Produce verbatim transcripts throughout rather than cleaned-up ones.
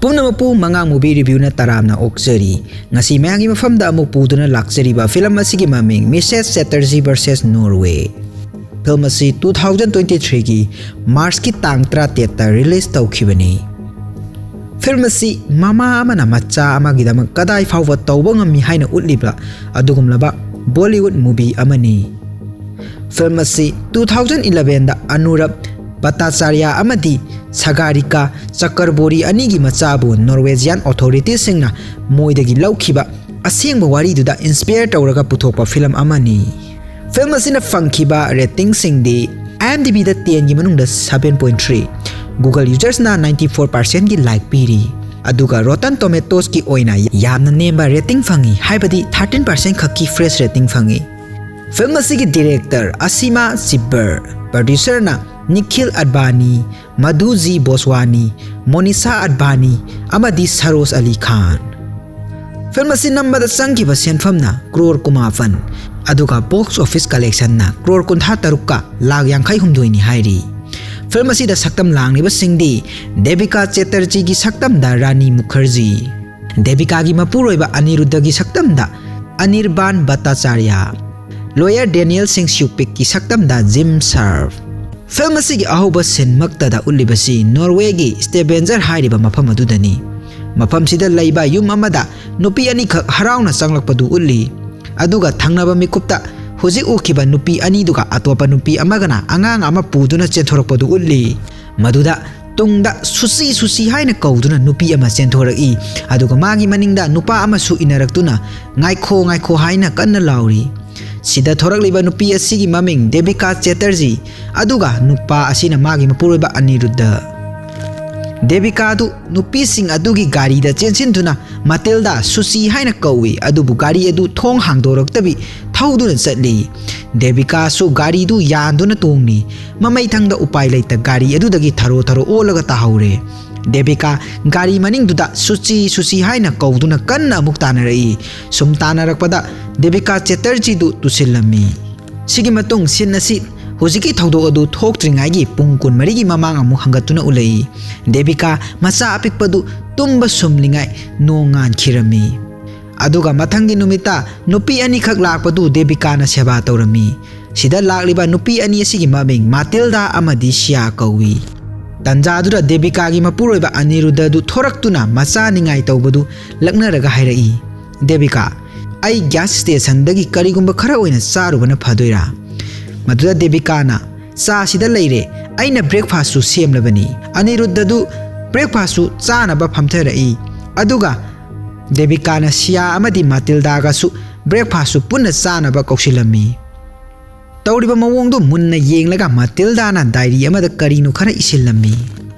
ꯄꯨꯝꯅꯃꯛꯄꯨ ꯃꯉꯥꯡ ꯃꯨꯚꯤ ꯔꯤꯚ꯭ꯌꯨꯅ ꯇꯔꯥꯝꯅ ꯑꯣꯛꯆꯔꯤ꯫ ꯉꯁꯤ ꯃꯌꯥꯝꯒꯤ ꯃꯐꯝꯗ ꯑꯃꯨꯛ ꯄꯨꯗꯨꯅ ꯂꯥꯛꯆꯔꯤꯕ ꯐꯤꯂꯝ ꯑꯁꯤꯒꯤ ꯃꯃꯤꯡ Missus Chatterjee versus Norway꯫ Film ꯑꯁꯤ two thousand twenty threeꯒꯤ ꯃꯥꯔꯆꯀꯤ ꯇꯥꯡ ꯇꯔꯥꯇꯔꯦꯠꯇ ꯔꯤꯂꯤꯖ ꯇꯧꯈꯤꯕꯅꯤ꯫ ꯐꯤꯂꯝ ꯑꯁꯤ ꯃꯃꯥ ꯑꯃꯅ ꯃꯆꯥ ꯑꯃꯒꯤꯗꯃꯛ ꯀꯗꯥꯏ ꯐꯥꯎꯕ ꯇꯧꯕ ꯉꯝꯃꯤ ꯍꯥꯏꯅ ꯎꯠꯂꯤꯕ ꯑꯗꯨꯒꯨꯝꯂꯕ ꯕꯣꯂꯤꯋꯨꯗ ꯃꯨꯚꯤ ꯑꯃꯅꯤ꯫ ꯐꯤꯂꯝ ꯑꯁꯤ two thousand elevenꯗ ꯑꯅꯨꯔꯕ ꯚꯠꯇꯥꯆꯥꯔꯌꯥ ꯑꯃꯗꯤ ꯁꯥꯒꯥꯔꯤꯀꯥ ꯆꯀꯔꯕꯣꯔꯤ ꯑꯅꯤꯒꯤ ꯃꯆꯥꯕꯨ ꯅꯣꯔꯋꯦꯖꯤꯌꯥꯟ ꯑꯣꯊꯣꯔꯤꯇꯤꯁꯤꯡꯅ ꯃꯣꯏꯗꯒꯤ ꯂꯧꯈꯤꯕ ꯑꯁꯦꯡꯕ ꯋꯥꯔꯤꯗꯨꯗ ꯏꯟꯁꯄꯤꯌꯔ ꯇꯧꯔꯒ ꯄꯨꯊꯣꯛꯄ ꯐꯤꯂꯝ ꯑꯃꯅꯤ꯫ ꯐꯤꯂꯝ ꯑꯁꯤꯅ ꯐꯪꯈꯤꯕ ꯔꯦꯇꯤꯡꯁꯤꯡꯗꯤ IMDbꯗ tenꯒꯤ ꯃꯅꯨꯡꯗ seven point three, Google usersꯅ ninety four percentꯀꯤ like ꯄꯤꯔꯤ, ꯑꯗꯨꯒ Rotten Tomatoesꯀꯤ ꯑꯣꯏꯅ ꯌꯥꯝꯅ ꯅꯦꯝꯕ ꯔꯦꯇꯤꯡ ꯐꯪꯉꯤ, ꯍꯥꯏꯕꯗꯤ thirteen percent ꯈꯛꯀꯤ fresh rating ꯐꯪꯉꯤ꯫ ꯐꯤꯂꯝ ꯑꯁꯤꯒꯤ ꯗꯤꯔꯦꯛꯇꯔ ꯑꯁꯤꯃꯥ ꯁꯤꯕꯔ, ꯄ꯭ꯔꯣꯗ꯭ꯌꯨꯁꯔꯅ ꯅꯤꯈꯤꯜ ꯑꯗꯚꯥꯅꯤ, ꯃꯙꯨ ꯖꯤ ꯕꯣꯁꯋꯥꯅꯤ, ꯃꯣꯅꯤꯁꯥ ꯑꯗꯚꯥꯅꯤ ꯑꯃꯗꯤ ꯁꯔꯣꯖ ꯑꯂꯤ ꯈꯥꯟ꯫ ꯐꯤꯂꯝ ꯑꯁꯤ ꯅꯝꯕꯗ ꯆꯪꯈꯤꯕ ꯁꯦꯟꯐꯝꯅ ꯀ꯭ꯔꯣꯔ ꯀꯨꯟꯃꯥꯄꯟ, ꯑꯗꯨꯒ ꯕꯣꯛꯁ ꯑꯣꯐꯤꯁ ꯀꯂꯦꯛꯁꯟꯅ ꯀ꯭ꯔꯣꯔ ꯀꯨꯟꯊ꯭ꯔꯥ ꯇꯔꯨꯛꯀ ꯂꯥꯈ ꯌꯥꯡꯈꯩ ꯍꯨꯝꯗꯣꯏꯅꯤ ꯍꯥꯏꯔꯤ꯫ ꯐꯤꯂꯝ ꯑꯁꯤꯗ ꯁꯛꯇꯝ ꯂꯥꯡꯂꯤꯕꯁꯤꯡꯗꯤ ꯗꯦꯕꯤꯀꯥ ꯆꯦꯇꯔꯖꯤꯒꯤ ꯁꯛꯇꯝꯗ ꯔꯥꯅꯤ ꯃꯨꯈꯔꯖꯤ, ꯗꯦꯕꯤꯀꯥꯒꯤ ꯃꯄꯨꯔꯣꯏꯕ ꯑꯅꯤꯔꯨꯗꯙꯒꯤ ꯁꯛꯇꯝꯗ ꯑꯅꯤꯔꯕꯥꯟ ꯚꯠꯇꯥꯆꯥꯔꯌꯥ, ꯂꯣꯌꯔ ꯗꯦꯅꯤꯌꯦꯜ ꯁꯤꯡ ꯁ꯭ꯌꯨꯄꯤꯛꯀꯤ ꯁꯛꯇꯝꯗ ꯖꯤꯝ ꯁꯥꯔꯐ꯫ ꯐꯤꯂꯝ ꯑꯁꯤꯒꯤ ꯑꯍꯧꯕ ꯁꯤꯟꯃꯛꯇꯗ ꯎꯠꯂꯤꯕꯁꯤ ꯅꯣꯔꯋꯦꯒꯤ ꯁ꯭ꯇꯦꯚꯦꯟꯖꯔ ꯍꯥꯏꯔꯤꯕ ꯃꯐꯝ ꯑꯗꯨꯗꯅꯤ꯫ ꯃꯐꯝꯁꯤꯗ ꯂꯩꯕ ꯌꯨꯝ ꯑꯃꯗ ꯅꯨꯄꯤ ꯑꯅꯤꯈꯛ ꯍꯔꯥꯎꯅ ꯆꯪꯂꯛꯄꯗꯨ ꯎꯠꯂꯤ꯫ ꯑꯗꯨꯒ ꯊꯪꯅꯕ ꯃꯤꯀꯨꯞꯇ ꯍꯧꯖꯤꯛ ꯎꯈꯤꯕ ꯅꯨꯄꯤ ꯑꯅꯤꯗꯨꯒ ꯑꯇꯣꯞꯄ ꯅꯨꯄꯤ ꯑꯃꯒꯅ ꯑꯉꯥꯡ ꯑꯃ ꯄꯨꯗꯨꯅ ꯆꯦꯟꯊꯣꯔꯛꯄꯗꯨ ꯎꯠꯂꯤ꯫ ꯃꯗꯨꯗ ꯇꯨꯡꯗ "ꯁꯨꯆꯤ, ꯁꯨꯆꯤ" ꯍꯥꯏꯅ ꯀꯧꯗꯨꯅ ꯅꯨꯄꯤ ꯑꯃ ꯆꯦꯟꯊꯣꯔꯛꯏ꯫ ꯑꯗꯨꯒ ꯃꯥꯒꯤ ꯃꯅꯤꯡꯗ ꯅꯨꯄꯥ ꯑꯃꯁꯨ ꯏꯟꯅꯔꯛꯇꯨꯅ "ꯉꯥꯏꯈꯣ, ꯉꯥꯏꯈꯣ" ꯍꯥꯏꯅ ꯀꯟꯅ ꯂꯥꯎꯔꯤ꯫ ꯁꯤꯗ ꯊꯣꯔꯛꯂꯤꯕ ꯅꯨꯄꯤ ꯑꯁꯤꯒꯤ ꯃꯃꯤꯡ ꯗꯦꯕꯤꯀꯥ ꯆꯦꯇꯔꯖꯤ, ꯑꯗꯨꯒ ꯅꯨꯄꯥ ꯑꯁꯤꯅ ꯃꯥꯒꯤ ꯃꯄꯨꯔꯣꯏꯕ ꯑꯅꯤꯔꯨꯗꯙ꯫ ꯗꯦꯕꯤꯀꯥꯗꯨ ꯅꯨꯄꯤꯁꯤꯡ ꯑꯗꯨꯒꯤ ꯒꯥꯔꯤꯗ ꯆꯦꯟꯁꯤꯟꯗꯨꯅ ꯃꯇꯤꯜꯗꯥ, "ꯁꯨꯆꯤ" ꯍꯥꯏꯅ ꯀꯧꯏ, ꯑꯗꯨꯕꯨ ꯒꯥꯔꯤ ꯑꯗꯨ ꯊꯣꯡ ꯍꯥꯡꯗꯣꯔꯛꯇꯕꯤ ꯊꯧꯗꯨꯅ ꯆꯠꯂꯤ꯫ ꯗꯦꯕꯤꯀꯥꯁꯨ ꯒꯥꯔꯤꯗꯨ ꯌꯥꯟꯗꯨꯅ ꯇꯣꯡꯂꯤ꯫ ꯃꯃꯩꯊꯪꯗ ꯎꯄꯥꯏ ꯂꯩꯇ ꯒꯥꯔꯤ ꯑꯗꯨꯗꯒꯤ ꯊꯔꯣ ꯊꯔꯣ ꯑꯣꯜꯂꯒ ꯇꯥꯍꯧꯔꯦ꯫ ꯗꯦꯕꯤꯀꯥ ꯒꯥꯔꯤ ꯃꯅꯤꯡꯗꯨꯗ "ꯁꯨꯆꯤ, ꯁꯨꯆꯤ" ꯍꯥꯏꯅ ꯀꯧꯗꯨꯅ ꯀꯟꯅ ꯑꯃꯨꯛ ꯇꯥꯟꯅꯔꯛꯏ꯫ ꯁꯨꯝ ꯇꯥꯟꯅꯔꯛꯄꯗ ꯗꯦꯕꯤꯀꯥ ꯆꯦꯇꯔꯖꯤꯗꯨ ꯇꯨꯁꯤꯜꯂꯝꯃꯤ꯫ ꯁꯤꯒꯤ ꯃꯇꯨꯡ ꯁꯤꯟ ꯑꯁꯤ ꯍꯧꯖꯤꯛꯀꯤ ꯊꯧꯗꯣꯛ ꯑꯗꯨ ꯊꯣꯛꯇ꯭ꯔꯤꯉꯩꯒꯤ ꯄꯨꯡ ꯀꯨꯟꯃꯔꯤꯒꯤ ꯃꯃꯥꯡ ꯑꯃꯨꯛ ꯍꯪꯒꯠꯇꯨꯅ ꯎꯠꯂꯛꯏ꯫ ꯗꯦꯕꯤꯀꯥ ꯃꯆꯥ ꯑꯄꯤꯛꯄꯗꯨ ꯇꯨꯝꯕ ꯁꯨꯝꯂꯤꯉꯩ ꯅꯣꯡ ꯉꯥꯟꯈꯤꯔꯝꯃꯤ꯫ ꯑꯗꯨꯒ ꯃꯊꯪꯒꯤ ꯅꯨꯃꯤꯠꯇ ꯅꯨꯄꯤ ꯑꯅꯤꯈꯛ ꯂꯥꯛꯄꯗꯨ ꯗꯦꯕꯤꯀꯥꯅ ꯁꯦꯕꯥ ꯇꯧꯔꯝꯃꯤ꯫ ꯁꯤꯗ ꯂꯥꯛꯂꯤꯕ ꯅꯨꯄꯤ ꯑꯅꯤ ꯑꯁꯤꯒꯤ ꯃꯃꯤꯡ ꯃꯥꯇꯤꯜꯗꯥ ꯑꯃꯗꯤ ꯁꯤꯌꯥ ꯀꯧꯏ꯫ ꯇꯟꯖꯥꯗꯨꯗ ꯗꯦꯕꯤꯀꯥꯒꯤ ꯃꯄꯨꯔꯣꯏꯕ ꯑꯅꯤꯔꯨꯗꯗꯨ ꯊꯣꯔꯛꯇꯨꯅ ꯃꯆꯥ ꯅꯤꯡꯉꯥꯏ ꯇꯧꯕꯗꯨ ꯂꯛꯅꯔꯒ ꯍꯥꯏꯔꯛꯏ, "ꯗꯦꯕꯤꯀꯥ, ꯑꯩ ꯒ꯭ꯌꯥꯁ ꯁ꯭ꯇꯦꯁꯟꯗꯒꯤ ꯀꯔꯤꯒꯨꯝꯕ ꯈꯔ ꯑꯣꯏꯅ ꯆꯥꯔꯨꯕꯅ ꯐꯗꯣꯏꯔꯥ?" ꯃꯗꯨꯗ ꯗꯦꯕꯤꯀꯥꯅ, "ꯆꯥꯁꯤꯗ ꯂꯩꯔꯦ, ꯑꯩꯅ ꯕ꯭ꯔꯦꯛꯐꯥꯁꯁꯨ ꯁꯦꯝꯂꯕꯅꯤ꯫" ꯑꯅꯤꯔꯨꯗꯗꯨ ꯕ꯭ꯔꯦꯛꯐꯥꯁꯁꯨ ꯆꯥꯅꯕ ꯐꯝꯊꯔꯛꯏ꯫ ꯑꯗꯨꯒ ꯗꯦꯕꯤꯀꯥꯅ ꯁꯤꯌꯥ ꯑꯃꯗꯤ ꯃꯥꯇꯤꯜꯗꯥꯒꯁꯨ ꯕ꯭ꯔꯦꯛꯐꯥꯁꯁꯨ ꯄꯨꯟꯅ ꯆꯥꯅꯕ ꯀꯧꯁꯤꯜꯂꯝꯃꯤ꯫ ꯇꯧꯔꯤꯕ ꯃꯑꯣꯡꯗꯨ ꯃꯨꯟꯅ ꯌꯦꯡꯂꯒ ꯃꯥꯇꯤꯜꯗꯥꯅ ꯗꯥꯏꯔꯤ ꯑꯃꯗ ꯀꯔꯤꯅꯣ ꯈꯔ ꯏꯁꯤꯜꯂꯝꯃꯤ꯫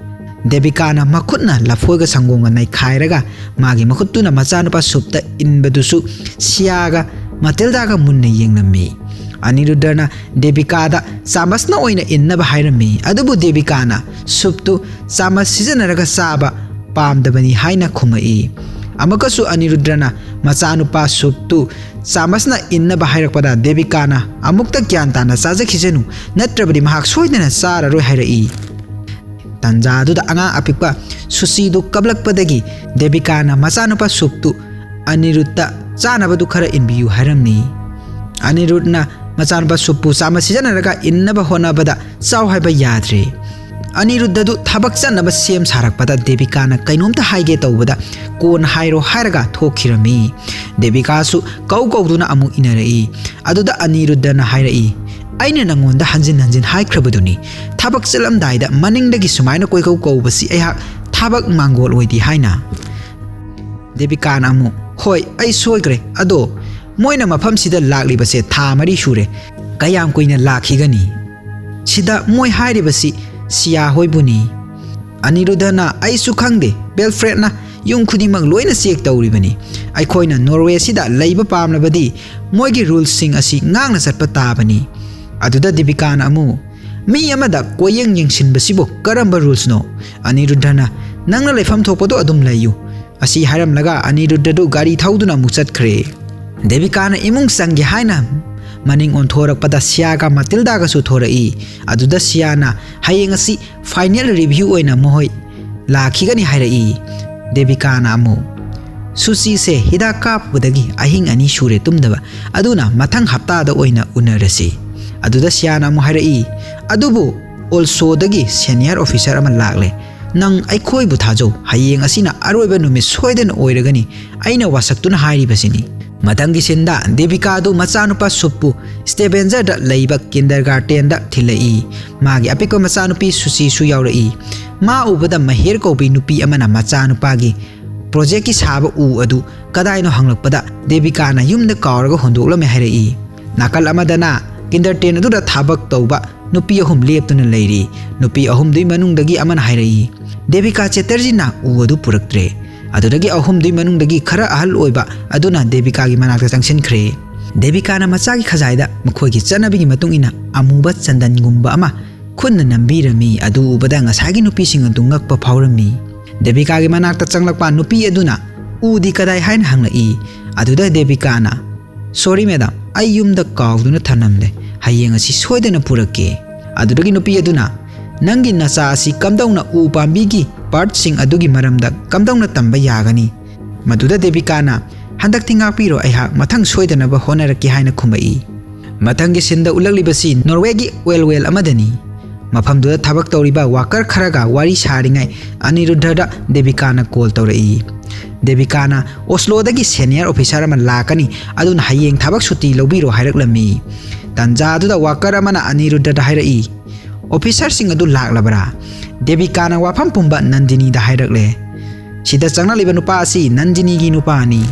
ꯗꯦꯕꯤꯀꯥꯅ ꯃꯈꯨꯠꯅ ꯂꯐꯣꯏꯒ ꯁꯪꯒꯣꯝꯒ ꯅꯩꯈꯥꯏꯔꯒ ꯃꯥꯒꯤ ꯃꯈꯨꯠꯇꯨꯅ ꯃꯆꯥꯅꯨꯄꯥ ꯁꯨꯞꯇ ꯏꯟꯕꯗꯨꯁꯨ ꯁꯤꯌꯥꯒ ꯃꯥꯇꯤꯜꯗꯥꯒ ꯃꯨꯟꯅ ꯌꯦꯡꯂꯝꯃꯤ꯫ ꯑꯅꯤꯔꯨꯗ꯭ꯔꯅ ꯗꯦꯕꯤꯀꯥꯗ ꯆꯥꯃꯁꯅ ꯑꯣꯏꯅ ꯏꯟꯅꯕ ꯍꯥꯏꯔꯝꯃꯤ, ꯑꯗꯨꯕꯨ ꯗꯦꯕꯤꯀꯥꯅ ꯁꯨꯞꯇꯨ ꯆꯥꯃꯁ ꯁꯤꯖꯤꯟꯅꯔꯒ ꯆꯥꯕ ꯄꯥꯝꯗꯕꯅꯤ ꯍꯥꯏꯅ ꯈꯨꯝꯃꯛꯏ꯫ ꯑꯃꯨꯛꯀꯁꯨ ꯑꯅꯤꯔꯨꯗ꯭ꯔꯅ ꯃꯆꯥꯅꯨꯄꯥ ꯁꯨꯞꯇꯨ ꯆꯥꯃꯁꯅ ꯏꯟꯅꯕ ꯍꯥꯏꯔꯛꯄꯗ ꯗꯦꯕꯤꯀꯥꯅ ꯑꯃꯨꯛꯇ ꯒ꯭ꯌꯥꯟ ꯇꯥꯅ ꯆꯥꯖꯈꯤꯁꯅꯨ, ꯅꯠꯇ꯭ꯔꯕꯗꯤ ꯃꯍꯥꯛ ꯁꯣꯏꯗꯅ ꯆꯥꯔꯔꯣꯏ ꯍꯥꯏꯔꯛꯏ꯫ ꯇꯟꯖꯥ ꯑꯗꯨꯗ ꯑꯉꯥꯡ ꯑꯄꯤꯛꯄ ꯁꯨꯁꯤꯗꯨ ꯀꯞꯂꯛꯄꯗꯒꯤ ꯗꯦꯕꯤꯀꯥꯅ ꯃꯆꯥꯅꯨꯄꯥ ꯁꯨꯞꯇꯨ ꯑꯅꯤꯔꯨꯠꯇ ꯆꯥꯅꯕꯗꯨ ꯈꯔ ꯏꯟꯕꯤꯌꯨ ꯍꯥꯏꯔꯝꯃꯤ꯫ ꯑꯅꯤꯔꯨꯠꯅ ꯃꯆꯥꯅꯨꯄꯥ ꯁꯨꯞꯄꯨ ꯆꯥꯃꯁ ꯁꯤꯖꯤꯟꯅꯔꯒ ꯏꯟꯅꯕ ꯍꯣꯠꯅꯕꯗ ꯆꯥꯎ ꯍꯥꯏꯕ ꯌꯥꯗ꯭ꯔꯦ꯫ ꯑꯅꯤꯔꯨꯠꯗꯗꯨ ꯊꯕꯛ ꯆꯠꯅꯕ ꯁꯦꯝ ꯁꯥꯔꯛꯄꯗ ꯗꯦꯕꯤꯀꯥꯅ ꯀꯩꯅꯣꯝꯇ ꯍꯥꯏꯒꯦ ꯇꯧꯕꯗ ꯀꯣꯟꯅ ꯍꯥꯏꯔꯣ ꯍꯥꯏꯔꯒ ꯊꯣꯛꯈꯤꯔꯝꯃꯤ꯫ ꯗꯦꯕꯤꯀꯥꯁꯨ ꯀꯧ ꯀꯧꯗꯨꯅ ꯑꯃꯨꯛ ꯏꯟꯅꯔꯛꯏ꯫ ꯑꯗꯨꯗ ꯑꯅꯤꯔꯨꯠꯗꯅ ꯍꯥꯏꯔꯛꯏ, "ꯑꯩꯅ ꯅꯪꯉꯣꯟꯗ ꯍꯟꯖꯤꯟ ꯍꯟꯖꯤꯟ ꯍꯥꯏꯈ꯭ꯔꯕꯗꯨꯅꯤ, ꯊꯕꯛ ꯆꯠꯂꯝꯗꯥꯏꯗ ꯃꯅꯤꯡꯗꯒꯤ ꯁꯨꯃꯥꯏꯅ ꯀꯣꯏꯀꯧ ꯀꯧꯕꯁꯤ ꯑꯩꯍꯥꯛ ꯊꯕꯛ ꯃꯥꯡꯒꯣꯜ ꯑꯣꯏꯗꯦ ꯍꯥꯏꯅ꯫" ꯗꯦꯕꯤꯀꯥꯅ ꯑꯃꯨꯛ, "ꯍꯣꯏ, ꯑꯩ ꯁꯣꯏꯈ꯭ꯔꯦ꯫ ꯑꯗꯣ ꯃꯣꯏꯅ ꯃꯐꯝꯁꯤꯗ ꯂꯥꯛꯂꯤꯕꯁꯦ ꯊꯥ ꯃꯔꯤ ꯁꯨꯔꯦ꯫ ꯀꯌꯥꯝ ꯀꯨꯏꯅ ꯂꯥꯛꯈꯤꯒꯅꯤ? ꯁꯤꯗ ꯃꯣꯏ ꯍꯥꯏꯔꯤꯕꯁꯤ ꯁꯤꯌꯥ ꯍꯣꯏꯕꯨꯅꯤ꯫" ꯑꯅꯤꯔꯨꯗꯅ, "ꯑꯩꯁꯨ ꯈꯪꯗꯦ, ꯕꯦꯜꯐ꯭ꯔꯦꯗꯅ ꯌꯨꯝ ꯈꯨꯗꯤꯡꯃꯛ ꯂꯣꯏꯅ ꯆꯦꯛ ꯇꯧꯔꯤꯕꯅꯤ꯫ ꯑꯩꯈꯣꯏꯅ ꯅꯣꯔꯋꯦꯁꯤꯗ ꯂꯩꯕ ꯄꯥꯝꯂꯕꯗꯤ ꯃꯣꯏꯒꯤ ꯔꯨꯜꯁꯤꯡ ꯑꯁꯤ ꯉꯥꯛꯅ ꯆꯠꯄ ꯇꯥꯕꯅꯤ꯫" ꯑꯗꯨꯗ ꯗꯦꯕꯤꯀꯥꯅ ꯑꯃꯨꯛ, "ꯃꯤ ꯑꯃꯗ ꯀꯣꯌꯦꯡ ꯌꯦꯡꯁꯤꯟꯕꯁꯤꯕꯨ ꯀꯔꯝꯕ ꯔꯨꯜꯁꯅꯣ?" ꯑꯅꯤꯔꯨꯗ꯭ꯔꯅ, "ꯅꯪꯅ ꯂꯩꯐꯝ ꯊꯣꯛꯄꯗꯣ ꯑꯗꯨꯝ ꯂꯩꯌꯨ꯫" ꯑꯁꯤ ꯍꯥꯏꯔꯝꯂꯒ ꯑꯅꯤꯔꯨꯗ꯭ꯔꯗꯨ ꯒꯥꯔꯤ ꯊꯧꯗꯨꯅ ꯑꯃꯨꯛ ꯆꯠꯈ꯭ꯔꯦ꯫ ꯗꯦꯕꯤꯀꯥꯅ ꯏꯃꯨꯡ ꯆꯪꯒꯦ ꯍꯥꯏꯅ ꯃꯅꯤꯡ ꯑꯣꯟꯊꯣꯔꯛꯄꯗ ꯁꯤꯌꯥꯒ ꯃꯇꯤꯜꯗꯥꯒꯁꯨ ꯊꯣꯔꯛꯏ꯫ ꯑꯗꯨꯗ ꯁꯤꯌꯥꯅ ꯍꯌꯦꯡ ꯑꯁꯤ final review ꯑꯣꯏꯅ ꯃꯈꯣꯏ ꯂꯥꯛꯈꯤꯒꯅꯤ ꯍꯥꯏꯔꯛꯏ꯫ ꯗꯦꯕꯤꯀꯥꯅ ꯑꯃꯨꯛ, "ꯁꯨꯆꯤꯁꯦ ꯍꯤꯗꯥꯛ ꯀꯥꯞꯄꯗꯒꯤ ꯑꯍꯤꯡ ꯑꯅꯤ ꯁꯨꯔꯦ ꯇꯨꯝꯗꯕ, ꯑꯗꯨꯅ ꯃꯊꯪ ꯍꯞꯇꯥꯗ ꯑꯣꯏꯅ ꯎꯅꯔꯁꯤ꯫" ꯑꯗꯨꯗ ꯁꯤꯌꯥꯅ ꯑꯃꯨꯛ ꯍꯥꯏꯔꯛꯏ, "ꯑꯗꯨꯕꯨ ꯑꯣꯜꯁꯣꯗꯒꯤ senior officer ꯑꯃ ꯂꯥꯛꯂꯦ꯫ ꯅꯪ ꯑꯩꯈꯣꯏꯕꯨ ꯊꯥꯖꯧ, ꯍꯌꯦꯡ ꯑꯁꯤꯅ ꯑꯔꯣꯏꯕ ꯅꯨꯃꯤꯠ ꯁꯣꯏꯗꯅ ꯑꯣꯏꯔꯒꯅꯤ, ꯑꯩꯅ ꯋꯥꯁꯛꯇꯨꯅ ꯍꯥꯏꯔꯤꯕꯁꯤꯅꯤ꯫" ꯃꯊꯪꯒꯤ ꯁꯤꯟꯗ ꯗꯦꯕꯤꯀꯥꯗꯨ ꯃꯆꯥꯅꯨꯄꯥ ꯁꯨꯞꯄꯨ ꯁ꯭ꯇꯦꯕꯦꯟꯖꯔꯗ ꯂꯩꯕ ꯀꯤꯟꯗꯔꯒꯥꯔꯇꯦꯟꯗ ꯊꯤꯜꯂꯛꯏ꯫ ꯃꯥꯒꯤ ꯑꯄꯤꯛꯄ ꯃꯆꯥꯅꯨꯄꯤ ꯁꯨꯆꯤꯁꯨ ꯌꯥꯎꯔꯛꯏ꯫ ꯃꯥ ꯎꯕꯗ ꯃꯍꯦꯔ ꯀꯧꯕꯤ ꯅꯨꯄꯤ ꯑꯃꯅ ꯃꯆꯥꯅꯨꯄꯥꯒꯤ ꯄ꯭ꯔꯣꯖꯦꯛꯀꯤ ꯁꯥꯕ ꯎ ꯑꯗꯨ ꯀꯗꯥꯏꯅꯣ ꯍꯪꯂꯛꯄꯗ ꯗꯦꯕꯤꯀꯥꯅ ꯌꯨꯝꯗ ꯀꯥꯎꯔꯒ ꯍꯨꯟꯗꯣꯛꯂꯝꯃꯦ ꯍꯥꯏꯔꯛꯏ꯫ ꯅꯥꯀꯜ ꯑꯃꯗꯅ ꯀꯤꯟꯗꯔꯇꯦꯟ ꯑꯗꯨꯗ ꯊꯕꯛ ꯇꯧꯕ ꯅꯨꯄꯤ ꯑꯍꯨꯝ ꯂꯦꯞꯇꯨꯅ ꯂꯩꯔꯤ꯫ ꯅꯨꯄꯤ ꯑꯍꯨꯝꯗꯨꯒꯤ ꯃꯅꯨꯡꯗꯒꯤ ꯑꯃꯅ ꯍꯥꯏꯔꯛꯏ, "ꯗꯦꯕꯤꯀꯥ ꯆꯦꯇꯔꯖꯤꯅ ꯎ ꯑꯗꯨ ꯄꯨꯔꯛꯇ꯭ꯔꯦ꯫" ꯑꯗꯨꯗꯒꯤ ꯑꯍꯨꯝꯗꯨꯒꯤ ꯃꯅꯨꯡꯗꯒꯤ ꯈꯔ ꯑꯍꯜ ꯑꯣꯏꯕ ꯑꯗꯨꯅ ꯗꯦꯕꯤꯀꯥꯒꯤ ꯃꯅꯥꯛꯇ ꯆꯪꯁꯤꯟꯈ꯭ꯔꯦ꯫ ꯗꯦꯕꯤꯀꯥꯅ ꯃꯆꯥꯒꯤ ꯈꯖꯥꯏꯗ ꯃꯈꯣꯏꯒꯤ ꯆꯠꯅꯕꯤꯒꯤ ꯃꯇꯨꯡ ꯏꯟꯅ ꯑꯃꯨꯕ ꯆꯟꯗꯟꯒꯨꯝꯕ ꯑꯃ ꯈꯨꯠꯅ ꯅꯝꯕꯤꯔꯝꯃꯤ꯫ ꯑꯗꯨ ꯎꯕꯗ ꯉꯁꯥꯏꯒꯤ ꯅꯨꯄꯤꯁꯤꯡ ꯑꯗꯨ ꯉꯛꯄ ꯐꯥꯎꯔꯝꯃꯤ꯫ ꯗꯦꯕꯤꯀꯥꯒꯤ ꯃꯅꯥꯛꯇ ꯆꯪꯂꯛꯄ ꯅꯨꯄꯤ ꯑꯗꯨꯅ, "ꯎꯗꯤ ꯀꯗꯥꯏ?" ꯍꯥꯏꯅ ꯍꯪꯂꯛꯏ꯫ ꯑꯗꯨꯗ ꯗꯦꯕꯤꯀꯥꯅ, "Sorry madam, ꯑꯩ ꯌꯨꯝꯗ ꯀꯥꯎꯗꯨꯅ ꯊꯅꯝꯂꯦ꯫ ꯍꯌꯦꯡ ꯑꯁꯤ ꯁꯣꯏꯗꯅ ꯄꯨꯔꯛꯀꯦ꯫" ꯑꯗꯨꯗꯒꯤ ꯅꯨꯄꯤ ꯑꯗꯨꯅ, "ꯅꯪꯒꯤ ꯅꯆꯥ ꯑꯁꯤ ꯀꯝꯗꯧꯅ ꯎ ꯄꯥꯝꯕꯤꯒꯤ ꯄꯥꯔꯠꯁꯤꯡ ꯑꯗꯨꯒꯤ ꯃꯔꯝꯗ ꯀꯝꯗꯧꯅ ꯇꯝꯕ ꯌꯥꯒꯅꯤ?" ꯃꯗꯨꯗ ꯗꯦꯕꯤꯀꯥꯅ, "ꯍꯟꯗꯛꯇꯤ ꯉꯥꯛꯄꯤꯔꯣ, ꯑꯩꯍꯥꯛ ꯃꯊꯪ ꯁꯣꯏꯗꯅꯕ ꯍꯣꯠꯅꯔꯛꯀꯦ" ꯍꯥꯏꯅ ꯈꯨꯝꯃꯛꯏ꯫ ꯃꯊꯪꯒꯤ ꯁꯤꯟꯗ ꯎꯠꯂꯛꯂꯤꯕꯁꯤ ꯅꯣꯔꯋꯦꯒꯤ ꯑꯣꯏꯜ ꯋꯦꯜ ꯑꯃꯗꯅꯤ꯫ ꯃꯐꯝꯗꯨꯗ ꯊꯕꯛ ꯇꯧꯔꯤꯕ ꯋꯥꯀꯔ ꯈꯔꯒ ꯋꯥꯔꯤ ꯁꯥꯔꯤꯉꯩ ꯑꯅꯤꯔꯨꯗ꯭ꯙꯗ ꯗꯦꯕꯤꯀꯥꯅ ꯀꯣꯜ ꯇꯧꯔꯛꯏ꯫ ꯗꯦꯕꯤꯀꯥꯅ, "ꯑꯣꯁꯂꯣꯗꯒꯤ ꯁꯦꯅꯤꯌꯔ ꯑꯣꯐꯤꯁꯥꯔ ꯑꯃ ꯂꯥꯛꯀꯅꯤ, ꯑꯗꯨꯅ ꯍꯌꯦꯡ ꯊꯕꯛ ꯁꯨꯇꯤ ꯂꯧꯕꯤꯔꯣ" ꯍꯥꯏꯔꯛꯂꯝꯃꯤ꯫ ꯇꯥꯟꯖꯥ ꯑꯗꯨꯗ ꯋꯥꯀꯔ ꯑꯃꯅ ꯑꯅꯤꯔꯨꯗ꯭ꯙꯗ ꯍꯥꯏꯔꯛꯏ, "ꯑꯣꯐꯤꯁꯥꯔꯁꯤꯡ ꯑꯗꯨ ꯂꯥꯛꯂꯕ꯭ꯔꯥ?" ꯗꯦꯕꯤꯀꯥꯅ ꯋꯥꯐꯝ ꯄꯨꯝꯕ ꯅꯟꯗꯤꯅꯤꯗ ꯍꯥꯏꯔꯛꯂꯦ꯫ ꯁꯤꯗ ꯆꯪꯂꯛꯂꯤꯕ ꯅꯨꯄꯥ ꯑꯁꯤ ꯅꯟꯗꯤꯅꯤꯒꯤ ꯅꯨꯄꯥꯅꯤ꯫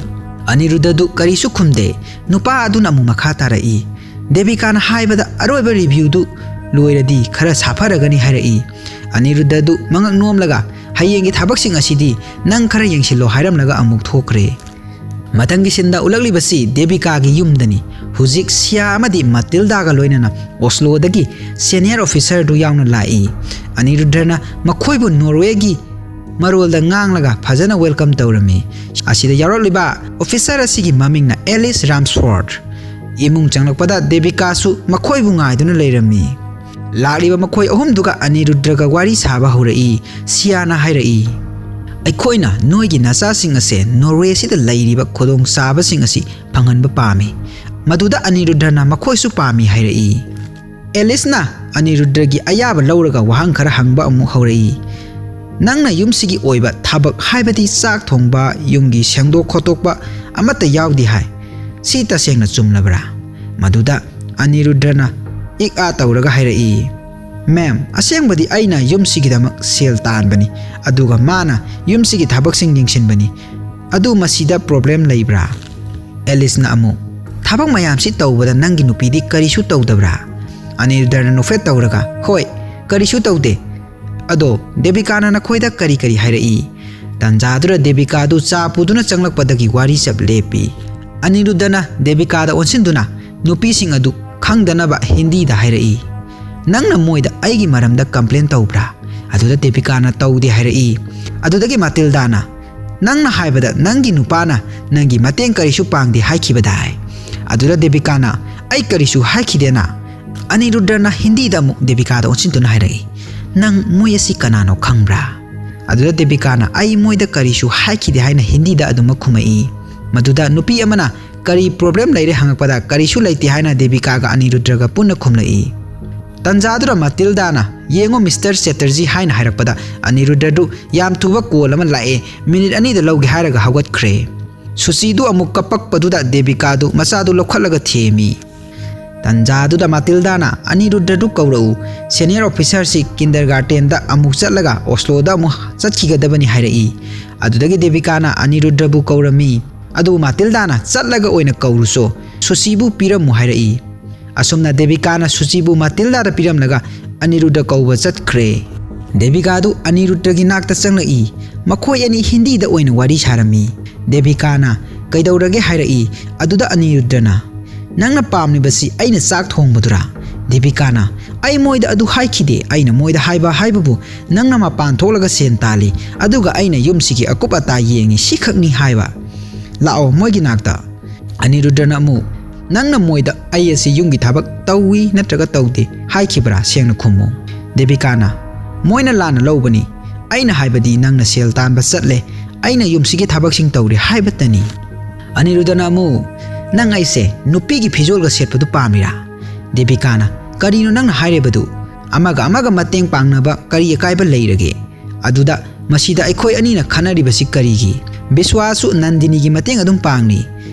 ꯑꯅꯤꯔꯨꯗ꯭ꯙꯗꯨ ꯀꯔꯤꯁꯨ ꯈꯨꯝꯗꯦ꯫ ꯅꯨꯄꯥ ꯑꯗꯨꯅ ꯑꯃꯨꯛ ꯃꯈꯥ ꯇꯥꯔꯛꯏ, "ꯗꯦꯕꯤꯀꯥꯅ ꯍꯥꯏꯕꯗ ꯑꯔꯣꯏꯕ ꯔꯤꯚ꯭ꯌꯨꯗꯨ ꯂꯣꯏꯔꯗꯤ ꯈꯔ ꯁꯥꯐꯔꯒꯅꯤ" ꯍꯥꯏꯔꯛꯏ꯫ ꯑꯅꯤꯔꯨꯗ꯭ꯙꯗꯨ ꯃꯉꯛ ꯅꯣꯝꯂꯒ, "ꯍꯌꯦꯡꯒꯤ ꯊꯕꯛꯁꯤꯡ ꯑꯁꯤꯗꯤ ꯅꯪ ꯈꯔ ꯌꯦꯡꯁꯤꯜꯂꯣ" ꯍꯥꯏꯔꯝꯂꯒ ꯑꯃꯨꯛ ꯊꯣꯛꯈ꯭ꯔꯦ꯫ ꯃꯊꯪꯒꯤ ꯁꯤꯟꯗ ꯎꯠꯂꯛꯂꯤꯕꯁꯤ ꯗꯦꯕꯤꯀꯥꯒꯤ ꯌꯨꯝꯗꯅꯤ꯫ ꯍꯧꯖꯤꯛ ꯁꯤꯌꯥ ꯑꯃꯗꯤ ꯃꯇꯤꯜꯗꯥꯒ ꯂꯣꯏꯅꯅ ꯑꯣꯁꯂꯣꯗꯒꯤ ꯁꯦꯅꯤꯌꯔ ꯑꯣꯐꯤꯁꯥꯔꯗꯨ ꯌꯥꯎꯅ ꯂꯥꯛꯏ꯫ ꯑꯅꯤꯔꯨꯗ꯭ꯙꯅ ꯃꯈꯣꯏꯕꯨ ꯅꯣꯔꯋꯦꯒꯤ ꯃꯔꯣꯜꯗ ꯉꯥꯡꯂꯒ ꯐꯖꯅ ꯋꯦꯜꯀꯝ ꯇꯧꯔꯝꯃꯤ꯫ ꯑꯁꯤꯗ ꯌꯥꯎꯔꯛꯂꯤꯕ ꯑꯣꯐꯤꯁꯥꯔ ꯑꯁꯤꯒꯤ ꯃꯃꯤꯡꯅ ꯑꯦꯂꯤꯁ ꯔꯥꯝꯁꯐꯣꯔꯗ꯫ ꯏꯃꯨꯡ ꯆꯪꯂꯛꯄꯗ ꯗꯦꯕꯤꯀꯥꯁꯨ ꯃꯈꯣꯏꯕꯨ ꯉꯥꯏꯗꯨꯅ ꯂꯩꯔꯝꯃꯤ꯫ ꯂꯥꯛꯂꯤꯕ ꯃꯈꯣꯏ ꯑꯍꯨꯝꯗꯨꯒ ꯑꯅꯤꯔꯨꯗ꯭ꯔꯒ ꯋꯥꯔꯤ ꯁꯥꯕ ꯍꯧꯔꯛꯏ꯫ ꯁꯤꯌꯥꯅ ꯍꯥꯏꯔꯛꯏ, "ꯑꯩꯈꯣꯏꯅ ꯅꯣꯏꯒꯤ ꯅꯆꯥꯁꯤꯡ ꯑꯁꯦ ꯅꯣꯔꯋꯦꯁꯤꯗ ꯂꯩꯔꯤꯕ ꯈꯨꯗꯣꯡꯆꯥꯕꯁꯤꯡ ꯑꯁꯤ ꯐꯪꯍꯟꯕ ꯄꯥꯝꯃꯤ꯫" ꯃꯗꯨꯗ ꯑꯅꯤꯔꯨꯗ꯭ꯔꯅ ꯃꯈꯣꯏꯁꯨ ꯄꯥꯝꯃꯤ ꯍꯥꯏꯔꯛꯏ꯫ ꯑꯦꯂꯤꯁꯅ ꯑꯅꯤꯔꯨꯗ꯭ꯔꯒꯤ ꯑꯌꯥꯕ ꯂꯧꯔꯒ ꯋꯥꯍꯪ ꯈꯔ ꯍꯪꯕ ꯑꯃꯨꯛ ꯍꯧꯔꯛꯏ꯫ "ꯅꯪꯅ ꯌꯨꯝꯁꯤꯒꯤ ꯑꯣꯏꯕ ꯊꯕꯛ, ꯍꯥꯏꯕꯗꯤ ꯆꯥꯛ ꯊꯣꯡꯕ, ꯌꯨꯝꯒꯤ ꯁꯦꯡꯗꯣꯛ ꯈꯣꯠꯇꯣꯛꯄ ꯑꯃꯠꯇ ꯌꯥꯎꯗꯦ ꯍꯥꯏ꯫ ꯁꯤ ꯇꯁꯦꯡꯅ ꯆꯨꯝꯂꯕ꯭ꯔꯥ?" ꯃꯗꯨꯗ ꯑꯅꯤꯔꯨꯗ꯭ꯔꯅ ꯏꯛ ꯑꯥ ꯇꯧꯔꯒ ꯍꯥꯏꯔꯛꯏ, "ꯃꯦꯝ, ꯑꯁꯦꯡꯕꯗꯤ ꯑꯩꯅ ꯌꯨꯝꯁꯤꯒꯤꯗꯃꯛ ꯁꯦꯜ ꯇꯥꯟꯕꯅꯤ, ꯑꯗꯨꯒ ꯃꯥꯅ ꯌꯨꯝꯁꯤꯒꯤ ꯊꯕꯛꯁꯤꯡ ꯌꯦꯡꯁꯤꯟꯕꯅꯤ꯫ ꯑꯗꯨ ꯃꯁꯤꯗ ꯄ꯭ꯔꯣꯕ꯭ꯂꯦꯝ ꯂꯩꯕ꯭ꯔꯥ?" ꯑꯦꯂꯤꯁꯅ ꯑꯃꯨꯛ, "ꯊꯕꯛ ꯃꯌꯥꯝꯁꯤ ꯇꯧꯕꯗ ꯅꯪꯒꯤ ꯅꯨꯄꯤꯗꯤ ꯀꯔꯤꯁꯨ ꯇꯧꯗꯕ꯭ꯔꯥ?" ꯑꯅꯤꯔꯨꯗ꯭ꯔꯅ ꯅꯣꯛꯐꯦꯠ ꯇꯧꯔꯒ, "ꯍꯣꯏ, ꯀꯔꯤꯁꯨ ꯇꯧꯗꯦ꯫ ꯑꯗꯣ ꯗꯦꯕꯤꯀꯥꯅ ꯅꯈꯣꯏꯗ ꯀꯔꯤ ꯀꯔꯤ ꯍꯥꯏꯔꯛꯏ?" ꯇꯟꯖꯥꯗꯨꯗ ꯗꯦꯕꯤꯀꯥꯗꯨ ꯆꯥ ꯄꯨꯗꯨꯅ ꯆꯪꯂꯛꯄꯗꯒꯤ ꯋꯥꯔꯤ ꯆꯞ ꯂꯦꯞꯄꯤ꯫ ꯑꯅꯤꯔꯨꯗ꯭ꯔꯅ ꯗꯦꯕꯤꯀꯥꯗ ꯑꯣꯟꯁꯤꯟꯗꯨꯅ ꯅꯨꯄꯤꯁꯤꯡ ꯑꯗꯨ ꯈꯪꯗꯅꯕ ꯍꯤꯟꯗꯤꯗ ꯍꯥꯏꯔꯛꯏ, "ꯅꯪꯅ ꯃꯣꯏꯗ ꯑꯩꯒꯤ ꯃꯔꯝꯗ ꯀꯝꯄ꯭ꯂꯦꯟ ꯇꯧꯕ꯭ꯔꯥ?" ꯑꯗꯨꯗ ꯗꯦꯕꯤꯀꯥꯅ ꯇꯧꯗꯦ ꯍꯥꯏꯔꯛꯏ꯫ ꯑꯗꯨꯗꯒꯤ ꯃꯥꯇꯤꯜꯗꯥꯅ, "ꯅꯪꯅ ꯍꯥꯏꯕꯗ ꯅꯪꯒꯤ ꯅꯨꯄꯥꯅ ꯅꯪꯒꯤ ꯃꯇꯦꯡ ꯀꯔꯤꯁꯨ ꯄꯥꯡꯗꯦ ꯍꯥꯏꯈꯤꯕꯗꯥꯏ?" ꯑꯗꯨꯗ ꯗꯦꯕꯤꯀꯥꯅ, "ꯑꯩ ꯀꯔꯤꯁꯨ ꯍꯥꯏꯈꯤꯗꯦꯅ?" ꯑꯅꯤꯔꯨꯗ꯭ꯔꯅ ꯍꯤꯟꯗꯤꯗ ꯑꯃꯨꯛ ꯗꯦꯕꯤꯀꯥꯗ ꯑꯣꯟꯁꯤꯟꯗꯨꯅ ꯍꯥꯏꯔꯛꯏ, "ꯅꯪ ꯃꯣꯏ ꯑꯁꯤ ꯀꯅꯥꯅꯣ ꯈꯪꯕ꯭ꯔꯥ?" ꯑꯗꯨꯗ ꯗꯦꯕꯤꯀꯥꯅ, "ꯑꯩ ꯃꯣꯏꯗ ꯀꯔꯤꯁꯨ ꯍꯥꯏꯈꯤꯗꯦ" ꯍꯥꯏꯅ ꯍꯤꯟꯗꯤꯗ ꯑꯗꯨꯃꯛ ꯈꯨꯝꯃꯛꯏ꯫ ꯃꯗꯨꯗ ꯅꯨꯄꯤ ꯑꯃꯅ, "ꯀꯔꯤ ꯄ꯭ꯔꯣꯕ꯭ꯂꯦꯝ ꯂꯩꯔꯦ?" ꯍꯪꯉꯛꯄꯗ, "ꯀꯔꯤꯁꯨ ꯂꯩꯇꯦ" ꯍꯥꯏꯅ ꯗꯦꯕꯤꯀꯥꯒ ꯑꯅꯤꯔꯨꯗ꯭ꯔꯒ ꯄꯨꯟꯅ ꯈꯨꯝꯂꯛꯏ꯫ ꯇꯟꯖꯥꯗꯨꯗ ꯃꯥꯇꯤꯜꯗꯥꯅ, "ꯌꯦꯡꯉꯣ ꯃꯤꯁꯇꯔ ꯆꯦꯇꯔꯖꯤ" ꯍꯥꯏꯅ ꯍꯥꯏꯔꯛꯄꯗ, ꯑꯅꯤꯔꯨꯗ꯭ꯔꯗꯨ, "ꯌꯥꯝ ꯊꯨꯕ ꯀꯣꯜ ꯑꯃ ꯂꯥꯛꯑꯦ, ꯃꯤꯅꯤꯠ ꯑꯅꯤꯗ ꯂꯧꯒꯦ" ꯍꯥꯏꯔꯒ ꯍꯧꯒꯠꯈ꯭ꯔꯦ꯫ ꯁꯨꯆꯤꯗꯨ ꯑꯃꯨꯛ ꯀꯞꯄꯛꯄꯗꯨꯗ ꯗꯦꯕꯤꯀꯥꯗꯨ ꯃꯆꯥꯗꯨ ꯂꯧꯈꯠꯂꯒ ꯊꯦꯝꯃꯤ꯫ ꯇꯟꯖꯥꯗꯨꯗ ꯃꯥꯇꯤꯜꯗꯥꯅ, "ꯑꯅꯤꯔꯨꯗ꯭ꯔꯗꯨ ꯀꯧꯔꯛꯎ, ꯁꯦꯅꯤꯌꯔ ꯑꯣꯐꯤꯁꯥꯔꯁꯤ ꯀꯤꯟꯗꯔꯒꯥꯔꯇꯦꯟꯗ ꯑꯃꯨꯛ ꯆꯠꯂꯒ ꯑꯣꯁꯂꯣꯗ ꯑꯃꯨꯛ ꯆꯠꯈꯤꯒꯗꯕꯅꯤ" ꯍꯥꯏꯔꯛꯏ꯫ ꯑꯗꯨꯗꯒꯤ ꯗꯦꯕꯤꯀꯥꯅ ꯑꯅꯤꯔꯨꯗ꯭ꯔꯕꯨ ꯀꯧꯔꯝꯃꯤ꯫ "ꯑꯗꯨꯕꯨ ꯃꯥꯇꯤꯜꯗꯥꯅ ꯆꯠꯂꯒ ꯑꯣꯏꯅ ꯀꯧꯔꯨꯆꯣ, ꯁꯨꯆꯤꯕꯨ ꯄꯤꯔꯝꯃꯨ" ꯍꯥꯏꯔꯛꯏ꯫ ꯑꯁꯨꯝꯅ ꯗꯦꯕꯤꯀꯥꯅ ꯁꯨꯆꯤꯕꯨ ꯃꯥꯇꯤꯜꯗꯥꯗ ꯄꯤꯔꯝꯂꯒ ꯑꯅꯤꯔꯨꯗ꯭ꯔ ꯀꯧꯕ ꯆꯠꯈ꯭ꯔꯦ꯫ ꯗꯦꯕꯤꯀꯥꯗꯨ ꯑꯅꯤꯔꯨꯗ꯭ꯔꯒꯤ ꯅꯥꯛꯇ ꯆꯪꯂꯛꯏ꯫ ꯃꯈꯣꯏ ꯑꯅꯤ ꯍꯤꯟꯗꯤꯗ ꯑꯣꯏꯅ ꯋꯥꯔꯤ ꯁꯥꯔꯝꯃꯤ꯫ ꯗꯦꯕꯤꯀꯥꯅ, "ꯀꯩꯗꯧꯔꯒꯦ?" ꯍꯥꯏꯔꯛꯏ꯫ ꯑꯗꯨꯗ ꯑꯅꯤꯔꯨꯗ꯭ꯔꯅ, "ꯅꯪꯅ ꯄꯥꯝꯂꯤꯕꯁꯤ ꯑꯩꯅ ꯆꯥꯛ ꯊꯣꯡꯕꯗꯨꯔꯥ?" ꯗꯦꯕꯤꯀꯥꯅ, "ꯑꯩ ꯃꯣꯏꯗ ꯑꯗꯨ ꯍꯥꯏꯈꯤꯗꯦ, ꯑꯩꯅ ꯃꯣꯏꯗ ꯍꯥꯏꯕ ꯍꯥꯏꯕꯕꯨ ꯅꯪꯅ ꯃꯄꯥꯟ ꯊꯣꯛꯂꯒ ꯁꯦꯟ ꯇꯥꯜꯂꯤ, ꯑꯗꯨꯒ ꯑꯩꯅ ꯌꯨꯝꯁꯤꯒꯤ ꯑꯀꯨꯞ ꯑꯇꯥ ꯌꯦꯡꯉꯤ, ꯁꯤꯈꯛꯅꯤ ꯍꯥꯏꯕ꯫ ꯂꯥꯛꯑꯣ ꯃꯣꯏꯒꯤ ꯅꯥꯛꯇ꯫" ꯑꯅꯤꯔꯨꯗ꯭ꯔꯅ ꯑꯃꯨꯛ, "ꯅꯪꯅ ꯃꯣꯏꯗ ꯑꯩ ꯑꯁꯤ ꯌꯨꯝꯒꯤ ꯊꯕꯛ ꯇꯧꯏ ꯅꯠꯇ꯭ꯔꯒ ꯇꯧꯗꯦ ꯍꯥꯏꯈꯤꯕ꯭ꯔꯥ? ꯁꯦꯡꯅ ꯈꯨꯝꯃꯨ꯫" ꯗꯦꯕꯤꯀꯥꯅ, "ꯃꯣꯏꯅ ꯂꯥꯟꯅ ꯂꯧꯕꯅꯤ꯫ ꯑꯩꯅ ꯍꯥꯏꯕꯗꯤ ꯅꯪꯅ ꯁꯦꯜ ꯇꯥꯟꯕ ꯆꯠꯂꯦ, ꯑꯩꯅ ꯌꯨꯝꯁꯤꯒꯤ ꯊꯕꯛꯁꯤꯡ ꯇꯧꯔꯤ ꯍꯥꯏꯕꯇꯅꯤ꯫" ꯑꯅꯤꯔꯨꯗꯅ ꯑꯃꯨꯛ, "ꯅꯪ ꯑꯩꯁꯦ ꯅꯨꯄꯤꯒꯤ ꯐꯤꯖꯣꯜꯒ ꯁꯦꯠꯄꯗꯨ ꯄꯥꯝꯃꯤꯔꯥ?" ꯗꯦꯕꯤꯀꯥꯅ, "ꯀꯔꯤꯅꯣ ꯅꯪꯅ ꯍꯥꯏꯔꯤꯕꯗꯨ? ꯑꯃꯒ ꯑꯃꯒ ꯃꯇꯦꯡ ꯄꯥꯡꯅꯕ ꯀꯔꯤ ꯑꯀꯥꯏꯕ ꯂꯩꯔꯒꯦ? ꯑꯗꯨꯗ ꯃꯁꯤꯗ ꯑꯩꯈꯣꯏ ꯑꯅꯤꯅ ꯈꯟꯅꯔꯤꯕꯁꯤ ꯀꯔꯤꯒꯤ?" ꯕꯤꯁ꯭ꯋꯥꯁꯨ ꯅꯟꯗꯤꯅꯤꯒꯤ ꯃꯇꯦꯡ ꯑꯗꯨꯝ ꯄꯥꯡꯂꯤ꯫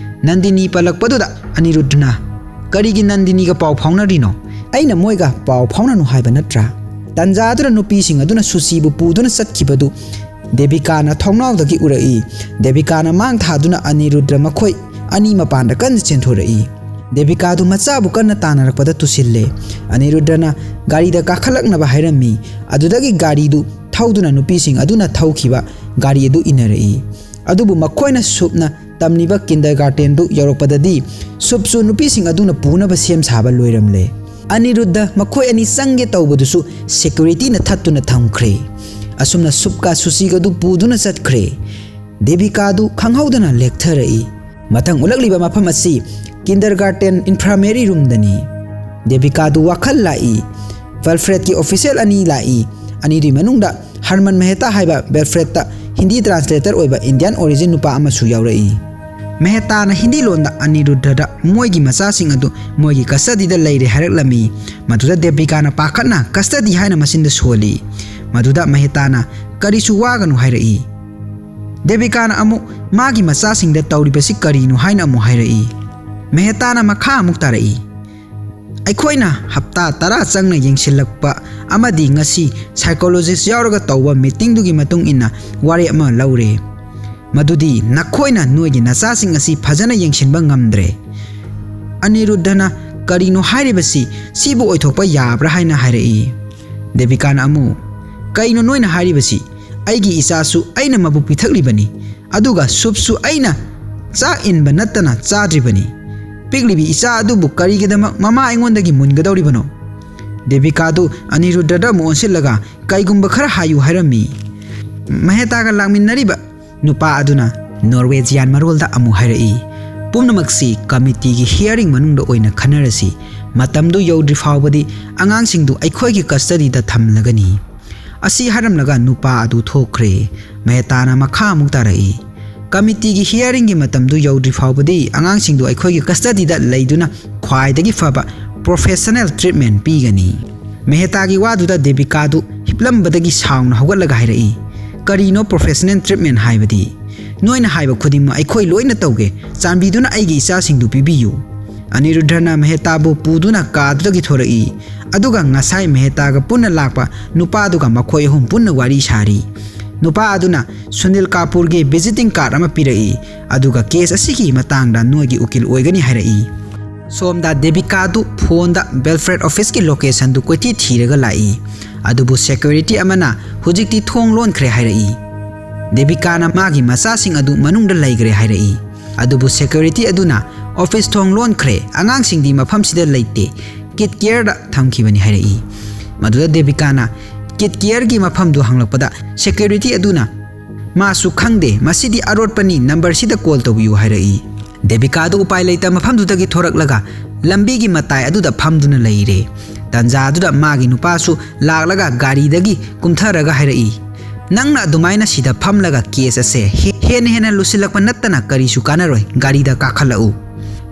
ꯅꯟꯗꯤꯅꯤ ꯄꯜꯂꯛꯄꯗꯨꯗ ꯑꯅꯤꯔꯨꯗ꯭ꯙꯅ, "ꯀꯔꯤꯒꯤ ꯅꯟꯗꯤꯅꯤꯒ ꯄꯥꯎ ꯐꯥꯎꯅꯔꯤꯅꯣ? ꯑꯩꯅ ꯃꯣꯏꯒ ꯄꯥꯎ ꯐꯥꯎꯅꯅꯨ ꯍꯥꯏꯕ ꯅꯠꯇ꯭ꯔꯥ?" ꯇꯟꯖꯥꯗꯨꯗ ꯅꯨꯄꯤꯁꯤꯡ ꯑꯗꯨꯅ ꯁꯨꯆꯤꯕꯨ ꯄꯨꯗꯨꯅ ꯆꯠꯈꯤꯕꯗꯨ ꯗꯦꯕꯤꯀꯥꯅ ꯊꯣꯡꯅꯥꯎꯗꯒꯤ ꯎꯔꯛꯏ꯫ ꯗꯦꯕꯤꯀꯥꯅ ꯃꯥꯡ ꯊꯥꯗꯨꯅ ꯑꯅꯤꯔꯨꯗ꯭ꯔ ꯃꯈꯣꯏ ꯑꯅꯤ ꯃꯄꯥꯟꯗ ꯀꯟꯅ ꯆꯦꯟꯊꯣꯔꯛꯏ꯫ ꯗꯦꯕꯤꯀꯥꯗꯨ ꯃꯆꯥꯕꯨ ꯀꯟꯅ ꯇꯥꯟꯅꯔꯛꯄꯗ ꯇꯨꯁꯤꯜꯂꯦ꯫ ꯑꯅꯤꯔꯨꯗ꯭ꯔꯅ ꯒꯥꯔꯤꯗ ꯀꯥꯈꯠꯂꯛꯅꯕ ꯍꯥꯏꯔꯝꯃꯤ꯫ ꯑꯗꯨꯗꯒꯤ ꯒꯥꯔꯤꯗꯨ ꯊꯧꯗꯨꯅ ꯅꯨꯄꯤꯁꯤꯡ ꯑꯗꯨꯅ ꯊꯧꯈꯤꯕ ꯒꯥꯔꯤ ꯑꯗꯨ ꯏꯟꯅꯔꯛꯏ꯫ ꯑꯗꯨꯕꯨ ꯃꯈꯣꯏꯅ ꯁꯨꯞꯅ ꯇꯝꯂꯤꯕ ꯀꯤꯟꯗꯔꯒꯥꯔꯇꯦꯟꯗꯨ ꯌꯧꯔꯛꯄꯗꯗꯤ ꯁꯨꯞꯁꯨ ꯅꯨꯄꯤꯁꯤꯡ ꯑꯗꯨꯅ ꯄꯨꯅꯕ ꯁꯦꯝ ꯁꯥꯕ ꯂꯣꯏꯔꯝꯂꯦ꯫ ꯑꯅꯤꯔꯨꯗ꯭ꯙ ꯃꯈꯣꯏ ꯑꯅꯤ ꯆꯪꯒꯦ ꯇꯧꯕꯗꯨꯁꯨ ꯁꯦꯀ꯭ꯌꯨꯔꯤꯇꯤꯅ ꯊꯠꯇꯨꯅ ꯊꯝꯈ꯭ꯔꯦ꯫ ꯑꯁꯨꯝꯅ ꯁꯨꯞꯀ ꯁꯨꯆꯤꯒꯗꯨ ꯄꯨꯗꯨꯅ ꯆꯠꯈ꯭ꯔꯦ꯫ ꯗꯦꯕꯤꯀꯥꯗꯨ ꯈꯪꯍꯧꯗꯅ ꯂꯦꯛꯊꯔꯛꯏ꯫ ꯃꯊꯪ ꯎꯠꯂꯛꯂꯤꯕ ꯃꯐꯝ ꯑꯁꯤ ꯀꯤꯟꯗꯔꯒꯥꯔꯇꯦꯟ ꯏꯟꯐ꯭ꯔꯥꯃꯦꯔꯤ ꯔꯨꯝꯗꯅꯤ꯫ ꯗꯦꯕꯤꯀꯥꯗꯨ ꯋꯥꯈꯜ ꯂꯥꯛꯏ꯫ ꯕꯦꯜꯐ꯭ꯔꯦꯗꯀꯤ ꯑꯣꯐꯤꯁꯤꯌꯦꯜ ꯑꯅꯤ ꯂꯥꯛꯏ꯫ ꯑꯅꯤꯗꯨꯒꯤ ꯃꯅꯨꯡꯗ ꯍꯔꯃꯟ ꯃꯦꯍꯇꯥ ꯍꯥꯏꯕ ꯕꯦꯜꯐ꯭ꯔꯦꯗꯇ ꯍꯤꯟꯗꯤ ꯇ꯭ꯔꯥꯟꯁꯂꯦꯇꯔ ꯑꯣꯏꯕ ꯏꯟꯗꯤꯌꯥꯟ ꯑꯣꯔꯤꯖꯤꯟ ꯅꯨꯄꯥ ꯑꯃꯁꯨ ꯌꯥꯎꯔꯛꯏ꯫ ꯃꯦꯍꯇꯥꯅ ꯍꯤꯟꯗꯤ ꯂꯣꯟꯗ ꯑꯅꯤꯔꯨꯗ꯭ꯙꯗ ꯃꯣꯏꯒꯤ ꯃꯆꯥꯁꯤꯡ ꯑꯗꯨ ꯃꯣꯏꯒꯤ ꯀꯁꯇꯗꯤꯗ ꯂꯩꯔꯦ ꯍꯥꯏꯔꯛꯂꯝꯃꯤ꯫ ꯃꯗꯨꯗ ꯗꯦꯕꯤꯀꯥꯅ ꯄꯥꯈꯠꯅ ꯀꯁꯇꯗꯤ ꯍꯥꯏꯅ ꯃꯆꯤꯟꯗ ꯁꯣꯜꯂꯤ꯫ ꯃꯗꯨꯗ ꯃꯦꯍꯇꯥꯅ ꯀꯔꯤꯁꯨ ꯋꯥꯒꯅꯨ ꯍꯥꯏꯔꯛꯏ꯫ ꯗꯦꯕꯤꯀꯥꯅ ꯑꯃꯨꯛ ꯃꯥꯒꯤ ꯃꯆꯥꯁꯤꯡꯗ ꯇꯧꯔꯤꯕꯁꯤ ꯀꯔꯤꯅꯣ ꯍꯥꯏꯅ ꯑꯃꯨꯛ ꯍꯥꯏꯔꯛꯏ꯫ ꯃꯦꯍꯇꯥꯅ ꯃꯈꯥ ꯑꯃꯨꯛ ꯇꯥꯔꯛꯏ, "ꯑꯩꯈꯣꯏꯅ ꯍꯞꯇꯥ ꯇꯔꯥ ꯆꯪꯅ ꯌꯦꯡꯁꯤꯜꯂꯛꯄ ꯑꯃꯗꯤ ꯉꯁꯤ ꯁꯥꯏꯀꯣꯂꯣꯖꯤꯁ ꯌꯥꯎꯔꯒ ꯇꯧꯕ ꯃꯤꯇꯤꯡꯗꯨꯒꯤ ꯃꯇꯨꯡ ꯏꯟꯅ ꯋꯥꯔꯦꯞ ꯑꯃ ꯂꯧꯔꯦ꯫ ꯃꯗꯨꯗꯤ ꯅꯈꯣꯏꯅ ꯅꯣꯏꯒꯤ ꯅꯆꯥꯁꯤꯡ ꯑꯁꯤ ꯐꯖꯅ ꯌꯦꯡꯁꯤꯟꯕ ꯉꯝꯗ꯭ꯔꯦ꯫" ꯑꯅꯤꯔꯨꯗ꯭ꯙꯅ, "ꯀꯔꯤꯅꯣ ꯍꯥꯏꯔꯤꯕꯁꯤ? ꯁꯤꯕꯨ ꯑꯣꯏꯊꯣꯛꯄ ꯌꯥꯕ꯭ꯔꯥ?" ꯍꯥꯏꯅ ꯍꯥꯏꯔꯛꯏ꯫ ꯗꯦꯕꯤꯀꯥꯅ ꯑꯃꯨꯛ, "ꯀꯩꯅꯣ ꯅꯣꯏꯅ ꯍꯥꯏꯔꯤꯕꯁꯤ? ꯑꯩꯒꯤ ꯏꯆꯥꯁꯨ ꯑꯩꯅ ꯃꯕꯨꯛ ꯄꯤꯊꯛꯂꯤꯕꯅꯤ, ꯑꯗꯨꯒ ꯁꯨꯞꯁꯨ ꯑꯩꯅ ꯆꯥꯛ ꯏꯟꯕ ꯅꯠꯇꯅ ꯆꯥꯗ꯭ꯔꯤꯕꯅꯤ꯫ ꯄꯤꯛꯂꯤꯕꯤ ꯏꯆꯥ ꯑꯗꯨꯕꯨ ꯀꯔꯤꯒꯤꯗꯃꯛ ꯃꯃꯥ ꯑꯩꯉꯣꯟꯗꯒꯤ ꯃꯨꯟꯒꯗꯧꯔꯤꯕꯅꯣ?" ꯗꯦꯕꯤꯀꯥꯗꯨ ꯑꯅꯤꯔꯨꯗ꯭ꯙꯗ ꯑꯃꯨꯛ ꯑꯣꯟꯁꯤꯜꯂꯒ ꯀꯩꯒꯨꯝꯕ ꯈꯔ ꯍꯥꯏꯌꯨ ꯍꯥꯏꯔꯝꯃꯤ꯫ ꯃꯦꯍꯇꯥꯒ ꯂꯥꯛꯃꯤꯟꯅꯔꯤꯕ ꯅꯨꯄꯥ ꯑꯗꯨꯅ ꯅꯣꯔꯋꯦꯖꯤꯌꯥꯟ ꯃꯔꯣꯜꯗ ꯑꯃꯨꯛ ꯍꯥꯏꯔꯛꯏ, ꯄꯨꯝꯅꯃꯛꯁꯤ ꯀꯃꯤꯇꯤꯒꯤ ꯍꯤꯌꯥꯔꯤꯡ ꯃꯅꯨꯡꯗ ꯑꯣꯏꯅ ꯈꯟꯅꯔꯁꯤ꯫ ꯃꯇꯝꯗꯨ ꯌꯧꯗ꯭ꯔꯤ ꯐꯥꯎꯕꯗꯤ ꯑꯉꯥꯡꯁꯤꯡꯗꯨ ꯑꯩꯈꯣꯏꯒꯤ ꯀꯁꯇꯗꯤꯗ ꯊꯝꯂꯒꯅꯤ꯫ ꯑꯁꯤ ꯍꯥꯏꯔꯝꯂꯒ ꯅꯨꯄꯥ ꯑꯗꯨ ꯊꯣꯛꯈ꯭ꯔꯦ꯫ ꯃꯦꯍꯇꯥꯅ ꯃꯈꯥ ꯑꯃꯨꯛ ꯇꯥꯔꯛꯏ, "ꯀꯃꯤꯇꯤꯒꯤ ꯍꯤꯌꯥꯔꯤꯡꯒꯤ ꯃꯇꯝꯗꯨ ꯌꯧꯗ꯭ꯔꯤ ꯐꯥꯎꯕꯗꯤ ꯑꯉꯥꯡꯁꯤꯡꯗꯨ ꯑꯩꯈꯣꯏꯒꯤ ꯀꯁꯇꯗꯤꯗ ꯂꯩꯗꯨꯅ ꯈ꯭ꯋꯥꯏꯗꯒꯤ ꯐꯕ ꯄ꯭ꯔꯣꯐꯦꯁꯅꯦꯜ ꯇ꯭ꯔꯤꯠꯃꯦꯟ ꯄꯤꯒꯅꯤ"꯫ ꯃꯦꯍꯇꯥꯒꯤ ꯋꯥꯗꯨꯗ ꯗꯦꯕꯤꯀꯥꯗꯨ ꯍꯤꯞꯂꯝꯕꯗꯒꯤ ꯁꯥꯎꯅ ꯍꯧꯒꯠꯂꯒ ꯍꯥꯏꯔꯛꯏ, "ꯀꯔꯤꯅꯣ ꯄ꯭ꯔꯣꯐꯦꯁꯅꯦꯜ ꯇ꯭ꯔꯤꯠꯃꯦꯟ ꯍꯥꯏꯕꯗꯤ? ꯅꯣꯏꯅ ꯍꯥꯏꯕ ꯈꯨꯗꯤꯡꯃꯛ ꯑꯩꯈꯣꯏ ꯂꯣꯏꯅ ꯇꯧꯒꯦ꯫ ꯆꯥꯟꯕꯤꯗꯨꯅ ꯑꯩꯒꯤ ꯏꯆꯥꯁꯤꯡꯗꯨ ꯄꯤꯕꯤꯌꯨ"꯫ ꯑꯅꯤꯔꯨꯗ꯭ꯔꯅ ꯃꯦꯍꯇꯥꯕꯨ ꯄꯨꯗꯨꯅ ꯀꯥꯗꯨꯗꯒꯤ ꯊꯣꯔꯛꯏ꯫ ꯑꯗꯨꯒ ꯉꯁꯥꯏ ꯃꯦꯍꯇꯥꯒ ꯄꯨꯟꯅ ꯂꯥꯛꯄ ꯅꯨꯄꯥꯗꯨꯒ ꯃꯈꯣꯏ ꯑꯍꯨꯝ ꯄꯨꯟꯅ ꯋꯥꯔꯤ ꯁꯥꯔꯤ꯫ ꯅꯨꯄꯥ ꯑꯗꯨꯅ ꯁꯨꯅꯤꯜ ꯀꯥꯄꯨꯔꯒꯤ ꯚꯤꯖꯤꯇꯤꯡ ꯀꯥꯔꯗ ꯑꯃ ꯄꯤꯔꯛꯏ, ꯑꯗꯨꯒ ꯀꯦꯁ ꯑꯁꯤꯒꯤ ꯃꯇꯥꯡꯗ ꯅꯣꯏꯒꯤ ꯎꯀꯤꯜ ꯑꯣꯏꯒꯅꯤ ꯍꯥꯏꯔꯛꯏ꯫ ꯁꯣꯝꯗ ꯗꯦꯕꯤꯀꯥꯗꯨ ꯐꯣꯟꯗ ꯕꯦꯜꯐ꯭ꯔꯦꯗ ꯑꯣꯐꯤꯁꯀꯤ ꯂꯣꯀꯦꯁꯟꯗꯨ ꯀꯣꯏꯊꯤ ꯊꯤꯔꯒ ꯂꯥꯛꯏ, ꯑꯗꯨꯕꯨ ꯁꯦꯀ꯭ꯌꯨꯔꯤꯇꯤ ꯑꯃꯅ ꯍꯧꯖꯤꯛꯇꯤ ꯊꯣꯡ ꯂꯣꯟꯈ꯭ꯔꯦ ꯍꯥꯏꯔꯛꯏ꯫ ꯗꯦꯕꯤꯀꯥꯅ ꯃꯥꯒꯤ ꯃꯆꯥꯁꯤꯡ ꯑꯗꯨ ꯃꯅꯨꯡꯗ ꯂꯩꯈ꯭ꯔꯦ ꯍꯥꯏꯔꯛꯏ, ꯑꯗꯨꯕꯨ ꯁꯦꯀ꯭ꯌꯨꯔꯤꯇꯤ ꯑꯗꯨꯅ, "ꯑꯣꯐꯤꯁ ꯊꯣꯡ ꯂꯣꯟꯈ꯭ꯔꯦ, ꯑꯉꯥꯡꯁꯤꯡꯗꯤ ꯃꯐꯝꯁꯤꯗ ꯂꯩꯇꯦ, ꯀꯤꯠ ꯀꯤꯌꯔꯗ ꯊꯝꯈꯤꯕꯅꯤ" ꯍꯥꯏꯔꯛꯏ꯫ ꯃꯗꯨꯗ ꯗꯦꯕꯤꯀꯥꯅ ꯀꯤꯠ ꯀꯤꯌꯔꯒꯤ ꯃꯐꯝꯗꯨ ꯍꯪꯂꯛꯄꯗ, ꯁꯦꯀ꯭ꯌꯨꯔꯤꯇꯤ ꯑꯗꯨꯅ, "ꯃꯥꯁꯨ ꯈꯪꯗꯦ, ꯃꯁꯤꯗꯤ ꯑꯔꯣꯠꯄꯅꯤ, ꯅꯝꯕꯔꯁꯤꯗ ꯀꯣꯜ ꯇꯧꯕꯤꯌꯨ" ꯍꯥꯏꯔꯛꯏ꯫ ꯗꯦꯕꯤꯀꯥꯗꯨ ꯎꯄꯥꯏ ꯂꯩꯇ ꯃꯐꯝꯗꯨꯗꯒꯤ ꯊꯣꯔꯛꯂꯒ ꯂꯝꯕꯤꯒꯤ ꯃꯇꯥꯏ ꯑꯗꯨꯗ ꯐꯝꯗꯨꯅ ꯂꯩꯔꯦ꯫ ꯇꯟꯖꯥꯗꯨꯗ ꯃꯥꯒꯤ ꯅꯨꯄꯥꯁꯨ ꯂꯥꯛꯂꯒ ꯒꯥꯔꯤꯗꯒꯤ ꯀꯨꯝꯊꯔꯒ ꯍꯥꯏꯔꯛꯏ, "ꯅꯪꯅ ꯑꯗꯨꯃꯥꯏꯅ ꯁꯤꯗ ꯐꯝꯂꯒ ꯀꯦꯁ ꯑꯁꯦ ꯍꯦ-, ꯍꯦꯟꯅ ꯍꯦꯟꯅ ꯂꯨꯁꯤꯜꯂꯛꯄ ꯅꯠꯇꯅ ꯀꯔꯤꯁꯨ ꯀꯥꯟꯅꯔꯣꯏ, ꯒꯥꯔꯤꯗ ꯀꯥꯈꯠꯂꯛꯎ"꯫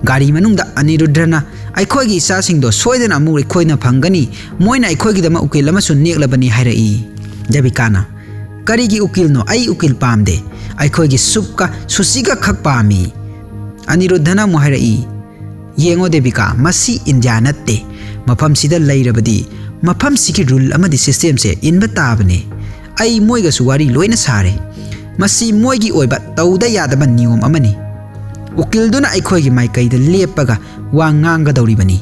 ꯒꯥꯔꯤ ꯃꯅꯨꯡꯗ ꯑꯅꯤꯔꯨꯗ꯭ꯔꯅ, "ꯑꯩꯈꯣꯏꯒꯤ ꯏꯆꯥꯁꯤꯡꯗꯣ ꯁꯣꯏꯗꯅ ꯑꯃꯨꯛ ꯑꯩꯈꯣꯏꯅ ꯐꯪꯒꯅꯤ, ꯃꯣꯏꯅ ꯑꯩꯈꯣꯏꯒꯤꯗꯃꯛ ꯎꯀꯤꯜ ꯑꯃꯁꯨ ꯅꯦꯛꯂꯕꯅꯤ" ꯍꯥꯏꯔꯛꯏ꯫ ꯗꯦꯕꯤꯀꯥꯅ, "ꯀꯔꯤꯒꯤ ꯎꯀꯤꯜꯅꯣ? ꯑꯩ ꯎꯀꯤꯜ ꯄꯥꯝꯗꯦ, ꯑꯩꯈꯣꯏꯒꯤ ꯁꯨꯞꯀ ꯁꯨꯁꯤꯒ ꯈꯛ ꯄꯥꯝꯃꯤ"꯫ ꯑꯅꯤꯔꯨꯗ꯭ꯙꯅ ꯑꯃꯨꯛ ꯍꯥꯏꯔꯛꯏ, "ꯌꯦꯡꯉꯣ ꯗꯦꯕꯤꯀꯥ, ꯃꯁꯤ ꯏꯟꯗꯤꯌꯥ ꯅꯠꯇꯦ꯫ ꯃꯐꯝꯁꯤꯗ ꯂꯩꯔꯕꯗꯤ ꯃꯐꯝꯁꯤꯒꯤ ꯔꯨꯜ ꯑꯃꯗꯤ ꯁꯤꯁꯇꯦꯝꯁꯦ ꯏꯟꯕ ꯇꯥꯕꯅꯦ꯫ ꯑꯩ ꯃꯣꯏꯒꯁꯨ ꯋꯥꯔꯤ ꯂꯣꯏꯅ ꯁꯥꯔꯦ꯫ ꯃꯁꯤ ꯃꯣꯏꯒꯤ ꯑꯣꯏꯕ ꯇꯧꯗ ꯌꯥꯗꯕ ꯅꯤꯌꯣꯝ ꯑꯃꯅꯤ꯫ ꯎꯀꯤꯜꯗꯨꯅ ꯑꯩꯈꯣꯏꯒꯤ ꯃꯥꯏꯀꯩꯗ ꯂꯦꯞꯄꯒ ꯋꯥ ꯉꯥꯡꯒꯗꯧꯔꯤꯕꯅꯤ꯫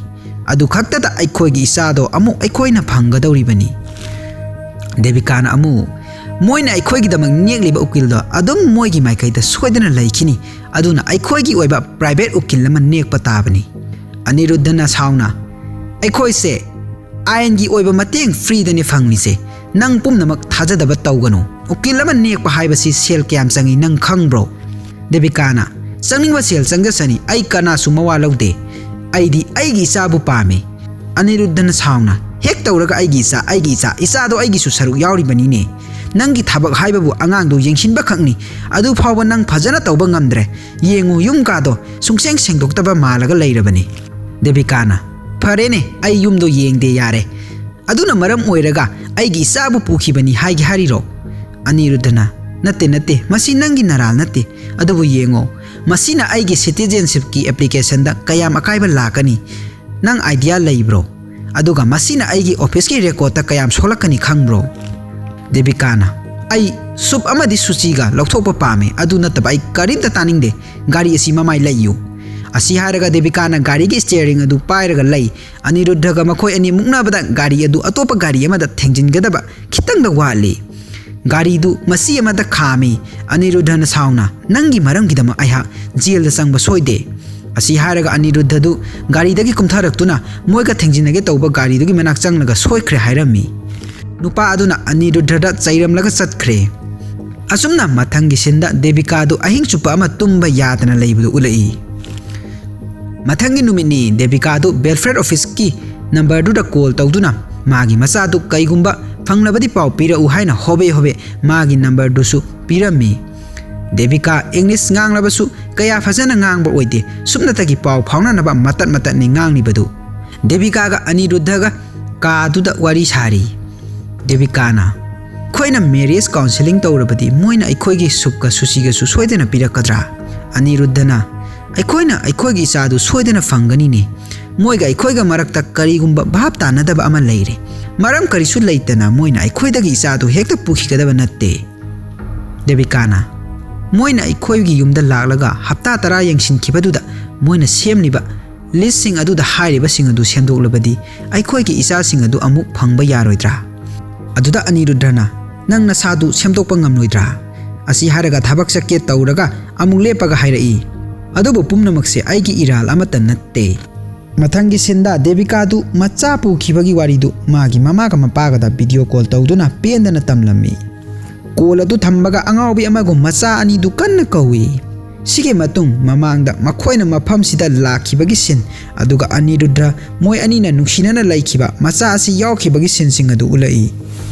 ꯑꯗꯨ ꯈꯛꯇꯗ ꯑꯩꯈꯣꯏꯒꯤ ꯏꯆꯥꯗꯣ ꯑꯃꯨꯛ ꯑꯩꯈꯣꯏꯅ ꯐꯪꯒꯗꯧꯔꯤꯕꯅꯤ"꯫ ꯗꯦꯕꯤꯀꯥꯅ ꯑꯃꯨꯛ, "ꯃꯣꯏꯅ ꯑꯩꯈꯣꯏꯒꯤꯗꯃꯛ ꯅꯦꯛꯂꯤꯕ ꯎꯀꯤꯜꯗꯣ ꯑꯗꯨꯝ ꯃꯣꯏꯒꯤ ꯃꯥꯏꯀꯩꯗ ꯁꯣꯏꯗꯅ ꯂꯩꯈꯤꯅꯤ꯫ ꯑꯗꯨꯅ ꯑꯩꯈꯣꯏꯒꯤ ꯑꯣꯏꯕ ꯄ꯭ꯔꯥꯏꯚꯦꯠ ꯎꯀꯤꯜ ꯑꯃ ꯅꯦꯛꯄ ꯇꯥꯕꯅꯤ"꯫ ꯑꯅꯤꯔꯨꯗ꯭ꯙꯅ ꯁꯥꯎꯅ, "ꯑꯩꯈꯣꯏꯁꯦ ꯑꯥꯏꯟꯒꯤ ꯑꯣꯏꯕ ꯃꯇꯦꯡ ꯐ꯭ꯔꯤꯗꯅꯤ ꯐꯪꯂꯤꯁꯦ꯫ ꯅꯪ ꯄꯨꯝꯅꯃꯛ ꯊꯥꯖꯗꯕ ꯇꯧꯒꯅꯨ꯫ ꯎꯀꯤꯜ ꯑꯃ ꯅꯦꯛꯄ ꯍꯥꯏꯕꯁꯤ ꯁꯦꯜ ꯀꯌꯥꯝ ꯆꯪꯏ ꯅꯪ ꯈꯪꯕ꯭ꯔꯣ?" ꯗꯦꯕꯤꯀꯥꯅ, ꯆꯪꯅꯤꯡꯕ ꯁꯦꯜ ꯆꯪꯖꯁꯅꯤ, ꯑꯩ ꯀꯅꯥꯁꯨ ꯃꯋꯥ ꯂꯧꯗꯦ꯫ ꯑꯩꯗꯤ ꯑꯩꯒꯤ ꯏꯆꯥꯕꯨ ꯄꯥꯝꯃꯤ꯫ ꯑꯅꯤꯔꯨꯗꯙꯅ ꯁꯥꯎꯅ, "ꯍꯦꯛ ꯇꯧꯔꯒ ꯑꯩꯒꯤ ꯏꯆꯥ, ꯑꯩꯒꯤ ꯏꯆꯥ, ꯏꯆꯥꯗꯣ ꯑꯩꯒꯤꯁꯨ ꯁꯔꯨꯛ ꯌꯥꯎꯔꯤꯕꯅꯤꯅꯦ꯫ ꯅꯪꯒꯤ ꯊꯕꯛ ꯍꯥꯏꯕꯕꯨ ꯑꯉꯥꯡꯗꯨ ꯌꯦꯡꯁꯤꯟꯕ ꯈꯛꯅꯤ꯫ ꯑꯗꯨ ꯐꯥꯎꯕ ꯅꯪ ꯐꯖꯅ ꯇꯧꯕ ꯉꯝꯗ꯭ꯔꯦ꯫ ꯌꯦꯡꯉꯨ, ꯌꯨꯝ ꯀꯥꯗꯣ ꯁꯨꯡꯁꯦꯡ ꯁꯦꯡꯗꯣꯛꯇꯕ ꯃꯥꯜꯂꯒ ꯂꯩꯔꯕꯅꯤ꯫" ꯗꯦꯕꯤꯀꯥꯅ, "ꯐꯔꯦꯅꯦ, ꯑꯩ ꯌꯨꯝꯗꯣ ꯌꯦꯡꯗꯦ ꯌꯥꯔꯦ꯫ ꯑꯗꯨꯅ ꯃꯔꯝ ꯑꯣꯏꯔꯒ ꯑꯩꯒꯤ ꯏꯆꯥꯕꯨ ꯄꯨꯈꯤꯕꯅꯤ ꯍꯥꯏꯒꯦ ꯍꯥꯏꯔꯤꯔꯣ?" ꯑꯅꯤꯔꯨꯗꯙꯅ, "ꯅꯠꯇꯦ, ꯅꯠꯇꯦ, ꯃꯁꯤ ꯅꯪꯒꯤ ꯅꯔꯥꯜ ꯅꯠꯇꯦ꯫ ꯑꯗꯨꯕꯨ ꯌꯦꯡꯉꯣ, ꯃꯁꯤꯅ ꯑꯩꯒꯤ ꯁꯤꯇꯤꯖꯦꯟꯁꯤꯞꯀꯤ ꯑꯦꯄ꯭ꯂꯤꯀꯦꯁꯟꯗ ꯀꯌꯥꯝ ꯑꯀꯥꯏꯕ ꯂꯥꯛꯀꯅꯤ? ꯅꯪ ꯑꯥꯏꯗꯤꯌꯥ ꯂꯩꯕ꯭ꯔꯣ? ꯑꯗꯨꯒ ꯃꯁꯤꯅ ꯑꯩꯒꯤ ꯑꯣꯐꯤꯁꯀꯤ ꯔꯦꯀꯣꯔꯠꯇ ꯀꯌꯥꯝ ꯁꯣꯛꯂꯛꯀꯅꯤ ꯈꯪꯕ꯭ꯔꯣ?" ꯗꯦꯕꯤꯀꯥꯅ, "ꯑꯩ ꯁꯨꯞ ꯑꯃꯗꯤ ꯁꯨꯆꯤꯒ ꯂꯧꯊꯣꯛꯄ ꯄꯥꯝꯃꯤ, ꯑꯗꯨ ꯅꯠꯇꯕ ꯑꯩ ꯀꯔꯤꯝꯇ ꯇꯥꯅꯤꯡꯗꯦ꯫ ꯒꯥꯔꯤ ꯑꯁꯤ ꯃꯃꯥꯏ ꯂꯩꯌꯨ꯫" ꯑꯁꯤ ꯍꯥꯏꯔꯒ ꯗꯦꯕꯤꯀꯥꯅ ꯒꯥꯔꯤꯒꯤ ꯁ꯭ꯇꯤꯌꯔꯤꯡ ꯑꯗꯨ ꯄꯥꯏꯔꯒ ꯂꯩ꯫ ꯑꯅꯤꯔꯨꯗꯙꯒ ꯃꯈꯣꯏ ꯑꯅꯤ ꯃꯨꯛꯅꯕꯗ ꯒꯥꯔꯤ ꯑꯗꯨ ꯑꯇꯣꯞꯄ ꯒꯥꯔꯤ ꯑꯃꯗ ꯊꯦꯡꯖꯤꯟꯒꯗꯕ ꯈꯤꯇꯪꯗ ꯋꯥꯠꯂꯤ꯫ ꯒꯥꯔꯤꯗꯨ ꯃꯆꯤ ꯑꯃꯗ ꯈꯥꯝꯃꯤ꯫ ꯑꯅꯤꯔꯨꯗꯙꯅ ꯁꯥꯎꯅ, "ꯅꯪꯒꯤ ꯃꯔꯝꯒꯤꯗꯃꯛ ꯑꯩꯍꯥꯛ ꯖꯦꯜꯗ ꯆꯪꯕ ꯁꯣꯏꯗꯦ꯫" ꯑꯁꯤ ꯍꯥꯏꯔꯒ ꯑꯅꯤꯔꯨꯗꯙꯗꯨ ꯒꯥꯔꯤꯗꯒꯤ ꯀꯨꯝꯊꯔꯛꯇꯨꯅ ꯃꯣꯏꯒ ꯊꯦꯡꯖꯤꯟꯅꯒꯦ ꯇꯧꯕ ꯒꯥꯔꯤꯗꯨꯒꯤ ꯃꯅꯥꯛ ꯆꯪꯂꯒ ꯁꯣꯏꯈ꯭ꯔꯦ ꯍꯥꯏꯔꯝꯃꯤ꯫ ꯅꯨꯄꯥ ꯑꯗꯨꯅ ꯑꯅꯤꯔꯨꯗꯙꯗ ꯆꯩꯔꯝꯂꯒ ꯆꯠꯈ꯭ꯔꯦ꯫ ꯑꯁꯨꯝꯅ ꯃꯊꯪꯒꯤ ꯁꯤꯟꯗ ꯗꯦꯕꯤꯀꯥꯗꯨ ꯑꯍꯤꯡ ꯆꯨꯞꯄ ꯑꯃ ꯇꯨꯝꯕ ꯌꯥꯗꯅ ꯂꯩꯕꯗꯨ ꯎꯠꯂꯛꯏ꯫ ꯃꯊꯪꯒꯤ ꯅꯨꯃꯤꯠꯅꯤ꯫ ꯗꯦꯕꯤꯀꯥꯗꯨ ꯋꯦꯜꯐꯤꯌꯔ ꯑꯣꯐꯤꯁꯀꯤ ꯅꯝꯕꯔꯗꯨꯗ ꯀꯣꯜ ꯇꯧꯗꯨꯅ ꯃꯥꯒꯤ ꯃꯆꯥꯗꯨ ꯀꯩꯒꯨꯝꯕ ꯐꯪꯂꯕꯗꯤ ꯄꯥꯎ ꯄꯤꯔꯛꯎ ꯍꯥꯏꯅ ꯍꯣꯕꯦ ꯍꯣꯕꯦ ꯃꯥꯒꯤ ꯅꯝꯕꯔꯗꯨꯁꯨ ꯄꯤꯔꯝꯃꯤ꯫ ꯗꯦꯕꯤꯀꯥ ꯏꯪꯂꯤꯁ ꯉꯥꯡꯂꯕꯁꯨ ꯀꯌꯥ ꯐꯖꯅ ꯉꯥꯡꯕ ꯑꯣꯏꯗꯦ꯫ ꯁꯨꯞꯅꯇꯒꯤ ꯄꯥꯎ ꯐꯥꯎꯅꯅꯕ ꯃꯇꯠ ꯃꯇꯠꯅꯤ ꯉꯥꯡꯂꯤꯕꯗꯨ꯫ ꯗꯦꯕꯤꯀꯥꯒ ꯑꯅꯤꯔꯨꯗꯙꯒ ꯀꯥꯗꯨꯗ ꯋꯥꯔꯤ ꯁꯥꯔꯤ꯫ ꯗꯦꯕꯤꯀꯥꯅ, "ꯑꯩꯈꯣꯏꯅ ꯃꯦꯔꯤꯌꯦꯖ ꯀꯥꯎꯟꯁꯦꯂꯤꯡ ꯇꯧꯔꯕꯗꯤ ꯃꯣꯏꯅ ꯑꯩꯈꯣꯏꯒꯤ ꯁꯨꯞꯀ ꯁꯨꯆꯤꯒꯁꯨ ꯁꯣꯏꯗꯅ ꯄꯤꯔꯛꯀꯗ꯭ꯔꯥ?" ꯑꯅꯤꯔꯨꯗꯙꯅ, "ꯑꯩꯈꯣꯏꯅ ꯑꯩꯈꯣꯏꯒꯤ ꯏꯆꯥꯗꯨ ꯁꯣꯏꯗꯅ ꯐꯪꯒꯅꯤꯅꯦ꯫ ꯃꯣꯏꯒ ꯑꯩꯈꯣꯏꯒ ꯃꯔꯛꯇ ꯀꯔꯤꯒꯨꯝꯕ ꯚꯥꯞ ꯇꯥꯅꯗꯕ ꯑꯃ ꯂꯩꯔꯦ꯫ ꯃꯔꯝ ꯀꯔꯤꯁꯨ ꯂꯩꯇꯅ ꯃꯣꯏꯅ ꯑꯩꯈꯣꯏꯗꯒꯤ ꯏꯆꯥꯗꯨ ꯍꯦꯛꯇ ꯄꯨꯈꯤꯒꯗꯕ ꯅꯠꯇꯦ꯫" ꯗꯦꯕꯤꯀꯥꯅ, "ꯃꯣꯏꯅ ꯑꯩꯈꯣꯏꯒꯤ ꯌꯨꯝꯗ ꯂꯥꯛꯂꯒ ꯍꯞꯇꯥ ꯇꯔꯥ ꯌꯦꯡꯁꯤꯟꯈꯤꯕꯗꯨꯗ ꯃꯣꯏꯅ ꯁꯦꯝꯂꯤꯕ ꯂꯤꯁꯁꯤꯡ ꯑꯗꯨꯗ ꯍꯥꯏꯔꯤꯕꯁꯤꯡ ꯑꯗꯨ ꯁꯦꯝꯗꯣꯛꯂꯕꯗꯤ ꯑꯩꯈꯣꯏꯒꯤ ꯏꯆꯥꯁꯤꯡ ꯑꯗꯨ ꯑꯃꯨꯛ ꯐꯪꯕ ꯌꯥꯔꯣꯏꯗ꯭ꯔꯥ?" ꯑꯗꯨꯗ ꯑꯅꯤꯔꯨꯗ꯭ꯔꯅ, "ꯅꯪ ꯅꯁꯥꯗꯨ ꯁꯦꯝꯗꯣꯛꯄ ꯉꯝꯂꯣꯏꯗ꯭ꯔꯥ?" ꯑꯁꯤ ꯍꯥꯏꯔꯒ ꯊꯕꯛ ꯆꯠꯀꯦ ꯇꯧꯔꯒ ꯑꯃꯨꯛ ꯂꯦꯞꯄꯒ ꯍꯥꯏꯔꯛꯏ, "ꯑꯗꯨꯕꯨ ꯄꯨꯝꯅꯃꯛꯁꯦ ꯑꯩꯒꯤ ꯏꯔꯥꯜ ꯑꯃꯠꯇ ꯅꯠꯇꯦ꯫" ꯃꯊꯪꯒꯤ ꯁꯤꯟꯗ ꯗꯦꯕꯤꯀꯥꯗꯨ ꯃꯆꯥ ꯄꯨꯈꯤꯕꯒꯤ ꯋꯥꯔꯤꯗꯨ ꯃꯥꯒꯤ ꯃꯃꯥꯒ ꯃꯄꯥꯒꯗ ꯚꯤꯗꯤꯑꯣ ꯀꯣꯜ ꯇꯧꯗꯨꯅ ꯄꯦꯟꯗꯅ ꯇꯝꯂꯝꯃꯤ꯫ ꯀꯣꯜ ꯑꯗꯨ ꯊꯝꯕꯒ ꯑꯉꯥꯎꯕꯤ ꯑꯃꯒꯨꯝ ꯃꯆꯥ ꯑꯅꯤꯗꯨ ꯀꯟꯅ ꯀꯧꯏ꯫ ꯁꯤꯒꯤ ꯃꯇꯨꯡ ꯃꯃꯥꯡꯗ ꯃꯈꯣꯏꯅ ꯃꯐꯝꯁꯤꯗ ꯂꯥꯛꯈꯤꯕꯒꯤ ꯁꯤꯟ, ꯑꯗꯨꯒ ꯑꯅꯤꯔꯨꯗ꯭ꯔ ꯃꯣꯏ ꯑꯅꯤꯅ ꯅꯨꯡꯁꯤꯅꯅ ꯂꯩꯈꯤꯕ ꯃꯆꯥ ꯑꯁꯤ ꯌꯥꯎꯈꯤꯕꯒꯤ ꯁꯤꯟꯁꯤꯡ ꯑꯗꯨ ꯎꯠꯂꯛꯏ꯫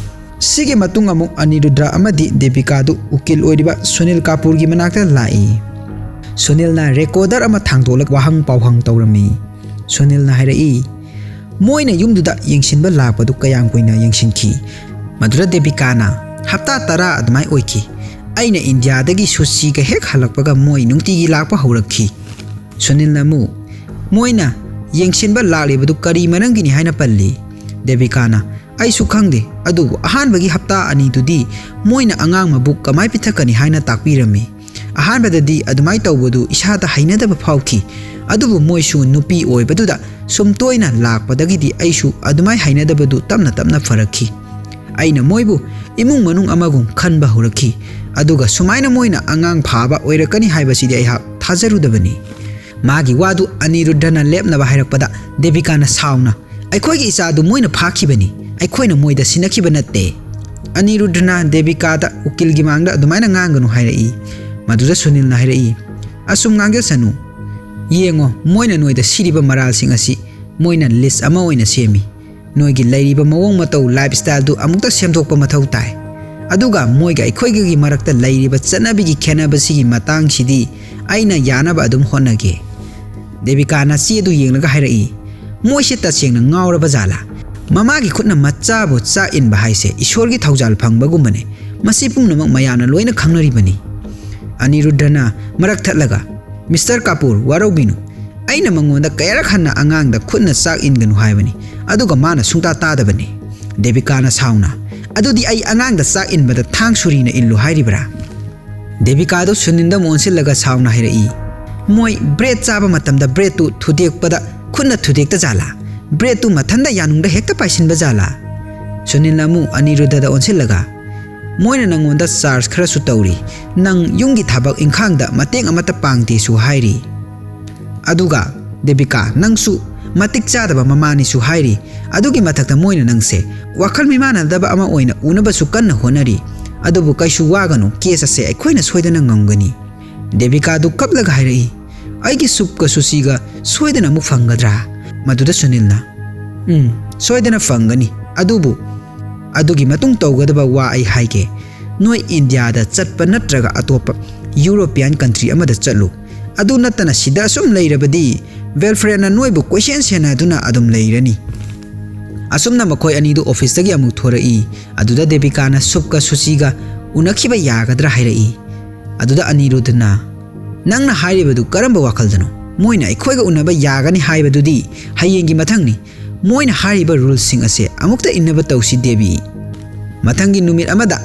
ꯁꯤꯒꯤ ꯃꯇꯨꯡ ꯑꯃꯨꯛ ꯑꯅꯤꯔꯨꯗ꯭ꯔ ꯑꯃꯗꯤ ꯗꯦꯕꯤꯀꯥꯗꯨ ꯎꯀꯤꯜ ꯑꯣꯏꯔꯤꯕ ꯁꯨꯅꯤꯜ ꯀꯥꯄꯨꯔꯒꯤ ꯃꯅꯥꯛꯇ ꯂꯥꯛꯏ꯫ ꯁꯨꯅꯤꯜꯅ ꯔꯦꯀꯣꯔꯗꯔ ꯑꯃ ꯊꯥꯡꯗꯣꯛꯂꯒ ꯋꯥꯍꯪ ꯄꯥꯎꯍꯪ ꯇꯧꯔꯝꯃꯤ꯫ ꯁꯨꯅꯤꯜꯅ ꯍꯥꯏꯔꯛꯏ, "ꯃꯣꯏꯅ ꯌꯨꯝꯗꯨꯗ ꯌꯦꯡꯁꯤꯟꯕ ꯂꯥꯛꯄꯗꯨ ꯀꯌꯥꯝ ꯀꯨꯏꯅ ꯌꯦꯡꯁꯤꯟꯈꯤ?" ꯃꯗꯨꯗ ꯗꯦꯕꯤꯀꯥꯅ, "ꯍꯞꯇꯥ ꯇꯔꯥ ꯑꯗꯨꯃꯥꯏ ꯑꯣꯏꯈꯤ꯫ ꯑꯩꯅ ꯏꯟꯗꯤꯌꯥꯗꯒꯤ ꯁꯨꯁꯤꯒ ꯍꯦꯛ ꯍꯜꯂꯛꯄꯒ ꯃꯣꯏ ꯅꯨꯡꯇꯤꯒꯤ ꯂꯥꯛꯄ ꯍꯧꯔꯛꯈꯤ꯫" ꯁꯨꯅꯤꯜꯅ ꯑꯃꯨꯛ, "ꯃꯣꯏꯅ ꯌꯦꯡꯁꯤꯟꯕ ꯂꯥꯛꯂꯤꯕꯗꯨ ꯀꯔꯤ ꯃꯔꯝꯒꯤꯅꯤ ꯍꯥꯏꯅ ꯄꯜꯂꯤ?" ꯗꯦꯕꯤꯀꯥꯅ, "ꯑꯩꯁꯨ ꯈꯪꯗꯦ, ꯑꯗꯨꯕꯨ ꯑꯍꯥꯟꯕꯒꯤ ꯍꯞꯇꯥ ꯑꯅꯤꯗꯨꯗꯤ ꯃꯣꯏꯅ ꯑꯉꯥꯡ ꯃꯕꯨꯛ ꯀꯃꯥꯏ ꯄꯤꯊꯛꯀꯅꯤ ꯍꯥꯏꯅ ꯇꯥꯛꯄꯤꯔꯝꯃꯤ꯫ ꯑꯍꯥꯟꯕꯗꯗꯤ ꯑꯗꯨꯃꯥꯏ ꯇꯧꯕꯗꯨ ꯏꯁꯥꯗ ꯍꯩꯅꯗꯕ ꯐꯥꯎꯈꯤ, ꯑꯗꯨꯕꯨ ꯃꯣꯏꯁꯨ ꯅꯨꯄꯤ ꯑꯣꯏꯕꯗꯨꯗ ꯁꯨꯝ ꯇꯣꯏꯅ ꯂꯥꯛꯄꯗꯒꯤꯗꯤ ꯑꯩꯁꯨ ꯑꯗꯨꯃꯥꯏ ꯍꯩꯅꯗꯕꯗꯨ ꯇꯞꯅ ꯇꯞꯅ ꯐꯔꯛꯈꯤ꯫ ꯑꯩꯅ ꯃꯣꯏꯕꯨ ꯏꯃꯨꯡ ꯃꯅꯨꯡ ꯑꯃꯒꯨꯝ ꯈꯟꯕ ꯍꯧꯔꯛꯈꯤ, ꯑꯗꯨꯒ ꯁꯨꯃꯥꯏꯅ ꯃꯣꯏꯅ ꯑꯉꯥꯡ ꯐꯥꯕ ꯑꯣꯏꯔꯛꯀꯅꯤ ꯍꯥꯏꯕꯁꯤꯗꯤ ꯑꯩꯍꯥꯛ ꯊꯥꯖꯔꯨꯗꯕꯅꯤ꯫" ꯃꯥꯒꯤ ꯋꯥꯗꯨ ꯑꯅꯤꯔꯨꯗ꯭ꯔꯅ ꯂꯦꯞꯅꯕ ꯍꯥꯏꯔꯛꯄꯗ ꯗꯦꯕꯤꯀꯥꯅ ꯁꯥꯎꯅ, "ꯑꯩꯈꯣꯏꯒꯤ ꯏꯆꯥꯗꯨ ꯃꯣꯏꯅ ꯐꯥꯈꯤꯕꯅꯤ, ꯑꯩꯈꯣꯏꯅ ꯃꯣꯏꯗ ꯁꯤꯟꯅꯈꯤꯕ ꯅꯠꯇꯦ꯫" ꯑꯅꯤꯔꯨꯗ꯭ꯔꯅ ꯗꯦꯕꯤꯀꯥꯗ ꯎꯀꯤꯜꯒꯤ ꯃꯥꯡꯗ ꯑꯗꯨꯃꯥꯏꯅ ꯉꯥꯡꯒꯅꯨ ꯍꯥꯏꯔꯛꯏ꯫ ꯃꯗꯨꯗ ꯁꯨꯅꯤꯜꯅ ꯍꯥꯏꯔꯛꯏ, "ꯑꯁꯨꯝ ꯉꯥꯡꯖꯁꯅꯨ꯫ ꯌꯦꯡꯉꯣ, ꯃꯣꯏꯅ ꯅꯣꯏꯗ ꯁꯤꯔꯤꯕ ꯃꯔꯥꯜꯁꯤꯡ ꯑꯁꯤ ꯃꯣꯏꯅ ꯂꯤꯁ ꯑꯃ ꯑꯣꯏꯅ ꯁꯦꯝꯃꯤ꯫ ꯅꯣꯏꯒꯤ ꯂꯩꯔꯤꯕ ꯃꯑꯣꯡ ꯃꯇꯧ, ꯂꯥꯏꯐ ꯁ꯭ꯇꯥꯏꯜꯗꯨ ꯑꯃꯨꯛꯇ ꯁꯦꯝꯗꯣꯛꯄ ꯃꯊꯧ ꯇꯥꯏ꯫ ꯑꯗꯨꯒ ꯃꯣꯏꯒ ꯑꯩꯈꯣꯏꯒꯒꯤ ꯃꯔꯛꯇ ꯂꯩꯔꯤꯕ ꯆꯠꯅꯕꯤꯒꯤ ꯈꯦꯠꯅꯕꯁꯤꯒꯤ ꯃꯇꯥꯡꯁꯤꯗꯤ ꯑꯩꯅ ꯌꯥꯅꯕ ꯑꯗꯨꯝ ꯍꯣꯠꯅꯒꯦ꯫" ꯗꯦꯕꯤꯀꯥꯅ ꯆꯦ ꯑꯗꯨ ꯌꯦꯡꯂꯒ ꯍꯥꯏꯔꯛꯏ, "ꯃꯣꯏꯁꯦ ꯇꯁꯦꯡꯅ ꯉꯥꯎꯔꯕ ꯖꯥꯠꯂꯥ? ꯃꯃꯥꯒꯤ ꯈꯨꯠꯅ ꯃꯆꯥꯕꯨ ꯆꯥꯛ ꯏꯟꯕ ꯍꯥꯏꯁꯦ ꯏꯁꯣꯔꯒꯤ ꯊꯧꯖꯥꯜ ꯐꯪꯕꯒꯨꯝꯕꯅꯦ꯫ ꯃꯁꯤ ꯄꯨꯝꯅꯃꯛ ꯃꯌꯥꯝꯅ ꯂꯣꯏꯅ ꯈꯪꯅꯔꯤꯕꯅꯤ꯫" ꯑꯅꯤꯔꯨꯗ꯭ꯔꯅ ꯃꯔꯛ ꯊꯠꯂꯒ, "ꯃꯤꯁꯇꯔ ꯀꯥꯄꯨꯔ, ꯋꯥꯔꯧꯕꯤꯅꯨ꯫ ꯑꯩꯅ ꯃꯉꯣꯟꯗ ꯀꯌꯥꯔꯛ ꯍꯟꯅ ꯑꯉꯥꯡꯗ ꯈꯨꯠꯅ ꯆꯥꯛ ꯏꯟꯒꯅꯨ ꯍꯥꯏꯕꯅꯤ, ꯑꯗꯨꯒ ꯃꯥꯅ ꯁꯨꯡꯇꯥ ꯇꯥꯗꯕꯅꯤ꯫" ꯗꯦꯕꯤꯀꯥꯅ ꯁꯥꯎꯅ, "ꯑꯗꯨꯗꯤ ꯑꯩ ꯑꯉꯥꯡꯗ ꯆꯥꯛ ꯏꯟꯕꯗ ꯊꯥꯡ ꯁꯨꯔꯤꯅ ꯏꯜꯂꯨ ꯍꯥꯏꯔꯤꯕ꯭ꯔꯥ?" ꯗꯦꯕꯤꯀꯥꯗꯨ ꯁꯨꯅꯤꯟꯗ ꯑꯃꯨꯛ ꯑꯣꯟꯁꯤꯜꯂꯒ ꯁꯥꯎꯅ ꯍꯥꯏꯔꯛꯏ, "ꯃꯣꯏ ꯕ꯭ꯔꯦꯗ ꯆꯥꯕ ꯃꯇꯝꯗ ꯕ꯭ꯔꯦꯗꯇꯨ ꯊꯨꯗꯦꯛꯄꯗ ꯈꯨꯠꯅ ꯊꯨꯗꯦꯛꯇ ꯖꯥꯠꯂꯥ? ꯕ꯭ꯔꯦꯗꯇꯨ ꯃꯊꯟꯗ ꯌꯥꯅꯨꯡꯗ ꯍꯦꯛꯇ ꯄꯥꯏꯁꯤꯟꯕ ꯖꯥꯠꯂꯥ?" ꯁꯨꯅꯤꯜꯅ ꯑꯃꯨꯛ ꯑꯅꯤꯔꯨꯗꯗ ꯑꯣꯟꯁꯤꯜꯂꯒ, "ꯃꯣꯏꯅ ꯅꯪꯉꯣꯟꯗ ꯆꯥꯔꯖ ꯈꯔꯁꯨ ꯇꯧꯔꯤ, ꯅꯪ ꯌꯨꯝꯒꯤ ꯊꯕꯛ ꯏꯪꯈꯥꯡꯗ ꯃꯇꯦꯡ ꯑꯃꯠꯇ ꯄꯥꯡꯗꯦꯁꯨ ꯍꯥꯏꯔꯤ꯫ ꯑꯗꯨꯒ ꯗꯦꯕꯤꯀꯥ, ꯅꯪꯁꯨ ꯃꯇꯤꯛ ꯆꯥꯗꯕ ꯃꯃꯥꯅꯤꯁꯨ ꯍꯥꯏꯔꯤ꯫ ꯑꯗꯨꯒꯤ ꯃꯊꯛꯇ ꯃꯣꯏꯅ ꯅꯪꯁꯦ ꯋꯥꯈꯜ ꯃꯤꯃꯥꯟꯅꯗꯕ ꯑꯃ ꯑꯣꯏꯅ ꯎꯅꯕꯁꯨ ꯀꯟꯅ ꯍꯣꯠꯅꯔꯤ꯫ ꯑꯗꯨꯕꯨ ꯀꯩꯁꯨ ꯋꯥꯒꯅꯨ, ꯀꯦꯁ ꯑꯁꯦ ꯑꯩꯈꯣꯏꯅ ꯁꯣꯏꯗꯅ ꯉꯝꯒꯅꯤ꯫ ꯗꯦꯕꯤꯀꯥꯗꯨ ꯀꯞꯂꯒ ꯍꯥꯏꯔꯛꯏ, "ꯑꯩꯒꯤ ꯁꯨꯞꯀ ꯁꯨꯁꯤꯒ ꯁꯣꯏꯗꯅ ꯑꯃꯨꯛ ꯐꯪꯒꯗ꯭ꯔꯥ?" ꯃꯗꯨꯗ ꯁꯨꯅꯤꯜꯅ, "ꯎꯝ, ꯁꯣꯏꯗꯅ ꯐꯪꯒꯅꯤ, ꯑꯗꯨꯕꯨ ꯑꯗꯨꯒꯤ ꯃꯇꯨꯡ ꯇꯧꯒꯗꯕ ꯋꯥ ꯑꯩ ꯍꯥꯏꯒꯦ꯫ ꯅꯣꯏ ꯏꯟꯗꯤꯌꯥꯗ ꯆꯠꯄ ꯅꯠꯇ꯭ꯔꯒ ꯑꯇꯣꯞꯄ ꯌꯨꯔꯣꯄꯤꯌꯥꯟ ꯀꯟꯇ꯭ꯔꯤ ꯑꯃꯗ ꯆꯠꯂꯨ꯫ ꯑꯗꯨ ꯅꯠꯇꯅ ꯁꯤꯗ ꯑꯁꯨꯝ ꯂꯩꯔꯕꯗꯤ ꯋꯦꯜꯐꯤꯌꯔꯅ ꯅꯣꯏꯕꯨ ꯀꯣꯏꯁꯦꯟ ꯁꯦꯟꯅꯗꯨꯅ ꯑꯗꯨꯝ ꯂꯩꯔꯅꯤ꯫" ꯑꯁꯨꯝꯅ ꯃꯈꯣꯏ ꯑꯅꯤꯗꯨ ꯑꯣꯐꯤꯁꯇꯒꯤ ꯑꯃꯨꯛ ꯊꯣꯔꯛꯏ꯫ ꯑꯗꯨꯗ ꯗꯦꯕꯤꯀꯥꯅ ꯁꯨꯞꯀ ꯁꯨꯁꯤꯒ ꯎꯅꯈꯤꯕ ꯌꯥꯒꯗ꯭ꯔꯥ ꯍꯥꯏꯔꯛꯏ꯫ ꯑꯗꯨꯗ ꯑꯅꯤꯔꯨꯗꯅ, "ꯅꯪꯅ ꯍꯥꯏꯔꯤꯕꯗꯨ ꯀꯔꯝꯕ ꯋꯥꯈꯜꯗꯅꯣ? ꯃꯣꯏꯅ ꯑꯩꯈꯣꯏꯒ ꯎꯅꯕ ꯌꯥꯒꯅꯤ ꯍꯥꯏꯕꯗꯨꯗꯤ ꯍꯌꯦꯡꯒꯤ ꯃꯊꯪꯅꯤ꯫ ꯃꯣꯏꯅ ꯍꯥꯏꯔꯤꯕ ꯔꯨꯜꯁꯤꯡ ꯑꯁꯦ ꯑꯃꯨꯛꯇ ꯏꯟꯅꯕ ꯇꯧꯁꯤ, ꯗꯦꯕꯤ꯫" ꯃꯊꯪꯒꯤ ꯅꯨꯃꯤꯠ ꯑꯃꯗ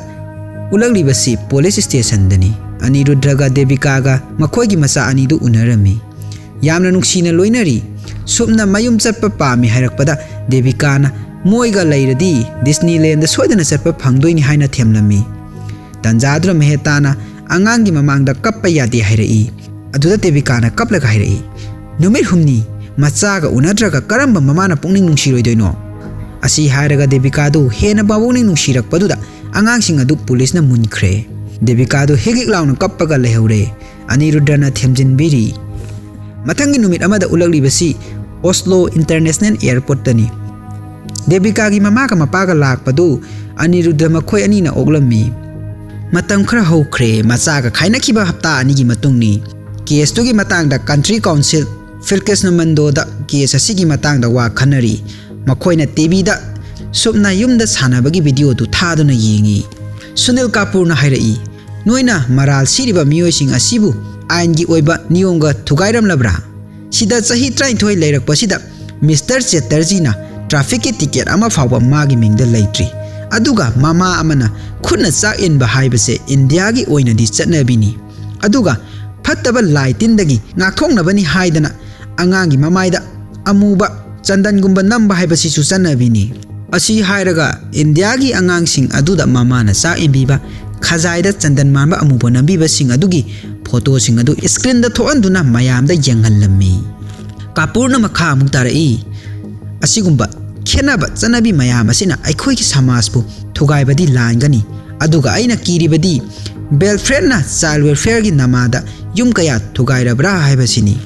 ꯎꯠꯂꯛꯂꯤꯕꯁꯤ ꯄꯨꯂꯤꯁ ꯁ꯭ꯇꯦꯁꯟꯗꯅꯤ꯫ ꯑꯅꯤꯔꯨꯗ꯭ꯔꯒ ꯗꯦꯕꯤꯀꯥꯒ ꯃꯈꯣꯏꯒꯤ ꯃꯆꯥ ꯑꯅꯤꯗꯨ ꯎꯅꯔꯝꯃꯤ꯫ ꯌꯥꯝꯅ ꯅꯨꯡꯁꯤꯅ ꯂꯣꯏꯅꯔꯤ꯫ ꯁꯨꯞꯅ ꯃꯌꯨꯝ ꯆꯠꯄ ꯄꯥꯝꯃꯤ ꯍꯥꯏꯔꯛꯄꯗ ꯗꯦꯕꯤꯀꯥꯅ ꯃꯣꯏꯒ ꯂꯩꯔꯗꯤ ꯗꯤꯁꯅꯤꯂꯦꯟꯗ ꯁꯣꯏꯗꯅ ꯆꯠꯄ ꯐꯪꯗꯣꯏꯅꯤ ꯍꯥꯏꯅ ꯊꯦꯝꯂꯝꯃꯤ꯫ ꯇꯟꯖꯥꯗꯨꯗ ꯃꯦꯍꯦꯇꯥꯅ ꯑꯉꯥꯡꯒꯤ ꯃꯃꯥꯡꯗ ꯀꯞꯄ ꯌꯥꯗꯦ ꯍꯥꯏꯔꯛꯏ꯫ ꯑꯗꯨꯗ ꯗꯦꯕꯤꯀꯥꯅ ꯀꯞꯂꯒ ꯍꯥꯏꯔꯛꯏ, "ꯅꯨꯃꯤꯠ ꯍꯨꯝꯅꯤ ꯃꯆꯥꯒ ꯎꯅꯗ꯭ꯔꯒ ꯀꯔꯝꯕ ꯃꯃꯥꯅ ꯄꯨꯛꯅꯤꯡ ꯅꯨꯡꯁꯤꯔꯣꯏꯗꯣꯏꯅꯣ?" ꯑꯁꯤ ꯍꯥꯏꯔꯒ ꯗꯦꯕꯤꯀꯥꯗꯨ ꯍꯦꯟꯅ ꯃꯄꯨꯛꯅꯤꯡ ꯅꯨꯡꯁꯤꯔꯛꯄꯗꯨꯗ ꯑꯉꯥꯡꯁꯤꯡ ꯑꯗꯨ ꯄꯨꯂꯤꯁꯅ ꯃꯨꯟꯈ꯭ꯔꯦ꯫ ꯗꯦꯕꯤꯀꯥꯗꯨ ꯍꯤꯛ ꯍꯤꯛ ꯂꯥꯎꯅ ꯀꯞꯄꯒ ꯂꯩꯍꯧꯔꯦ꯫ ꯑꯅꯤꯔꯨꯗ꯭ꯔꯅ ꯊꯦꯝꯖꯤꯟꯕꯤꯔꯤ꯫ ꯃꯊꯪꯒꯤ ꯅꯨꯃꯤꯠ ꯑꯃꯗ ꯎꯠꯂꯛꯂꯤꯕꯁꯤ ꯑꯣꯁꯂꯣ ꯏꯟꯇꯔꯅꯦꯁꯅꯦꯜ ꯑꯦꯌꯔꯄꯣꯔꯠꯇꯅꯤ꯫ ꯗꯦꯕꯤꯀꯥꯒꯤ ꯃꯃꯥꯒ ꯃꯄꯥꯒ ꯂꯥꯛꯄꯗꯨ ꯑꯅꯤꯔꯨꯗ꯭ꯔ ꯃꯈꯣꯏ ꯑꯅꯤꯅ ꯑꯣꯛꯂꯝꯃꯤ꯫ ꯃꯇꯝ ꯈꯔ ꯍꯧꯈ꯭ꯔꯦ꯫ ꯃꯆꯥꯒ ꯈꯥꯏꯅꯈꯤꯕ ꯍꯞꯇꯥ ꯑꯅꯤꯒꯤ ꯃꯇꯨꯡꯅꯤ꯫ ꯀꯦꯁꯇꯨꯒꯤ ꯃꯇꯥꯡꯗ ꯀꯟꯇ꯭ꯔꯤ ꯀꯥꯎꯟꯁꯤꯜ ꯐꯤꯜꯀ꯭ꯔꯤꯁꯅꯃꯟꯗꯣꯗ ꯀꯦꯁ ꯑꯁꯤꯒꯤ ꯃꯇꯥꯡꯗ ꯋꯥ ꯈꯟꯅꯔꯤ꯫ ꯃꯈꯣꯏꯅ ꯇꯤꯚꯤꯗ ꯁꯨꯞꯅ ꯌꯨꯝꯗ ꯁꯥꯟꯅꯕꯒꯤ ꯚꯤꯗꯤꯑꯣꯗꯨ ꯊꯥꯗꯨꯅ ꯌꯦꯡꯉꯤ꯫ ꯁꯨꯅꯤꯜ ꯀꯥꯄꯨꯔꯅ ꯍꯥꯏꯔꯛꯏ, "ꯅꯣꯏꯅ ꯃꯔꯥꯜ ꯁꯤꯔꯤꯕ ꯃꯤꯑꯣꯏꯁꯤꯡ ꯑꯁꯤꯕꯨ ꯑꯥꯏꯟꯒꯤ ꯑꯣꯏꯕ ꯅꯤꯌꯣꯝꯒ ꯊꯨꯒꯥꯏꯔꯝꯂꯕ꯭ꯔꯥ? ꯁꯤꯗ ꯆꯍꯤ ꯇꯔꯥꯅꯤꯊꯣꯏ ꯂꯩꯔꯛꯄꯁꯤꯗ ꯃꯤꯁꯇꯔ ꯆꯦꯇꯔꯖꯤꯅ ꯇ꯭ꯔꯥꯐꯤꯛꯀꯤ ꯇꯤꯀꯦꯠ ꯑꯃ ꯐꯥꯎꯕ ꯃꯥꯒꯤ ꯃꯤꯡꯗ ꯂꯩꯇ꯭ꯔꯤ꯫ ꯑꯗꯨꯒ ꯃꯃꯥ ꯑꯃꯅ ꯈꯨꯠꯅ ꯆꯥꯛ ꯏꯟꯕ ꯍꯥꯏꯕꯁꯦ ꯏꯟꯗꯤꯌꯥꯒꯤ ꯑꯣꯏꯅꯗꯤ ꯆꯠꯅꯕꯤꯅꯤ꯫ ꯑꯗꯨꯒ ꯐꯠꯇꯕ ꯂꯥꯏ ꯇꯤꯟꯗꯒꯤ ꯉꯥꯛꯊꯣꯛꯅꯕꯅꯤ ꯍꯥꯏꯗꯅ ꯑꯉꯥꯡꯒꯤ ꯃꯃꯥꯏꯗ ꯑꯃꯨꯕ ꯆꯟꯗꯟꯒꯨꯝꯕ ꯅꯝꯕ ꯍꯥꯏꯕꯁꯤꯁꯨ ꯆꯠꯅꯕꯤꯅꯤ꯫ ꯑꯁꯤ ꯍꯥꯏꯔꯒ ꯏꯟꯗꯤꯌꯥꯒꯤ ꯑꯉꯥꯡꯁꯤꯡ ꯑꯗꯨꯗ ꯃꯃꯥꯅ ꯆꯥꯛ ꯏꯟꯕꯤꯕ, ꯈꯖꯥꯏꯗ ꯆꯟꯗꯟ ꯃꯥꯟꯕ ꯑꯃꯨꯕ ꯅꯝꯕꯤꯕꯁꯤꯡ ꯑꯗꯨꯒꯤ ꯐꯣꯇꯣꯁꯤꯡ ꯑꯗꯨ ꯁ꯭ꯀ꯭ꯔꯤꯟꯗ ꯊꯣꯛꯍꯟꯗꯨꯅ ꯃꯌꯥꯝꯗ ꯌꯦꯡꯍꯜꯂꯝꯃꯤ꯫" ꯀꯥꯄꯨꯔꯅ ꯃꯈꯥ ꯑꯃꯨꯛ ꯇꯥꯔꯛꯏ, "ꯑꯁꯤꯒꯨꯝꯕ ꯈꯦꯠꯅꯕ ꯆꯠꯅꯕꯤ ꯃꯌꯥꯝ ꯑꯁꯤꯅ ꯑꯩꯈꯣꯏꯒꯤ ꯁꯃꯥꯖꯄꯨ ꯊꯨꯒꯥꯏꯕꯗꯤ ꯂꯥꯟꯒꯅꯤ꯫ ꯑꯗꯨꯒ ꯑꯩꯅ ꯀꯤꯔꯤꯕꯗꯤ ꯕꯦꯜꯐ꯭ꯔꯦꯗꯅ ꯆꯥꯏꯜ ꯋꯦꯜꯐꯤꯌꯔꯒꯤ ꯅꯃꯥꯗ ꯌꯨꯝ ꯀꯌꯥ ꯊꯨꯒꯥꯏꯔꯕ꯭ꯔꯥ ꯍꯥꯏꯕꯁꯤꯅꯤ꯫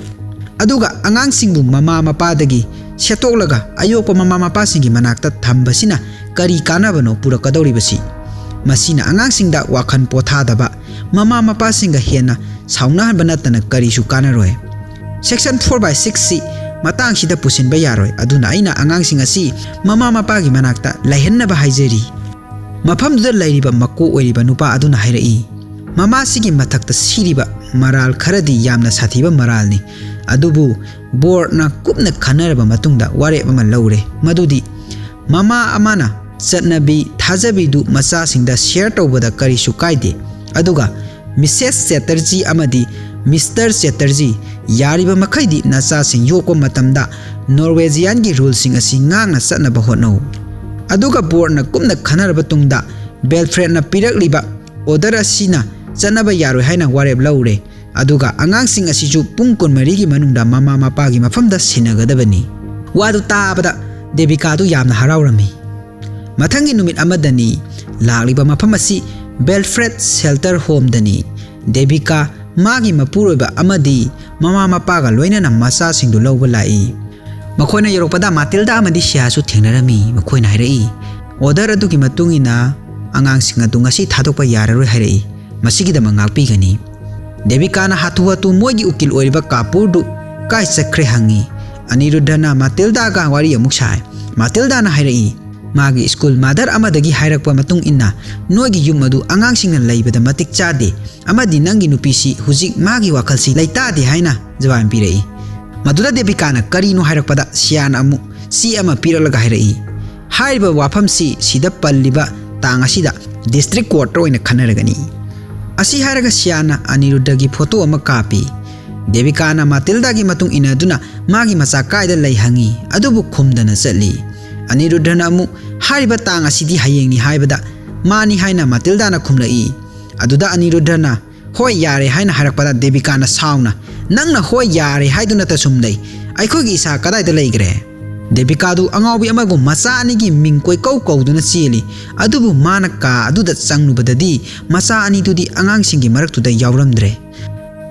ꯑꯗꯨꯒ ꯑꯉꯥꯡꯁꯤꯡꯕꯨ ꯃꯃꯥ ꯃꯄꯥꯗꯒꯤ ꯁꯦꯠꯇꯣꯛꯂꯒ ꯑꯌꯣꯛꯄ ꯃꯃꯥ ꯃꯄꯥꯁꯤꯡꯒꯤ ꯃꯅꯥꯛꯇ ꯊꯝꯕꯁꯤꯅ ꯀꯔꯤ ꯀꯥꯟꯅꯕꯅꯣ ꯄꯨꯔꯛꯀꯗꯧꯔꯤꯕꯁꯤ? ꯃꯁꯤꯅ ꯑꯉꯥꯡꯁꯤꯡꯗ ꯋꯥꯈꯜ ꯄꯣꯊꯥꯗꯕ, ꯃꯃꯥ ꯃꯄꯥꯁꯤꯡꯒ ꯍꯦꯟꯅ ꯁꯥꯎꯅꯍꯟꯕ ꯅꯠꯇꯅ ꯀꯔꯤꯁꯨ ꯀꯥꯟꯅꯔꯣꯏ꯫ Section four by six ꯁꯤ ꯃꯇꯥꯡꯁꯤꯗ ꯄꯨꯁꯤꯟꯕ ꯌꯥꯔꯣꯏ꯫ ꯑꯗꯨꯅ ꯑꯩꯅ ꯑꯉꯥꯡꯁꯤꯡ ꯑꯁꯤ ꯃꯃꯥ ꯃꯄꯥꯒꯤ ꯃꯅꯥꯛꯇ ꯂꯩꯍꯟꯅꯕ ꯍꯥꯏꯖꯔꯤ꯫ ꯃꯐꯝꯗꯨꯗ ꯂꯩꯔꯤꯕ ꯃꯀꯣꯛ ꯑꯣꯏꯔꯤꯕ ꯅꯨꯄꯥ ꯑꯗꯨꯅ ꯍꯥꯏꯔꯛꯏ, ꯃꯃꯥꯁꯤꯒꯤ ꯃꯊꯛꯇ ꯁꯤꯔꯤꯕ ꯃꯔꯥꯜ ꯈꯔꯗꯤ ꯌꯥꯝꯅ ꯁꯥꯊꯤꯕ ꯃꯔꯥꯜꯅꯤ, ꯑꯗꯨꯕꯨ ꯕꯣꯔꯗꯅ ꯀꯨꯞꯅ ꯈꯟꯅꯔꯕ ꯃꯇꯨꯡꯗ ꯋꯥꯔꯦꯞ ꯑꯃ ꯂꯧꯔꯦ, ꯃꯗꯨꯗꯤ ꯃꯃꯥ ꯑꯃꯅ ꯆꯠꯅꯕꯤ ꯊꯥꯖꯕꯤꯗꯨ ꯃꯆꯥꯁꯤꯡꯗ ꯁꯤꯌꯔ ꯇꯧꯕꯗ ꯀꯔꯤꯁꯨ ꯀꯥꯏꯗꯦ, ꯑꯗꯨꯒ ꯃꯤꯁꯦꯁ ꯆꯦꯇꯔꯖꯤ ꯑꯃꯗꯤ ꯃꯤꯁꯇꯔ ꯆꯦꯇꯔꯖꯤ, ꯌꯥꯔꯤꯕ ꯃꯈꯩꯗꯤ ꯅꯆꯥꯁꯤꯡ ꯌꯣꯛꯄ ꯃꯇꯝꯗ ꯅꯣꯔꯋꯦꯖꯤꯌꯥꯟꯒꯤ ꯔꯨꯜꯁꯤꯡ ꯑꯁꯤ ꯉꯥꯛꯅ ꯆꯠꯅꯕ ꯍꯣꯠꯅꯧ꯫ ꯑꯗꯨꯒ ꯕꯣꯔꯗꯅ ꯀꯨꯞꯅ ꯈꯟꯅꯔꯕ ꯇꯨꯡꯗ ꯕꯦꯜꯐ꯭ꯔꯦꯗꯅ ꯄꯤꯔꯛꯂꯤꯕ ꯑꯣꯔꯗꯔ ꯑꯁꯤꯅ ꯆꯠꯅꯕ ꯌꯥꯔꯣꯏ ꯍꯥꯏꯅ ꯋꯥꯔꯦꯞ ꯂꯧꯔꯦ꯫ ꯑꯗꯨꯒ ꯑꯉꯥꯡꯁꯤꯡ ꯑꯁꯤꯁꯨ ꯄꯨꯡ ꯀꯨꯟꯃꯔꯤꯒꯤ ꯃꯅꯨꯡꯗ ꯃꯃꯥ ꯃꯄꯥꯒꯤ ꯃꯐꯝꯗ ꯁꯤꯟꯅꯒꯗꯕꯅꯤ꯫ ꯋꯥꯗꯨ ꯇꯥꯕꯗ ꯗꯦꯕꯤꯀꯥꯗꯨ ꯌꯥꯝꯅ ꯍꯔꯥꯎꯔꯝꯃꯤ꯫ ꯃꯊꯪꯒꯤ ꯅꯨꯃꯤꯠ ꯑꯃꯗꯅꯤ꯫ ꯂꯥꯛꯂꯤꯕ ꯃꯐꯝ ꯑꯁꯤ ꯕꯦꯜꯐ꯭ꯔꯦꯗ ꯁꯦꯜꯇꯔ ꯍꯣꯝꯗꯅꯤ꯫ ꯗꯦꯕꯤꯀꯥ, ꯃꯥꯒꯤ ꯃꯄꯨꯔꯣꯏꯕ ꯑꯃꯗꯤ ꯃꯃꯥ ꯃꯄꯥꯒ ꯂꯣꯏꯅꯅ ꯃꯆꯥꯁꯤꯡꯗꯨ ꯂꯧꯕ ꯂꯥꯛꯏ꯫ ꯃꯈꯣꯏꯅ ꯌꯧꯔꯛꯄꯗ ꯃꯥꯇꯤꯜꯗꯥ ꯑꯃꯗꯤ ꯁꯤꯌꯥꯁꯨ ꯊꯦꯡꯅꯔꯝꯃꯤ꯫ ꯃꯈꯣꯏꯅ ꯍꯥꯏꯔꯛꯏ, ꯑꯣꯔꯗꯔ ꯑꯗꯨꯒꯤ ꯃꯇꯨꯡ ꯏꯟꯅ ꯑꯉꯥꯡꯁꯤꯡ ꯑꯗꯨ ꯉꯁꯤ ꯊꯥꯗꯣꯛꯄ ꯌꯥꯔꯔꯣꯏ ꯍꯥꯏꯔꯛꯏ꯫ ꯃꯁꯤꯒꯤꯗꯃꯛ ꯉꯥꯛꯄꯤꯒꯅꯤ꯫ ꯗꯦꯕꯤꯀꯥꯅ ꯍꯥꯊꯨ ꯍꯥꯊꯨ ꯃꯣꯏꯒꯤ ꯎꯀꯤꯜ ꯑꯣꯏꯔꯤꯕ ꯀꯥꯄꯨꯔꯗꯨ ꯀꯥꯏ ꯆꯠꯈ꯭ꯔꯦ ꯍꯪꯉꯤ꯫ ꯑꯅꯤꯔꯨꯗꯙꯅ ꯃꯥꯇꯤꯜꯗꯥꯒ ꯋꯥꯔꯤ ꯑꯃꯨꯛ ꯁꯥꯏ꯫ ꯃꯥꯇꯤꯜꯗꯥꯅ ꯍꯥꯏꯔꯛꯏ, ꯃꯥꯒꯤ ꯁ꯭ꯀꯨꯜ ꯃꯥꯗꯔ ꯑꯃꯗꯒꯤ ꯍꯥꯏꯔꯛꯄ ꯃꯇꯨꯡ ꯏꯟꯅ ꯅꯣꯏꯒꯤ ꯌꯨꯝ ꯑꯗꯨ ꯑꯉꯥꯡꯁꯤꯡꯅ ꯂꯩꯕꯗ ꯃꯇꯤꯛ ꯆꯥꯗꯦ ꯑꯃꯗꯤ ꯅꯪꯒꯤ ꯅꯨꯄꯤꯁꯤ ꯍꯧꯖꯤꯛ ꯃꯥꯒꯤ ꯋꯥꯈꯜꯁꯤ ꯂꯩꯇꯥꯗꯦ ꯍꯥꯏꯅ ꯖꯋꯥꯕ ꯄꯤꯔꯛꯏ꯫ ꯃꯗꯨꯗ ꯗꯦꯕꯤꯀꯥꯅ ꯀꯔꯤꯅꯣ ꯍꯥꯏꯔꯛꯄꯗ ꯁꯤꯌꯥꯅ ꯑꯃꯨꯛ ꯆꯦ ꯑꯃ ꯄꯤꯔꯛꯂꯒ ꯍꯥꯏꯔꯛꯏ, ꯍꯥꯏꯔꯤꯕ ꯋꯥꯐꯝꯁꯤ ꯁꯤꯗ ꯄꯜꯂꯤꯕ ꯇꯥꯡ ꯑꯁꯤꯗ ꯗꯤꯁꯇ꯭ꯔꯤꯛ ꯀꯣꯔꯠꯇ ꯑꯣꯏꯅ ꯈꯟꯅꯔꯒꯅꯤ꯫ ꯑꯁꯤ ꯍꯥꯏꯔꯒ ꯁꯤꯌꯥꯅ ꯑꯅꯤꯔꯨꯗꯙꯒꯤ ꯐꯣꯇꯣ ꯑꯃ ꯀꯥꯞꯄꯤ꯫ ꯗꯦꯕꯤꯀꯥꯅ ꯃꯥꯇꯤꯜꯗꯥꯒꯤ ꯃꯇꯨꯡ ꯏꯟꯅꯗꯨꯅ ꯃꯥꯒꯤ ꯃꯆꯥ ꯀꯥꯏꯗ ꯂꯩ ꯍꯪꯉꯤ, ꯑꯗꯨꯕꯨ ꯈꯨꯝꯗꯅ ꯆꯠꯂꯤ꯫ ꯑꯅꯤꯔꯨꯗꯙꯅ ꯑꯃꯨꯛ ꯍꯥꯏꯔꯤꯕ ꯇꯥꯡ ꯑꯁꯤꯗꯤ ꯍꯌꯦꯡꯅꯤ ꯍꯥꯏꯕꯗ ꯃꯥꯅꯤ ꯍꯥꯏꯅ ꯃꯥꯇꯤꯜꯗꯥꯅ ꯈꯨꯝꯂꯛꯏ꯫ ꯑꯗꯨꯗ ꯑꯅꯤꯔꯨꯗꯙꯅ ꯍꯣꯏ ꯌꯥꯔꯦ ꯍꯥꯏꯅ ꯍꯥꯏꯔꯛꯄꯗ ꯗꯦꯕꯤꯀꯥꯅ ꯁꯥꯎꯅ, ꯅꯪꯅ ꯍꯣꯏ ꯌꯥꯔꯦ ꯍꯥꯏꯗꯨꯅꯇ ꯁꯨꯝ ꯂꯩ, ꯑꯩꯈꯣꯏꯒꯤ ꯏꯁꯥ ꯀꯗꯥꯏꯗ ꯂꯩꯈ꯭ꯔꯦ? ꯗꯦꯕꯤꯀꯥꯗꯨ ꯑꯉꯥꯎꯕꯤ ꯑꯃꯒꯨꯝ ꯃꯆꯥ ꯑꯅꯤꯒꯤ ꯃꯤꯡ ꯀꯣꯏꯀꯧ ꯀꯧꯗꯨꯅ ꯆꯦꯜꯂꯤ꯫ ꯑꯗꯨꯕꯨ ꯃꯥꯅ ꯀꯥ ꯑꯗꯨꯗ ꯆꯪꯂꯨꯕꯗꯗꯤ ꯃꯆꯥ ꯑꯅꯤꯗꯨꯗꯤ ꯑꯉꯥꯡꯁꯤꯡꯒꯤ ꯃꯔꯛꯇꯨꯗ ꯌꯥꯎꯔꯝꯗ꯭ꯔꯦ꯫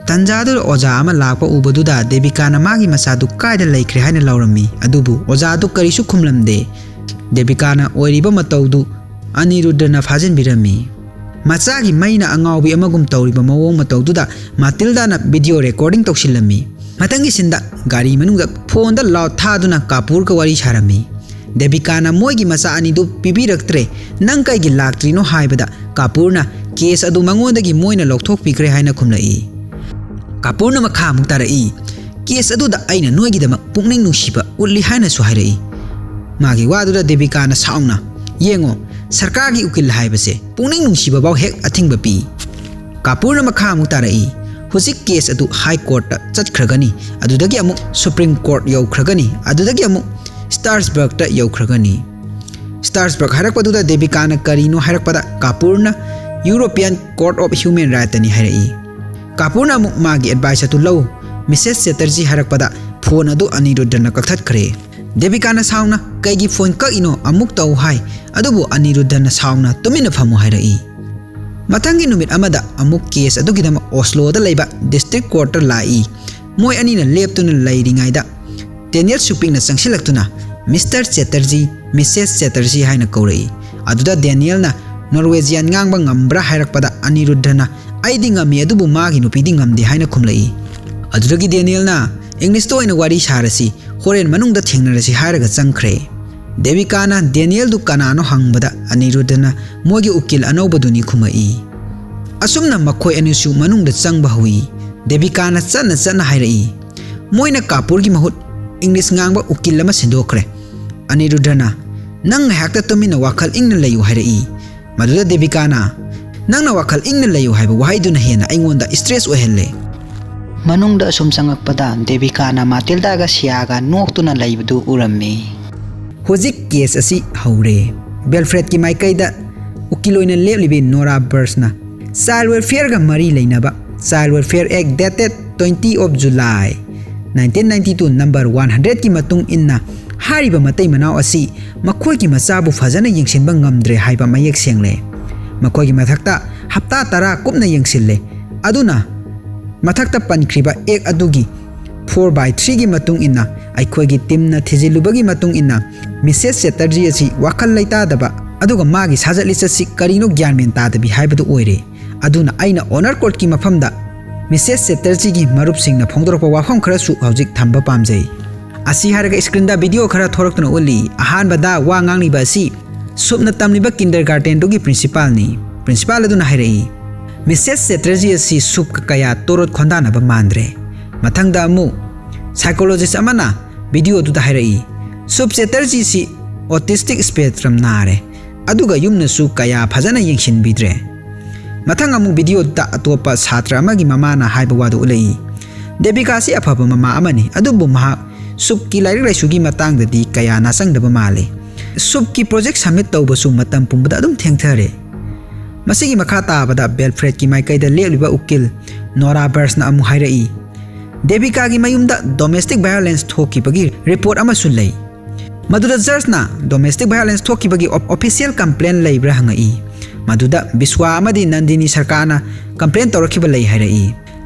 ꯇꯟꯖꯥꯗꯨꯗ ꯑꯣꯖꯥ ꯑꯃ ꯂꯥꯛꯄ ꯎꯕꯗꯨꯗ ꯗꯦꯕꯤꯀꯥꯅ ꯃꯥꯒꯤ ꯃꯆꯥꯗꯨ ꯀꯥꯏꯗ ꯂꯩꯈ꯭ꯔꯦ ꯍꯥꯏꯅ ꯂꯥꯎꯔꯝꯃꯤ꯫ ꯑꯗꯨꯕꯨ ꯑꯣꯖꯥꯗꯨ ꯀꯔꯤꯁꯨ ꯈꯨꯝꯂꯝꯗꯦ꯫ ꯗꯦꯕꯤꯀꯥꯅ ꯑꯣꯏꯔꯤꯕ ꯃꯇꯧꯗꯨ ꯑꯅꯤꯔꯨꯗ꯭ꯔꯅ ꯐꯥꯖꯤꯟꯕꯤꯔꯝꯃꯤ꯫ ꯃꯆꯥꯒꯤ ꯃꯩꯅ ꯑꯉꯥꯎꯕꯤ ꯑꯃꯒꯨꯝ ꯇꯧꯔꯤꯕ ꯃꯑꯣꯡ ꯃꯇꯧꯗꯨꯗ ꯃꯥꯇꯤꯜꯗꯥꯅ ꯚꯤꯗꯤꯑꯣ ꯔꯦꯀꯣꯔꯗꯤꯡ ꯇꯧꯁꯤꯜꯂꯝꯃꯤ꯫ ꯃꯊꯪꯒꯤ ꯁꯤꯟꯗ ꯒꯥꯔꯤ ꯃꯅꯨꯡꯗ ꯐꯣꯟꯗ ꯂꯥꯎꯠ ꯊꯥꯗꯨꯅ ꯀꯥꯄꯨꯔꯒ ꯋꯥꯔꯤ ꯁꯥꯔꯝꯃꯤ꯫ ꯗꯦꯕꯤꯀꯥꯅ ꯃꯣꯏꯒꯤ ꯃꯆꯥ ꯑꯅꯤꯗꯨ ꯄꯤꯕꯤꯔꯛꯇ꯭ꯔꯦ, ꯅꯪ ꯀꯩꯒꯤ ꯂꯥꯛꯇ꯭ꯔꯤꯅꯣ ꯍꯥꯏꯕꯗ ꯀꯥꯄꯨꯔꯅ ꯀꯦꯁ ꯑꯗꯨ ꯃꯉꯣꯟꯗꯒꯤ ꯃꯣꯏꯅ ꯂꯧꯊꯣꯛꯄꯤꯈ꯭ꯔꯦ ꯍꯥꯏꯅ ꯈꯨꯝꯂꯛꯏ꯫ ꯀꯥꯄꯨꯔꯅ ꯃꯈꯥ ꯑꯃꯨꯛ ꯇꯥꯔꯛꯏ, ꯀꯦꯁ ꯑꯗꯨꯗ ꯑꯩꯅ ꯅꯣꯏꯒꯤꯗꯃꯛ ꯄꯨꯛꯅꯤꯡ ꯅꯨꯡꯁꯤꯕ ꯎꯠꯂꯤ ꯍꯥꯏꯅꯁꯨ ꯍꯥꯏꯔꯛꯏ꯫ ꯃꯥꯒꯤ ꯋꯥꯗꯨꯗ ꯗꯦꯕꯤꯀꯥꯅ ꯁꯥꯎꯅ, ꯌꯦꯡꯉꯣ, ꯁꯔꯀꯥꯔꯒꯤ ꯎꯀꯤꯜ ꯍꯥꯏꯕꯁꯦ ꯄꯨꯛꯅꯤꯡ ꯅꯨꯡꯁꯤꯕꯐꯥꯎ ꯍꯦꯛ ꯑꯊꯤꯡꯕ ꯄꯤ꯫ ꯀꯥꯄꯨꯔꯅ ꯃꯈꯥ ꯑꯃꯨꯛ ꯇꯥꯔꯛꯏ, ꯍꯧꯖꯤꯛ ꯀꯦꯁ ꯑꯗꯨ ꯍꯥꯏ ꯀꯣꯔꯠꯇ ꯆꯠꯈ꯭ꯔꯒꯅꯤ, ꯑꯗꯨꯗꯒꯤ ꯑꯃꯨꯛ ꯁꯨꯄ꯭ꯔꯤꯝ ꯀꯣꯔꯠ ꯌꯧꯈ꯭ꯔꯒꯅꯤ, ꯑꯗꯨꯗꯒꯤ ꯑꯃꯨꯛ ꯁ꯭ꯇꯥꯔꯁꯕꯔꯒꯇ ꯌꯧꯈ꯭ꯔꯒꯅꯤ꯫ ꯁ꯭ꯇꯥꯔꯁꯕꯔꯒ ꯍꯥꯏꯔꯛꯄꯗꯨꯗ ꯗꯦꯕꯤꯀꯥꯅ ꯀꯔꯤꯅꯣ ꯍꯥꯏꯔꯛꯄꯗ ꯀꯥꯄꯨꯔꯅ ꯌꯨꯔꯣꯄꯤꯌꯥꯟ ꯀꯣꯔꯠ ꯑꯣꯐ ꯍ꯭ꯌꯨꯃꯦꯟ ꯔꯥꯏꯠꯇꯅꯤ ꯍꯥꯏꯔꯛꯏ꯫ ꯀꯥꯄꯨꯔꯅ ꯑꯃꯨꯛ ꯃꯥꯒꯤ ꯑꯦꯗꯚꯥꯏꯁ ꯑꯗꯨ ꯂꯧ, ꯃꯤꯁꯦꯁ ꯆꯦꯇꯔꯖꯤ ꯍꯥꯏꯔꯛꯄꯗ ꯐꯣꯟ ꯑꯗꯨ ꯑꯅꯤꯔꯨꯗ꯭ꯔꯅ ꯀꯛꯊꯠꯈ꯭ꯔꯦ꯫ ꯗꯦꯕꯤꯀꯥꯅ ꯁꯥꯎꯅ ꯀꯩꯒꯤ ꯐꯣꯟ ꯀꯛꯏꯅꯣ ꯑꯃꯨꯛ ꯇꯧ ꯍꯥꯏ, ꯑꯗꯨꯕꯨ ꯑꯅꯤꯔꯨꯗ꯭ꯔꯅ ꯁꯥꯎꯅ ꯇꯨꯃꯤꯟꯅ ꯐꯝꯃꯨ ꯍꯥꯏꯔꯛꯏ꯫ ꯃꯊꯪꯒꯤ ꯅꯨꯃꯤꯠ ꯑꯃꯗ ꯑꯃꯨꯛ ꯀꯦꯁ ꯑꯗꯨꯒꯤꯗꯃꯛ ꯑꯣꯁꯂꯣꯗ ꯂꯩꯕ ꯗꯤꯁꯇ꯭ꯔꯤꯛ ꯀꯣꯔꯠꯇ ꯂꯥꯛꯏ꯫ ꯃꯣꯏ ꯑꯅꯤꯅ ꯂꯦꯞꯇꯨꯅ ꯂꯩꯔꯤꯉꯩꯗ ꯗꯦꯅꯤꯌꯦꯜ ꯁꯨꯄꯤꯛꯅ ꯆꯪꯁꯤꯜꯂꯛꯇꯨꯅ, "ꯃꯤꯁꯇꯔ ꯆꯦꯇꯔꯖꯤ, ꯃꯤꯁꯦꯁ ꯆꯦꯇꯔꯖꯤ" ꯍꯥꯏꯅ ꯀꯧꯔꯛꯏ꯫ ꯑꯗꯨꯗ ꯗꯦꯅꯤꯌꯦꯜꯅ ꯅꯣꯔꯋꯦꯖꯤꯌꯥꯟ ꯉꯥꯡꯕ ꯉꯝꯕ꯭ꯔꯥ ꯍꯥꯏꯔꯛꯄꯗ ꯑꯅꯤꯔꯨꯗ꯭ꯔꯅ, "ꯑꯩꯗꯤ ꯉꯝꯃꯤ, ꯑꯗꯨꯕꯨ ꯃꯥꯒꯤ ꯅꯨꯄꯤꯗꯤ ꯉꯝꯗꯦ" ꯍꯥꯏꯅ ꯈꯨꯝꯂꯛꯏ꯫ ꯑꯗꯨꯗꯒꯤ ꯗꯦꯅꯤꯌꯦꯜꯅ, "ꯏꯪꯂꯤꯁꯇ ꯑꯣꯏꯅ ꯋꯥꯔꯤ ꯁꯥꯔꯁꯤ, ꯍꯣꯔꯦꯟ ꯃꯅꯨꯡꯗ ꯊꯦꯡꯅꯔꯁꯤ" ꯍꯥꯏꯔꯒ ꯆꯪꯈ꯭ꯔꯦ꯫ ꯗꯦꯕꯤꯀꯥꯅ ꯗꯦꯅꯤꯌꯦꯜꯗꯨ ꯀꯅꯥꯅꯣ ꯍꯪꯕꯗ ꯑꯅꯤꯔꯨꯗ꯭ꯔꯅ ꯃꯣꯏꯒꯤ ꯎꯀꯤꯜ ꯑꯅꯧꯕꯗꯨꯅꯤ ꯈꯨꯝꯃꯛꯏ꯫ ꯑꯁꯨꯝꯅ ꯃꯈꯣꯏ ꯑꯅꯤꯁꯨ ꯃꯅꯨꯡꯗ ꯆꯪꯕ ꯍꯧꯏ꯫ ꯗꯦꯕꯤꯀꯥꯅ ꯆꯠꯅ ꯆꯠꯅ ꯍꯥꯏꯔꯛꯏ, "ꯃꯣꯏꯅ ꯀꯥꯄꯨꯔꯒꯤ ꯃꯍꯨꯠ ꯏꯪꯂꯤꯁ ꯉꯥꯡꯕ ꯎꯀꯤꯜ ꯑꯃ ꯁꯤꯟꯗꯣꯛꯈ꯭ꯔꯦ꯫" ꯑꯅꯤꯔꯨꯗ꯭ꯔꯅ, "ꯅꯪ ꯉꯥꯏꯍꯥꯛꯇ ꯇꯨꯃꯤꯟꯅ ꯋꯥꯈꯜ ꯏꯪꯅ ꯂꯩꯌꯨ" ꯍꯥꯏꯔꯛꯏ꯫ ꯃꯗꯨꯗ ꯗꯦꯕꯤꯀꯥꯅ, "ꯅꯪꯅ ꯋꯥꯈꯜ ꯏꯪꯅ ꯂꯩꯌꯨ" ꯍꯥꯏꯕ ꯋꯥꯍꯩꯗꯨꯅ ꯍꯦꯟꯅ ꯑꯩꯉꯣꯟꯗ ꯁ꯭ꯇ꯭ꯔꯦꯁ ꯑꯣꯏꯍꯜꯂꯦ꯫ ꯃꯅꯨꯡꯗ ꯑꯁꯨꯝ ꯆꯪꯉꯛꯄꯗ ꯗꯦꯕꯤꯀꯥꯅ ꯃꯥꯇꯤꯜꯗꯥꯒ ꯁꯤꯌꯥꯒ ꯅꯣꯛꯇꯨꯅ ꯂꯩꯕꯗꯨ ꯎꯔꯝꯃꯤ꯫ ꯍꯧꯖꯤꯛ ꯀꯦꯁ ꯑꯁꯤ ꯍꯧꯔꯦ꯫ ꯕꯦꯜꯐ꯭ꯔꯦꯗꯀꯤ ꯃꯥꯏꯀꯩꯗ ꯎꯀꯤꯜ ꯑꯣꯏꯅ ꯂꯦꯞꯂꯤꯕꯤ ꯅꯣꯔꯥ ꯕꯔꯁꯅ ꯆꯥꯏꯜ ꯋꯦꯜꯐꯤꯌꯔꯒ ꯃꯔꯤ ꯂꯩꯅꯕ Child Welfare Act dated twenty of July nineteen ninety two number one hundred ꯀꯤ ꯃꯇꯨꯡ ꯏꯟꯅ ꯍꯥꯏꯔꯤꯕ ꯃꯇꯩ ꯃꯅꯥꯎ ꯑꯁꯤ ꯃꯈꯣꯏꯒꯤ ꯃꯆꯥꯕꯨ ꯐꯖꯅ ꯌꯦꯡꯁꯤꯟꯕ ꯉꯝꯗ꯭ꯔꯦ ꯍꯥꯏꯕ ꯃꯌꯦꯛ ꯁꯦꯡꯂꯦ꯫ ꯃꯈꯣꯏꯒꯤ ꯃꯊꯛꯇ ꯍꯞꯇꯥ ꯇꯔꯥ ꯀꯨꯞꯅ ꯌꯦꯡꯁꯤꯜꯂꯦ꯫ ꯑꯗꯨꯅ ꯃꯊꯛꯇ ꯄꯟꯈ꯭ꯔꯤꯕ ꯑꯦꯛ ꯑꯗꯨꯒꯤ ꯐꯣꯔ ꯕꯥꯏ ꯊ꯭ꯔꯤꯒꯤ ꯃꯇꯨꯡ ꯏꯟꯅ ꯑꯩꯈꯣꯏꯒꯤ ꯇꯤꯝꯅ ꯊꯤꯖꯤꯜꯂꯨꯕꯒꯤ ꯃꯇꯨꯡ ꯏꯟꯅ ꯃꯤꯁꯦꯁ ꯆꯦꯇꯔꯖꯤ ꯑꯁꯤ ꯋꯥꯈꯜ ꯂꯩꯇꯥꯗꯕ ꯑꯗꯨꯒ ꯃꯥꯒꯤ ꯁꯥꯖꯠ ꯂꯤꯆꯠꯁꯤ ꯀꯔꯤꯅꯣ ꯒ꯭ꯌꯥꯟ ꯃꯦꯟ ꯇꯥꯗꯕꯤ ꯍꯥꯏꯕꯗꯨ ꯑꯣꯏꯔꯦ꯫ ꯑꯗꯨꯅ ꯑꯩꯅ ꯑꯣꯅꯔ ꯀꯣꯔꯠꯀꯤ ꯃꯐꯝꯗ ꯃꯤꯁꯦꯁ ꯆꯦꯇꯔꯖꯤꯒꯤ ꯃꯔꯨꯞꯁꯤꯡꯅ ꯐꯣꯡꯗꯣꯔꯛꯄ ꯋꯥꯐꯝ ꯈꯔꯁꯨ ꯍꯧꯖꯤꯛ ꯊꯝꯕ ꯄꯥꯝꯖꯩ꯫ ꯑꯁꯤ ꯍꯥꯏꯔꯒ ꯁ꯭ꯀ꯭ꯔꯤꯟꯗ ꯚꯤꯗꯤꯑꯣ ꯈꯔ ꯊꯣꯔꯛꯇꯨꯅ ꯎꯠꯂꯤ꯫ ꯑꯍꯥꯟꯕꯗ ꯋꯥ ꯉꯥꯡꯂꯤꯕ ꯑꯁꯤ ꯁꯨꯞꯅ ꯇꯝꯂꯤꯕ ꯀꯤꯟꯗꯔ ꯒꯥꯔꯗꯦꯟꯗꯨꯒꯤ ꯄ꯭ꯔꯤꯟꯁꯤꯄꯥꯜꯅꯤ꯫ ꯄ꯭ꯔꯤꯟꯁꯤꯄꯥꯜ ꯑꯗꯨꯅ ꯍꯥꯏꯔꯛꯏ, "ꯃꯤꯁꯦꯁ ꯆꯦꯇꯔꯖꯤ ꯑꯁꯤ ꯁꯨꯞꯀ ꯀꯌꯥ ꯇꯣꯔꯣꯠ ꯈꯣꯟꯗꯥꯅꯕ ꯃꯥꯟꯗ꯭ꯔꯦ"꯫ ꯃꯊꯪꯗ ꯑꯃꯨꯛ ꯁꯥꯏꯀꯣꯂꯣꯖꯤꯁ ꯑꯃꯅ ꯚꯤꯗꯤꯑꯣꯗꯨꯗ ꯍꯥꯏꯔꯛꯏ, "ꯁꯨꯞ ꯆꯦꯇꯔꯖꯤꯁꯤ ꯑꯣꯇꯤꯁꯇꯤꯛ ꯁ꯭ꯄꯦꯛꯇ꯭ꯔꯝ ꯅꯥꯔꯦ, ꯑꯗꯨꯒ ꯌꯨꯝꯅꯁꯨ ꯀꯌꯥ ꯐꯖꯅ ꯌꯦꯡꯁꯤꯟꯕꯤꯗ꯭ꯔꯦ"꯫ ꯃꯊꯪ ꯑꯃꯨꯛ ꯚꯤꯗꯤꯑꯣꯗ ꯑꯇꯣꯞꯄ ꯁꯥꯇ꯭ꯔ ꯑꯃꯒꯤ ꯃꯃꯥꯅ ꯍꯥꯏꯕ ꯋꯥꯗꯨ ꯎꯠꯂꯛꯏ, "ꯗꯦꯕꯤꯀꯥꯁꯤ ꯑꯐꯕ ꯃꯃꯥ ꯑꯃꯅꯤ, ꯑꯗꯨꯕꯨ ꯃꯍꯥꯛ ꯁꯨꯞꯀꯤ ꯂꯥꯏꯔꯤꯛ ꯂꯥꯏꯁꯨꯒꯤ ꯃꯇꯥꯡꯗꯗꯤ ꯀꯌꯥ ꯅꯥꯆꯪꯗꯕ ꯃꯥꯜꯂꯤ꯫ ꯁꯨꯞꯀꯤ ꯄ꯭ꯔꯣꯖꯦꯛ ꯁꯕꯃꯤꯠ ꯇꯧꯕꯁꯨ ꯃꯇꯝ ꯄꯨꯝꯕꯗ ꯑꯗꯨꯝ ꯊꯦꯡꯊꯔꯦ"꯫ ꯃꯁꯤꯒꯤ ꯃꯈꯥ ꯇꯥꯕꯗ ꯕꯦꯜꯐ꯭ꯔꯦꯗꯀꯤ ꯃꯥꯏꯀꯩꯗ ꯂꯦꯞꯂꯤꯕ ꯎꯀꯤꯜ ꯅꯣꯔꯥ ꯕꯔꯁꯅ ꯑꯃꯨꯛ ꯍꯥꯏꯔꯛꯏ, "ꯗꯦꯕꯤꯀꯥꯒꯤ ꯃꯌꯨꯝꯗ ꯗꯣꯃꯦꯁꯇꯤꯛ ꯚꯥꯏꯑꯣꯂꯦꯟꯁ ꯊꯣꯛꯈꯤꯕꯒꯤ ꯔꯤꯄꯣꯔꯠ ꯑꯃꯁꯨ ꯂꯩ"꯫ ꯃꯗꯨꯗ ꯖꯖꯅ ꯗꯣꯃꯦꯁꯇꯤꯛ ꯚꯥꯏꯑꯣꯂꯦꯟꯁ ꯊꯣꯛꯈꯤꯕꯒꯤ ꯑꯣ-, ꯑꯣꯐꯤꯁꯤꯌꯦꯜ ꯀꯝꯄ꯭ꯂꯦꯟ ꯂꯩꯕ꯭ꯔꯥ ꯍꯪꯉꯛꯏ꯫ ꯃꯗꯨꯗ ꯕꯤꯁ꯭ꯋꯥ ꯑꯃꯗꯤ ꯅꯟꯗꯤꯅꯤ ꯁꯔꯀꯥꯔꯅ ꯀꯝꯄ꯭ꯂꯦꯟ ꯇꯧꯔꯛꯈꯤꯕ ꯂꯩ ꯍꯥꯏꯔꯛꯏ꯫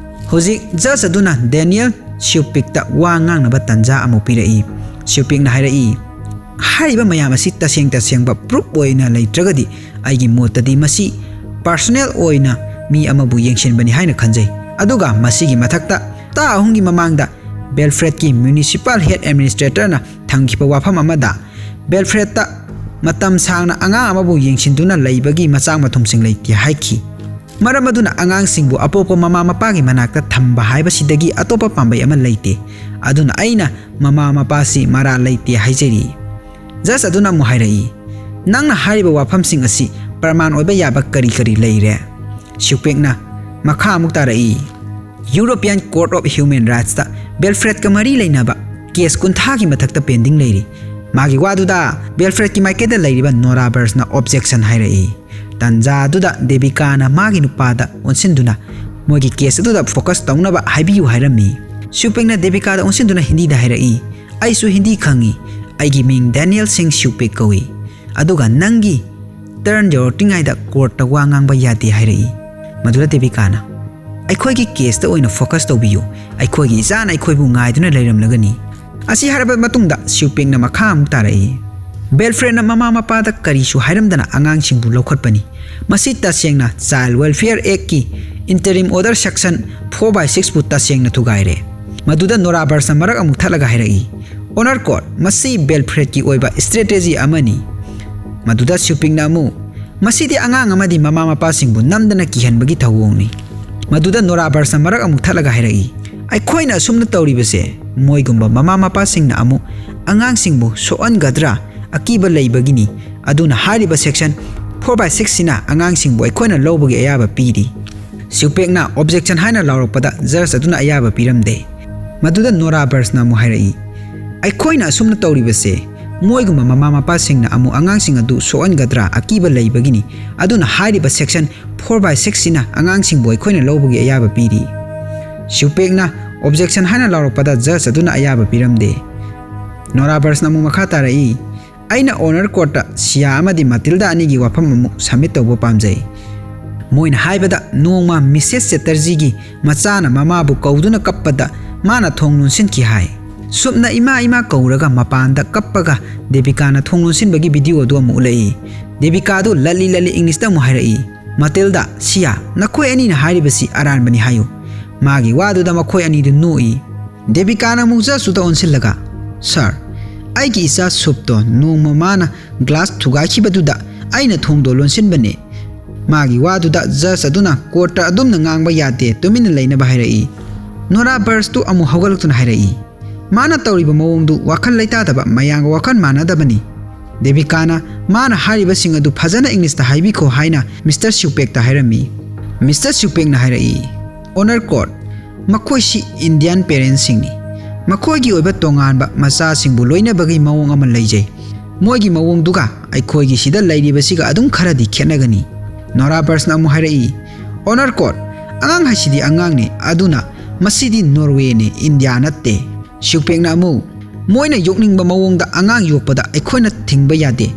ꯍꯧꯖꯤꯛ ꯖꯖ ꯑꯗꯨꯅ ꯗꯦꯅꯤꯌꯦꯜ ꯁ꯭ꯌꯨꯄꯤꯛꯇ ꯋꯥ ꯉꯥꯡꯅꯕ ꯇꯥꯟꯖꯥ ꯑꯃꯨꯛ ꯄꯤꯔꯛꯏ꯫ ꯁ꯭ꯌꯨꯄꯤꯛꯅ ꯍꯥꯏꯔꯛꯏ, "ꯍꯥꯏꯔꯤꯕ ꯃꯌꯥꯝ ꯑꯁꯤ ꯇꯁꯦꯡ ꯇꯁꯦꯡꯕ ꯄ꯭ꯔꯨꯐ ꯑꯣꯏꯅ ꯂꯩꯇ꯭ꯔꯒꯗꯤ ꯑꯩꯒꯤ ꯃꯣꯠꯇꯗꯤ ꯃꯁꯤ ꯄꯔꯁꯣꯅꯦꯜ ꯑꯣꯏꯅ ꯃꯤ ꯑꯃꯕꯨ ꯌꯦꯡꯁꯤꯟꯕꯅꯤ ꯍꯥꯏꯅ ꯈꯟꯖꯩ꯫ ꯑꯗꯨꯒ ꯃꯁꯤꯒꯤ ꯃꯊꯛꯇ ꯍꯞꯇꯥ ꯑꯍꯨꯝꯒꯤ ꯃꯃꯥꯡꯗ ꯕꯦꯜꯐ꯭ꯔꯦꯗꯀꯤ ꯃ꯭ꯌꯨꯅꯤꯁꯤꯄꯥꯜ ꯍꯦꯗ ꯑꯦꯗꯃꯤꯅꯤꯁꯇ꯭ꯔꯦꯇꯔꯅ ꯊꯝꯈꯤꯕ ꯋꯥꯐꯝ ꯑꯃꯗ ꯕꯦꯜꯐ꯭ꯔꯦꯗꯇ ꯃꯇꯝ ꯁꯥꯡꯅ ꯑꯉꯥꯡ ꯑꯃꯕꯨ ꯌꯦꯡꯁꯤꯟꯗꯨꯅ ꯂꯩꯕꯒꯤ ꯃꯆꯥꯛ ꯃꯊꯨꯝꯁꯤꯡ ꯂꯩꯇꯦ ꯍꯥꯏꯈꯤ꯫ ꯃꯔꯝ ꯑꯗꯨꯅ ꯑꯉꯥꯡꯁꯤꯡꯕꯨ ꯑꯄꯣꯛꯄ ꯃꯃꯥ ꯃꯄꯥꯒꯤ ꯃꯅꯥꯛꯇ ꯊꯝꯕ ꯍꯥꯏꯕꯁꯤꯗꯒꯤ ꯑꯇꯣꯞꯄ ꯄꯥꯝꯕꯩ ꯑꯃ ꯂꯩꯇꯦ꯫ ꯑꯗꯨꯅ ꯑꯩꯅ ꯃꯃꯥ ꯃꯄꯥꯁꯤ ꯃꯔꯥꯜ ꯂꯩꯇꯦ ꯍꯥꯏꯖꯔꯤ"꯫ ꯖꯖ ꯑꯗꯨꯅ ꯑꯃꯨꯛ ꯍꯥꯏꯔꯛꯏ, "ꯅꯪꯅ ꯍꯥꯏꯔꯤꯕ ꯋꯥꯐꯝꯁꯤꯡ ꯑꯁꯤ ꯄ꯭ꯔꯃꯥꯟ ꯑꯣꯏꯕ ꯌꯥꯕ ꯀꯔꯤ ꯀꯔꯤ ꯂꯩꯔꯦ?" ꯁ꯭ꯌꯨꯄꯦꯛꯅ ꯃꯈꯥ ꯑꯃꯨꯛ ꯇꯥꯔꯛꯏ, "European Court of Human Rightsꯇ ꯕꯦꯜꯐ꯭ꯔꯦꯗꯀ ꯃꯔꯤ ꯂꯩꯅꯕ ꯀꯦꯁ ꯀꯨꯟꯊ꯭ꯔꯥꯒꯤ ꯃꯊꯛꯇ ꯄꯦꯟꯗꯤꯡ ꯂꯩꯔꯤ"꯫ ꯃꯥꯒꯤ ꯋꯥꯗꯨꯗ ꯕꯦꯜꯐ꯭ꯔꯦꯗꯀꯤ ꯃꯥꯏꯀꯩꯗ ꯂꯩꯔꯤꯕ ꯅꯣꯔꯥ ꯕꯔꯁꯅ ꯑꯣꯕꯖꯦꯛꯁꯟ ꯍꯥꯏꯔꯛꯏ꯫ ꯇꯥꯟꯖꯥ ꯑꯗꯨꯗ ꯗꯦꯕꯤꯀꯥꯅ ꯃꯥꯒꯤ ꯅꯨꯄꯥꯗ ꯑꯣꯟꯁꯤꯟꯗꯨꯅ ꯃꯣꯏꯒꯤ ꯀꯦꯁ ꯑꯗꯨꯗ ꯐꯣꯀꯁ ꯇꯧꯅꯕ ꯍꯥꯏꯕꯤꯌꯨ ꯍꯥꯏꯔꯝꯃꯤ꯫ ꯁ꯭ꯌꯨꯄꯦꯛꯅ ꯗꯦꯕꯤꯀꯥꯗ ꯑꯣꯟꯁꯤꯟꯗꯨꯅ ꯍꯤꯟꯗꯤꯗ ꯍꯥꯏꯔꯛꯏ, "ꯑꯩꯁꯨ ꯍꯤꯟꯗꯤ ꯈꯪꯏ, "ꯑꯩꯒꯤ ꯃꯤꯡ ꯗꯦꯅꯤꯌꯦꯜ ꯁꯤꯡ ꯁ꯭ꯌꯨꯄꯦꯛ ꯀꯧꯏ, ꯑꯗꯨꯒ ꯅꯪꯒꯤ ꯇꯔꯟ ꯌꯧꯔꯛꯇ꯭ꯔꯤꯉꯩꯗ ꯀꯣꯔꯠꯇ ꯋꯥ ꯉꯥꯡꯕ ꯌꯥꯗꯦ" ꯍꯥꯏꯔꯛꯏ꯫ ꯃꯗꯨꯗ ꯗꯦꯕꯤꯀꯥꯅ, "ꯑꯩꯈꯣꯏꯒꯤ ꯀꯦꯁꯇ ꯑꯣꯏꯅ ꯐꯣꯀꯁ ꯇꯧꯕꯤꯌꯨ, ꯑꯩꯈꯣꯏꯒꯤ ꯏꯆꯥꯅ ꯑꯩꯈꯣꯏꯕꯨ ꯉꯥꯏꯗꯨꯅ ꯂꯩꯔꯝꯂꯒꯅꯤ"꯫ ꯑꯁꯤ ꯍꯥꯏꯔꯕ ꯃꯇꯨꯡꯗ ꯁ꯭ꯌꯨꯄꯦꯛꯅ ꯃꯈꯥ ꯑꯃꯨꯛ ꯇꯥꯔꯛꯏ꯫ ꯕꯦꯜꯐ꯭ꯔꯦꯗꯅ ꯃꯃꯥ ꯃꯄꯥꯗ ꯀꯔꯤꯁꯨ ꯍꯥꯏꯔꯝꯗꯅ ꯑꯉꯥꯡꯁꯤꯡꯕꯨ ꯂꯧꯈꯠꯄꯅꯤ꯫ ꯃꯁꯤ ꯇꯁꯦꯡꯅ Child Welfare Actꯀꯤ Interim Order Section four by sixꯄꯨ ꯇꯁꯦꯡꯅ ꯊꯨꯒꯥꯏꯔꯦ꯫ ꯃꯗꯨꯗ ꯅꯣꯔꯥ ꯕꯔꯁꯅ ꯃꯔꯛ ꯑꯃꯨꯛ ꯊꯠꯂꯒ ꯍꯥꯏꯔꯛꯏ, "Honour Court, ꯃꯁꯤ ꯕꯦꯜꯐ꯭ꯔꯦꯗꯀꯤ ꯑꯣꯏꯕ ꯁ꯭ꯇ꯭ꯔꯦꯇꯦꯖꯤ ꯑꯃꯅꯤ"꯫ ꯃꯗꯨꯗ ꯁ꯭ꯌꯨꯄꯦꯛꯅ ꯑꯃꯨꯛ, "ꯃꯁꯤꯗꯤ ꯑꯉꯥꯡ ꯑꯃꯗꯤ ꯃꯃꯥ ꯃꯄꯥꯁꯤꯡꯕꯨ ꯅꯝꯗꯅ ꯀꯤꯍꯟꯕꯒꯤ ꯊꯧꯑꯣꯡꯅꯤ"꯫ ꯃꯗꯨꯗ ꯅꯣꯔꯥ ꯕꯔꯁꯅ ꯃꯔꯛ ꯑꯃꯨꯛ ꯊꯠꯂꯒ ꯍꯥꯏꯔꯛꯏ, "ꯑꯩꯈꯣꯏꯅ ꯑꯁꯨꯝꯅ ꯇꯧꯔꯤꯕꯁꯦ ꯃꯣꯏꯒꯨꯝꯕ ꯃꯃꯥ ꯃꯄꯥꯁꯤꯡꯅ ꯑꯃꯨꯛ ꯑꯉꯥꯡꯁꯤꯡꯕꯨ ꯁꯣꯛꯍꯟꯒꯗ꯭ꯔꯥ ꯑꯀꯤꯕ ꯂꯩꯕꯒꯤꯅꯤ, ꯑꯗꯨꯅ ꯍꯥꯏꯔꯤꯕ Section four by sixꯁꯤꯅ ꯑꯉꯥꯡꯁꯤꯡꯕꯨ ꯑꯩꯈꯣꯏꯅ ꯂꯧꯕꯒꯤ ꯑꯌꯥꯕ ꯄꯤꯔꯤ"꯫ ꯁ꯭ꯌꯨꯄꯦꯛꯅ ꯑꯣꯕꯖꯦꯛꯁꯟ ꯍꯥꯏꯅ ꯂꯥꯎꯔꯛꯄꯗ ꯖꯖ ꯑꯗꯨꯅ ꯑꯌꯥꯕ ꯄꯤꯔꯝꯗꯦ꯫ ꯃꯗꯨꯗ ꯅꯣꯔꯥ ꯕꯔꯁꯅ ꯑꯃꯨꯛ ꯍꯥꯏꯔꯛꯏ, "ꯑꯩꯈꯣꯏꯅ ꯑꯁꯨꯝꯅ ꯇꯧꯔꯤꯕꯁꯦ ꯃꯣꯏꯒꯨꯝꯕ ꯃꯃꯥ ꯃꯄꯥꯁꯤꯡꯅ ꯑꯃꯨꯛ ꯑꯉꯥꯡꯁꯤꯡ ꯑꯗꯨ ꯁꯣꯛꯍꯟꯒꯗ꯭ꯔꯥ ꯑꯀꯤꯕ ꯂꯩꯕꯒꯤꯅꯤ, ꯑꯗꯨꯅ ꯍꯥꯏꯔꯤꯕ Section four by sixꯁꯤꯅ ꯑꯉꯥꯡꯁꯤꯡꯕꯨ ꯑꯩꯈꯣꯏꯅ ꯂꯧꯕꯒꯤ ꯑꯌꯥꯕ ꯄꯤꯔꯤ"꯫ ꯁ꯭ꯌꯨꯄꯦꯛꯅ ꯑꯣꯕꯖꯦꯛꯁꯟ ꯍꯥꯏꯅ ꯂꯥꯎꯔꯛꯄꯗ ꯖꯖ ꯑꯗꯨꯅ ꯑꯌꯥꯕ ꯄꯤꯔꯝꯗꯦ꯫ ꯅꯣꯔꯥ ꯕꯔꯁꯅ ꯑꯃꯨꯛ ꯃꯈꯥ ꯇꯥꯔꯛꯏ, "ꯑꯩꯅ Honour Courtꯇ ꯁꯤꯌꯥ ꯑꯃꯗꯤ ꯃꯥꯇꯤꯜꯗꯥ ꯑꯅꯤꯒꯤ ꯋꯥꯐꯝ ꯑꯃꯨꯛ ꯁꯕꯃꯤꯠ ꯇꯧꯕ ꯄꯥꯝꯖꯩ꯫ ꯃꯣꯏꯅ ꯍꯥꯏꯕꯗ ꯅꯣꯡꯃ ꯃꯤꯁꯦꯁ ꯆꯦꯇꯔꯖꯤꯒꯤ ꯃꯆꯥꯅ ꯃꯃꯥꯕꯨ ꯀꯧꯗꯨꯅ ꯀꯞꯄꯗ ꯃꯥꯅ ꯊꯣꯡ ꯂꯣꯟꯁꯤꯟꯈꯤ ꯍꯥꯏ꯫ ꯁꯨꯞꯅ ꯏꯃꯥ ꯏꯃꯥ ꯀꯧꯔꯒ ꯃꯄꯥꯟꯗ ꯀꯞꯄꯒ ꯗꯦꯕꯤꯀꯥꯅ ꯊꯣꯡ ꯂꯣꯟꯁꯤꯟꯕꯒꯤ ꯚꯤꯗꯤꯑꯣ ꯑꯗꯨ ꯑꯃꯨꯛ ꯎꯠꯂꯛꯏ꯫ ꯗꯦꯕꯤꯀꯥꯗꯨ ꯂꯠꯂꯤ ꯂꯠꯂꯤ ꯏꯪꯂꯤꯁꯇ ꯑꯃꯨꯛ ꯍꯥꯏꯔꯛꯏ, 'ꯃꯥꯇꯤꯜꯗꯥ, ꯁꯤꯌꯥ, ꯅꯈꯣꯏ ꯑꯅꯤꯅ ꯍꯥꯏꯔꯤꯕꯁꯤ ꯑꯔꯥꯟꯕꯅꯤ ꯍꯥꯏꯌꯨ'꯫ ꯃꯥꯒꯤ ꯋꯥꯗꯨꯗ ꯃꯈꯣꯏ ꯑꯅꯤꯗꯨ ꯅꯣꯛꯏ꯫ ꯗꯦꯕꯤꯀꯥꯅ ꯑꯃꯨꯛ ꯖꯖꯇꯨꯗ ꯑꯣꯟꯁꯤꯜꯂꯒ, "ꯁꯥꯔ, ꯑꯩꯒꯤ ꯏꯆꯥ ꯁꯨꯞꯇꯣ ꯅꯣꯡꯃ ꯃꯥꯅ ꯒ꯭ꯂꯥꯁ ꯊꯨꯒꯥꯏꯈꯤꯕꯗꯨꯗ ꯑꯩꯅ ꯊꯣꯡꯗꯣ ꯂꯣꯟꯁꯤꯟꯕꯅꯦ"꯫ ꯃꯥꯒꯤ ꯋꯥꯗꯨꯗ ꯖꯖ ꯑꯗꯨꯅ ꯀꯣꯔꯠꯇ ꯑꯗꯨꯝꯅ ꯉꯥꯡꯕ ꯌꯥꯗꯦ, ꯇꯨꯃꯤꯟꯅ ꯂꯩꯅꯕ ꯍꯥꯏꯔꯛꯏ꯫ ꯅꯣꯔꯥ ꯕꯔꯁꯇꯨ ꯑꯃꯨꯛ ꯍꯧꯒꯠꯂꯛꯇꯨꯅ ꯍꯥꯏꯔꯛꯏ, "ꯃꯥꯅ ꯇꯧꯔꯤꯕ ꯃꯑꯣꯡꯗꯨ ꯋꯥꯈꯜ ꯂꯩꯇꯥꯗꯕ, ꯃꯌꯥꯝꯒ ꯋꯥꯈꯜ ꯃꯥꯟꯅꯗꯕꯅꯤ"꯫ ꯗꯦꯕꯤꯀꯥꯅ ꯃꯥꯅ ꯍꯥꯏꯔꯤꯕꯁꯤꯡ ꯑꯗꯨ ꯐꯖꯅ ꯏꯪꯂꯤꯁꯇ ꯍꯥꯏꯕꯤꯈꯣ ꯍꯥꯏꯅ ꯃꯤꯁꯇꯔ ꯁ꯭ꯌꯨꯄꯦꯛꯇ ꯍꯥꯏꯔꯝꯃꯤ꯫ ꯃꯤꯁꯇꯔ ꯁ꯭ꯌꯨꯄꯦꯛꯅ ꯍꯥꯏꯔꯛꯏ, "Honour Court, ꯃꯈꯣꯏꯁꯤ ꯏꯟꯗꯤꯌꯥꯟ ꯄꯦꯔꯦꯟꯁꯁꯤꯡꯅꯤ꯫ ꯃꯈꯣꯏꯒꯤ ꯑꯣꯏꯕ ꯇꯣꯉꯥꯟꯕ ꯃꯆꯥꯁꯤꯡꯕꯨ ꯂꯣꯏꯅꯕꯒꯤ ꯃꯑꯣꯡ ꯑꯃ ꯂꯩꯖꯩ꯫ ꯃꯣꯏꯒꯤ ꯃꯑꯣꯡꯗꯨꯒ ꯑꯩꯈꯣꯏꯒꯤ ꯁꯤꯗ ꯂꯩꯔꯤꯕꯁꯤꯒ ꯑꯗꯨꯝ ꯈꯔꯗꯤ ꯈꯦꯠꯅꯒꯅꯤ"꯫ ꯅꯣꯔꯥ ꯕꯔꯁꯅ ꯑꯃꯨꯛ ꯍꯥꯏꯔꯛꯏ, "Honour Court, ꯑꯉꯥꯡ ꯍꯥꯏꯁꯤꯗꯤ ꯑꯉꯥꯡꯅꯤ, ꯑꯗꯨꯅ ꯃꯁꯤꯗꯤ ꯅꯣꯔꯋꯦꯅꯤ, ꯏꯟꯗꯤꯌꯥ ꯅꯠꯇꯦ"꯫ ꯁ꯭ꯌꯨꯄꯦꯛꯅ ꯑꯃꯨꯛ, ꯃꯣꯏꯅ ꯌꯣꯛꯅꯤꯡꯕ ꯃꯑꯣꯡꯗ ꯑꯉꯥꯡ ꯌꯣꯛꯄꯗ ꯑꯩꯈꯣꯏꯅ ꯊꯤꯡꯕ ꯌꯥꯗꯦ꯫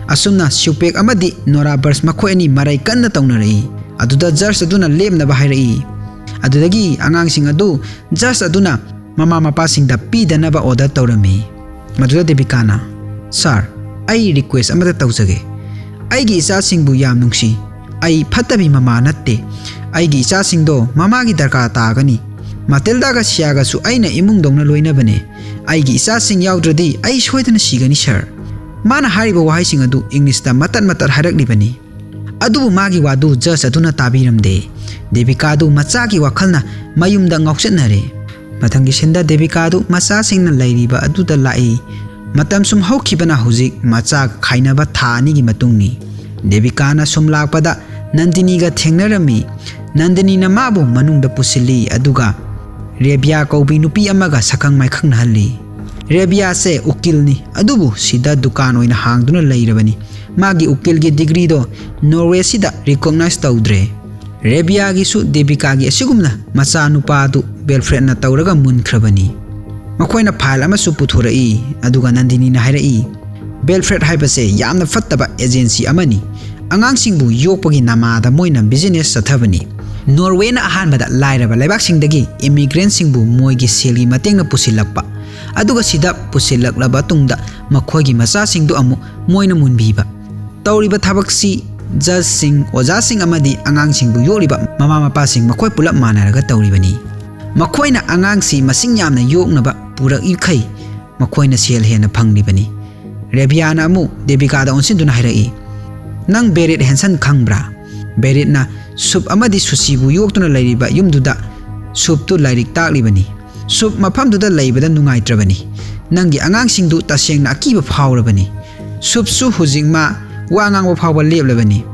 ꯑꯁꯨꯝꯅ ꯁ꯭ꯌꯨꯄꯦꯛ ꯑꯃꯗꯤ ꯅꯣꯔꯥ ꯕꯔꯁ ꯃꯈꯣꯏ ꯑꯅꯤ ꯃꯔꯩ ꯀꯟꯅ ꯇꯧꯅꯔꯛꯏ꯫ ꯑꯗꯨꯗ ꯖꯖ ꯑꯗꯨꯅ ꯂꯦꯞꯅꯕ ꯍꯥꯏꯔꯛꯏ꯫ ꯑꯗꯨꯗꯒꯤ ꯑꯉꯥꯡꯁꯤꯡ ꯑꯗꯨ ꯖꯖ ꯑꯗꯨꯅ ꯃꯃꯥ ꯃꯄꯥꯁꯤꯡꯗ ꯄꯤꯗꯅꯕ ꯑꯣꯔꯗꯔ ꯇꯧꯔꯝꯃꯤ꯫ ꯃꯗꯨꯗ ꯗꯦꯕꯤꯀꯥꯅ, "ꯁꯥꯔ, ꯑꯩ ꯔꯤꯀ꯭ꯋꯦꯁ ꯑꯃꯇ ꯇꯧꯖꯒꯦ꯫ ꯑꯩꯒꯤ ꯏꯆꯥꯁꯤꯡꯕꯨ ꯌꯥꯝ ꯅꯨꯡꯁꯤ꯫ ꯑꯩ ꯐꯠꯇꯕꯤ ꯃꯃꯥ ꯅꯠꯇꯦ꯫ ꯑꯩꯒꯤ ꯏꯆꯥꯁꯤꯡꯗꯣ ꯃꯃꯥꯒꯤ ꯗꯔꯀꯥꯔ ꯇꯥꯒꯅꯤ꯫ ꯃꯥꯇꯤꯜꯗꯥꯒ ꯁꯤꯌꯥꯒꯁꯨ ꯑꯩꯅ ꯏꯃꯨꯡꯗꯧꯅ ꯂꯣꯏꯅꯕꯅꯦ꯫ ꯑꯩꯒꯤ ꯏꯆꯥꯁꯤꯡ ꯌꯥꯎꯗ꯭ꯔꯗꯤ ꯑꯩ ꯁꯣꯏꯗꯅ ꯁꯤꯒꯅꯤ, ꯁꯥꯔ꯫" ꯃꯥꯅ ꯍꯥꯏꯔꯤꯕ ꯋꯥꯍꯩꯁꯤꯡ ꯑꯗꯨ ꯏꯪꯂꯤꯁꯇ ꯃꯇꯠ ꯃꯇꯠ ꯍꯥꯏꯔꯛꯂꯤꯕꯅꯤ꯫ ꯑꯗꯨꯕꯨ ꯃꯥꯒꯤ ꯋꯥꯗꯨ ꯖꯖ ꯑꯗꯨꯅ ꯇꯥꯕꯤꯔꯝꯗꯦ꯫ ꯗꯦꯕꯤꯀꯥꯗꯨ ꯃꯆꯥꯒꯤ ꯋꯥꯈꯜꯅ ꯃꯌꯨꯝꯗ ꯉꯥꯎꯆꯠꯅꯔꯦ꯫ ꯃꯊꯪꯒꯤ ꯁꯤꯟꯗ ꯗꯦꯕꯤꯀꯥꯗꯨ ꯃꯆꯥꯁꯤꯡꯅ ꯂꯩꯔꯤꯕ ꯑꯗꯨꯗ ꯂꯥꯛꯏ꯫ ꯃꯇꯝ ꯁꯨꯝ ꯍꯧꯈꯤꯕꯅ ꯍꯧꯖꯤꯛ ꯃꯆꯥ ꯈꯥꯏꯅꯕ ꯊꯥ ꯑꯅꯤꯒꯤ ꯃꯇꯨꯡꯅꯤ꯫ ꯗꯦꯕꯤꯀꯥꯅ ꯁꯨꯝ ꯂꯥꯛꯄꯗ ꯅꯟꯗꯤꯅꯤꯒ ꯊꯦꯡꯅꯔꯝꯃꯤ꯫ ꯅꯟꯗꯤꯅꯤꯅ ꯃꯥꯕꯨ ꯃꯅꯨꯡꯗ ꯄꯨꯁꯤꯜꯂꯤ, ꯑꯗꯨꯒ ꯔꯦꯕꯤꯌꯥ ꯀꯧꯕꯤ ꯅꯨꯄꯤ ꯑꯃꯒ ꯁꯛꯈꯪ ꯃꯥꯏꯈꯪꯅꯍꯜꯂꯤ꯫ ꯔꯦꯕꯤꯌꯥꯁꯦ ꯎꯀꯤꯜꯅꯤ, ꯑꯗꯨꯕꯨ ꯁꯤꯗ ꯗꯨꯀꯥꯟ ꯑꯣꯏꯅ ꯍꯥꯡꯗꯨꯅ ꯂꯩꯔꯕꯅꯤ꯫ ꯃꯥꯒꯤ ꯎꯀꯤꯜꯒꯤ ꯗꯤꯒ꯭ꯔꯤꯗꯣ ꯅꯣꯔꯋꯦꯁꯤꯗ ꯔꯤꯀꯣꯛꯅꯥꯏꯖ ꯇꯧꯗ꯭ꯔꯦ꯫ ꯔꯦꯕꯤꯌꯥꯒꯤꯁꯨ ꯗꯦꯕꯤꯀꯥꯒꯤ ꯑꯁꯤꯒꯨꯝꯅ ꯃꯆꯥꯅꯨꯄꯥꯗꯨ ꯕꯦꯜꯐ꯭ꯔꯦꯗꯅ ꯇꯧꯔꯒ ꯃꯨꯟꯈ꯭ꯔꯕꯅꯤ꯫ ꯃꯈꯣꯏꯅ ꯐꯥꯏꯜ ꯑꯃꯁꯨ ꯄꯨꯊꯣꯔꯛꯏ, ꯑꯗꯨꯒ ꯅꯟꯗꯤꯅꯤꯅ ꯍꯥꯏꯔꯛꯏ, "ꯕꯦꯜꯐ꯭ꯔꯦꯗ ꯍꯥꯏꯕꯁꯦ ꯌꯥꯝꯅ ꯐꯠꯇꯕ ꯑꯦꯖꯦꯟꯁꯤ ꯑꯃꯅꯤ꯫ ꯑꯉꯥꯡꯁꯤꯡꯕꯨ ꯌꯣꯛꯄꯒꯤ ꯅꯃꯥꯗ ꯃꯣꯏꯅ ꯕꯤꯖꯤꯅꯦꯁ ꯆꯠꯊꯕꯅꯤ꯫ ꯅꯣꯔꯋꯦꯅ ꯑꯍꯥꯟꯕꯗ ꯂꯥꯏꯔꯕ ꯂꯩꯕꯥꯛꯁꯤꯡꯗꯒꯤ ꯏꯃꯤꯒ꯭ꯔꯦꯟꯁꯤꯡꯕꯨ ꯃꯣꯏꯒꯤ ꯁꯦꯜꯒꯤ ꯃꯇꯦꯡꯅ ꯄꯨꯁꯤꯜꯂꯛꯄ, ꯑꯗꯨꯒ ꯁꯤꯗ ꯄꯨꯁꯤꯜꯂꯛꯂꯕ ꯇꯨꯡꯗ ꯃꯈꯣꯏꯒꯤ ꯃꯆꯥꯁꯤꯡꯗꯨ ꯑꯃꯨꯛ ꯃꯣꯏꯅ ꯃꯨꯟꯕꯤꯕ꯫ ꯇꯧꯔꯤꯕ ꯊꯕꯛꯁꯤ ꯖꯖꯁꯤꯡ, ꯑꯣꯖꯥꯁꯤꯡ ꯑꯃꯗꯤ ꯑꯉꯥꯡꯁꯤꯡꯕꯨ ꯌꯣꯛꯂꯤꯕ ꯃꯃꯥ ꯃꯄꯥꯁꯤꯡ ꯃꯈꯣꯏ ꯄꯨꯂꯞ ꯃꯥꯟꯅꯔꯒ ꯇꯧꯔꯤꯕꯅꯤ꯫ ꯃꯈꯣꯏꯅ ꯑꯉꯥꯡꯁꯤ ꯃꯁꯤꯡ ꯌꯥꯝꯅ ꯌꯣꯛꯅꯕ ꯄꯨꯔꯛꯏꯈꯩ ꯃꯈꯣꯏꯅ ꯁꯦꯜ ꯍꯦꯟꯅ ꯐꯪꯂꯤꯕꯅꯤ꯫" ꯔꯦꯕꯤꯌꯥꯅ ꯑꯃꯨꯛ ꯗꯦꯕꯤꯀꯥꯗ ꯑꯣꯟꯁꯤꯟꯗꯨꯅ ꯍꯥꯏꯔꯛꯏ, "ꯅꯪ ꯕꯦꯔꯤꯠ ꯍꯦꯟꯁꯟ ꯈꯪꯕ꯭ꯔꯥ? ꯕꯦꯔꯤꯠꯅ ꯁꯨꯞ ꯑꯃꯗꯤ ꯁꯨꯁꯤꯕꯨ ꯌꯣꯛꯇꯨꯅ ꯂꯩꯔꯤꯕ ꯌꯨꯝꯗꯨꯗ ꯁꯨꯞꯇꯨ ꯂꯥꯏꯔꯤꯛ ꯇꯥꯛꯂꯤꯕꯅꯤ꯫ ꯁꯨꯞ ꯃꯐꯝꯗꯨꯗ ꯂꯩꯕꯗ ꯅꯨꯡꯉꯥꯏꯇ꯭ꯔꯕꯅꯤ꯫ ꯅꯪꯒꯤ ꯑꯉꯥꯡꯁꯤꯡꯗꯨ ꯇꯁꯦꯡꯅ ꯑꯀꯤꯕ ꯐꯥꯎꯔꯕꯅꯤ꯫ ꯁꯨꯞꯁꯨ ꯍꯧꯖꯤꯛ ꯃꯥ ꯋꯥ ꯉꯥꯡꯕ ꯐꯥꯎꯕ ꯂꯦꯞꯂꯕꯅꯤ꯫"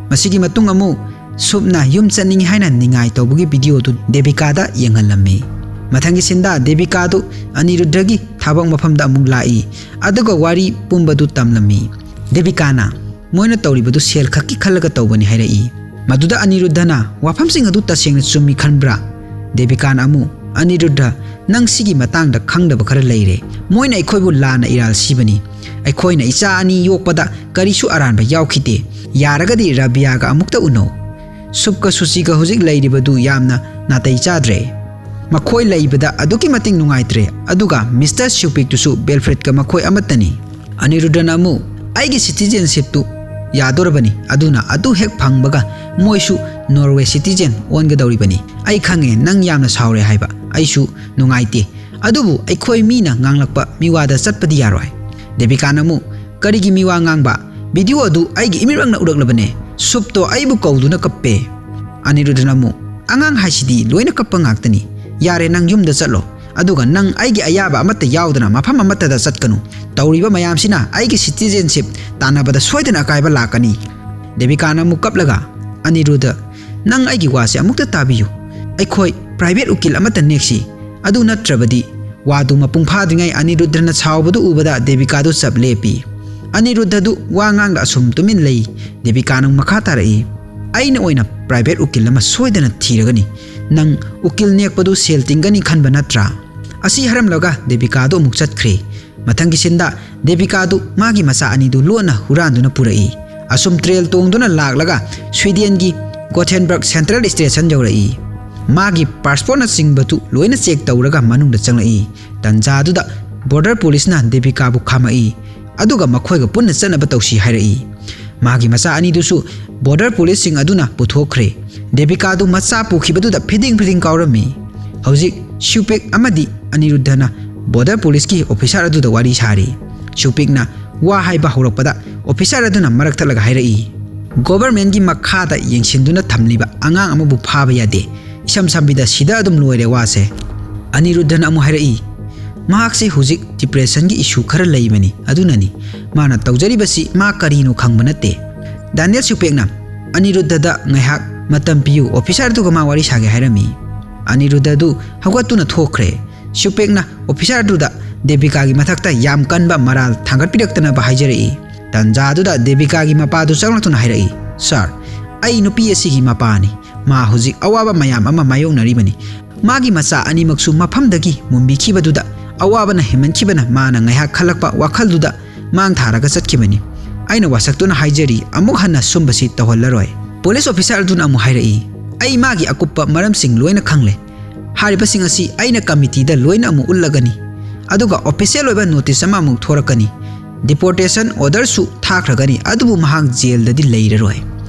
ꯃꯁꯤꯒꯤ ꯃꯇꯨꯡ ꯑꯃꯨꯛ ꯁꯨꯞꯅ ꯌꯨꯝ ꯆꯠꯅꯤꯡꯏ ꯍꯥꯏꯅ ꯅꯤꯡꯉꯥꯏ ꯇꯧꯕꯒꯤ ꯚꯤꯗꯤꯑꯣꯗꯨ ꯗꯦꯕꯤꯀꯥꯗ ꯌꯦꯡꯍꯜꯂꯝꯃꯤ꯫ ꯃꯊꯪꯒꯤ ꯁꯤꯟꯗ ꯗꯦꯕꯤꯀꯥꯗꯨ ꯑꯅꯤꯔꯨꯗ꯭ꯔꯒꯤ ꯊꯕꯛ ꯃꯐꯝꯗ ꯑꯃꯨꯛ ꯂꯥꯛꯏ, ꯑꯗꯨꯒ ꯋꯥꯔꯤ ꯄꯨꯝꯕꯗꯨ ꯇꯝꯂꯝꯃꯤ꯫ ꯗꯦꯕꯤꯀꯥꯅ ꯃꯣꯏꯅ ꯇꯧꯔꯤꯕꯗꯨ ꯁꯦꯜ ꯈꯛꯀꯤ ꯈꯜꯂꯒ ꯇꯧꯕꯅꯤ ꯍꯥꯏꯔꯛꯏ꯫ ꯃꯗꯨꯗ ꯑꯅꯤꯔꯨꯗ꯭ꯙꯅ ꯋꯥꯐꯝꯁꯤꯡ ꯑꯗꯨ ꯇꯁꯦꯡꯅ ꯆꯨꯝꯃꯤ ꯈꯟꯕ꯭ꯔꯥ? ꯗꯦꯕꯤꯀꯥꯅ ꯑꯃꯨꯛ, "ꯑꯅꯤꯔꯨꯗ꯭ꯙ, ꯅꯪ ꯁꯤꯒꯤ ꯃꯇꯥꯡꯗ ꯈꯪꯗꯕ ꯈꯔ ꯂꯩꯔꯦ꯫ ꯃꯣꯏꯅ ꯑꯩꯈꯣꯏꯕꯨ ꯂꯥꯟꯅ ꯏꯔꯥꯜ ꯁꯤꯕꯅꯤ꯫ ꯑꯩꯈꯣꯏꯅ ꯏꯆꯥ ꯑꯅꯤ ꯌꯣꯛꯄꯗ ꯀꯔꯤꯁꯨ ꯑꯔꯥꯟꯕ ꯌꯥꯎꯈꯤꯗꯦ꯫ ꯌꯥꯔꯒꯗꯤ ꯔꯕꯤꯌꯥꯒ ꯑꯃꯨꯛꯇ ꯎꯅꯧ꯫ ꯁꯨꯞꯀ ꯁꯨꯆꯤꯒ ꯍꯧꯖꯤꯛ ꯂꯩꯔꯤꯕꯗꯨ ꯌꯥꯝꯅ ꯅꯥꯇꯩ ꯆꯥꯗ꯭ꯔꯦ꯫ ꯃꯈꯣꯏ ꯂꯩꯕꯗ ꯑꯗꯨꯛꯀꯤ ꯃꯇꯤꯛ ꯅꯨꯡꯉꯥꯏꯇ꯭ꯔꯦ꯫ ꯑꯗꯨꯒ ꯃꯤꯁꯇꯔ ꯁ꯭ꯌꯨꯄꯤꯛꯇꯨꯁꯨ ꯕꯦꯜꯐ꯭ꯔꯦꯗꯀ ꯃꯈꯣꯏ ꯑꯃꯠꯇꯅꯤ꯫ ꯑꯅꯤꯔꯨꯗ꯭ꯙꯅ ꯑꯃꯨꯛ, "ꯑꯩꯒꯤ ꯁꯤꯇꯤꯖꯦꯟꯁꯤꯞꯇꯨ ꯌꯥꯗꯣꯔꯕꯅꯤ, ꯑꯗꯨꯅ ꯑꯗꯨ ꯍꯦꯛ ꯐꯪꯕꯒ ꯃꯣꯏꯁꯨ ꯅꯣꯔꯋꯦ ꯁꯤꯇꯤꯖꯦꯟ ꯑꯣꯟꯒꯗꯧꯔꯤꯕꯅꯤ꯫ ꯑꯩ ꯈꯪꯉꯦ ꯅꯪ ꯌꯥꯝꯅ ꯁꯥꯎꯔꯦ ꯍꯥꯏꯕ, ꯑꯩꯁꯨ ꯅꯨꯡꯉꯥꯏꯇꯦ꯫ ꯑꯗꯨꯕꯨ ꯑꯩꯈꯣꯏ ꯃꯤꯅ ꯉꯥꯡꯂꯛꯄ ꯃꯤꯋꯥꯗ ꯆꯠꯄꯗꯤ ꯌꯥꯔꯣꯏ꯫" ꯗꯦꯕꯤꯀꯥꯅ ꯑꯃꯨꯛ, "ꯀꯔꯤꯒꯤ ꯃꯤꯋꯥ ꯉꯥꯡꯕ? ꯚꯤꯗꯤꯑꯣ ꯑꯗꯨ ꯑꯩꯒꯤ ꯏꯃꯤꯠꯃꯛꯅ ꯎꯔꯛꯂꯕꯅꯦ꯫ ꯁꯨꯞꯇꯣ ꯑꯩꯕꯨ ꯀꯧꯗꯨꯅ ꯀꯞꯄꯦ꯫" ꯑꯅꯤꯔꯨꯗ꯭ꯙꯅ ꯑꯃꯨꯛ, "ꯑꯉꯥꯡ ꯍꯥꯏꯁꯤꯗꯤ ꯂꯣꯏꯅ ꯀꯞꯄ ꯉꯥꯛꯇꯅꯤ꯫ ꯌꯥꯔꯦ, ꯅꯪ ꯌꯨꯝꯗ ꯆꯠꯂꯣ꯫ ꯑꯗꯨꯒ ꯅꯪ ꯑꯩꯒꯤ ꯑꯌꯥꯕ ꯑꯃꯠꯇ ꯌꯥꯎꯗꯅ ꯃꯐꯝ ꯑꯃꯠꯇꯗ ꯆꯠꯀꯅꯨ꯫ ꯇꯧꯔꯤꯕ ꯃꯌꯥꯝꯁꯤꯅ ꯑꯩꯒꯤ ꯁꯤꯇꯤꯖꯦꯟꯁꯤꯞ ꯇꯥꯟꯅꯕꯗ ꯁꯣꯏꯗꯅ ꯑꯀꯥꯏꯕ ꯂꯥꯛꯀꯅꯤ꯫" ꯗꯦꯕꯤꯀꯥꯅ ꯑꯃꯨꯛ ꯀꯞꯂꯒ, "ꯑꯅꯤꯔꯨꯗ, ꯅꯪ ꯑꯩꯒꯤ ꯋꯥꯁꯦ ꯑꯃꯨꯛꯇ ꯇꯥꯕꯤꯌꯨ꯫ ꯑꯩꯈꯣꯏ ꯄ꯭ꯔꯥꯏꯚꯦꯠ ꯎꯀꯤꯜ ꯑꯃꯠꯇ ꯅꯦꯛꯁꯤ꯫ ꯑꯗꯨ ꯅꯠꯇ꯭ꯔꯕꯗꯤ..." ꯋꯥꯗꯨ ꯃꯄꯨꯡ ꯐꯥꯗ꯭ꯔꯤꯉꯩ ꯑꯅꯤꯔꯨꯗ꯭ꯔꯅ ꯁꯥꯎꯕꯗꯨ ꯎꯕꯗ ꯗꯦꯕꯤꯀꯥꯗꯨ ꯆꯞ ꯂꯦꯞꯄꯤ꯫ ꯑꯅꯤꯔꯨꯗ꯭ꯔꯗꯨ ꯋꯥ ꯉꯥꯡꯗ ꯑꯁꯨꯝ ꯇꯨꯃꯤꯟ ꯂꯩ꯫ ꯗꯦꯕꯤꯀꯥꯅ ꯑꯃꯨꯛ ꯃꯈꯥ ꯇꯥꯔꯛꯏ, "ꯑꯩꯅ ꯑꯣꯏꯅ ꯄ꯭ꯔꯥꯏꯚꯦꯠ ꯎꯀꯤꯜ ꯑꯃ ꯁꯣꯏꯗꯅ ꯊꯤꯔꯒꯅꯤ꯫ ꯅꯪ ꯎꯀꯤꯜ ꯅꯦꯛꯄꯗꯨ ꯁꯦꯜ ꯇꯤꯡꯒꯅꯤ ꯈꯟꯕ ꯅꯠꯇ꯭ꯔꯥ?" ꯑꯁꯤ ꯍꯥꯏꯔꯝꯂꯒ ꯗꯦꯕꯤꯀꯥꯗꯨ ꯑꯃꯨꯛ ꯆꯠꯈ꯭ꯔꯦ꯫ ꯃꯊꯪꯒꯤ ꯁꯤꯟꯗ ꯗꯦꯕꯤꯀꯥꯗꯨ ꯃꯥꯒꯤ ꯃꯆꯥ ꯑꯅꯤꯗꯨ ꯂꯣꯟꯅ ꯍꯨꯔꯥꯟꯗꯨꯅ ꯄꯨꯔꯛꯏ꯫ ꯑꯁꯨꯝ ꯇ꯭ꯔꯦꯟ ꯇꯣꯡꯗꯨꯅ ꯂꯥꯛꯂꯒ ꯁ꯭ꯋꯤꯗꯦꯟꯒꯤ ꯒꯣꯊꯦꯟꯕꯔꯒ ꯁꯦꯟꯇ꯭ꯔꯦꯜ ꯁ꯭ꯇꯦꯁꯟ ꯌꯧꯔꯛꯏ꯫ ꯃꯥꯒꯤ ꯄꯥꯁꯄꯣꯔꯠꯅꯆꯤꯡꯕꯗꯨ ꯂꯣꯏꯅ ꯆꯦꯛ ꯇꯧꯔꯒ ꯃꯅꯨꯡꯗ ꯆꯪꯂꯛꯏ꯫ ꯇꯟꯖꯥꯗꯨꯗ ꯕꯣꯔꯗꯔ ꯄꯨꯂꯤꯁꯅ ꯗꯦꯕꯤꯀꯥꯕꯨ ꯈꯥꯝꯃꯛꯏ꯫ ꯑꯗꯨꯒ ꯃꯈꯣꯏꯒ ꯄꯨꯟꯅ ꯆꯠꯅꯕ ꯇꯧꯁꯤ ꯍꯥꯏꯔꯛꯏ꯫ ꯃꯥꯒꯤ ꯃꯆꯥ ꯑꯅꯤꯗꯨꯁꯨ ꯕꯣꯔꯗꯔ ꯄꯨꯂꯤꯁꯁꯤꯡ ꯑꯗꯨꯅ ꯄꯨꯊꯣꯛꯈ꯭ꯔꯦ꯫ ꯗꯦꯕꯤꯀꯥꯗꯨ ꯃꯆꯥ ꯄꯨꯈꯤꯕꯗꯨꯗ ꯐꯤꯗꯤꯡ ꯐꯤꯗꯤꯡ ꯀꯥꯎꯔꯝꯃꯤ꯫ ꯍꯧꯖꯤꯛ ꯁ꯭ꯌꯨꯄꯤꯛ ꯑꯃꯗꯤ ꯑꯅꯤꯔꯨꯗ꯭ꯙꯅ ꯕꯣꯔꯗꯔ ꯄꯨꯂꯤꯁꯀꯤ ꯑꯣꯐꯤꯁꯥꯔ ꯑꯗꯨꯗ ꯋꯥꯔꯤ ꯁꯥꯔꯤ꯫ ꯁ꯭ꯌꯨꯄꯤꯛꯅ ꯋꯥ ꯍꯥꯏꯕ ꯍꯧꯔꯛꯄꯗ ꯑꯣꯐꯤꯁꯥꯔ ꯑꯗꯨꯅ ꯃꯔꯛ ꯊꯠꯂꯒ ꯍꯥꯏꯔꯛꯏ, "ꯒꯣꯚꯔꯟꯃꯦꯟꯠꯀꯤ ꯃꯈꯥꯗ ꯌꯦꯡꯁꯤꯟꯗꯨꯅ ꯊꯝꯂꯤꯕ ꯑꯉꯥꯡ ꯑꯃꯕꯨ ꯐꯥꯕ ꯌꯥꯗꯦ꯫ ꯏꯁꯝ ꯁꯝꯕꯤꯗ ꯁꯤꯗ ꯑꯗꯨꯝ ꯂꯣꯏꯔꯦ ꯋꯥꯁꯦ꯫" ꯑꯅꯤꯔꯨꯗ꯭ꯙꯅ ꯑꯃꯨꯛ ꯍꯥꯏꯔꯛꯏ, "ꯃꯍꯥꯛꯁꯦ ꯍꯧꯖꯤꯛ ꯗꯤꯄ꯭ꯔꯦꯁꯟꯒꯤ ꯏꯁꯨ ꯈꯔ ꯂꯩꯕꯅꯤ, ꯑꯗꯨꯅꯅꯤ꯫ ꯃꯥꯅ ꯇꯧꯖꯔꯤꯕꯁꯤ ꯃꯥ ꯀꯔꯤꯅꯣ ꯈꯪꯕ ꯅꯠꯇꯦ꯫" ꯗꯥꯅꯤꯌꯦꯜ ꯁ꯭ꯌꯨꯄꯦꯛꯅ ꯑꯅꯤꯔꯨꯗ꯭ꯙꯗ ꯉꯥꯏꯍꯥꯛ ꯃꯇꯝ ꯄꯤꯌꯨ, ꯑꯣꯐꯤꯁꯥꯔꯗꯨꯒ ꯃꯥ ꯋꯥꯔꯤ ꯁꯥꯒꯦ ꯍꯥꯏꯔꯝꯃꯤ꯫ ꯑꯅꯤꯔꯨꯗ꯭ꯙꯗꯨ ꯍꯧꯒꯠꯇꯨꯅ ꯊꯣꯛꯈ꯭ꯔꯦ꯫ ꯁ꯭ꯌꯨꯄꯦꯛꯅ ꯑꯣꯐꯤꯁꯥꯔꯗꯨꯗ ꯗꯦꯕꯤꯀꯥꯒꯤ ꯃꯊꯛꯇ ꯌꯥꯝ ꯀꯟꯕ ꯃꯔꯥꯜ ꯊꯥꯡꯒꯠꯄꯤꯔꯛꯇꯅꯕ ꯍꯥꯏꯖꯔꯛꯏ꯫ ꯇꯟꯖꯥꯗꯨꯗ ꯗꯦꯕꯤꯀꯥꯒꯤ ꯃꯄꯥꯗꯨ ꯆꯪꯂꯛꯇꯨꯅ ꯍꯥꯏꯔꯛꯏ, "ꯁꯥꯔ, ꯑꯩ ꯅꯨꯄꯤ ꯑꯁꯤꯒꯤ ꯃꯄꯥꯅꯤ꯫ ꯃꯥ ꯍꯧꯖꯤꯛ ꯑꯋꯥꯕ ꯃꯌꯥꯝ ꯑꯃ ꯃꯥꯌꯣꯛꯅꯔꯤꯕꯅꯤ꯫ ꯃꯥꯒꯤ ꯃꯆꯥ ꯑꯅꯤꯃꯛꯁꯨ ꯃꯐꯝꯗꯒꯤ ꯃꯨꯟꯕꯤꯈꯤꯕꯗꯨꯗ ꯑꯋꯥꯕꯅ ꯍꯦꯟꯃꯟꯈꯤꯕꯅ ꯃꯥꯅ ꯉꯥꯏꯍꯥꯛ ꯈꯜꯂꯛꯄ ꯋꯥꯈꯜꯗꯨꯗ ꯃꯥꯡ ꯊꯥꯔꯒ ꯆꯠꯈꯤꯕꯅꯤ꯫ ꯑꯩꯅ ꯋꯥꯁꯛꯇꯨꯅ ꯍꯥꯏꯖꯔꯤ, ꯑꯃꯨꯛ ꯍꯟꯅ ꯁꯨꯝꯕꯁꯤ ꯇꯧꯍꯜꯂꯔꯣꯏ꯫ ꯄꯨꯂꯤꯁ ꯑꯣꯐꯤꯁꯥꯔ ꯑꯗꯨꯅ ꯑꯃꯨꯛ ꯍꯥꯏꯔꯛꯏ, "ꯑꯩ ꯃꯥꯒꯤ ꯑꯀꯨꯞꯄ ꯃꯔꯝꯁꯤꯡ ꯂꯣꯏꯅ ꯈꯪꯂꯦ꯫ ꯍꯥꯏꯔꯤꯕꯁꯤꯡ ꯑꯁꯤ ꯑꯩꯅ ꯀꯃꯤꯇꯤꯗ ꯂꯣꯏꯅ ꯑꯃꯨꯛ ꯎꯠꯂꯒꯅꯤ꯫ ꯑꯗꯨꯒ ꯑꯣꯐꯤꯁꯤꯌꯦꯜ ꯑꯣꯏꯕ ꯅꯣꯇꯤꯁ ꯑꯃ ꯑꯃꯨꯛ ꯊꯣꯔꯛꯀꯅꯤ꯫ ꯗꯤꯄꯣꯔꯇꯦꯁꯟ ꯑꯣꯔꯗꯔꯁꯨ ꯊꯥꯈ꯭ꯔꯒꯅꯤ, ꯑꯗꯨꯕꯨ ꯃꯍꯥꯛ ꯖꯦꯜꯗꯗꯤ ꯂꯩꯔꯔꯣꯏ꯫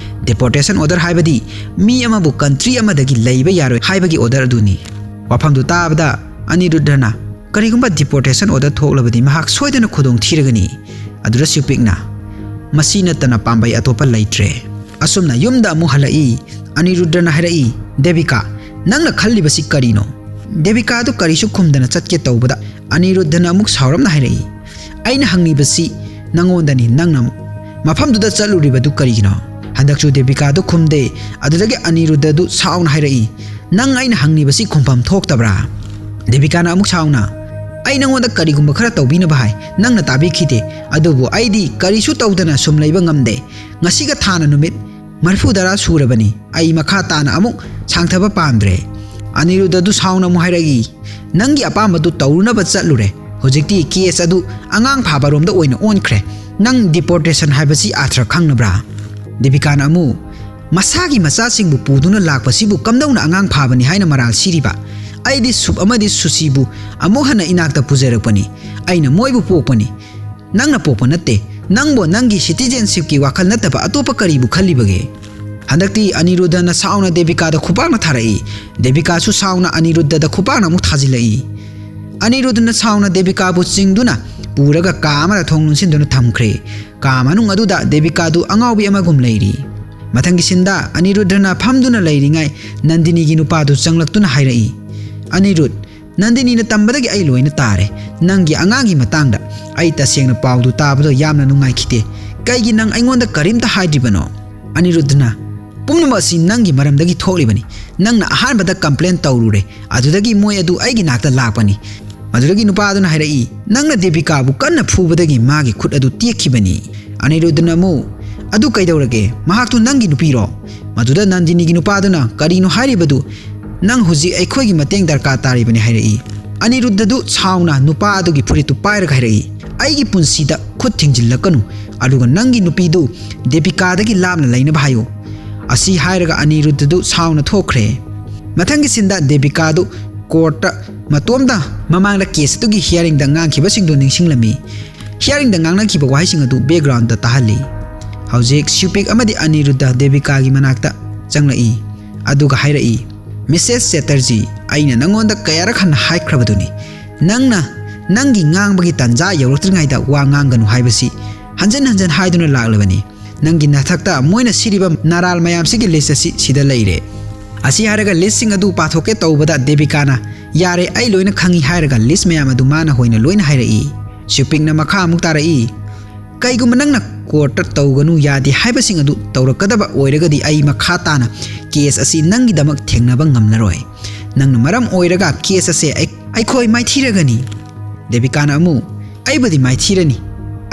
ꯗꯤꯄꯣꯔꯇꯦꯁꯟ ꯑꯣꯔꯗꯔ ꯍꯥꯏꯕꯗꯤ ꯃꯤ ꯑꯃꯕꯨ ꯀꯟꯇ꯭ꯔꯤ ꯑꯃꯗꯒꯤ ꯂꯩꯕ ꯌꯥꯔꯣꯏ ꯍꯥꯏꯕꯒꯤ ꯑꯣꯔꯗꯔ ꯑꯗꯨꯅꯤ꯫" ꯋꯥꯐꯝꯗꯨ ꯇꯥꯕꯗ ꯑꯅꯤꯔꯨꯗ꯭ꯔꯅ, "ꯀꯔꯤꯒꯨꯝꯕ ꯗꯤꯄꯣꯔꯇꯦꯁꯟ ꯑꯣꯔꯗꯔ ꯊꯣꯛꯂꯕꯗꯤ ꯃꯍꯥꯛ ꯁꯣꯏꯗꯅ ꯈꯨꯗꯣꯡ ꯊꯤꯔꯒꯅꯤ꯫" ꯑꯗꯨꯗ ꯁ꯭ꯌꯨꯄꯤꯛꯅ, "ꯃꯁꯤ ꯅꯠꯇꯅ ꯄꯥꯝꯕꯩ ꯑꯇꯣꯞꯄ ꯂꯩꯇ꯭ꯔꯦ꯫" ꯑꯁꯨꯝꯅ ꯌꯨꯝꯗ ꯑꯃꯨꯛ ꯍꯜꯂꯛꯏ꯫ ꯑꯅꯤꯔꯨꯗ꯭ꯔꯅ ꯍꯥꯏꯔꯛꯏ, "ꯗꯦꯕꯤꯀꯥ, ꯅꯪꯅ ꯈꯜꯂꯤꯕꯁꯤ ꯀꯔꯤꯅꯣ?" ꯗꯦꯕꯤꯀꯥꯗꯨ ꯀꯔꯤꯁꯨ ꯈꯨꯝꯗꯅ ꯆꯠꯀꯦ ꯇꯧꯕꯗ ꯑꯅꯤꯔꯨꯗ꯭ꯔꯅ ꯑꯃꯨꯛ ꯁꯥꯎꯔꯞꯅ ꯍꯥꯏꯔꯛꯏ, "ꯑꯩꯅ ꯍꯪꯂꯤꯕꯁꯤ ꯅꯪꯉꯣꯟꯗꯅꯤ, ꯅꯪꯅ ꯃꯐꯝꯗꯨꯗ ꯆꯠꯂꯨꯔꯤꯕꯗꯨ ꯀꯔꯤꯒꯤꯅꯣ?" ꯍꯟꯗꯛꯁꯨ ꯗꯦꯕꯤꯀꯥꯗꯨ ꯈꯨꯝꯗꯦ꯫ ꯑꯗꯨꯗꯒꯤ ꯑꯅꯤꯔꯨꯗ꯭ꯔꯗꯨ ꯁꯥꯎꯅ ꯍꯥꯏꯔꯛꯏ, "ꯅꯪ ꯑꯩꯅ ꯍꯪꯂꯤꯕꯁꯤ ꯈꯨꯝꯐꯝ ꯊꯣꯛꯇꯕ꯭ꯔꯥ?" ꯗꯦꯕꯤꯀꯥꯅ ꯑꯃꯨꯛ ꯁꯥꯎꯅ, "ꯑꯩ ꯅꯪꯉꯣꯟꯗ ꯀꯔꯤꯒꯨꯝꯕ ꯈꯔ ꯇꯧꯕꯤꯅꯕ ꯍꯥꯏ, ꯅꯪꯅ ꯇꯥꯕꯤꯈꯤꯗꯦ, ꯑꯗꯨꯕꯨ ꯑꯩꯗꯤ ꯀꯔꯤꯁꯨ ꯇꯧꯗꯅ ꯁꯨꯝ ꯂꯩꯕ ꯉꯝꯗꯦ꯫ ꯉꯁꯤꯒ ꯊꯥꯅ ꯅꯨꯃꯤꯠ ꯃꯔꯤꯐꯨ ꯇꯔꯥ ꯁꯨꯔꯕꯅꯤ, ꯑꯩ ꯃꯈꯥ ꯇꯥꯅ ꯑꯃꯨꯛ ꯁꯥꯡꯊꯕ ꯄꯥꯝꯗ꯭ꯔꯦ꯫" ꯑꯅꯤꯔꯨꯗ꯭ꯔꯗꯨ ꯁꯥꯎꯅ ꯑꯃꯨꯛ ꯍꯥꯏꯔꯛꯏ, "ꯅꯪꯒꯤ ꯑꯄꯥꯝꯕꯗꯨ ꯇꯧꯔꯨꯅꯕ ꯆꯠꯂꯨꯔꯦ, ꯍꯧꯖꯤꯛꯇꯤ ꯀꯦꯁ ꯑꯗꯨ ꯑꯉꯥꯡ ꯐꯥꯕꯔꯣꯝꯗ ꯑꯣꯏꯅ ꯑꯣꯟꯈ꯭ꯔꯦ꯫ ꯅꯪ ꯗꯤꯄꯣꯔꯇꯦꯁꯟ ꯍꯥꯏꯕꯁꯤ ꯑꯥꯊ꯭ꯔ ꯈꯪꯅꯕ꯭ꯔꯥ?" ꯗꯦꯕꯤꯀꯥꯅ ꯑꯃꯨꯛ, "ꯃꯁꯥꯒꯤ ꯃꯆꯥꯁꯤꯡꯕꯨ ꯄꯨꯗꯨꯅ ꯂꯥꯛꯄꯁꯤꯕꯨ ꯀꯝꯗꯧꯅ ꯑꯉꯥꯡ ꯐꯥꯕꯅꯤ ꯍꯥꯏꯅ ꯃꯔꯥꯜ ꯁꯤꯔꯤꯕ? ꯑꯩꯗꯤ ꯁꯨꯞ ꯑꯃꯗꯤ ꯁꯨꯁꯤꯕꯨ ꯑꯃꯨꯛ ꯍꯟꯅ ꯏꯅꯥꯛꯇ ꯄꯨꯖꯔꯛꯄꯅꯤ꯫ ꯑꯩꯅ ꯃꯣꯏꯕꯨ ꯄꯣꯛꯄꯅꯤ, ꯅꯪꯅ ꯄꯣꯛꯄ ꯅꯠꯇꯦ꯫ ꯅꯪꯕꯨ ꯅꯪꯒꯤ ꯁꯤꯇꯤꯖꯦꯟꯁꯤꯞꯀꯤ ꯋꯥꯈꯜ ꯅꯠꯇꯕ ꯑꯇꯣꯞꯄ ꯀꯔꯤꯕꯨ ꯈꯜꯂꯤꯕꯒꯦ?" ꯍꯟꯗꯛꯇꯤ ꯑꯅꯤꯔꯨꯗ꯭ꯔꯅ ꯁꯥꯎꯅ ꯗꯦꯕꯤꯀꯥꯗ ꯈꯨꯄꯥꯛꯅ ꯊꯥꯔꯛꯏ꯫ ꯗꯦꯕꯤꯀꯥꯁꯨ ꯁꯥꯎꯅ ꯑꯅꯤꯔꯨꯗ꯭ꯔꯗ ꯈꯨꯄꯥꯛꯅ ꯑꯃꯨꯛ ꯊꯥꯖꯤꯜꯂꯛꯏ꯫ ꯑꯅꯤꯔꯨꯗ꯭ꯔꯅ ꯁꯥꯎꯅ ꯗꯦꯕꯤꯀꯥꯕꯨ ꯆꯤꯡꯗꯨꯅ ꯄꯨꯔꯒ ꯀꯥ ꯑꯃꯗ ꯊꯣꯡ ꯂꯣꯟꯁꯤꯟꯗꯨꯅ ꯊꯝꯈ꯭ꯔꯦ꯫ ꯀꯥ ꯃꯅꯨꯡ ꯑꯗꯨꯗ ꯗꯦꯕꯤꯀꯥꯗꯨ ꯑꯉꯥꯎꯕꯤ ꯑꯃꯒꯨꯝ ꯂꯩꯔꯤ꯫ ꯃꯊꯪꯒꯤ ꯁꯤꯟꯗ ꯑꯅꯤꯔꯨꯗ꯭ꯔꯅ ꯐꯝꯗꯨꯅ ꯂꯩꯔꯤꯉꯩ ꯅꯟꯗꯤꯅꯤꯒꯤ ꯅꯨꯄꯥꯗꯨ ꯆꯪꯂꯛꯇꯨꯅ ꯍꯥꯏꯔꯛꯏ, "ꯑꯅꯤꯔꯨꯗ, ꯅꯟꯗꯤꯅꯤꯅ ꯇꯝꯕꯗꯒꯤ ꯑꯩ ꯂꯣꯏꯅ ꯇꯥꯔꯦ꯫ ꯅꯪꯒꯤ ꯑꯉꯥꯡꯒꯤ ꯃꯇꯥꯡꯗ ꯑꯩ ꯇꯁꯦꯡꯅ ꯄꯥꯎꯗꯨ ꯇꯥꯕꯗꯣ ꯌꯥꯝꯅ ꯅꯨꯡꯉꯥꯏꯈꯤꯗꯦ꯫ ꯀꯩꯒꯤ ꯅꯪ ꯑꯩꯉꯣꯟꯗ ꯀꯔꯤꯝꯇ ꯍꯥꯏꯗ꯭ꯔꯤꯕꯅꯣ?" ꯑꯅꯤꯔꯨꯗ꯭ꯔꯅ, "ꯄꯨꯝꯅꯃꯛ ꯑꯁꯤ ꯅꯪꯒꯤ ꯃꯔꯝꯗꯒꯤ ꯊꯣꯛꯂꯤꯕꯅꯤ꯫ ꯅꯪꯅ ꯑꯍꯥꯟꯕꯗ ꯀꯝꯄ꯭ꯂꯦꯟ ꯇꯧꯔꯨꯔꯦ, ꯑꯗꯨꯗꯒꯤ ꯃꯣꯏ ꯑꯗꯨ ꯑꯩꯒꯤ ꯅꯥꯛꯇ ꯂꯥꯛꯄꯅꯤ꯫" ꯃꯗꯨꯗꯒꯤ ꯅꯨꯄꯥ ꯑꯗꯨꯅ ꯍꯥꯏꯔꯛꯏ, "ꯅꯪꯅ ꯗꯦꯕꯤꯀꯥꯕꯨ ꯀꯟꯅ ꯐꯨꯕꯗꯒꯤ ꯃꯥꯒꯤ ꯈꯨꯠ ꯑꯗꯨ ꯇꯦꯛꯈꯤꯕꯅꯤ꯫" ꯑꯅꯤꯔꯨꯗ꯭ꯔꯅ ꯑꯃꯨꯛ, "ꯑꯗꯨ ꯀꯩꯗꯧꯔꯒꯦ? ꯃꯍꯥꯛꯇꯨ ꯅꯪꯒꯤ ꯅꯨꯄꯤꯔꯣ?" ꯃꯗꯨꯗ ꯅꯟꯗꯤꯅꯤꯒꯤ ꯅꯨꯄꯥꯗꯨꯅ ꯀꯔꯤꯅꯣ ꯍꯥꯏꯔꯤꯕꯗꯨ "ꯅꯪ ꯍꯧꯖꯤꯛ ꯑꯩꯈꯣꯏꯒꯤ ꯃꯇꯦꯡ ꯗꯔꯀꯥꯔ ꯇꯥꯔꯤꯕꯅꯤ" ꯍꯥꯏꯔꯛꯏ꯫ ꯑꯅꯤꯔꯨꯗ꯭ꯙꯗꯨ ꯁꯥꯎꯅ ꯅꯨꯄꯥ ꯑꯗꯨꯒꯤ ꯐꯨꯔꯤꯠꯇꯨ ꯄꯥꯏꯔꯒ ꯍꯥꯏꯔꯛꯏ, "ꯑꯩꯒꯤ ꯄꯨꯟꯁꯤꯗ ꯈꯨꯠ ꯊꯤꯡꯖꯤꯜꯂꯛꯀꯅꯨ, ꯑꯗꯨꯒ ꯅꯪꯒꯤ ꯅꯨꯄꯤꯗꯨ ꯗꯦꯕꯤꯀꯥꯗꯒꯤ ꯂꯥꯞꯅ ꯂꯩꯅꯕ ꯍꯥꯏꯌꯨ"꯫ ꯑꯁꯤ ꯍꯥꯏꯔꯒ ꯑꯅꯤꯔꯨꯗ꯭ꯙꯗꯨ ꯁꯥꯎꯅ ꯊꯣꯛꯈ꯭ꯔꯦ꯫ ꯃꯊꯪꯒꯤ ꯁꯤꯟꯗ ꯗꯦꯕꯤꯀꯥꯗꯨ ꯀꯣꯔꯠꯇ ꯃꯇꯣꯝꯇ ꯃꯃꯥꯡꯗ ꯀꯦꯁ ꯑꯗꯨꯒꯤ ꯍꯤꯌꯥꯔꯤꯡꯗ ꯉꯥꯡꯈꯤꯕꯁꯤꯡꯗꯨ ꯅꯤꯡꯁꯤꯡꯂꯝꯃꯤ꯫ ꯍꯤꯌꯥꯔꯤꯡꯗ ꯉꯥꯡꯅꯈꯤꯕ ꯋꯥꯍꯩꯁꯤꯡ ꯑꯗꯨ ꯕꯦꯛꯒ꯭ꯔꯥꯎꯟꯗ ꯇꯥꯍꯜꯂꯤ꯫ ꯍꯧꯖꯤꯛ ꯁ꯭ꯌꯨꯄꯤꯛ ꯑꯃꯗꯤ ꯑꯅꯤꯔꯨꯗꯙ ꯗꯦꯕꯤꯀꯥꯒꯤ ꯃꯅꯥꯛꯇ ꯆꯪꯂꯛꯏ, ꯑꯗꯨꯒ ꯍꯥꯏꯔꯛꯏ, "ꯃꯤꯁꯦꯁ ꯆꯦꯇꯔꯖꯤ, ꯑꯩꯅ ꯅꯪꯉꯣꯟꯗ ꯀꯌꯥꯔꯛ ꯍꯟꯅ ꯍꯥꯏꯈ꯭ꯔꯕꯗꯨꯅꯤ, ꯅꯪꯅ ꯅꯪꯒꯤ ꯉꯥꯡꯕꯒꯤ ꯇꯥꯟꯖꯥ ꯌꯧꯔꯛꯇ꯭ꯔꯤꯉꯩꯗ ꯋꯥ ꯉꯥꯡꯒꯅꯨ ꯍꯥꯏꯕꯁꯤ ꯍꯟꯖꯤꯟ ꯍꯟꯖꯤꯟ ꯍꯥꯏꯗꯨꯅ ꯂꯥꯛꯂꯕꯅꯤ꯫ ꯅꯪꯒꯤ ꯅꯊꯛꯇ ꯃꯣꯏꯅ ꯁꯤꯔꯤꯕ ꯅꯥꯔꯥꯜ ꯃꯌꯥꯝꯁꯤꯒꯤ ꯂꯤꯁ ꯑꯁꯤ ꯁꯤꯗ ꯂꯩꯔꯦ"꯫ ꯑꯁꯤ ꯍꯥꯏꯔꯒ ꯂꯤꯁꯁꯤꯡ ꯑꯗꯨ ꯄꯥꯊꯣꯛꯀꯦ ꯇꯧꯕꯗ ꯗꯦꯕꯤꯀꯥꯅ, "ꯌꯥꯔꯦ, ꯑꯩ ꯂꯣꯏꯅ ꯈꯪꯏ" ꯍꯥꯏꯔꯒ ꯂꯤꯁ ꯃꯌꯥꯝ ꯑꯗꯨ ꯃꯥꯅ ꯍꯣꯏꯅ ꯂꯣꯏꯅ ꯍꯥꯏꯔꯛꯏ꯫ ꯁ꯭ꯌꯨꯄꯤꯛꯅ ꯃꯈꯥ ꯑꯃꯨꯛ ꯇꯥꯔꯛꯏ, "ꯀꯩꯒꯨꯝꯕ ꯅꯪꯅ ꯀꯣꯔꯠꯇ ꯇꯧꯒꯅꯨ ꯌꯥꯗꯦ ꯍꯥꯏꯕꯁꯤꯡ ꯑꯗꯨ ꯇꯧꯔꯛꯀꯗꯕ ꯑꯣꯏꯔꯒꯗꯤ ꯑꯩ ꯃꯈꯥ ꯇꯥꯅ ꯀꯦꯁ ꯑꯁꯤ ꯅꯪꯒꯤꯗꯃꯛ ꯊꯦꯡꯅꯕ ꯉꯝꯂꯔꯣꯏ꯫ ꯅꯪꯅ ꯃꯔꯝ ꯑꯣꯏꯔꯒ ꯀꯦꯁ ꯑꯁꯦ ꯑꯩ-, ꯑꯩꯈꯣꯏ ꯃꯥꯏꯊꯤꯔꯒꯅꯤ"꯫ ꯗꯦꯕꯤꯀꯥꯅ ꯑꯃꯨꯛ, "ꯑꯩꯕꯨꯗꯤ ꯃꯥꯏꯊꯤꯔꯅꯤ,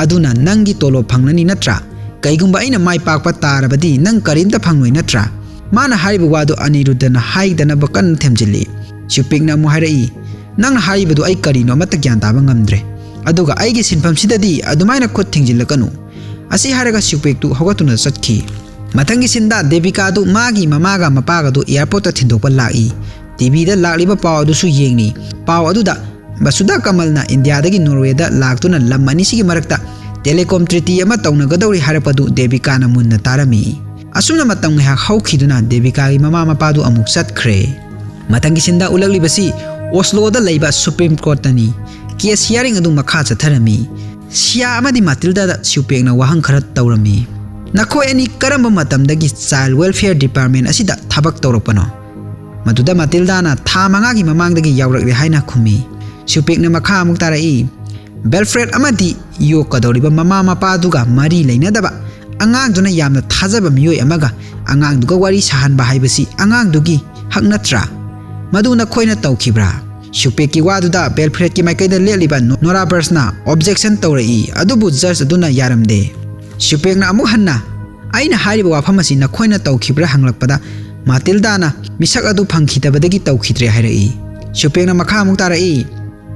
ꯑꯗꯨꯅ ꯅꯪꯒꯤ ꯇꯣꯂꯣꯞ ꯐꯪꯂꯅꯤ ꯅꯠꯇ꯭ꯔꯥ? ꯀꯩꯒꯨꯝꯕ ꯑꯩꯅ ꯃꯥꯏ ꯄꯥꯛꯄ ꯇꯥꯔꯕꯗꯤ ꯅꯪ ꯀꯔꯤꯝꯇ ꯐꯪꯂꯣꯏ ꯅꯠꯇ꯭ꯔꯥ?" ꯃꯥꯅ ꯍꯥꯏꯔꯤꯕ ꯋꯥꯗꯨ ꯑꯅꯤꯔꯨꯗꯙꯅ ꯍꯥꯏꯗꯅꯕ ꯀꯟꯅ ꯊꯦꯝꯖꯤꯜꯂꯤ꯫ ꯁ꯭ꯌꯨꯄꯤꯛꯅ ꯑꯃꯨꯛ ꯍꯥꯏꯔꯛꯏ, "ꯅꯪꯅ ꯍꯥꯏꯔꯤꯕꯗꯨ ꯑꯩ ꯀꯔꯤꯅꯣ ꯑꯃꯠꯇ ꯒ꯭ꯌꯥꯟ ꯇꯥꯕ ꯉꯝꯗ꯭ꯔꯦ꯫ ꯑꯗꯨꯒ ꯑꯩꯒꯤ ꯁꯤꯟꯐꯝꯁꯤꯗꯗꯤ ꯑꯗꯨꯃꯥꯏꯅ ꯈꯨꯠ ꯊꯤꯡꯖꯤꯜꯂꯛꯀꯅꯨ"꯫ ꯑꯁꯤ ꯍꯥꯏꯔꯒ ꯁ꯭ꯌꯨꯄꯤꯛꯇꯨ ꯍꯧꯒꯠꯇꯨꯅ ꯆꯠꯈꯤ꯫ ꯃꯊꯪꯒꯤ ꯁꯤꯟꯗ ꯗꯦꯕꯤꯀꯥꯗꯨ ꯃꯥꯒꯤ ꯃꯃꯥꯒ ꯃꯄꯥꯒꯗꯨ ꯑꯦꯌꯥꯔꯄꯣꯔꯠꯇ ꯊꯤꯟꯗꯣꯛꯄ ꯂꯥꯛꯏ꯫ ꯇꯤꯚꯤꯗ ꯂꯥꯛꯂꯤꯕ ꯄꯥꯎ ꯑꯗꯨꯁꯨ ꯌꯦꯡꯂꯤ꯫ ꯄꯥꯎ ꯑꯗꯨꯗ ꯕꯁꯨꯙꯥ ꯀꯃꯜꯅ ꯏꯟꯗꯤꯌꯥꯗꯒꯤ ꯅꯣꯔꯋꯦꯗ ꯂꯥꯛꯇꯨꯅ ꯂꯝ ꯑꯅꯤꯁꯤꯒꯤ ꯃꯔꯛꯇ ꯇꯦꯂꯦꯀꯣꯝ ꯇ꯭ꯔꯤꯇꯤ ꯑꯃ ꯇꯧꯅꯒꯗꯧꯔꯤ ꯍꯥꯏꯔꯛꯄꯗꯨ ꯗꯦꯕꯤꯀꯥꯅ ꯃꯨꯟꯅ ꯇꯥꯔꯝꯃꯤ꯫ ꯑꯁꯨꯝꯅ ꯃꯇꯝ ꯉꯥꯏꯍꯥꯛ ꯍꯧꯈꯤꯗꯨꯅ ꯗꯦꯕꯤꯀꯥꯒꯤ ꯃꯃꯥ ꯃꯄꯥꯗꯨ ꯑꯃꯨꯛ ꯆꯠꯈ꯭ꯔꯦ꯫ ꯃꯊꯪꯒꯤ ꯁꯤꯟꯗ ꯎꯠꯂꯛꯂꯤꯕꯁꯤ ꯑꯣꯁꯂꯣꯗ ꯂꯩꯕ ꯁꯨꯄ꯭ꯔꯤꯝ ꯀꯣꯔꯠꯇꯅꯤ꯫ ꯀꯦꯁ ꯍꯤꯌꯥꯔꯤꯡ ꯑꯗꯨ ꯃꯈꯥ ꯆꯠꯊꯔꯝꯃꯤ꯫ ꯁꯤꯌꯥ ꯑꯃꯗꯤ ꯃꯥꯇꯤꯜꯗꯥꯗ ꯁ꯭ꯌꯨꯄꯦꯛꯅ ꯋꯥꯍꯪ ꯈꯔ ꯇꯧꯔꯝꯃꯤ꯫ "ꯅꯈꯣꯏ ꯑꯅꯤ ꯀꯔꯝꯕ ꯃꯇꯝꯗꯒꯤ ꯆꯥꯏꯜ ꯋꯦꯜꯐꯤꯌꯔ ꯗꯤꯄꯥꯔꯠꯃꯦꯟ ꯑꯁꯤꯗ ꯊꯕꯛ ꯇꯧꯔꯛꯄꯅꯣ?" ꯃꯗꯨꯗ ꯃꯥꯇꯤꯜꯗꯥꯅ "ꯊꯥ ꯃꯉꯥꯒꯤ ꯃꯃꯥꯡꯗꯒꯤ ꯌꯥꯎꯔꯛꯂꯦ" ꯍꯥꯏꯅ ꯈꯨꯝꯃꯤ꯫ ꯁ꯭ꯌꯨꯄꯦꯛꯅ ꯃꯈꯥ ꯑꯃꯨꯛ ꯇꯥꯔꯛꯏ, "ꯕꯦꯜꯐ꯭ꯔꯦꯗ ꯑꯃꯗꯤ ꯌꯣꯛꯀꯗꯧꯔꯤꯕ ꯃꯃꯥ ꯃꯄꯥꯗꯨꯒ ꯃꯔꯤ ꯂꯩꯅꯗꯕ ꯑꯉꯥꯡꯗꯨꯅ ꯌꯥꯝꯅ ꯊꯥꯖꯕ ꯃꯤꯑꯣꯏ ꯑꯃꯒ ꯑꯉꯥꯡꯗꯨꯒ ꯋꯥꯔꯤ ꯁꯥꯍꯟꯕ ꯍꯥꯏꯕꯁꯤ ꯑꯉꯥꯡꯗꯨꯒꯤ ꯍꯛ ꯅꯠꯇ꯭ꯔꯥ? ꯃꯗꯨ ꯅꯈꯣꯏꯅ ꯇꯧꯈꯤꯕ꯭ꯔꯥ?" ꯁ꯭ꯌꯨꯄꯦꯛꯀꯤ ꯋꯥꯗꯨꯗ ꯕꯦꯜꯐ꯭ꯔꯦꯗꯀꯤ ꯃꯥꯏꯀꯩꯗ ꯂꯦꯞꯂꯤꯕ ꯅꯣ-, ꯅꯣꯔꯥ ꯕꯔꯁꯅ ꯑꯣꯕꯖꯦꯛꯁꯟ ꯇꯧꯔꯛꯏ, ꯑꯗꯨꯕꯨ ꯖꯖ ꯑꯗꯨꯅ ꯌꯥꯔꯝꯗꯦ꯫ ꯁ꯭ꯌꯨꯄꯦꯛꯅ ꯑꯃꯨꯛ ꯍꯟꯅ, "ꯑꯩꯅ ꯍꯥꯏꯔꯤꯕ ꯋꯥꯐꯝ ꯑꯁꯤ ꯅꯈꯣꯏꯅ ꯇꯧꯈꯤꯕ꯭ꯔꯥ?" ꯍꯪꯂꯛꯄꯗ ꯃꯥꯇꯤꯜꯗꯥꯅ ꯃꯤꯁꯛ ꯑꯗꯨ ꯐꯪꯈꯤꯗꯕꯗꯒꯤ ꯇꯧꯈꯤꯗ꯭ꯔꯦ ꯍꯥꯏꯔꯛꯏ꯫ ꯁ꯭ꯌꯨꯄꯦꯛꯅ ꯃꯈꯥ ꯑꯃꯨꯛ ꯇꯥꯔꯛꯏ,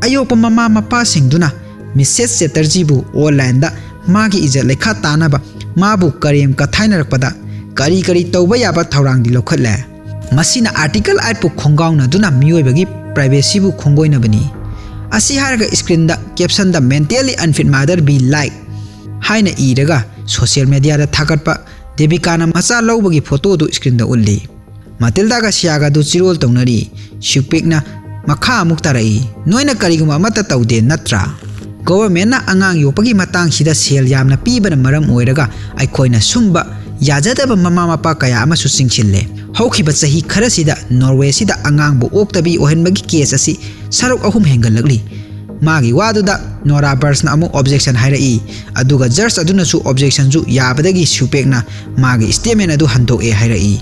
"ꯑꯌꯣꯛꯄ ꯃꯃꯥ ꯃꯄꯥꯁꯤꯡꯗꯨꯅ ꯃꯤꯁꯦꯁ ꯆꯦꯇꯔꯖꯤꯕꯨ ꯑꯣꯟꯂꯥꯏꯟꯗ ꯃꯥꯒꯤ ꯏꯖꯠ ꯂꯩꯈꯥ ꯇꯥꯅꯕ ꯃꯥꯕꯨ ꯀꯔꯦꯝ ꯀꯊꯥꯏꯅꯔꯛꯄꯗ ꯀꯔꯤ ꯀꯔꯤ ꯇꯧꯕ ꯌꯥꯕ ꯊꯧꯔꯥꯡꯗꯤ ꯂꯧꯈꯠꯂꯦ? ꯃꯁꯤꯅ ꯑꯥꯔꯇꯤꯀꯜ ꯑꯥꯏꯠꯄꯨ ꯈꯣꯡꯒꯥꯎꯅꯗꯨꯅ ꯃꯤꯑꯣꯏꯕꯒꯤ ꯄ꯭ꯔꯥꯏꯚꯦꯁꯤꯕꯨ ꯈꯣꯡꯒꯣꯏꯅꯕꯅꯤ꯫" ꯑꯁꯤ ꯍꯥꯏꯔꯒ ꯁ꯭ꯀ꯭ꯔꯤꯟꯗ ꯀꯦꯞꯁꯟꯗ "Mentally unfit mother be like" ꯍꯥꯏꯅ ꯏꯔꯒ ꯁꯣꯁꯤꯌꯦꯜ ꯃꯦꯗꯤꯌꯥꯗ ꯊꯥꯒꯠꯄ ꯗꯦꯕꯤꯀꯥꯅ ꯃꯆꯥ ꯂꯧꯕꯒꯤ ꯐꯣꯇꯣꯗꯨ ꯁ꯭ꯀ꯭ꯔꯤꯟꯗ ꯎꯠꯂꯤ꯫ ꯃꯥꯇꯤꯜꯗꯥꯒ ꯁꯤꯌꯥꯒꯗꯨ ꯆꯤꯔꯣꯜ ꯇꯧꯅꯔꯤ꯫ ꯁ꯭ꯌꯨꯄꯦꯛꯅ ꯃꯈꯥ ꯑꯃꯨꯛ ꯇꯥꯔꯛꯏ, "ꯅꯣꯏꯅ ꯀꯔꯤꯒꯨꯝꯕ ꯑꯃꯠꯇ ꯇꯧꯗꯦ ꯅꯠꯇ꯭ꯔꯥ? ꯒꯣꯚꯔꯟꯃꯦꯟꯠꯅ ꯑꯉꯥꯡ ꯌꯣꯛꯄꯒꯤ ꯃꯇꯥꯡꯁꯤꯗ ꯁꯦꯜ ꯌꯥꯝꯅ ꯄꯤꯕꯅ ꯃꯔꯝ ꯑꯣꯏꯔꯒ ꯑꯩꯈꯣꯏꯅ ꯁꯨꯝꯕ ꯌꯥꯖꯗꯕ ꯃꯃꯥ ꯃꯄꯥ ꯀꯌꯥ ꯑꯃꯁꯨ ꯆꯤꯡꯁꯤꯜꯂꯦ꯫ ꯍꯧꯈꯤꯕ ꯆꯍꯤ ꯈꯔꯁꯤꯗ ꯅꯣꯔꯋꯦꯁꯤꯗ ꯑꯉꯥꯡꯕꯨ ꯑꯣꯛꯇꯕꯤ ꯑꯣꯏꯍꯟꯕꯒꯤ ꯀꯦꯁ ꯑꯁꯤ ꯁꯔꯨꯛ ꯑꯍꯨꯝ ꯍꯦꯟꯒꯠꯂꯛꯂꯤ꯫" ꯃꯥꯒꯤ ꯋꯥꯗꯨꯗ ꯅꯣꯔꯥ ꯕꯔꯁꯅ ꯑꯃꯨꯛ ꯑꯣꯕꯖꯦꯛꯁꯟ ꯍꯥꯏꯔꯛꯏ, ꯑꯗꯨꯒ ꯖꯖ ꯑꯗꯨꯅꯁꯨ ꯑꯣꯕꯖꯦꯛꯁꯟꯁꯨ ꯌꯥꯕꯗꯒꯤ ꯁ꯭ꯌꯨꯄꯦꯛꯅ ꯃꯥꯒꯤ ꯁ꯭ꯇꯦꯠꯃꯦꯟ ꯑꯗꯨ ꯍꯟꯗꯣꯛꯑꯦ ꯍꯥꯏꯔꯛꯏ꯫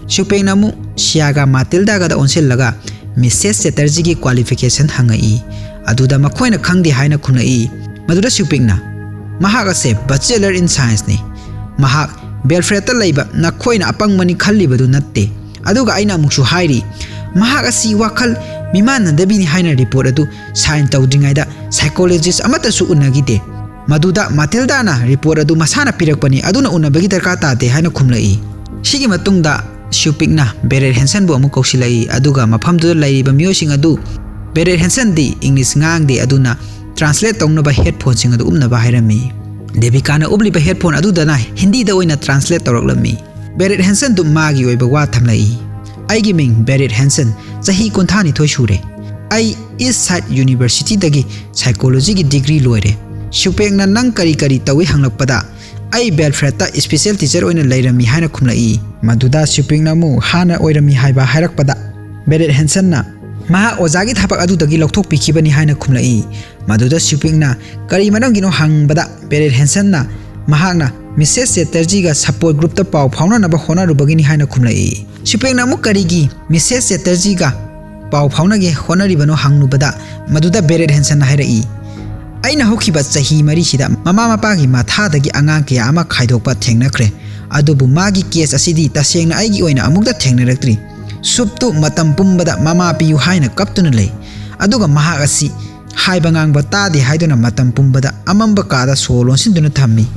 ꯁ꯭ꯌꯨꯄꯦꯛꯅ ꯑꯃꯨꯛ ꯁꯤꯌꯥꯒ ꯃꯥꯇꯤꯜꯗꯥꯒꯗ ꯑꯣꯟꯁꯤꯜꯂꯒ ꯃꯤꯁꯦꯁ ꯆꯦꯇꯔꯖꯤꯒꯤ ꯀ꯭ꯋꯥꯂꯤꯐꯤꯀꯦꯁꯟ ꯍꯪꯉꯛꯏ꯫ ꯑꯗꯨꯗ ꯃꯈꯣꯏꯅ ꯈꯪꯗꯦ ꯍꯥꯏꯅ ꯈꯨꯝꯂꯛꯏ꯫ ꯃꯗꯨꯗ ꯁ꯭ꯌꯨꯄꯦꯛꯅ, "ꯃꯍꯥꯛ ꯑꯁꯦ Bachelor in Scienceꯅꯤ꯫ ꯃꯍꯥꯛ ꯕꯦꯜꯐ꯭ꯔꯦꯗꯇ ꯂꯩꯕ ꯅꯈꯣꯏꯅ ꯑꯄꯪꯕꯅꯤ ꯈꯜꯂꯤꯕꯗꯨ ꯅꯠꯇꯦ꯫ ꯑꯗꯨꯒ ꯑꯩꯅ ꯑꯃꯨꯛꯁꯨ ꯍꯥꯏꯔꯤ, ꯃꯍꯥꯛ ꯑꯁꯤ ꯋꯥꯈꯜ ꯃꯤꯃꯥꯟꯅꯗꯕꯤꯅꯤ ꯍꯥꯏꯅ ꯔꯤꯄꯣꯔꯠ ꯑꯗꯨ ꯁꯥꯏꯟ ꯇꯧꯗ꯭ꯔꯤꯉꯩꯗ ꯁꯥꯏꯀꯣꯂꯣꯖꯤꯁ ꯑꯃꯠꯇꯁꯨ ꯎꯅꯈꯤꯗꯦ꯫ ꯃꯗꯨꯗ ꯃꯥꯇꯤꯜꯗꯥꯅ ꯔꯤꯄꯣꯔꯠ ꯑꯗꯨ ꯃꯁꯥꯅ ꯄꯤꯔꯛꯄꯅꯤ, ꯑꯗꯨꯅ ꯎꯅꯕꯒꯤ ꯗꯔꯀꯥꯔ ꯇꯥꯗꯦ" ꯍꯥꯏꯅ ꯈꯨꯝꯂꯛꯏ꯫ ꯁꯤꯒꯤ ꯃꯇꯨꯡꯗ ꯁ꯭ꯌꯨꯄꯤꯛꯅ ꯕꯦꯔꯦꯠ ꯍꯦꯟꯁꯟꯕꯨ ꯑꯃꯨꯛ ꯀꯧꯁꯤꯜꯂꯛꯏ, ꯑꯗꯨꯒ ꯃꯐꯝꯗꯨꯗ ꯂꯩꯔꯤꯕ ꯃꯤꯑꯣꯏꯁꯤꯡ ꯑꯗꯨ, "ꯕꯦꯔꯦꯠ ꯍꯦꯟꯁꯟꯗꯤ ꯏꯪꯂꯤꯁ ꯉꯥꯡꯗꯦ, ꯑꯗꯨꯅ ꯇ꯭ꯔꯥꯟꯁꯂꯦꯠ ꯇꯧꯅꯕ ꯍꯦꯗꯐꯣꯟꯁꯤꯡ ꯑꯗꯨ ꯎꯞꯅꯕ ꯍꯥꯏꯔꯝꯃꯤ꯫" ꯗꯦꯕꯤꯀꯥꯅ ꯎꯞꯂꯤꯕ ꯍꯦꯗꯐꯣꯟ ꯑꯗꯨꯗꯅ ꯍꯤꯟꯗꯤꯗ ꯑꯣꯏꯅ ꯇ꯭ꯔꯥꯟꯁꯂꯦꯠ ꯇꯧꯔꯛꯂꯝꯃꯤ꯫ ꯕꯦꯔꯦꯠ ꯍꯦꯟꯁꯟꯗꯨ ꯃꯥꯒꯤ ꯑꯣꯏꯕ ꯋꯥ ꯊꯝꯂꯛꯏ꯫ "ꯑꯩꯒꯤ ꯃꯤꯡ ꯕꯦꯔꯦꯠ ꯍꯦꯟꯁꯟ, ꯆꯍꯤ ꯀꯨꯟꯊ꯭ꯔꯥ ꯅꯤꯊꯣꯏ ꯁꯨꯔꯦ꯫ ꯑꯩ ꯏꯁ ꯁꯥꯏꯗ ꯌꯨꯅꯤꯚꯔꯁꯤꯇꯤꯗꯒꯤ ꯁꯥꯏꯀꯣꯂꯣꯖꯤꯒꯤ ꯗꯤꯒ꯭ꯔꯤ ꯂꯣꯏꯔꯦ꯫" ꯁ꯭ꯌꯨꯄꯦꯛꯅ "ꯅꯪ ꯀꯔꯤ ꯀꯔꯤ ꯇꯧꯏ?" ꯍꯪꯂꯛꯄꯗ, "ꯑꯩ ꯕꯦꯜꯐ꯭ꯔꯦꯗꯇ ꯁ꯭ꯄꯤꯁꯦꯜ ꯇꯤꯆꯔ ꯑꯣꯏꯅ ꯂꯩꯔꯝꯃꯤ" ꯍꯥꯏꯅ ꯈꯨꯝꯂꯛꯏ꯫ ꯃꯗꯨꯗ ꯁ꯭ꯌꯨꯄꯤꯛꯅ ꯑꯃꯨꯛ ꯍꯥꯟꯅ ꯑꯣꯏꯔꯝꯃꯤ ꯍꯥꯏꯕ ꯍꯥꯏꯔꯛꯄꯗ, ꯕꯦꯔꯦꯠ ꯍꯦꯟꯁꯟꯅ, "ꯃꯍꯥꯛ ꯑꯣꯖꯥꯒꯤ ꯊꯕꯛ ꯑꯗꯨꯗꯒꯤ ꯂꯧꯊꯣꯛꯄꯤꯈꯤꯕꯅꯤ" ꯍꯥꯏꯅ ꯈꯨꯝꯂꯛꯏ꯫ ꯃꯗꯨꯗ ꯁ꯭ꯌꯨꯄꯤꯛꯅ ꯀꯔꯤ ꯃꯔꯝꯒꯤꯅꯣ ꯍꯪꯕꯗ, ꯕꯦꯔꯦꯠ ꯍꯦꯟꯁꯟꯅ ꯃꯍꯥꯛꯅ ꯃꯤꯁꯦꯁ ꯆꯦꯇꯔꯖꯤꯒ ꯁꯄꯣꯔꯠ ꯒ꯭ꯔꯨꯞꯇ ꯄꯥꯎ ꯐꯥꯎꯅꯅꯕ ꯍꯣꯠꯅꯔꯨꯕꯒꯤꯅꯤ ꯍꯥꯏꯅ ꯈꯨꯝꯂꯛꯏ꯫ ꯁ꯭ꯌꯨꯄꯤꯛꯅ ꯑꯃꯨꯛ ꯀꯔꯤꯒꯤ ꯃꯤꯁꯦꯁ ꯆꯦꯇꯔꯖꯤꯒ ꯄꯥꯎ ꯐꯥꯎꯅꯒꯦ ꯍꯣꯠꯅꯔꯤꯕꯅꯣ ꯍꯪꯂꯨꯕꯗ, ꯃꯗꯨꯗ ꯕꯦꯔꯦꯠ ꯍꯦꯟꯁꯟꯅ ꯍꯥꯏꯔꯛꯏ, "ꯑꯩꯅ ꯍꯧꯈꯤꯕ ꯆꯍꯤ ꯃꯔꯤꯁꯤꯗ ꯃꯃꯥ ꯃꯄꯥꯒꯤ ꯃꯊꯥꯗꯒꯤ ꯑꯉꯥꯡ ꯀꯌꯥ ꯑꯃ ꯈꯥꯏꯗꯣꯛꯄ ꯊꯦꯡꯅꯈ꯭ꯔꯦ꯫ ꯑꯗꯨꯕꯨ ꯃꯥꯒꯤ ꯀꯦꯁ ꯑꯁꯤꯗꯤ ꯇꯁꯦꯡꯅ ꯑꯩꯒꯤ ꯑꯣꯏꯅ ꯑꯃꯨꯛꯇ ꯊꯦꯡꯅꯔꯛꯇ꯭ꯔꯤ꯫ ꯁꯨꯞꯇꯨ ꯃꯇꯝ ꯄꯨꯝꯕꯗ ꯃꯃꯥ ꯄꯤꯌꯨ ꯍꯥꯏꯅ ꯀꯞꯇꯨꯅ ꯂꯩ꯫ ꯑꯗꯨꯒ ꯃꯍꯥꯛ ꯑꯁꯤ ꯍꯥꯏꯕ ꯉꯥꯡꯕ ꯇꯥꯗꯦ ꯍꯥꯏꯗꯨꯅ ꯃꯇꯝ ꯄꯨꯝꯕꯗ ꯑꯃꯝꯕ ꯀꯥꯗ ꯁꯣ ꯂꯣꯟꯁꯤꯟꯗꯨꯅ ꯊꯝꯃꯤ꯫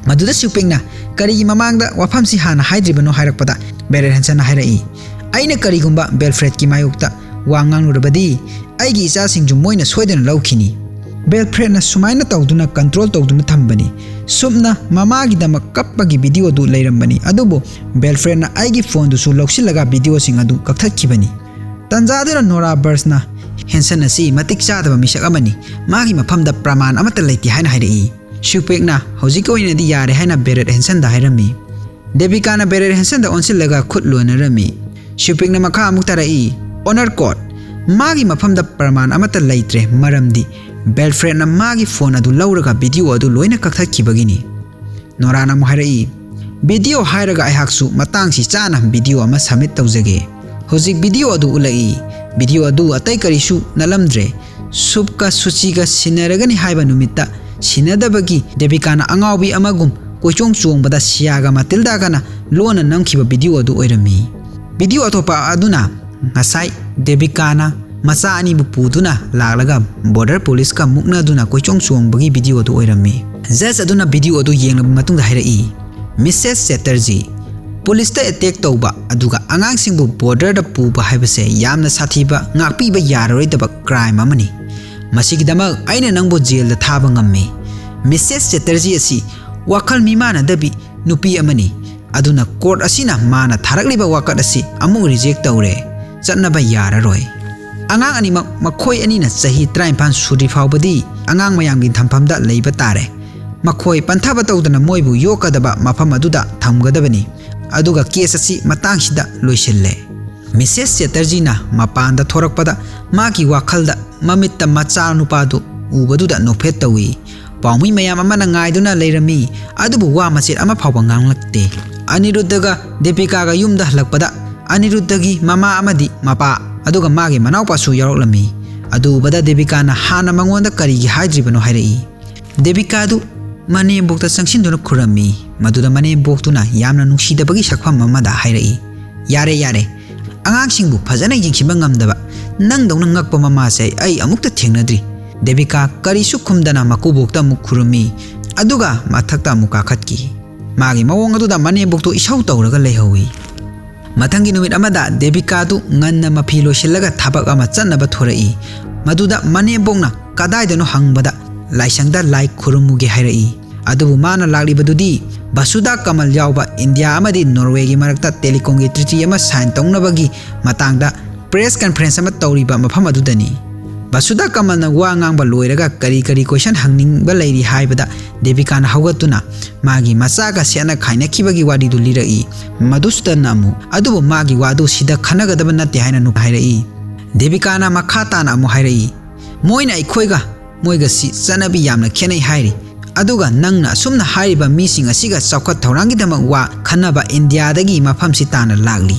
ꯃꯗꯨꯗ ꯁꯤꯎꯄꯦꯛꯅ ꯀꯔꯤꯒꯤ ꯃꯃꯥꯡꯗ ꯋꯥꯐꯝꯁꯤ ꯍꯥꯟꯅ ꯍꯥꯏꯗ꯭ꯔꯤꯕꯅꯣ ꯍꯥꯏꯔꯛꯄꯗ, ꯕꯦꯔꯦꯠ ꯍꯦꯟꯁꯟꯅ ꯍꯥꯏꯔꯛꯏ, "ꯑꯩꯅ ꯀꯔꯤꯒꯨꯝꯕ ꯕꯦꯜꯐ꯭ꯔꯦꯗꯀꯤ ꯃꯥꯌꯣꯛꯇ ꯋꯥ ꯉꯥꯡꯂꯨꯔꯕꯗꯤ, ꯑꯩꯒꯤ ꯏꯆꯥꯁꯤꯡꯁꯨ ꯃꯣꯏꯅ ꯁꯣꯏꯗꯅ ꯂꯧꯈꯤꯅꯤ꯫" ꯕꯦꯜꯐ꯭ꯔꯦꯗꯅ ꯁꯨꯃꯥꯏꯅ ꯇꯧꯗꯨꯅ ꯀꯟꯇ꯭ꯔꯣꯜ ꯇꯧꯗꯨꯅ ꯊꯝꯕꯅꯤ꯫ ꯁꯨꯞꯅ ꯃꯃꯥꯒꯤꯗꯃꯛ ꯀꯞꯄꯒꯤ ꯚꯤꯗꯤꯑꯣ ꯑꯗꯨ ꯂꯩꯔꯝꯕꯅꯤ, ꯑꯗꯨꯕꯨ ꯕꯦꯜꯐ꯭ꯔꯦꯗꯅ ꯑꯩꯒꯤ ꯐꯣꯟꯗꯨꯁꯨ ꯂꯧꯁꯤꯜꯂꯒ ꯚꯤꯗꯤꯑꯣꯁꯤꯡ ꯑꯗꯨ ꯀꯛꯊꯠꯈꯤꯕꯅꯤ꯫ ꯇꯟꯖꯥꯗꯨꯅ ꯅꯣꯔꯥ ꯕꯔꯁꯅ, "ꯍꯦꯟꯁꯟ ꯑꯁꯤ ꯃꯇꯤꯛ ꯆꯥꯗꯕ ꯃꯤꯁꯛ ꯑꯃꯅꯤ꯫ ꯃꯥꯒꯤ ꯃꯐꯝꯗ ꯄ꯭ꯔꯃꯥꯟ ꯑꯃꯠꯇ ꯂꯩꯇꯦ" ꯍꯥꯏꯅ ꯍꯥꯏꯔꯛꯏ꯫ ꯁꯤꯎꯄꯦꯛꯅ, "ꯍꯧꯖꯤꯛꯀꯤ ꯑꯣꯏꯅꯗꯤ ꯌꯥꯔꯦ" ꯍꯥꯏꯅ ꯕꯦꯔꯦꯠ ꯍꯦꯟꯁꯟꯗ ꯍꯥꯏꯔꯝꯃꯤ꯫ ꯗꯦꯕꯤꯀꯥꯅ ꯕꯦꯔꯦꯠ ꯍꯦꯟꯁꯟꯗ ꯑꯣꯟꯁꯤꯜꯂꯒ ꯈꯨꯠ ꯂꯣꯟꯅꯔꯝꯃꯤ꯫ ꯁꯤꯎꯄꯦꯛꯅ ꯃꯈꯥ ꯑꯃꯨꯛ ꯇꯥꯔꯛꯏ, "ꯑꯣꯅꯔ ꯀꯣꯗ, ꯃꯥꯒꯤ ꯃꯐꯝꯗ ꯄ꯭ꯔꯃꯥꯟ ꯑꯃꯠꯇ ꯂꯩꯇ꯭ꯔꯦ, ꯃꯔꯝꯗꯤ ꯕꯦꯜꯐ꯭ꯔꯦꯗꯅ ꯃꯥꯒꯤ ꯐꯣꯟ ꯑꯗꯨ ꯂꯧꯔꯒ ꯚꯤꯗꯤꯑꯣ ꯑꯗꯨ ꯂꯣꯏꯅ ꯀꯛꯊꯠꯈꯤꯕꯒꯤꯅꯤ꯫" ꯅꯣꯔꯥꯅ ꯑꯃꯨꯛ ꯍꯥꯏꯔꯛꯏ, "ꯚꯤꯗꯤꯑꯣ ꯍꯥꯏꯔꯒ ꯑꯩꯍꯥꯛꯁꯨ ꯃꯇꯥꯡꯁꯤ ꯆꯥꯅ ꯚꯤꯗꯤꯑꯣ ꯑꯃ ꯁꯕꯃꯤꯠ ꯇꯧꯖꯒꯦ꯫ ꯍꯧꯖꯤꯛ ꯚꯤꯗꯤꯑꯣ ꯑꯗꯨ ꯎꯠꯂꯛꯏ꯫ ꯚꯤꯗꯤꯑꯣ ꯑꯗꯨ ꯑꯇꯩ ꯀꯔꯤꯁꯨ ꯅꯠꯂꯝꯗ꯭ꯔꯦ꯫ ꯁꯨꯞꯀ ꯁꯨꯆꯤꯒ ꯁꯤꯟꯅꯔꯒꯅꯤ ꯍꯥꯏꯕ ꯅꯨꯃꯤꯠꯇ ꯁꯤꯟꯅꯗꯕꯒꯤ ꯗꯦꯕꯤꯀꯥꯅ ꯑꯉꯥꯎꯕꯤ ꯑꯃꯒꯨꯝ ꯀꯣꯏꯆꯣꯡ ꯆꯣꯡꯕꯗ ꯁꯤꯌꯥꯒ ꯃꯥꯇꯤꯜꯗꯥꯒꯅ ꯂꯣꯟꯅ ꯅꯝꯈꯤꯕ ꯚꯤꯗꯤꯑꯣ ꯑꯗꯨ ꯑꯣꯏꯔꯝꯃꯤ꯫" ꯚꯤꯗꯤꯑꯣ ꯑꯇꯣꯞꯄ ꯑꯗꯨꯅ ꯉꯁꯥꯏ ꯗꯦꯕꯤꯀꯥꯅ ꯃꯆꯥ ꯑꯅꯤꯕꯨ ꯄꯨꯗꯨꯅ ꯂꯥꯛꯂꯒ ꯕꯣꯔꯗꯔ ꯄꯨꯂꯤꯁꯀ ꯃꯨꯛꯅꯗꯨꯅ ꯀꯣꯏꯆꯣꯡ ꯆꯣꯡꯕꯒꯤ ꯚꯤꯗꯤꯑꯣ ꯑꯗꯨ ꯑꯣꯏꯔꯝꯃꯤ꯫ ꯖꯖ ꯑꯗꯨꯅ ꯚꯤꯗꯤꯑꯣ ꯑꯗꯨ ꯌꯦꯡꯂꯕ ꯃꯇꯨꯡꯗ ꯍꯥꯏꯔꯛꯏ, "ꯃꯤꯁꯦꯁ ꯆꯦꯇꯔꯖꯤ, ꯄꯨꯂꯤꯁꯇ ꯑꯦꯇꯦꯛ ꯇꯧꯕ ꯑꯗꯨꯒ ꯑꯉꯥꯡꯁꯤꯡꯕꯨ ꯕꯣꯔꯗꯔꯗ ꯄꯨꯕ ꯍꯥꯏꯕꯁꯦ ꯌꯥꯝꯅ ꯁꯥꯊꯤꯕ, ꯉꯥꯛꯄꯤꯕ ꯌꯥꯔꯔꯣꯏꯗꯕ ꯀ꯭ꯔꯥꯏꯝ ꯑꯃꯅꯤ꯫ ꯃꯁꯤꯒꯤꯗꯃꯛ ꯑꯩꯅ ꯅꯪꯕꯨ ꯖꯦꯜꯗ ꯊꯥꯕ ꯉꯝꯃꯤ꯫ ꯃꯤꯁꯦꯁ ꯆꯦꯇꯔꯖꯤ ꯑꯁꯤ ꯋꯥꯈꯜ ꯃꯤꯃꯥꯟꯅꯗꯕꯤ ꯅꯨꯄꯤ ꯑꯃꯅꯤ꯫ ꯑꯗꯨꯅ ꯀꯣꯔꯠ ꯑꯁꯤꯅ ꯃꯥꯅ ꯊꯥꯔꯛꯂꯤꯕ ꯋꯥꯀꯠ ꯑꯁꯤ ꯑꯃꯨꯛ ꯔꯤꯖꯦꯛ ꯇꯧꯔꯦ꯫ ꯆꯠꯅꯕ ꯌꯥꯔꯔꯣꯏ꯫ ꯑꯉꯥꯡ ꯑꯅꯤꯃꯛ ꯃꯈꯣꯏ ꯑꯅꯤꯅ ꯆꯍꯤ ꯇꯔꯥꯅꯤꯄꯥꯟ ꯁꯨꯗ꯭ꯔꯤ ꯐꯥꯎꯕꯗꯤ ꯑꯉꯥꯡ ꯃꯌꯥꯝꯒꯤ ꯊꯝꯐꯝꯗ ꯂꯩꯕ ꯇꯥꯔꯦ꯫ ꯃꯈꯣꯏ ꯄꯟꯊꯕ ꯇꯧꯗꯅ ꯃꯣꯏꯕꯨ ꯌꯣꯛꯀꯗꯕ ꯃꯐꯝ ꯑꯗꯨꯗ ꯊꯝꯒꯗꯕꯅꯤ꯫ ꯑꯗꯨꯒ ꯀꯦꯁ ꯑꯁꯤ ꯃꯇꯥꯡꯁꯤꯗ ꯂꯣꯏꯁꯤꯜꯂꯦ꯫" ꯃꯤꯁꯦꯁ ꯆꯦꯇꯔꯖꯤꯅ ꯃꯄꯥꯟꯗ ꯊꯣꯔꯛꯄꯗ ꯃꯥꯒꯤ ꯋꯥꯈꯜꯗ ꯃꯃꯤꯠꯇ ꯃꯆꯥꯅꯨꯄꯥꯗꯨ ꯎꯕꯗꯨꯗ ꯅꯣꯛꯐꯦꯠ ꯇꯧꯏ꯫ ꯄꯥꯎꯃꯤ ꯃꯌꯥꯝ ꯑꯃꯅ ꯉꯥꯏꯗꯨꯅ ꯂꯩꯔꯝꯃꯤ, ꯑꯗꯨꯕꯨ ꯋꯥ ꯃꯆꯦꯠ ꯑꯃ ꯐꯥꯎꯕ ꯉꯥꯡꯂꯛꯇꯦ꯫ ꯑꯅꯤꯔꯨꯗꯒ ꯗꯦꯕꯤꯀꯥꯒ ꯌꯨꯝꯗ ꯍꯜꯂꯛꯄꯗ ꯑꯅꯤꯔꯨꯗꯒꯤ ꯃꯃꯥ ꯑꯃꯗꯤ ꯃꯄꯥ, ꯑꯗꯨꯒ ꯃꯥꯒꯤ ꯃꯅꯥꯎꯄꯥꯁꯨ ꯌꯥꯎꯔꯛꯂꯝꯃꯤ꯫ ꯑꯗꯨ ꯎꯕꯗ ꯗꯦꯕꯤꯀꯥꯅ ꯍꯥꯟꯅ ꯃꯉꯣꯟꯗ ꯀꯔꯤꯒꯤ ꯍꯥꯏꯗ꯭ꯔꯤꯕꯅꯣ ꯍꯥꯏꯔꯛꯏ꯫ ꯗꯦꯕꯤꯀꯥꯗꯨ ꯃꯅꯦꯝꯕꯣꯛꯇ ꯆꯪꯁꯤꯟꯗꯨꯅ ꯈꯨꯔꯝꯃꯤ꯫ ꯃꯗꯨꯗ ꯃꯅꯦꯝꯕꯣꯛꯇꯨꯅ ꯌꯥꯝꯅ ꯅꯨꯡꯁꯤꯗꯕꯒꯤ ꯁꯛꯐꯝ ꯑꯃꯗ ꯍꯥꯏꯔꯛꯏ, "ꯌꯥꯔꯦ, ꯌꯥꯔꯦ, ꯑꯉꯥꯡꯁꯤꯡꯕꯨ ꯐꯖꯅ ꯌꯦꯡꯁꯤꯟꯕ ꯉꯝꯗꯕ ꯅꯪꯗꯧꯅ ꯉꯛꯄ ꯃꯃꯥꯁꯦ ꯑꯩ ꯑꯃꯨꯛꯇ ꯊꯦꯡꯅꯗ꯭ꯔꯤ"꯫ ꯗꯦꯕꯤꯀꯥ ꯀꯔꯤꯁꯨ ꯈꯨꯝꯗꯅ ꯃꯀꯨꯕꯣꯛꯇ ꯑꯃꯨꯛ ꯈꯨꯔꯨꯝꯃꯤ, ꯑꯗꯨꯒ ꯃꯊꯛꯇ ꯑꯃꯨꯛ ꯀꯥꯈꯠꯈꯤ꯫ ꯃꯥꯒꯤ ꯃꯑꯣꯡ ꯑꯗꯨꯗ ꯃꯅꯦꯝꯕꯣꯛꯇꯨ ꯏꯁꯧ ꯇꯧꯔꯒ ꯂꯩꯍꯧꯏ꯫ ꯃꯊꯪꯒꯤ ꯅꯨꯃꯤꯠ ꯑꯃꯗ ꯗꯦꯕꯤꯀꯥꯗꯨ ꯉꯟꯅ ꯃꯐꯤ ꯂꯣꯏꯁꯤꯜꯂꯒ ꯊꯕꯛ ꯑꯃ ꯆꯠꯅꯕ ꯊꯣꯔꯛꯏ꯫ ꯃꯗꯨꯗ ꯃꯅꯦꯝꯕꯣꯛꯅ ꯀꯗꯥꯏꯗꯅꯣ ꯍꯪꯕꯗ ꯂꯥꯏꯁꯪꯗ ꯂꯥꯏ ꯈꯨꯔꯨꯝꯃꯨꯒꯦ ꯍꯥꯏꯔꯛꯏ꯫ ꯑꯗꯨꯕꯨ ꯃꯥꯅ ꯂꯥꯛꯂꯤꯕꯗꯨꯗꯤ ꯕꯁꯨꯗꯥ ꯀꯃꯜ ꯌꯥꯎꯕ ꯏꯟꯗꯤꯌꯥ ꯑꯃꯗꯤ ꯅꯣꯔꯋꯦꯒꯤ ꯃꯔꯛꯇ telecomꯒꯤ treaty ꯑꯃ sign ꯇꯧꯅꯕꯒꯤ ꯃꯇꯥꯡꯗ press conference ꯑꯃ ꯇꯧꯔꯤꯕ ꯃꯐꯝ ꯑꯗꯨꯗꯅꯤ꯫ ꯕꯁꯨꯗꯥ ꯀꯃꯜꯅ ꯋꯥ ꯉꯥꯡꯕ ꯂꯣꯏꯔꯒ ꯀꯔꯤ ꯀꯔꯤ question ꯍꯪꯅꯤꯡꯕ ꯂꯩꯔꯤ ꯍꯥꯏꯕꯗ ꯗꯦꯕꯤꯀꯥꯅ ꯍꯧꯒꯠꯇꯨꯅ ꯃꯥꯒꯤ ꯃꯆꯥꯒ ꯁꯦꯠꯅ ꯈꯥꯏꯅꯈꯤꯕꯒꯤ ꯋꯥꯔꯤꯗꯨ ꯂꯤꯔꯛꯏ꯫ ꯃꯗꯨꯁꯨꯇꯟꯅ ꯑꯃꯨꯛ, "ꯑꯗꯨꯕꯨ ꯃꯥꯒꯤ ꯋꯥꯗꯨ ꯁꯤꯗ ꯈꯟꯅꯒꯗꯕ ꯅꯠꯇꯦ" ꯍꯥꯏꯅ ꯅꯨ-, ꯍꯥꯏꯔꯛꯏ꯫ ꯗꯦꯕꯤꯀꯥꯅ ꯃꯈꯥ ꯇꯥꯅ ꯑꯃꯨꯛ ꯍꯥꯏꯔꯛꯏ, "ꯃꯣꯏꯅ ꯑꯩꯈꯣꯏꯒ ꯃꯣꯏꯒꯁꯤ ꯆꯠꯅꯕꯤ ꯌꯥꯝꯅ ꯈꯦꯠꯅꯩ ꯍꯥꯏꯔꯤ꯫ ꯑꯗꯨꯒ ꯅꯪꯅ ꯑꯁꯨꯝꯅ ꯍꯥꯏꯔꯤꯕ ꯃꯤꯁꯤꯡ ꯑꯁꯤꯒ ꯆꯥꯎꯈꯠ ꯊꯧꯔꯥꯡꯒꯤꯗꯃꯛ ꯋꯥ ꯈꯟꯅꯕ ꯏꯟꯗꯤꯌꯥꯗꯒꯤ ꯃꯐꯝꯁꯤ ꯇꯥꯅ ꯂꯥꯛꯂꯤ"꯫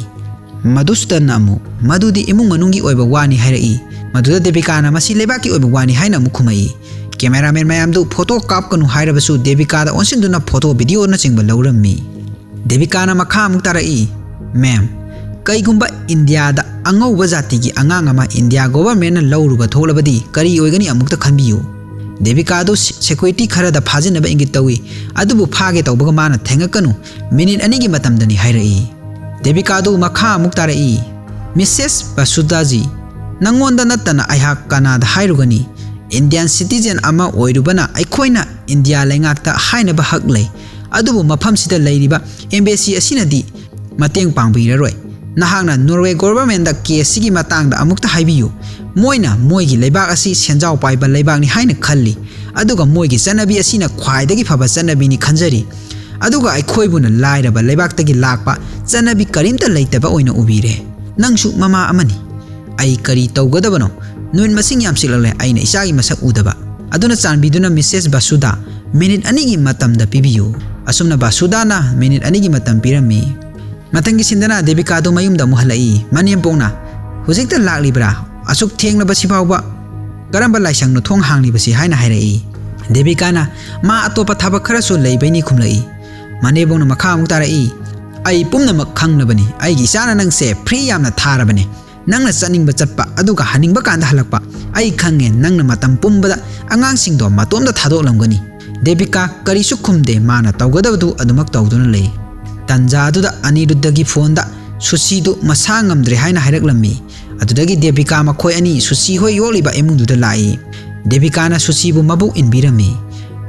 ꯃꯗꯨꯁꯨꯇꯟꯅ ꯑꯃꯨꯛ, "ꯃꯗꯨꯗꯤ ꯏꯃꯨꯡ ꯃꯅꯨꯡꯒꯤ ꯑꯣꯏꯕ ꯋꯥꯅꯤ" ꯍꯥꯏꯔꯛꯏ꯫ ꯃꯗꯨꯗ ꯗꯦꯕꯤꯀꯥꯅ, "ꯃꯁꯤ ꯂꯩꯕꯥꯛꯀꯤ ꯑꯣꯏꯕ ꯋꯥꯅꯤ" ꯍꯥꯏꯅ ꯑꯃꯨꯛ ꯈꯨꯝꯃꯛꯏ꯫ Cameraman ꯃꯌꯥꯝꯗꯨ photo ꯀꯥꯞꯀꯅꯨ ꯍꯥꯏꯔꯕꯁꯨ ꯗꯦꯕꯤꯀꯥꯗ ꯑꯣꯟꯁꯤꯟꯗꯨꯅ photo videoꯅꯆꯤꯡꯕ ꯂꯧꯔꯝꯃꯤ꯫ ꯗꯦꯕꯤꯀꯥꯅ ꯃꯈꯥ ꯑꯃꯨꯛ ꯇꯥꯔꯛꯏ, "Ma'am, ꯀꯩꯒꯨꯝꯕ ꯏꯟꯗꯤꯌꯥꯗ ꯑꯉꯧꯕ ꯖꯥꯇꯤꯒꯤ ꯑꯉꯥꯡ ꯑꯃ ꯏꯟꯗꯤꯌꯥ governmentꯅ ꯂꯧꯔꯨꯕ ꯊꯣꯛꯂꯕꯗꯤ ꯀꯔꯤ ꯑꯣꯏꯒꯅꯤ ꯑꯃꯨꯛꯇ ꯈꯟꯕꯤꯌꯨ"꯫ ꯗꯦꯕꯤꯀꯥꯗꯨ ꯁꯦ-, security ꯈꯔꯗ ꯐꯥꯖꯤꯟꯅꯕ ꯏꯪꯒꯤꯠ ꯇꯧꯏ, ꯑꯗꯨꯕꯨ ꯐꯥꯒꯦ ꯇꯧꯕꯒ ꯃꯥꯅ ꯊꯦꯡꯉꯛꯀꯅꯨ, minute ꯑꯅꯤꯒꯤ ꯃꯇꯝꯗꯅꯤ ꯍꯥꯏꯔꯛꯏ꯫ ꯗꯦꯕꯤꯀꯥꯗꯨ ꯃꯈꯥ ꯑꯃꯨꯛ ꯇꯥꯔꯛꯏ, "Missus ꯕꯁꯨꯗꯥꯖꯤ, ꯅꯪꯉꯣꯟꯗ ꯅꯠꯇꯅ ꯑꯩꯍꯥꯛ ꯀꯅꯥꯗ ꯍꯥꯏꯔꯨꯒꯅꯤ? Indian citizen ꯑꯃ ꯑꯣꯏꯔꯨꯕꯅ ꯑꯩꯈꯣꯏꯅ ꯏꯟꯗꯤꯌꯥ ꯂꯩꯉꯥꯛꯇ ꯍꯥꯏꯅꯕ ꯍꯛ ꯂꯩ, ꯑꯗꯨꯕꯨ ꯃꯐꯝꯁꯤꯗ ꯂꯩꯔꯤꯕ embassy ꯑꯁꯤꯅꯗꯤ ꯃꯇꯦꯡ ꯄꯥꯡꯕꯤꯔꯔꯣꯏ꯫ ꯅꯍꯥꯛꯅ Norway governmentꯗ caseꯁꯤꯒꯤ ꯃꯇꯥꯡꯗ ꯑꯃꯨꯛꯇ ꯍꯥꯏꯕꯤꯌꯨ꯫ ꯃꯣꯏꯅ ꯃꯣꯏꯒꯤ ꯂꯩꯕꯥꯛ ꯑꯁꯤ ꯁꯦꯟꯖꯥꯎ ꯄꯥꯏꯕ ꯂꯩꯕꯥꯛꯅꯤ ꯍꯥꯏꯅ ꯈꯜꯂꯤ, ꯑꯗꯨꯒ ꯃꯣꯏꯒꯤ ꯆꯠꯅꯕꯤ ꯑꯁꯤꯅ ꯈ꯭ꯋꯥꯏꯗꯒꯤ ꯐꯕ ꯆꯠꯅꯕꯤꯅꯤ ꯈꯟꯖꯔꯤ꯫ ꯑꯗꯨꯒ ꯑꯩꯈꯣꯏꯕꯨꯅ ꯂꯥꯏꯔꯕ ꯂꯩꯕꯥꯛꯇꯒꯤ ꯂꯥꯛꯄ ꯆꯠꯅꯕꯤ ꯀꯔꯤꯝꯇ ꯂꯩꯇꯕ ꯑꯣꯏꯅ ꯎꯕꯤꯔꯦ꯫ ꯅꯪꯁꯨ ꯃꯃꯥ ꯑꯃꯅꯤ꯫ ꯑꯩ ꯀꯔꯤ ꯇꯧꯒꯗꯕꯅꯣ? ꯅꯨꯃꯤꯠ ꯃꯁꯤꯡ ꯌꯥꯝꯁꯤꯜꯂꯛꯂꯦ ꯑꯩꯅ ꯏꯆꯥꯒꯤ ꯃꯁꯛ ꯎꯗꯕ꯫ ꯑꯗꯨꯅ ꯆꯥꯟꯕꯤꯗꯨꯅ Missus ꯕꯁꯨꯗꯥ, minute ꯑꯅꯤꯒꯤ ꯃꯇꯝꯗ ꯄꯤꯕꯤꯌꯨ"꯫ ꯑꯁꯨꯝꯅ ꯕꯁꯨꯗꯥꯅ minute ꯑꯅꯤꯒꯤ ꯃꯇꯝ ꯄꯤꯔꯝꯃꯤ꯫ ꯃꯊꯪꯒꯤ ꯁꯤꯟꯗꯅ ꯗꯦꯕꯤꯀꯥꯗꯨ ꯃꯌꯨꯝꯗ ꯑꯃꯨꯛ ꯍꯜꯂꯛꯏ꯫ ꯃꯅꯦꯝꯄꯣꯛꯅ, "ꯍꯧꯖꯤꯛꯇ ꯂꯥꯛꯂꯤꯕ꯭ꯔꯥ? ꯑꯁꯨꯛ ꯊꯦꯡꯂꯕꯁꯤ ꯐꯥꯎꯕ ꯀꯔꯝꯕ ꯂꯥꯏꯁꯪꯅꯣ ꯊꯣꯡ ꯍꯥꯡꯂꯤꯕꯁꯤ?" ꯍꯥꯏꯅ ꯍꯥꯏꯔꯛꯏ꯫ ꯗꯦꯕꯤꯀꯥꯅ, "ꯃꯥ ꯑꯇꯣꯞꯄ ꯊꯕꯛ ꯈꯔꯁꯨ ꯂꯩꯕꯩꯅꯤ" ꯈꯨꯝꯂꯛꯏ꯫ ꯃꯅꯦꯕꯣꯡꯅ ꯃꯈꯥ ꯑꯃꯨꯛ ꯇꯥꯔꯛꯏ, "ꯑꯩ ꯄꯨꯝꯅꯃꯛ ꯈꯪꯂꯕꯅꯤ꯫ ꯑꯩꯒꯤ ꯏꯆꯥꯅ ꯅꯪꯁꯦ ꯐ꯭ꯔꯤ ꯌꯥꯝꯅ ꯊꯥꯔꯕꯅꯦ꯫ ꯅꯪꯅ ꯆꯠꯅꯤꯡꯕ ꯆꯠꯄ, ꯑꯗꯨꯒ ꯍꯟꯅꯤꯡꯕ ꯀꯥꯟꯗ ꯍꯜꯂꯛꯄ꯫ ꯑꯩ ꯈꯪꯉꯦ, ꯅꯪꯅ ꯃꯇꯝ ꯄꯨꯝꯕꯗ ꯑꯉꯥꯡꯁꯤꯡꯗꯣ ꯃꯇꯣꯝꯇ ꯊꯥꯗꯣꯛꯂꯝꯒꯅꯤ꯫" ꯗꯦꯕꯤꯀꯥ ꯀꯔꯤꯁꯨ ꯈꯨꯝꯗꯦ, ꯃꯥꯅ ꯇꯧꯒꯗꯕꯗꯨ ꯑꯗꯨꯃꯛ ꯇꯧꯗꯨꯅ ꯂꯩ꯫ ꯇꯟꯖꯥ ꯑꯗꯨꯗ ꯑꯅꯤꯔꯨꯗꯒꯤ ꯐꯣꯟꯗ ꯁꯨꯁꯤꯗꯨ ꯃꯁꯥ ꯉꯝꯗ꯭ꯔꯦ ꯍꯥꯏꯅ ꯍꯥꯏꯔꯛꯂꯝꯃꯤ꯫ ꯑꯗꯨꯗꯒꯤ ꯗꯦꯕꯤꯀꯥ ꯃꯈꯣꯏ ꯑꯅꯤ ꯁꯨꯁꯤ ꯍꯣꯏ ꯌꯣꯛꯂꯤꯕ ꯏꯃꯨꯡꯗꯨꯗ ꯂꯥꯛꯏ꯫ ꯗꯦꯕꯤꯀꯥꯅ ꯁꯨꯁꯤꯕꯨ ꯃꯕꯨꯛ ꯏꯟꯕꯤꯔꯝꯃꯤ꯫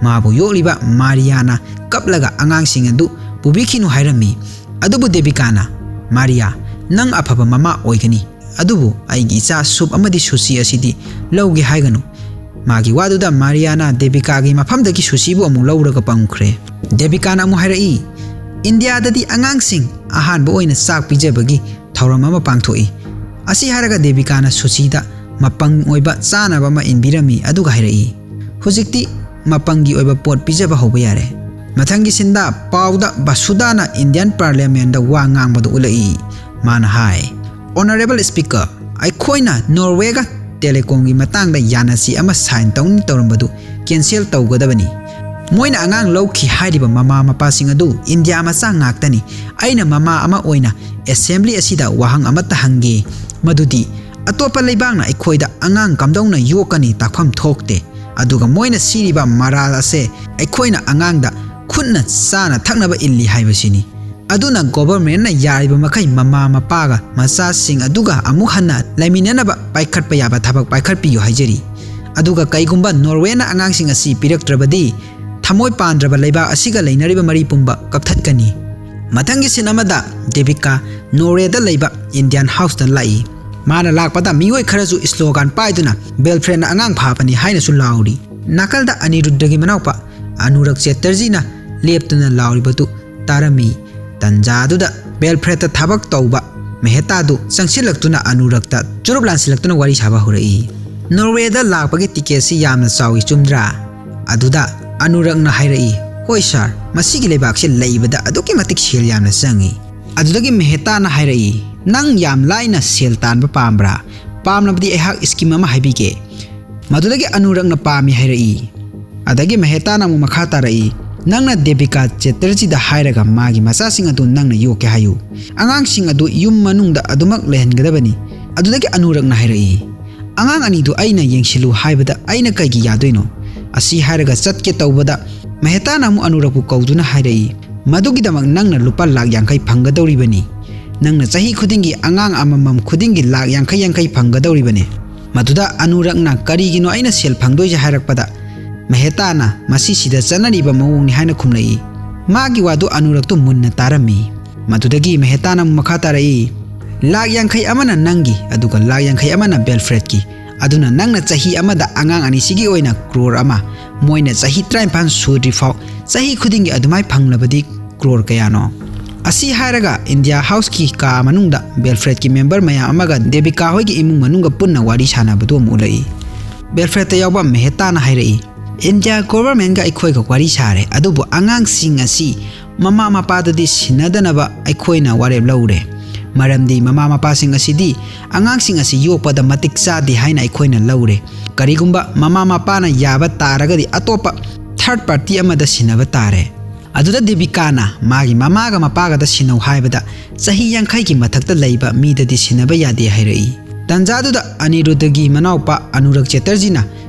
ꯃꯥꯕꯨ ꯌꯣꯛꯂꯤꯕ ꯃꯥꯔꯤꯌꯥꯅ ꯀꯞꯂꯒ ꯑꯉꯥꯡꯁꯤꯡ ꯑꯗꯨ ꯄꯨꯕꯤꯈꯤꯅꯨ ꯍꯥꯏꯔꯝꯃꯤ꯫ ꯑꯗꯨꯕꯨ ꯗꯦꯕꯤꯀꯥꯅ, "ꯃꯥꯔꯤꯌꯥ, ꯅꯪ ꯑꯐꯕ ꯃꯃꯥ ꯑꯣꯏꯒꯅꯤ, ꯑꯗꯨꯕꯨ ꯑꯩꯒꯤ ꯏꯆꯥ ꯁꯨꯞ ꯑꯃꯗꯤ ꯁꯨꯁꯤ ꯑꯁꯤꯗꯤ ꯂꯧꯒꯦ ꯍꯥꯏꯒꯅꯨ꯫" ꯃꯥꯒꯤ ꯋꯥꯗꯨꯗ ꯃꯥꯔꯤꯌꯥꯅ ꯗꯦꯕꯤꯀꯥꯒꯤ ꯃꯐꯝꯗꯒꯤ ꯁꯨꯁꯤꯕꯨ ꯑꯃꯨꯛ ꯂꯧꯔꯒ ꯄꯝꯈ꯭ꯔꯦ꯫ ꯗꯦꯕꯤꯀꯥꯅ ꯑꯃꯨꯛ ꯍꯥꯏꯔꯛꯏ, "ꯏꯟꯗꯤꯌꯥꯗꯗꯤ ꯑꯉꯥꯡꯁꯤꯡ ꯑꯍꯥꯟꯕ ꯑꯣꯏꯅ ꯆꯥꯛ ꯄꯤꯖꯕꯒꯤ ꯊꯧꯔꯝ ꯑꯃ ꯄꯥꯡꯊꯣꯛꯏ꯫" ꯑꯁꯤ ꯍꯥꯏꯔꯒ ꯗꯦꯕꯤꯀꯥꯅ ꯁꯨꯁꯤꯗ ꯃꯄꯪ ꯑꯣꯏꯕ ꯆꯥꯅꯕ ꯑꯃ ꯏꯟꯕꯤꯔꯝꯃꯤ, ꯑꯗꯨꯒ ꯍꯥꯏꯔꯛꯏ, "ꯍꯧꯖꯤꯛꯇꯤ ꯃꯄꯪꯒꯤ ꯑꯣꯏꯕ ꯄꯣꯠ ꯄꯤꯖꯕ ꯍꯧꯕ ꯌꯥꯔꯦ꯫" ꯃꯊꯪꯒꯤ ꯁꯤꯟꯗ ꯄꯥꯎꯗ ꯕꯁꯨꯗꯥꯅ ꯏꯟꯗꯤꯌꯥꯟ ꯄꯥꯔꯂꯤꯌꯥꯃꯦꯟꯗ ꯋꯥ ꯉꯥꯡꯕꯗꯨ ꯎꯠꯂꯛꯏ꯫ ꯃꯥꯅ ꯍꯥꯏ, "ꯑꯣꯅꯔꯦꯕꯜ ꯁ꯭ꯄꯤꯀꯔ, ꯑꯩꯈꯣꯏꯅ ꯅꯣꯔꯋꯦꯒ ꯇꯦꯂꯦꯀꯣꯝꯒꯤ ꯃꯇꯥꯡꯗ ꯌꯥꯅꯁꯤ ꯑꯃ ꯁꯥꯏꯟ ꯇꯧꯅꯤ ꯇꯧꯔꯝꯕꯗꯨ ꯀꯦꯟꯁꯦꯜ ꯇꯧꯒꯗꯕꯅꯤ꯫ ꯃꯣꯏꯅ ꯑꯉꯥꯡ ꯂꯧꯈꯤ ꯍꯥꯏꯔꯤꯕ ꯃꯃꯥ ꯃꯄꯥꯁꯤꯡ ꯑꯗꯨ ꯏꯟꯗꯤꯌꯥ ꯃꯆꯥ ꯉꯥꯛꯇꯅꯤ꯫ ꯑꯩꯅ ꯃꯃꯥ ꯑꯃ ꯑꯣꯏꯅ ꯑꯦꯁꯦꯝꯕ꯭ꯂꯤ ꯑꯁꯤꯗ ꯋꯥꯍꯪ ꯑꯃꯠꯇ ꯍꯪꯒꯦ, ꯃꯗꯨꯗꯤ ꯑꯇꯣꯞꯄ ꯂꯩꯕꯥꯛꯅ ꯑꯩꯈꯣꯏꯗ ꯑꯉꯥꯡ ꯀꯝꯗꯧꯅ ꯌꯣꯛꯀꯅꯤ ꯇꯥꯛꯐꯝ ꯊꯣꯛꯇꯦ꯫ ꯑꯗꯨꯒ ꯃꯣꯏꯅ ꯁꯤꯔꯤꯕ ꯃꯔꯥꯜ ꯑꯁꯦ ꯑꯩꯈꯣꯏꯅ ꯑꯉꯥꯡꯗ ꯈꯨꯠꯅ ꯆꯥꯅ ꯊꯛꯅꯕ ꯏꯜꯂꯤ ꯍꯥꯏꯕꯁꯤꯅꯤ꯫ ꯑꯗꯨꯅ ꯒꯣꯚꯔꯃꯦꯟꯠꯅ ꯌꯥꯔꯤꯕ ꯃꯈꯩ ꯃꯃꯥ ꯃꯄꯥꯒ ꯃꯆꯥꯁꯤꯡ ꯑꯗꯨꯒ ꯑꯃꯨꯛ ꯍꯟꯅ ꯂꯩꯃꯤꯟꯅꯅꯕ ꯄꯥꯏꯈꯠꯄ ꯌꯥꯕ ꯊꯕꯛ ꯄꯥꯏꯈꯠꯄꯤꯌꯨ ꯍꯥꯏꯖꯔꯤ꯫ ꯑꯗꯨꯒ ꯀꯩꯒꯨꯝꯕ ꯅꯣꯔꯋꯦꯅ ꯑꯉꯥꯡꯁꯤꯡ ꯑꯁꯤ ꯄꯤꯔꯛꯇ꯭ꯔꯕꯗꯤ ꯊꯃꯣꯏ ꯄꯥꯟꯗ꯭ꯔꯕ ꯂꯩꯕꯥꯛ ꯑꯁꯤꯒ ꯂꯩꯅꯔꯤꯕ ꯃꯔꯤ ꯄꯨꯝꯕ ꯀꯛꯊꯠꯀꯅꯤ꯫" ꯃꯊꯪꯒꯤ ꯁꯤꯟ ꯑꯃꯗ ꯗꯦꯕꯤꯀꯥ ꯅꯣꯔꯋꯦꯗ ꯂꯩꯕ ꯏꯟꯗꯤꯌꯥꯟ ꯍꯥꯎꯁꯇ ꯂꯥꯛꯏ꯫ ꯃꯥꯅ ꯂꯥꯛꯄꯗ ꯃꯤꯑꯣꯏ ꯈꯔꯁꯨ ꯁ꯭ꯂꯣꯒꯥꯟ ꯄꯥꯏꯗꯨꯅ "ꯕꯦꯜꯐ꯭ꯔꯦꯗꯅ ꯑꯉꯥꯡ ꯐꯥꯕꯅꯤ" ꯍꯥꯏꯅꯁꯨ ꯂꯥꯎꯔꯤ꯫ ꯅꯥꯀꯜꯗ ꯑꯅꯤꯔꯨꯗ꯭ꯔꯒꯤ ꯃꯅꯥꯎꯄꯥ ꯑꯅꯨꯔꯛ ꯆꯦꯇꯔꯖꯤꯅ ꯂꯦꯞꯇꯨꯅ ꯂꯥꯎꯔꯤꯕꯗꯨ ꯇꯥꯔꯝꯃꯤ꯫ ꯇꯟꯖꯥ ꯑꯗꯨꯗ ꯕꯦꯜꯐ꯭ꯔꯦꯗꯇ ꯊꯕꯛ ꯇꯧꯕ ꯃꯦꯍꯇꯥꯗꯨ ꯆꯪꯁꯤꯜꯂꯛꯇꯨꯅ ꯑꯅꯨꯔꯛꯇ ꯆꯨꯔꯨꯞ ꯂꯥꯟꯁꯤꯜꯂꯛꯇꯨꯅ ꯋꯥꯔꯤ ꯁꯥꯕ ꯍꯧꯔꯛꯏ꯫ "ꯅꯣꯔꯋꯦꯗ ꯂꯥꯛꯄꯒꯤ ꯇꯤꯀꯦꯠꯁꯤ ꯌꯥꯝꯅ ꯆꯥꯎꯏ, ꯆꯨꯝꯗ꯭ꯔꯥ?" ꯑꯗꯨꯗ ꯑꯅꯨꯔꯛꯅ ꯍꯥꯏꯔꯛꯏ, "ꯍꯣꯏ ꯁꯥꯔ, ꯃꯁꯤꯒꯤ ꯂꯩꯕꯥꯛꯁꯤ ꯂꯩꯕꯗ ꯑꯗꯨꯛꯀꯤ ꯃꯇꯤꯛ ꯁꯦꯜ ꯌꯥꯝꯅ ꯆꯪꯏ꯫" ꯑꯗꯨꯗꯒꯤ ꯃꯦꯍꯇꯥꯅ ꯍꯥꯏꯔꯛꯏ, "ꯅꯪ ꯌꯥꯝ ꯂꯥꯏꯅ ꯁꯦꯜ ꯇꯥꯟꯕ ꯄꯥꯝꯕ꯭ꯔꯥ? ꯄꯥꯝꯂꯕꯗꯤ ꯑꯩꯍꯥꯛ ꯁ꯭ꯀꯤꯝ ꯑꯃ ꯍꯥꯏꯕꯤꯒꯦ꯫" ꯃꯗꯨꯗꯒꯤ ꯑꯅꯨꯔꯛꯅ ꯄꯥꯝꯃꯤ ꯍꯥꯏꯔꯛꯏ꯫ ꯑꯗꯒꯤ ꯃꯦꯍꯇꯥꯅ ꯑꯃꯨꯛ ꯃꯈꯥ ꯇꯥꯔꯛꯏ, "ꯅꯪꯅ ꯗꯦꯕꯤꯀꯥ ꯆꯦꯇꯔꯖꯤꯗ ꯍꯥꯏꯔꯒ ꯃꯥꯒꯤ ꯃꯆꯥꯁꯤꯡ ꯑꯗꯨ ꯅꯪꯅ ꯌꯣꯛꯀꯦ ꯍꯥꯏꯌꯨ꯫ ꯑꯉꯥꯡꯁꯤꯡ ꯑꯗꯨ ꯌꯨꯝ ꯃꯅꯨꯡꯗ ꯑꯗꯨꯃꯛ ꯂꯩꯍꯟꯒꯗꯕꯅꯤ꯫" ꯑꯗꯨꯗꯒꯤ ꯑꯅꯨꯔꯛꯅ ꯍꯥꯏꯔꯛꯏ, "ꯑꯉꯥꯡ ꯑꯅꯤꯗꯨ ꯑꯩꯅ ꯌꯦꯡꯁꯤꯜꯂꯨ ꯍꯥꯏꯕꯗ ꯑꯩꯅ ꯀꯩꯒꯤ ꯌꯥꯗꯣꯏꯅꯣ?" ꯑꯁꯤ ꯍꯥꯏꯔꯒ ꯆꯠꯀꯦ ꯇꯧꯕꯗ ꯃꯦꯍꯇꯥꯅ ꯑꯃꯨꯛ ꯑꯅꯨꯔꯛꯄꯨ ꯀꯧꯗꯨꯅ ꯍꯥꯏꯔꯛꯏ, "ꯃꯗꯨꯒꯤꯗꯃꯛ ꯅꯪꯅ ꯂꯨꯄꯥ ꯂꯥꯛ ꯌꯥꯡꯈꯩ ꯐꯪꯒꯗꯧꯔꯤꯕꯅꯤ꯫ ꯅꯪꯅ ꯆꯍꯤ ꯈꯨꯗꯤꯡꯒꯤ ꯑꯉꯥꯡ ꯑꯃꯃꯝ ꯈꯨꯗꯤꯡꯒꯤ ꯂꯥꯛ ꯌꯥꯡꯈꯩ ꯌꯥꯡꯈꯩ ꯐꯪꯒꯗꯧꯔꯤꯕꯅꯤ꯫" ꯃꯗꯨꯗ ꯑꯅꯨꯔꯛꯅ "ꯀꯔꯤꯒꯤꯅꯣ ꯑꯩꯅ ꯁꯦꯜ ꯐꯪꯗꯣꯏꯁꯦ?" ꯍꯥꯏꯔꯛꯄꯗ ꯃꯦꯍꯇꯥꯅ "ꯃꯁꯤ ꯁꯤꯗ ꯆꯠꯅꯔꯤꯕ ꯃꯑꯣꯡꯅꯤ" ꯍꯥꯏꯅ ꯈꯨꯝꯂꯛꯏ꯫ ꯃꯥꯒꯤ ꯋꯥꯗꯨ ꯑꯅꯨꯔꯛꯇꯨ ꯃꯨꯟꯅ ꯇꯥꯔꯝꯃꯤ꯫ ꯃꯗꯨꯗꯒꯤ ꯃꯦꯍꯇꯥꯅ ꯑꯃꯨꯛ ꯃꯈꯥ ꯇꯥꯔꯛꯏ, "ꯂꯥꯛ ꯌꯥꯡꯈꯩ ꯑꯃꯅ ꯅꯪꯒꯤ, ꯑꯗꯨꯒ ꯂꯥꯛ ꯌꯥꯡꯈꯩ ꯑꯃꯅ ꯕꯦꯜꯐ꯭ꯔꯦꯗꯀꯤ꯫ ꯑꯗꯨꯅ ꯅꯪꯅ ꯆꯍꯤ ꯑꯃꯗ ꯑꯉꯥꯡ ꯑꯅꯤꯁꯤꯒꯤ ꯑꯣꯏꯅ ꯀ꯭ꯔꯣꯔ ꯑꯃ, ꯃꯣꯏꯅ ꯆꯍꯤ ꯇꯔꯥꯅꯤꯄꯥꯟ ꯁꯨꯗ꯭ꯔꯤ ꯐꯥꯎ ꯆꯍꯤ ꯈꯨꯗꯤꯡꯒꯤ ꯑꯗꯨꯃꯥꯏ ꯐꯪꯂꯕꯗꯤ ꯀ꯭ꯔꯣꯔ ꯀꯌꯥꯅꯣ?" ꯑꯁꯤ ꯍꯥꯏꯔꯒ ꯏꯟꯗꯤꯌꯥ ꯍꯥꯎꯁꯀꯤ ꯀꯥ ꯃꯅꯨꯡꯗ ꯕꯦꯜꯐ꯭ꯔꯦꯗꯀꯤ ꯃꯦꯝꯕꯔ ꯃꯌꯥꯝ ꯑꯃꯒ ꯗꯦꯕꯤꯀꯥ ꯍꯣꯏꯒꯤ ꯏꯃꯨꯡ ꯃꯅꯨꯡꯒ ꯄꯨꯟꯅ ꯋꯥꯔꯤ ꯁꯥꯟꯅꯕꯗꯨ ꯑꯃꯨꯛ ꯎꯠꯂꯛꯏ꯫ ꯕꯦꯜꯐ꯭ꯔꯦꯗꯇ ꯌꯥꯎꯕ ꯃꯦꯍꯇꯥꯅ ꯍꯥꯏꯔꯛꯏ, "ꯏꯟꯗꯤꯌꯥ ꯒꯣꯚꯔꯃꯦꯟꯒ ꯑꯩꯈꯣꯏꯒ ꯋꯥꯔꯤ ꯁꯥꯔꯦ, ꯑꯗꯨꯕꯨ ꯑꯉꯥꯡꯁꯤꯡ ꯑꯁꯤ ꯃꯃꯥ ꯃꯄꯥꯗꯗꯤ ꯁꯤꯟꯅꯗꯅꯕ ꯑꯩꯈꯣꯏꯅ ꯋꯥꯔꯦꯞ ꯂꯧꯔꯦ꯫ ꯃꯔꯝꯗꯤ ꯃꯃꯥ ꯃꯄꯥꯁꯤꯡ ꯑꯁꯤꯗꯤ ꯑꯉꯥꯡꯁꯤꯡ ꯑꯁꯤ ꯌꯣꯛꯄꯗ ꯃꯇꯤꯛ ꯆꯥꯗꯦ ꯍꯥꯏꯅ ꯑꯩꯈꯣꯏꯅ ꯂꯧꯔꯦ꯫ ꯀꯔꯤꯒꯨꯝꯕ ꯃꯃꯥ ꯃꯄꯥꯅ ꯌꯥꯕ ꯇꯥꯔꯒꯗꯤ ꯑꯇꯣꯞꯄ ꯊꯥꯔꯗ ꯄꯥꯔꯇꯤ ꯑꯃꯗ ꯁꯤꯟꯅꯕ ꯇꯥꯔꯦ꯫" ꯑꯗꯨꯗ ꯗꯦꯕꯤꯀꯥꯅ ꯃꯥꯒꯤ ꯃꯃꯥꯒ ꯃꯄꯥꯒꯗ ꯁꯤꯟꯅꯧ ꯍꯥꯏꯕꯗ ꯆꯍꯤ ꯌꯥꯡꯈꯩꯒꯤ ꯃꯊꯛꯇ ꯂꯩꯕ ꯃꯤꯗꯗꯤ ꯁꯤꯟꯅꯕ ꯌꯥꯗꯦ ꯍꯥꯏꯔꯛꯏ꯫ ꯇꯟꯖꯥꯗꯨꯗ ꯑꯅꯤꯔꯨꯗꯒꯤ ꯃꯅꯥꯎꯄꯥ ꯑꯅꯨꯔꯛ ꯆꯦꯇꯔꯖꯤꯅ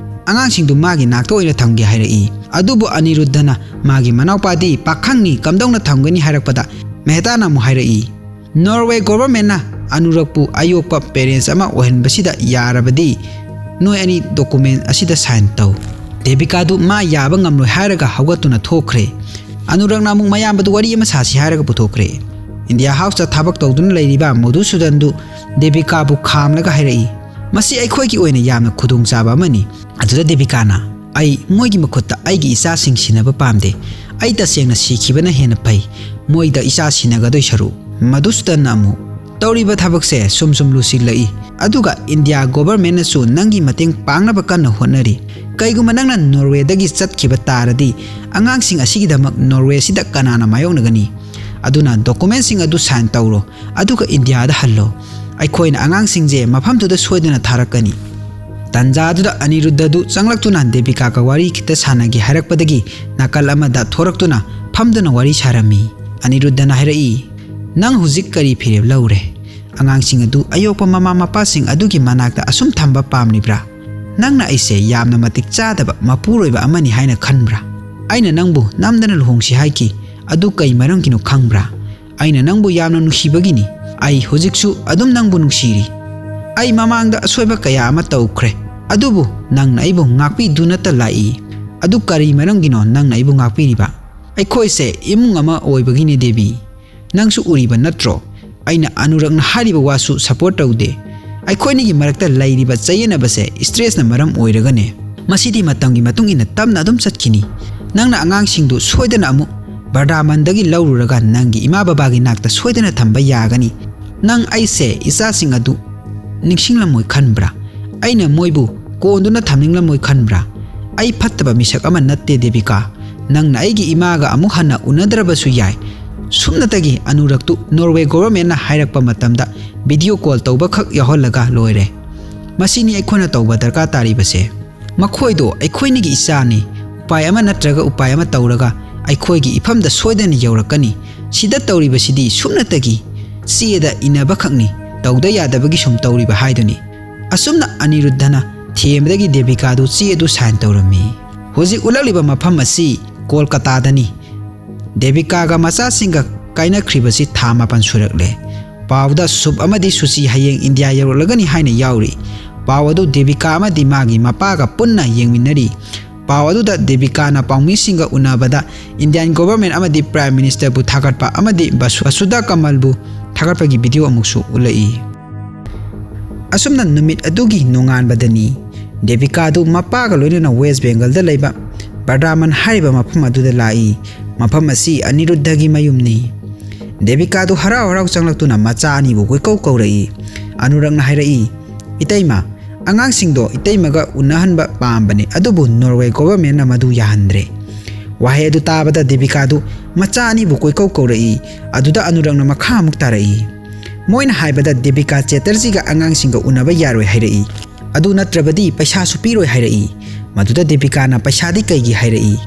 ꯑꯉꯥꯡꯁꯤꯡꯗꯨ ꯃꯥꯒꯤ ꯅꯥꯛꯇ ꯑꯣꯏꯅ ꯊꯝꯒꯦ ꯍꯥꯏꯔꯛꯏ꯫ ꯑꯗꯨꯕꯨ ꯑꯅꯤꯔꯨꯗꯅ ꯃꯥꯒꯤ ꯃꯅꯥꯎꯄꯥꯗꯤ ꯄꯥꯈꯪꯅꯤ, ꯀꯝꯗꯧꯅ ꯊꯝꯒꯅꯤ ꯍꯥꯏꯔꯛꯄꯗ ꯃꯦꯍꯇꯥꯅ ꯑꯃꯨꯛ ꯍꯥꯏꯔꯛꯏ, "ꯅꯣꯔꯋꯦ ꯒꯣꯚꯔꯃꯦꯟꯅ ꯑꯅꯨꯔꯛꯄꯨ ꯑꯌꯣꯛꯄ ꯄꯦꯔꯦꯟꯁ ꯑꯃ ꯑꯣꯏꯍꯟꯕꯁꯤꯗ ꯌꯥꯔꯕꯗꯤ ꯅꯣꯏ ꯑꯅꯤ ꯗꯣꯀꯨꯃꯦꯟ ꯑꯁꯤꯗ ꯁꯥꯏꯟ ꯇꯧ꯫" ꯗꯦꯕꯤꯀꯥꯗꯨ ꯃꯥ ꯌꯥꯕ ꯉꯝꯂꯣꯏ ꯍꯥꯏꯔꯒ ꯍꯧꯒꯠꯇꯨꯅ ꯊꯣꯛꯈ꯭ꯔꯦ꯫ ꯑꯅꯨꯔꯛꯅ ꯑꯃꯨꯛ ꯃꯌꯥꯝꯕꯗꯨ ꯋꯥꯔꯤ ꯑꯃ ꯁꯥꯁꯤ ꯍꯥꯏꯔꯒ ꯄꯨꯊꯣꯛꯈ꯭ꯔꯦ꯫ ꯏꯟꯗꯤꯌꯥ ꯍꯥꯎꯁꯇ ꯊꯕꯛ ꯇꯧꯗꯨꯅ ꯂꯩꯔꯤꯕ ꯃꯙꯨꯁꯨꯗꯟꯗꯨ ꯗꯦꯕꯤꯀꯥꯕꯨ ꯈꯥꯝꯂꯒ ꯍꯥꯏꯔꯛꯏ, "ꯃꯁꯤ ꯑꯩꯈꯣꯏꯒꯤ ꯑꯣꯏꯅ ꯌꯥꯝꯅ ꯈꯨꯗꯣꯡꯆꯥꯕ ꯑꯃꯅꯤ꯫" ꯑꯗꯨꯗ ꯗꯦꯕꯤꯀꯥꯅ, "ꯑꯩ ꯃꯣꯏꯒꯤ ꯃꯈꯨꯠꯇ ꯑꯩꯒꯤ ꯏꯆꯥꯁꯤꯡ ꯁꯤꯟꯅꯕ ꯄꯥꯝꯗꯦ꯫ ꯑꯩ ꯇꯁꯦꯡꯅ ꯁꯤꯈꯤꯕꯅ ꯍꯦꯟꯅ ꯐꯩ, ꯃꯣꯏꯗ ꯏꯆꯥ ꯁꯤꯟꯅꯒꯗꯣꯏ ꯁꯔꯨꯛ꯫" ꯃꯙꯨꯁꯨꯗꯟꯅ ꯑꯃꯨꯛ, "ꯇꯧꯔꯤꯕ ꯊꯕꯛꯁꯦ ꯁꯨꯝ ꯁꯨꯝ ꯂꯨꯁꯤꯜꯂꯛꯏ, ꯑꯗꯨꯒ ꯏꯟꯗꯤꯌꯥ ꯒꯣꯚꯔꯃꯦꯟꯅꯁꯨ ꯅꯪꯒꯤ ꯃꯇꯦꯡ ꯄꯥꯡꯅꯕ ꯀꯟꯅ ꯍꯣꯠꯅꯔꯤ꯫ ꯀꯩꯒꯨꯝꯕ ꯅꯪꯅ ꯅꯣꯔꯋꯦꯗꯒꯤ ꯆꯠꯈꯤꯕ ꯇꯥꯔꯗꯤ ꯑꯉꯥꯡꯁꯤꯡ ꯑꯁꯤꯒꯤꯗꯃꯛ ꯅꯣꯔꯋꯦꯁꯤꯗ ꯀꯅꯥꯅ ꯃꯥꯌꯣꯛꯅꯒꯅꯤ? ꯑꯗꯨꯅ ꯗꯣꯀꯨꯃꯦꯟꯁꯤꯡ ꯑꯗꯨ ꯁꯥꯏꯟ ꯇꯧꯔꯣ, ꯑꯗꯨꯒ ꯏꯟꯗꯤꯌꯥꯗ ꯍꯜꯂꯣ꯫ ꯑꯩꯈꯣꯏꯅ ꯑꯉꯥꯡꯁꯤꯡꯁꯦ ꯃꯐꯝꯗꯨꯗ ꯁꯣꯏꯗꯅ ꯊꯥꯔꯛꯀꯅꯤ꯫" ꯇꯥꯟꯖꯥꯗꯨꯗ ꯑꯅꯤꯔꯨꯗ꯭ꯙꯗꯨ ꯆꯪꯂꯛꯇꯨꯅ ꯗꯦꯕꯤꯀꯥꯒ ꯋꯥꯔꯤ ꯈꯤꯇ ꯁꯥꯟꯅꯒꯦ ꯍꯥꯏꯔꯛꯄꯗꯒꯤ ꯅꯥꯀꯜ ꯑꯃꯗ ꯊꯣꯔꯛꯇꯨꯅ ꯐꯝꯗꯨꯅ ꯋꯥꯔꯤ ꯁꯥꯔꯝꯃꯤ꯫ ꯑꯅꯤꯔꯨꯗ꯭ꯙꯅ ꯍꯥꯏꯔꯛꯏ, "ꯅꯪ ꯍꯧꯖꯤꯛ ꯀꯔꯤ ꯐꯤꯔꯦꯞ ꯂꯧꯔꯦ? ꯑꯉꯥꯡꯁꯤꯡ ꯑꯗꯨ ꯑꯌꯣꯛꯄ ꯃꯃꯥ ꯃꯄꯥꯁꯤꯡ ꯑꯗꯨꯒꯤ ꯃꯅꯥꯛꯇ ꯑꯁꯨꯝ ꯊꯝꯕ ꯄꯥꯝꯂꯤꯕ꯭ꯔꯥ? ꯅꯪꯅ ꯑꯩꯁꯦ ꯌꯥꯝꯅ ꯃꯇꯤꯛ ꯆꯥꯗꯕ ꯃꯄꯨꯔꯣꯏꯕ ꯑꯃꯅꯤ ꯍꯥꯏꯅ ꯈꯟꯕ꯭ꯔꯥ? ꯑꯩꯅ ꯅꯪꯕꯨ ꯅꯝꯗꯅ ꯂꯨꯍꯣꯡꯁꯤ ꯍꯥꯏꯈꯤ꯫ ꯑꯗꯨ ꯀꯩ ꯃꯔꯝꯒꯤꯅꯣ ꯈꯪꯕ꯭ꯔꯥ? ꯑꯩꯅ ꯅꯪꯕꯨ ꯌꯥꯝꯅ ꯅꯨꯡꯁꯤꯕꯒꯤꯅꯤ꯫ ꯑꯩ ꯍꯧꯖꯤꯛꯁꯨ ꯑꯗꯨꯝ ꯅꯪꯕꯨ ꯅꯨꯡꯁꯤꯔꯤ꯫ ꯑꯩ ꯃꯃꯥꯡꯗ ꯑꯁꯣꯏꯕ ꯀꯌꯥ ꯑꯃ ꯇꯧꯈ꯭ꯔꯦ, ꯑꯗꯨꯕꯨ ꯅꯪꯅ ꯑꯩꯕꯨ ꯉꯥꯛꯄꯤꯗꯨꯅꯇ ꯂꯥꯛꯏ꯫ ꯑꯗꯨ ꯀꯔꯤ ꯃꯔꯝꯒꯤꯅꯣ ꯅꯪꯅ ꯑꯩꯕꯨ ꯉꯥꯛꯄꯤꯔꯤꯕ? ꯑꯩꯈꯣꯏꯁꯦ ꯏꯃꯨꯡ ꯑꯃ ꯑꯣꯏꯕꯒꯤꯅꯤ ꯗꯦꯕꯤ꯫ ꯅꯪꯁꯨ ꯎꯔꯤꯕ ꯅꯠꯇ꯭ꯔꯣ? ꯑꯩꯅ ꯑꯅꯨꯔꯛꯅ ꯍꯥꯏꯔꯤꯕ ꯋꯥꯁꯨ ꯁꯄꯣꯔꯠ ꯇꯧꯗꯦ꯫ ꯑꯩꯈꯣꯏꯅꯤꯒꯤ ꯃꯔꯛꯇ ꯂꯩꯔꯤꯕ ꯆꯌꯦꯠꯅꯕꯁꯦ ꯁ꯭ꯇ꯭ꯔꯦꯁꯅ ꯃꯔꯝ ꯑꯣꯏꯔꯒꯅꯦ꯫ ꯃꯁꯤꯗꯤ ꯃꯇꯝꯒꯤ ꯃꯇꯨꯡ ꯏꯟꯅ ꯇꯞꯅ ꯑꯗꯨꯝ ꯆꯠꯈꯤꯅꯤ꯫ ꯅꯪꯅ ꯑꯉꯥꯡꯁꯤꯡꯗꯨ ꯁꯣꯏꯗꯅ ꯑꯃꯨꯛ ꯕꯔꯗꯥꯃꯟꯗꯒꯤ ꯂꯧꯔꯨꯔꯒ ꯅꯪꯒꯤ ꯏꯃꯥ ꯕꯕꯥꯒꯤ ꯅꯥꯛꯇ ꯁꯣꯏꯗꯅ ꯊꯝꯕ ꯌꯥꯒꯅꯤ꯫ ꯅꯪ ꯑꯩꯁꯦ ꯏꯆꯥꯁꯤꯡ ꯑꯗꯨ ꯅꯤꯡꯁꯤꯡꯂꯝꯃꯣꯏ ꯈꯟꯕ꯭ꯔꯥ? ꯑꯩꯅ ꯃꯣꯏꯕꯨ ꯀꯣꯟꯗꯨꯅ ꯊꯝꯅꯤꯡꯂꯝꯃꯣꯏ ꯈꯟꯕ꯭ꯔꯥ? ꯑꯩ ꯐꯠꯇꯕ ꯃꯤꯁꯛ ꯑꯃ ꯅꯠꯇꯦ ꯗꯦꯕꯤꯀꯥ꯫ ꯅꯪꯅ ꯑꯩꯒꯤ ꯏꯃꯥꯒ ꯑꯃꯨꯛ ꯍꯟꯅ ꯎꯅꯗ꯭ꯔꯕꯁꯨ ꯌꯥꯏ꯫ ꯁꯨꯞꯅꯇꯒꯤ ꯑꯅꯨꯔꯛꯇꯨ ꯅꯣꯔꯋꯦ ꯒꯣꯚꯔꯟꯃꯦꯟꯠꯅ ꯍꯥꯏꯔꯛꯄ ꯃꯇꯝꯗ ꯚꯤꯗꯤꯑꯣ ꯀꯣꯜ ꯇꯧꯕꯈꯛ ꯌꯥꯎꯍꯜꯂꯒ ꯂꯣꯏꯔꯦ꯫ ꯃꯁꯤꯅꯤ ꯑꯩꯈꯣꯏꯅ ꯇꯧꯕ ꯗꯔꯀꯥꯔ ꯇꯥꯔꯤꯕꯁꯦ꯫ ꯃꯈꯣꯏꯗꯣ ꯑꯩꯈꯣꯏꯅꯤꯒꯤ ꯏꯆꯥꯅꯤ꯫ ꯎꯄꯥꯏ ꯑꯃ ꯅꯠꯇ꯭ꯔꯒ ꯎꯄꯥꯏ ꯑꯃ ꯇꯧꯔꯒ ꯑꯩꯈꯣꯏꯒꯤ ꯏꯐꯝꯗ ꯁꯣꯏꯗꯅ ꯌꯧꯔꯛꯀꯅꯤ꯫ ꯁꯤꯗ ꯇꯧꯔꯤꯕꯁꯤꯗꯤ ꯁꯨꯞꯅꯇꯒꯤ ꯆꯦꯗ ꯏꯅꯕꯈꯛꯅꯤ, ꯇꯧꯗ ꯌꯥꯗꯕꯒꯤ ꯁꯨꯝ ꯇꯧꯔꯤꯕ ꯍꯥꯏꯗꯨꯅꯤ꯫" ꯑꯁꯨꯝꯅ ꯑꯅꯤꯔꯨꯗ꯭ꯙꯅ ꯊꯦꯝꯕꯗꯒꯤ ꯗꯦꯕꯤꯀꯥꯗꯨ ꯆꯦ ꯑꯗꯨ ꯁꯥꯏꯟ ꯇꯧꯔꯝꯃꯤ꯫ ꯍꯧꯖꯤꯛ ꯎꯠꯂꯛꯂꯤꯕ ꯃꯐꯝ ꯑꯁꯤ ꯀꯣꯜꯀꯇꯥꯗꯅꯤ꯫ ꯗꯦꯕꯤꯀꯥꯒ ꯃꯆꯥꯁꯤꯡꯒ ꯀꯥꯏꯅꯈ꯭ꯔꯤꯕꯁꯤ ꯊꯥ ꯃꯥꯄꯟ ꯁꯨꯔꯛꯂꯦ꯫ ꯄꯥꯎꯗ ꯁꯨꯞ ꯑꯃꯗꯤ ꯁꯨꯆꯤ ꯍꯌꯦꯡ ꯏꯟꯗꯤꯌꯥ ꯌꯧꯔꯛꯂꯒꯅꯤ ꯍꯥꯏꯅ ꯌꯥꯎꯔꯤ꯫ ꯄꯥꯎ ꯑꯗꯨ ꯗꯦꯕꯤꯀꯥ ꯑꯃꯗꯤ ꯃꯥꯒꯤ ꯃꯄꯥꯒ ꯄꯨꯟꯅ ꯌꯦꯡꯃꯤꯟꯅꯔꯤ꯫ ꯄꯥꯎ ꯑꯗꯨꯗ ꯗꯦꯕꯤꯀꯥꯅ ꯄꯥꯎꯃꯤꯁꯤꯡꯒ ꯎꯅꯕꯗ ꯏꯟꯗꯤꯌꯥꯟ ꯒꯣꯚꯔꯟꯃꯦꯟꯠ ꯑꯃꯗꯤ ꯄ꯭ꯔꯥꯏꯝ ꯃꯤꯅꯤꯁꯇꯔꯕꯨ ꯊꯥꯒꯠꯄ ꯑꯃꯗꯤ ꯕꯁꯨ-, ꯕꯁꯨꯙꯥ ꯀꯃꯜꯕꯨ ꯊꯥꯒꯠꯄꯒꯤ ꯚꯤꯗꯤꯑꯣ ꯑꯃꯨꯛꯁꯨ ꯎꯠꯂꯛꯏ꯫ ꯑꯁꯨꯝꯅ ꯅꯨꯃꯤꯠ ꯑꯗꯨꯒꯤ ꯅꯣꯡꯉꯥꯟꯕꯗꯅꯤ ꯗꯦꯕꯤꯀꯥꯗꯨ ꯃꯄꯥꯒ ꯂꯣꯏꯅꯅ ꯋꯦꯁ ꯕꯦꯡꯒꯜꯗ ꯂꯩꯕ ꯕꯔꯗꯥꯃꯟ ꯍꯥꯏꯔꯤꯕ ꯃꯐꯝ ꯑꯗꯨꯗ ꯂꯥꯛꯏ꯫ ꯃꯐꯝ ꯑꯁꯤ ꯑꯅꯤꯔꯨꯗ꯭ꯙꯒꯤ ꯃꯌꯨꯝꯅꯤ꯫ ꯗꯦꯕꯤꯀꯥꯗꯨ ꯍꯔꯥꯎ ꯍꯔꯥꯎ ꯆꯪꯂꯛꯇꯨꯅ ꯃꯆꯥ ꯑꯅꯤꯕꯨ ꯀꯣꯏꯀꯧ ꯀꯧꯔꯛꯏ꯫ ꯑꯅꯨꯔꯛꯅ ꯍꯥꯏꯔꯛꯏ, "ꯏꯇꯩꯃ, ꯑꯉꯥꯡꯁꯤꯡꯗꯣ ꯏꯇꯩꯃꯒ ꯎꯅꯍꯟꯕ ꯄꯥꯝꯕꯅꯤ, ꯑꯗꯨꯕꯨ ꯅꯣꯔꯋꯦ ꯒꯣꯚꯔꯟꯃꯦꯟꯠꯅ ꯃꯗꯨ ꯌꯥꯍꯟꯗ꯭ꯔꯦ꯫" ꯋꯥꯍꯩ ꯑꯗꯨ ꯇꯥꯕꯗ ꯗꯦꯕꯤꯀꯥꯗꯨ ꯃꯆꯥ ꯑꯅꯤꯕꯨ ꯀꯣꯏꯀꯧ ꯀꯧꯔꯛꯏ꯫ ꯑꯗꯨꯗ ꯑꯅꯨꯔꯛꯅ ꯃꯈꯥ ꯑꯃꯨꯛ ꯇꯥꯔꯛꯏ꯫ ꯃꯣꯏꯅ ꯍꯥꯏꯕꯗ ꯗꯦꯕꯤꯀꯥ ꯆꯦꯇꯔꯖꯤꯒ ꯑꯉꯥꯡꯁꯤꯡꯒ ꯎꯅꯕ ꯌꯥꯔꯣꯏ ꯍꯥꯏꯔꯛꯏ꯫ ꯑꯗꯨ ꯅꯠꯇ꯭ꯔꯕꯗꯤ ꯄꯩꯁꯥꯁꯨ ꯄꯤꯔꯣꯏ ꯍꯥꯏꯔꯛꯏ꯫ ꯃꯗꯨꯗ ꯗꯦꯕꯤꯀꯥꯅ ꯄꯩꯁꯥꯗꯤ ꯀꯩꯒꯤ ꯍꯥꯏꯔꯛꯏ?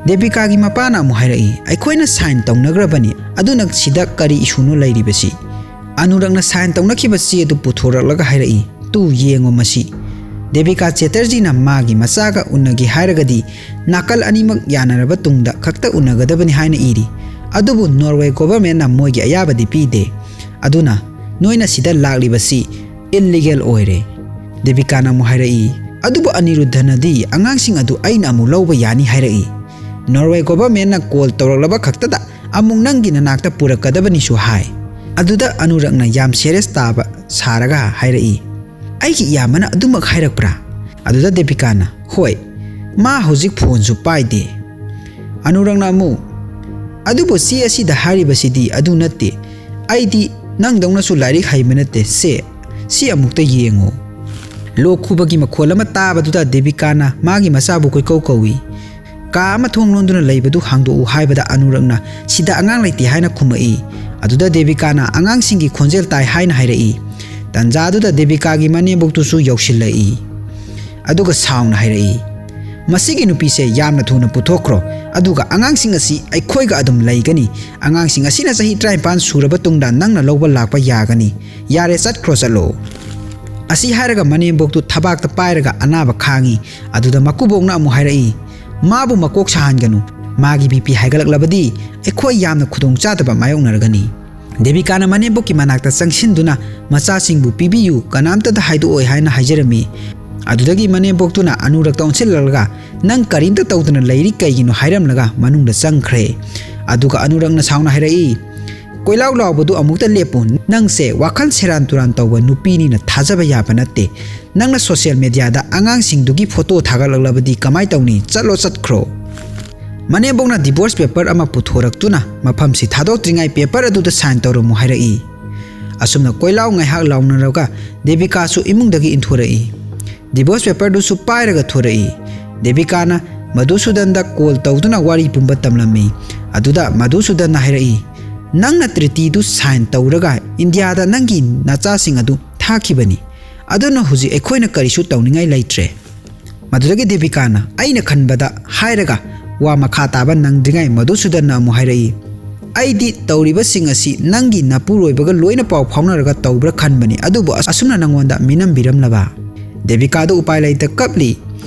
ꯗꯦꯕꯤꯀꯥꯒꯤ ꯃꯄꯥꯅ ꯑꯃꯨꯛ ꯍꯥꯏꯔꯛꯏ, "ꯑꯩꯈꯣꯏꯅ sign ꯇꯧꯅꯈ꯭ꯔꯕꯅꯤ, ꯑꯗꯨꯅ ꯁꯤꯗ ꯀꯔꯤ ꯏꯁꯨꯅꯣ ꯂꯩꯔꯤꯕꯁꯤ?" ꯑꯅꯨꯔꯛꯅ sign ꯇꯧꯅꯈꯤꯕ ꯆꯦ ꯑꯗꯨ ꯄꯨꯊꯣꯔꯛꯂꯒ ꯍꯥꯏꯔꯛꯏ, "ꯇꯨ ꯌꯦꯡꯉꯣ ꯃꯁꯤ꯫ ꯗꯦꯕꯤꯀꯥ ꯆꯦꯇꯔꯖꯤꯅ ꯃꯥꯒꯤ ꯃꯆꯥꯒ ꯎꯅꯒꯦ ꯍꯥꯏꯔꯒꯗꯤ ꯅꯥꯀꯜ ꯑꯅꯤꯃꯛ ꯌꯥꯅꯔꯕ ꯇꯨꯡꯗ ꯈꯛꯇ ꯎꯅꯒꯗꯕꯅꯤ ꯍꯥꯏꯅ ꯏꯔꯤ꯫ ꯑꯗꯨꯕꯨ Norway governmentꯅ ꯃꯣꯏꯒꯤ ꯑꯌꯥꯕꯗꯤ ꯄꯤꯗꯦ꯫ ꯑꯗꯨꯅ ꯅꯣꯏꯅ ꯁꯤꯗ ꯂꯥꯛꯂꯤꯕꯁꯤ illegal ꯑꯣꯏꯔꯦ꯫" ꯗꯦꯕꯤꯀꯥꯅ ꯑꯃꯨꯛ ꯍꯥꯏꯔꯛꯏ, "ꯑꯗꯨꯕꯨ ꯑꯅꯤꯔꯨꯗꯙꯅꯗꯤ ꯑꯉꯥꯡꯁꯤꯡ ꯑꯗꯨ ꯑꯩꯅ ꯑꯃꯨꯛ ꯂꯧꯕ ꯌꯥꯅꯤ ꯍꯥꯏꯔꯛꯏ꯫ Norway governmentꯅ call ꯇꯧꯔꯛꯂꯕ ꯈꯛꯇꯗ ꯑꯃꯨꯛ ꯅꯪꯒꯤ ꯅꯅꯥꯛꯇ ꯄꯨꯔꯛꯀꯗꯕꯅꯤꯁꯨ ꯍꯥꯏ꯫" ꯑꯗꯨꯗ ꯑꯅꯨꯔꯛꯅ ꯌꯥꯝ serious ꯇꯥꯕ ꯁꯥꯔꯒ ꯍꯥꯏꯔꯛꯏ, "ꯑꯩꯒꯤ ꯏꯌꯥꯝꯕꯅ ꯑꯗꯨꯃꯛ ꯍꯥꯏꯔꯛꯄ꯭ꯔꯥ?" ꯑꯗꯨꯗ ꯗꯦꯕꯤꯀꯥꯅ, "ꯍꯣꯏ, ꯃꯥ ꯍꯧꯖꯤꯛ phoneꯁꯨ ꯄꯥꯏꯗꯦ꯫" ꯑꯅꯨꯔꯛꯅ ꯑꯃꯨꯛ, "ꯑꯗꯨꯕꯨ ꯆꯦ ꯑꯁꯤꯗ ꯍꯥꯏꯔꯤꯕꯁꯤꯗꯤ ꯑꯗꯨ ꯅꯠꯇꯦ꯫ ꯑꯩꯗꯤ ꯅꯪꯗꯧꯅꯁꯨ ꯂꯥꯏꯔꯤꯛ ꯍꯩꯕ ꯅꯠꯇꯦ꯫ ꯁꯦ, ꯁꯤ ꯑꯃꯨꯛꯇ ꯌꯦꯡꯉꯨ꯫" ꯂꯣꯛ ꯈꯨꯕꯒꯤ ꯃꯈꯣꯜ ꯑꯃ ꯇꯥꯕꯗꯨꯗ ꯗꯦꯕꯤꯀꯥꯅ ꯃꯥꯒꯤ ꯃꯆꯥꯕꯨ ꯀꯣꯏꯀꯧ ꯀꯧꯏ꯫ "ꯀꯥ ꯑꯃ ꯊꯣꯡ ꯂꯣꯟꯗꯨꯅ ꯂꯩꯕꯗꯨ ꯍꯥꯡꯗꯣꯛꯎ" ꯍꯥꯏꯕꯗ ꯑꯅꯨꯔꯛꯅ, "ꯁꯤꯗ ꯑꯉꯥꯡ ꯂꯩꯇꯦ" ꯍꯥꯏꯅ ꯈꯨꯝꯃꯛꯏ꯫ ꯑꯗꯨꯗ ꯗꯦꯕꯤꯀꯥꯅ ꯑꯉꯥꯡꯁꯤꯡꯒꯤ ꯈꯣꯟꯖꯦꯜ ꯇꯥꯏ ꯍꯥꯏꯅ ꯍꯥꯏꯔꯛꯏ꯫ ꯇꯟꯖꯥꯗꯨꯗ ꯗꯦꯕꯤꯀꯥꯒꯤ ꯃꯅꯦꯝꯕꯣꯛꯇꯨꯁꯨ ꯌꯧꯁꯤꯜꯂꯛꯏ꯫ ꯑꯗꯨꯒ ꯁꯥꯎꯅ ꯍꯥꯏꯔꯛꯏ, "ꯃꯁꯤꯒꯤ ꯅꯨꯄꯤꯁꯦ ꯌꯥꯝꯅ ꯊꯨꯅ ꯄꯨꯊꯣꯛꯈ꯭ꯔꯣ, ꯑꯗꯨꯒ ꯑꯉꯥꯡꯁꯤꯡ ꯑꯁꯤ ꯑꯩꯈꯣꯏꯒ ꯑꯗꯨꯝ ꯂꯩꯒꯅꯤ꯫ ꯑꯉꯥꯡꯁꯤꯡ ꯑꯁꯤꯅ ꯆꯍꯤ ꯇꯔꯥꯅꯤꯄꯥꯟ ꯁꯨꯔꯕ ꯇꯨꯡꯗ ꯅꯪꯅ ꯂꯧꯕ ꯂꯥꯛꯄ ꯌꯥꯒꯅꯤ꯫ ꯌꯥꯔꯦ, ꯆꯠꯈ꯭ꯔꯣ, ꯆꯠꯂꯣ꯫" ꯑꯁꯤ ꯍꯥꯏꯔꯒ ꯃꯅꯦꯝꯕꯣꯛꯇꯨ ꯊꯕꯥꯛꯇ ꯄꯥꯏꯔꯒ ꯑꯅꯥꯕ ꯈꯥꯡꯉꯤ꯫ ꯑꯗꯨꯗ ꯃꯀꯨꯕꯣꯛꯅ ꯑꯃꯨꯛ ꯍꯥꯏꯔꯛꯏ, "ꯃꯥꯕꯨ ꯃꯀꯣꯛ ꯁꯥꯍꯟꯒꯅꯨ꯫ ꯃꯥꯒꯤ BP ꯍꯥꯏꯒꯠꯂꯛꯂꯕꯗꯤ ꯑꯩꯈꯣꯏ ꯌꯥꯝꯅ ꯈꯨꯗꯣꯡꯆꯥꯗꯕ ꯃꯥꯌꯣꯛꯅꯔꯒꯅꯤ꯫" ꯗꯦꯕꯤꯀꯥꯅ ꯃꯅꯦꯝꯕꯣꯛꯀꯤ ꯃꯅꯥꯛꯇ ꯆꯪꯁꯤꯟꯗꯨꯅ, "ꯃꯆꯥꯁꯤꯡꯕꯨ ꯄꯤꯕꯤꯌꯨ, ꯀꯅꯥꯝꯇꯗ ꯍꯥꯏꯗꯣꯛꯑꯣꯏ" ꯍꯥꯏꯅ ꯍꯥꯏꯖꯔꯝꯃꯤ꯫ ꯑꯗꯨꯗꯒꯤ ꯃꯅꯦꯝꯕꯣꯛꯇꯨꯅ ꯑꯅꯨꯔꯛꯇ ꯑꯣꯟꯁꯤꯜꯂꯛꯂꯒ, "ꯅꯪ ꯀꯔꯤꯝꯇ ꯇꯧꯗꯅ ꯂꯩꯔꯤ ꯀꯩꯒꯤꯅꯣ?" ꯍꯥꯏꯔꯝꯂꯒ ꯃꯅꯨꯡꯗ ꯆꯪꯈ꯭ꯔꯦ꯫ ꯑꯗꯨꯒ ꯑꯅꯨꯔꯛꯅ ꯁꯥꯎꯅ ꯍꯥꯏꯔꯛꯏ, "ꯀꯣꯏꯂꯥꯎ ꯂꯥꯎꯕꯗꯨ ꯑꯃꯨꯛꯇ ꯂꯦꯞꯄꯨ꯫ ꯅꯪꯁꯦ ꯋꯥꯈꯜ ꯁꯦꯔꯥꯟ ꯇꯨꯔꯥꯟ ꯇꯧꯕ ꯅꯨꯄꯤꯅꯤꯅ ꯊꯥꯖꯕ ꯌꯥꯕ ꯅꯠꯇꯦ꯫ ꯅꯪꯅ social mediaꯗ ꯑꯉꯥꯡꯁꯤꯡꯗꯨꯒꯤ photo ꯊꯥꯒꯠꯂꯛꯂꯕꯗꯤ ꯀꯃꯥꯏ ꯇꯧꯅꯤ? ꯆꯠꯂꯣ, ꯆꯠꯈ꯭ꯔꯣ꯫" ꯃꯅꯦꯝꯕꯣꯛꯅ divorce paper ꯑꯃ ꯄꯨꯊꯣꯔꯛꯇꯨꯅ ꯃꯐꯝꯁꯤ ꯊꯥꯗꯣꯛꯇ꯭ꯔꯤꯉꯩ paper ꯑꯗꯨꯗ sign ꯇꯧꯔꯝꯃꯨ ꯍꯥꯏꯔꯛꯏ꯫ ꯑꯁꯨꯝꯅ ꯀꯣꯏꯂꯥꯎ ꯉꯥꯏꯍꯥꯛ ꯂꯥꯎꯅꯔꯒ ꯗꯦꯕꯤꯀꯥꯁꯨ ꯏꯃꯨꯡꯗꯒꯤ ꯏꯟꯊꯣꯔꯛꯏ꯫ Divorce paperꯗꯨꯁꯨ ꯄꯥꯏꯔꯒ ꯊꯣꯔꯛꯏ꯫ ꯗꯦꯕꯤꯀꯥꯅ ꯃꯙꯨꯁꯨꯗꯟꯗ call ꯇꯧꯗꯨꯅ ꯋꯥꯔꯤ ꯄꯨꯝꯕ ꯇꯝꯂꯝꯃꯤ꯫ ꯑꯗꯨꯗ ꯃꯙꯨꯁꯨꯗꯟꯅ ꯍꯥꯏꯔꯛꯏ, "ꯅꯪꯅ treatyꯗꯨ sign ꯇꯧꯔꯒ ꯏꯟꯗꯤꯌꯥꯗ ꯅꯪꯒꯤ ꯅꯆꯥꯁꯤꯡ ꯑꯗꯨ ꯊꯥꯈꯤꯕꯅꯤ꯫ ꯑꯗꯨꯅ ꯍꯧꯖꯤꯛ ꯑꯩꯈꯣꯏꯅ ꯀꯔꯤꯁꯨ ꯇꯧꯅꯤꯡꯉꯥꯏ ꯂꯩꯇ꯭ꯔꯦ꯫ ꯃꯗꯨꯗꯒꯤ ꯗꯦꯕꯤꯀꯥꯅ "ꯑꯩꯅ ꯈꯟꯕꯗ" ꯍꯥꯏꯔꯒ ꯋꯥ ꯃꯈꯥ ꯇꯥꯕ ꯅꯪꯗ꯭ꯔꯤꯉꯩ ꯃꯗꯨꯁꯨꯗꯟꯅ ꯑꯃꯨꯛ ꯍꯥꯏꯔꯛꯏ, "ꯑꯩꯗꯤ ꯇꯧꯔꯤꯕꯁꯤꯡ ꯑꯁꯤ ꯅꯪꯒꯤ ꯅꯄꯨꯔꯣꯏꯕꯒ ꯂꯣꯏꯅ ꯄꯥꯎ ꯐꯥꯎꯅꯔꯒ ꯇꯧꯕ꯭ꯔꯥ ꯈꯟꯕꯅꯤ, ꯑꯗꯨꯕꯨ ꯑꯁꯨꯝꯅ ꯅꯪꯉꯣꯟꯗ ꯃꯤꯅꯝꯕꯤꯔꯝꯂꯕ?" ꯗꯦꯕꯤꯀꯥꯗꯨ ꯎꯄꯥꯏ ꯂꯩꯇ ꯀꯞꯂꯤ꯫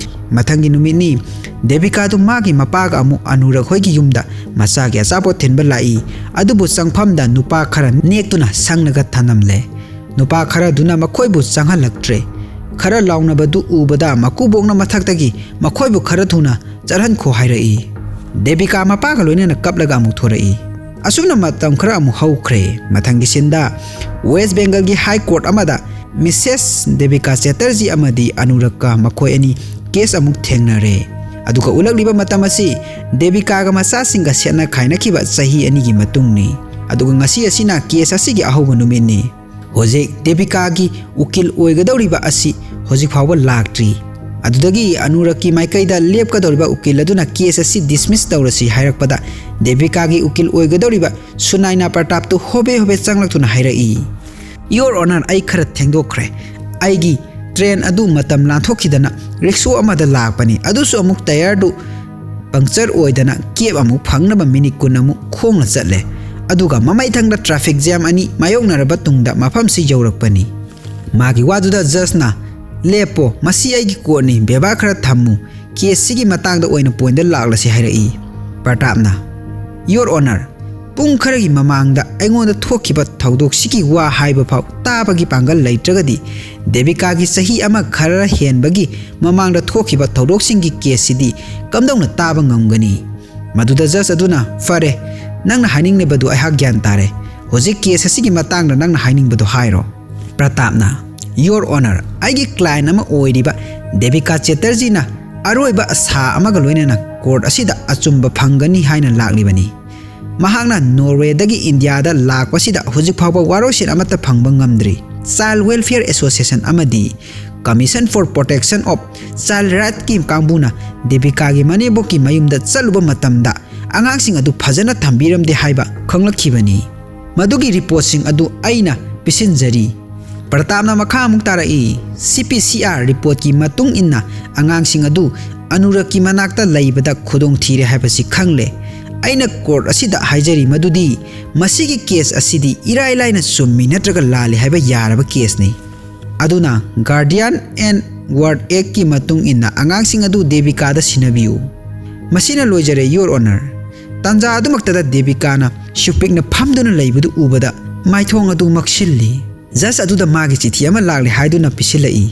ꯃꯊꯪꯒꯤ ꯅꯨꯃꯤꯠꯅꯤ꯫ ꯗꯦꯕꯤꯀꯥꯗꯨ ꯃꯥꯒꯤ ꯃꯄꯥꯒ ꯑꯃꯨꯛ ꯑꯅꯨꯔꯛ ꯍꯣꯏꯒꯤ ꯌꯨꯝꯗ ꯃꯆꯥꯒꯤ ꯑꯆꯥꯄꯣꯠ ꯊꯤꯟꯕ ꯂꯥꯛꯏ꯫ ꯑꯗꯨꯕꯨ ꯆꯪꯐꯝꯗ ꯅꯨꯄꯥ ꯈꯔ ꯅꯦꯛꯇꯨꯅ ꯁꯪꯂꯒ ꯊꯅꯝꯂꯦ꯫ ꯅꯨꯄꯥ ꯈꯔꯗꯨꯅ ꯃꯈꯣꯏꯕꯨ ꯆꯪꯍꯜꯂꯛꯇ꯭ꯔꯦ꯫ ꯈꯔ ꯂꯥꯎꯅꯕꯗꯨ ꯎꯕꯗ ꯃꯀꯨꯕꯣꯛꯅ ꯃꯊꯛꯇꯒꯤ ꯃꯈꯣꯏꯕꯨ ꯈꯔ ꯊꯨꯅ ꯆꯠꯍꯟꯈꯣ ꯍꯥꯏꯔꯛꯏ꯫ ꯗꯦꯕꯤꯀꯥ ꯃꯄꯥꯒ ꯂꯣꯏꯅꯅ ꯀꯞꯂꯒ ꯑꯃꯨꯛ ꯊꯣꯔꯛꯏ꯫ ꯑꯁꯨꯝꯅ ꯃꯇꯝ ꯈꯔ ꯑꯃꯨꯛ ꯍꯧꯈ꯭ꯔꯦ꯫ ꯃꯊꯪꯒꯤ ꯁꯤꯟꯗ ꯋꯦꯁ ꯕꯦꯡꯒꯜꯒꯤ ꯍꯥꯏ ꯀꯣꯔꯠ ꯑꯃꯗ ꯃꯤꯁꯦꯁ ꯗꯦꯕꯤꯀꯥ ꯆꯦꯇꯔꯖꯤ ꯑꯃꯗꯤ ꯑꯅꯨꯔꯛꯀ ꯃꯈꯣꯏ ꯑꯅꯤ ꯀꯦꯁ ꯑꯃꯨꯛ ꯊꯦꯡꯅꯔꯦ꯫ ꯑꯗꯨꯒ ꯎꯠꯂꯛꯂꯤꯕ ꯃꯇꯝ ꯑꯁꯤ ꯗꯦꯕꯤꯀꯥꯒ ꯃꯆꯥꯁꯤꯡꯒ ꯁꯦꯠꯅ ꯈꯥꯏꯅꯈꯤꯕ ꯆꯍꯤ ꯑꯅꯤꯒꯤ ꯃꯇꯨꯡꯅꯤ꯫ ꯑꯗꯨꯒ ꯉꯁꯤ ꯑꯁꯤꯅ ꯀꯦꯁ ꯑꯁꯤꯒꯤ ꯑꯍꯧꯕ ꯅꯨꯃꯤꯠꯅꯤ꯫ ꯍꯧꯖꯤꯛ ꯗꯦꯕꯤꯀꯥꯒꯤ ꯎꯀꯤꯜ ꯑꯣꯏꯒꯗꯧꯔꯤꯕ ꯑꯁꯤ ꯍꯧꯖꯤꯛ ꯐꯥꯎꯕ ꯂꯥꯛꯇ꯭ꯔꯤ꯫ ꯑꯗꯨꯗꯒꯤ ꯑꯅꯨꯔꯛꯀꯤ ꯃꯥꯏꯀꯩꯗ ꯂꯦꯞꯀꯗꯧꯔꯤꯕ ꯎꯀꯤꯜ ꯑꯗꯨꯅ ꯀꯦꯁ ꯑꯁꯤ ꯗꯤꯁꯃꯤꯁ ꯇꯧꯔꯁꯤ ꯍꯥꯏꯔꯛꯄꯗ, ꯗꯦꯕꯤꯀꯥꯒꯤ ꯎꯀꯤꯜ ꯑꯣꯏꯒꯗꯧꯔꯤꯕ ꯁꯨꯅꯥꯏꯅꯥ ꯄ꯭ꯔꯇꯥꯞꯇꯨ ꯍꯣꯕꯦ ꯍꯣꯕꯦ ꯆꯪꯂꯛꯇꯨꯅ ꯍꯥꯏꯔꯛꯏ, "Your Honor, ꯑꯩ ꯈꯔ ꯊꯦꯡꯗꯣꯛꯈ꯭ꯔꯦ꯫ ꯑꯩꯒꯤ ꯇ꯭ꯔꯦꯟ ꯑꯗꯨ ꯃꯇꯝ ꯂꯥꯟꯊꯣꯛꯈꯤꯗꯅ ꯔꯤꯛꯁꯣ ꯑꯃꯗ ꯂꯥꯛꯄꯅꯤ, ꯑꯗꯨꯁꯨ ꯑꯃꯨꯛ ꯇꯌꯥꯔꯗꯨ ꯄꯪꯆꯔ ꯑꯣꯏꯗꯅ ꯀꯦꯕ ꯑꯃꯨꯛ ꯐꯪꯅꯕ ꯃꯤꯅꯤꯠ ꯀꯨꯟ ꯑꯃꯨꯛ ꯈꯣꯡꯅ ꯆꯠꯂꯦ꯫ ꯑꯗꯨꯒ ꯃꯃꯩꯊꯪꯗ ꯇ꯭ꯔꯥꯐꯤꯛ ꯖꯦꯝ ꯑꯅꯤ ꯃꯥꯌꯣꯛꯅꯔꯕ ꯇꯨꯡꯗ ꯃꯐꯝꯁꯤ ꯌꯧꯔꯛꯄꯅꯤ꯫" ꯃꯥꯒꯤ ꯋꯥꯗꯨꯗ ꯖꯖꯅ, "ꯂꯦꯞꯄꯣ, ꯃꯁꯤ ꯑꯩꯒꯤ ꯀꯣꯔꯠꯅꯤ, ꯕꯦꯕꯥꯔ ꯈꯔ ꯊꯝꯃꯨ, ꯀꯦꯁꯁꯤꯒꯤ ꯃꯇꯥꯡꯗ ꯑꯣꯏꯅ ꯄꯣꯏꯟꯗ ꯂꯥꯛꯂꯁꯤ" ꯍꯥꯏꯔꯛꯏ꯫ ꯄ꯭ꯔꯇꯥꯞꯅ, "Your Honor, ꯄꯨꯡ ꯈꯔꯒꯤ ꯃꯃꯥꯡꯗ ꯑꯩꯉꯣꯟꯗ ꯊꯣꯛꯈꯤꯕ ꯊꯧꯗꯣꯛꯁꯤꯒꯤ ꯋꯥ ꯍꯥꯏꯕ ꯐꯥꯎ ꯇꯥꯕꯒꯤ ꯄꯥꯡꯒꯜ ꯂꯩꯇ꯭ꯔꯒꯗꯤ, ꯗꯦꯕꯤꯀꯥꯒꯤ ꯆꯍꯤ ꯑꯃ ꯈꯔ ꯍꯦꯟꯕꯒꯤ ꯃꯃꯥꯡꯗ ꯊꯣꯛꯈꯤꯕ ꯊꯧꯗꯣꯛꯁꯤꯡꯒꯤ ꯀꯦꯁꯁꯤꯗꯤ ꯀꯝꯗꯧꯅ ꯇꯥꯕ ꯉꯝꯒꯅꯤ?" ꯃꯗꯨꯗ ꯖꯖ ꯑꯗꯨꯅ, "ꯐꯔꯦ, ꯅꯪꯅ ꯍꯥꯏꯅꯤꯡꯂꯤꯕꯗꯨ ꯑꯩꯍꯥꯛ ꯒ꯭ꯌꯥꯟ ꯇꯥꯔꯦ꯫ ꯍꯧꯖꯤꯛ ꯀꯦꯁ ꯑꯁꯤꯒꯤ ꯃꯇꯥꯡꯗ ꯅꯪꯅ ꯍꯥꯏꯅꯤꯡꯕꯗꯨ ꯍꯥꯏꯔꯣ꯫" ꯄ꯭ꯔꯇꯥꯞꯅ, "Your Honor, ꯑꯩꯒꯤ ꯀ꯭ꯂꯥꯏꯟ ꯑꯃ ꯑꯣꯏꯔꯤꯕ ꯗꯦꯕꯤꯀꯥ ꯆꯦꯇꯔꯖꯤꯅ ꯑꯔꯣꯏꯕ ꯑꯁꯥ ꯑꯃꯒ ꯂꯣꯏꯅꯅ ꯀꯣꯔꯠ ꯑꯁꯤꯗ ꯑꯆꯨꯝꯕ ꯐꯪꯒꯅꯤ ꯍꯥꯏꯅ ꯂꯥꯛꯂꯤꯕꯅꯤ꯫ ꯃꯍꯥꯛꯅ ꯅꯣꯔꯋꯦꯗꯒꯤ ꯏꯟꯗꯤꯌꯥꯗ ꯂꯥꯛꯄꯁꯤꯗ ꯍꯧꯖꯤꯛ ꯐꯥꯎꯕ ꯋꯥꯔꯣꯏꯁꯤꯟ ꯑꯃꯠꯇ ꯐꯪꯕ ꯉꯝꯗ꯭ꯔꯤ꯫ Child Welfare Association ꯑꯃꯗꯤ Commission for Protection of Child Rightꯀꯤ ꯀꯥꯡꯕꯨꯅ ꯗꯦꯕꯤꯀꯥꯒꯤ ꯃꯅꯦꯝꯕꯣꯛꯀꯤ ꯃꯌꯨꯝꯗ ꯆꯠꯂꯨꯕ ꯃꯇꯝꯗ ꯑꯉꯥꯡꯁꯤꯡ ꯑꯗꯨ ꯐꯖꯅ ꯊꯝꯕꯤꯔꯝꯗꯦ ꯍꯥꯏꯕ ꯈꯪꯂꯛꯈꯤꯕꯅꯤ꯫ ꯃꯗꯨꯒꯤ ꯔꯤꯄꯣꯔꯠꯁꯤꯡ ꯑꯗꯨ ꯑꯩꯅ ꯄꯤꯁꯤꯟꯖꯔꯤ꯫ ꯄ꯭ꯔꯇꯥꯞꯅ ꯃꯈꯥ ꯑꯃꯨꯛ ꯇꯥꯔꯛꯏ, "ꯁꯤ ꯄꯤ ꯁꯤ ꯑꯥꯔ ꯔꯤꯄꯣꯔꯠꯀꯤ ꯃꯇꯨꯡ ꯏꯟꯅ ꯑꯉꯥꯡꯁꯤꯡ ꯑꯗꯨ ꯑꯅꯨꯔꯛꯀꯤ ꯃꯅꯥꯛꯇ ꯂꯩꯕꯗ ꯈꯨꯗꯣꯡ ꯊꯤꯔꯦ ꯍꯥꯏꯕꯁꯤ ꯈꯪꯂꯦ꯫ ꯑꯩꯅ ꯀꯣꯔꯠ ꯑꯁꯤꯗ ꯍꯥꯏꯖꯔꯤ ꯃꯗꯨꯗꯤ ꯃꯁꯤꯒꯤ ꯀꯦꯁ ꯑꯁꯤꯗꯤ ꯏꯔꯥꯏ ꯂꯥꯏꯅ ꯆꯨꯝꯃꯤ ꯅꯠꯇ꯭ꯔꯒ ꯂꯥꯜꯂꯤ ꯍꯥꯏꯕ ꯌꯥꯔꯕ ꯀꯦꯁꯅꯤ꯫ ꯑꯗꯨꯅ Guardian and Ward Actꯀꯤ ꯃꯇꯨꯡ ꯏꯟꯅ ꯑꯉꯥꯡꯁꯤꯡ ꯑꯗꯨ ꯗꯦꯕꯤꯀꯥꯗ ꯁꯤꯟꯅꯕꯤꯌꯨ꯫ ꯃꯁꯤꯅ ꯂꯣꯏꯖꯔꯦ, Your Honor꯫" ꯇꯥꯟꯖꯥ ꯑꯗꯨꯃꯛꯇꯗ ꯗꯦꯕꯤꯀꯥꯅ ꯁ꯭ꯌꯨꯄꯤꯛꯅ ꯐꯝꯗꯨꯅ ꯂꯩꯕꯗꯨ ꯎꯕꯗ ꯃꯥꯏꯊꯣꯡ ꯑꯗꯨ ꯃꯛꯁꯤꯜꯂꯤ꯫ ꯖꯖ ꯑꯗꯨꯗ ꯃꯥꯒꯤ ꯆꯤꯊꯤ ꯑꯃ ꯂꯥꯛꯂꯦ ꯍꯥꯏꯗꯨꯅ ꯄꯤꯁꯤꯜꯂꯛꯏ꯫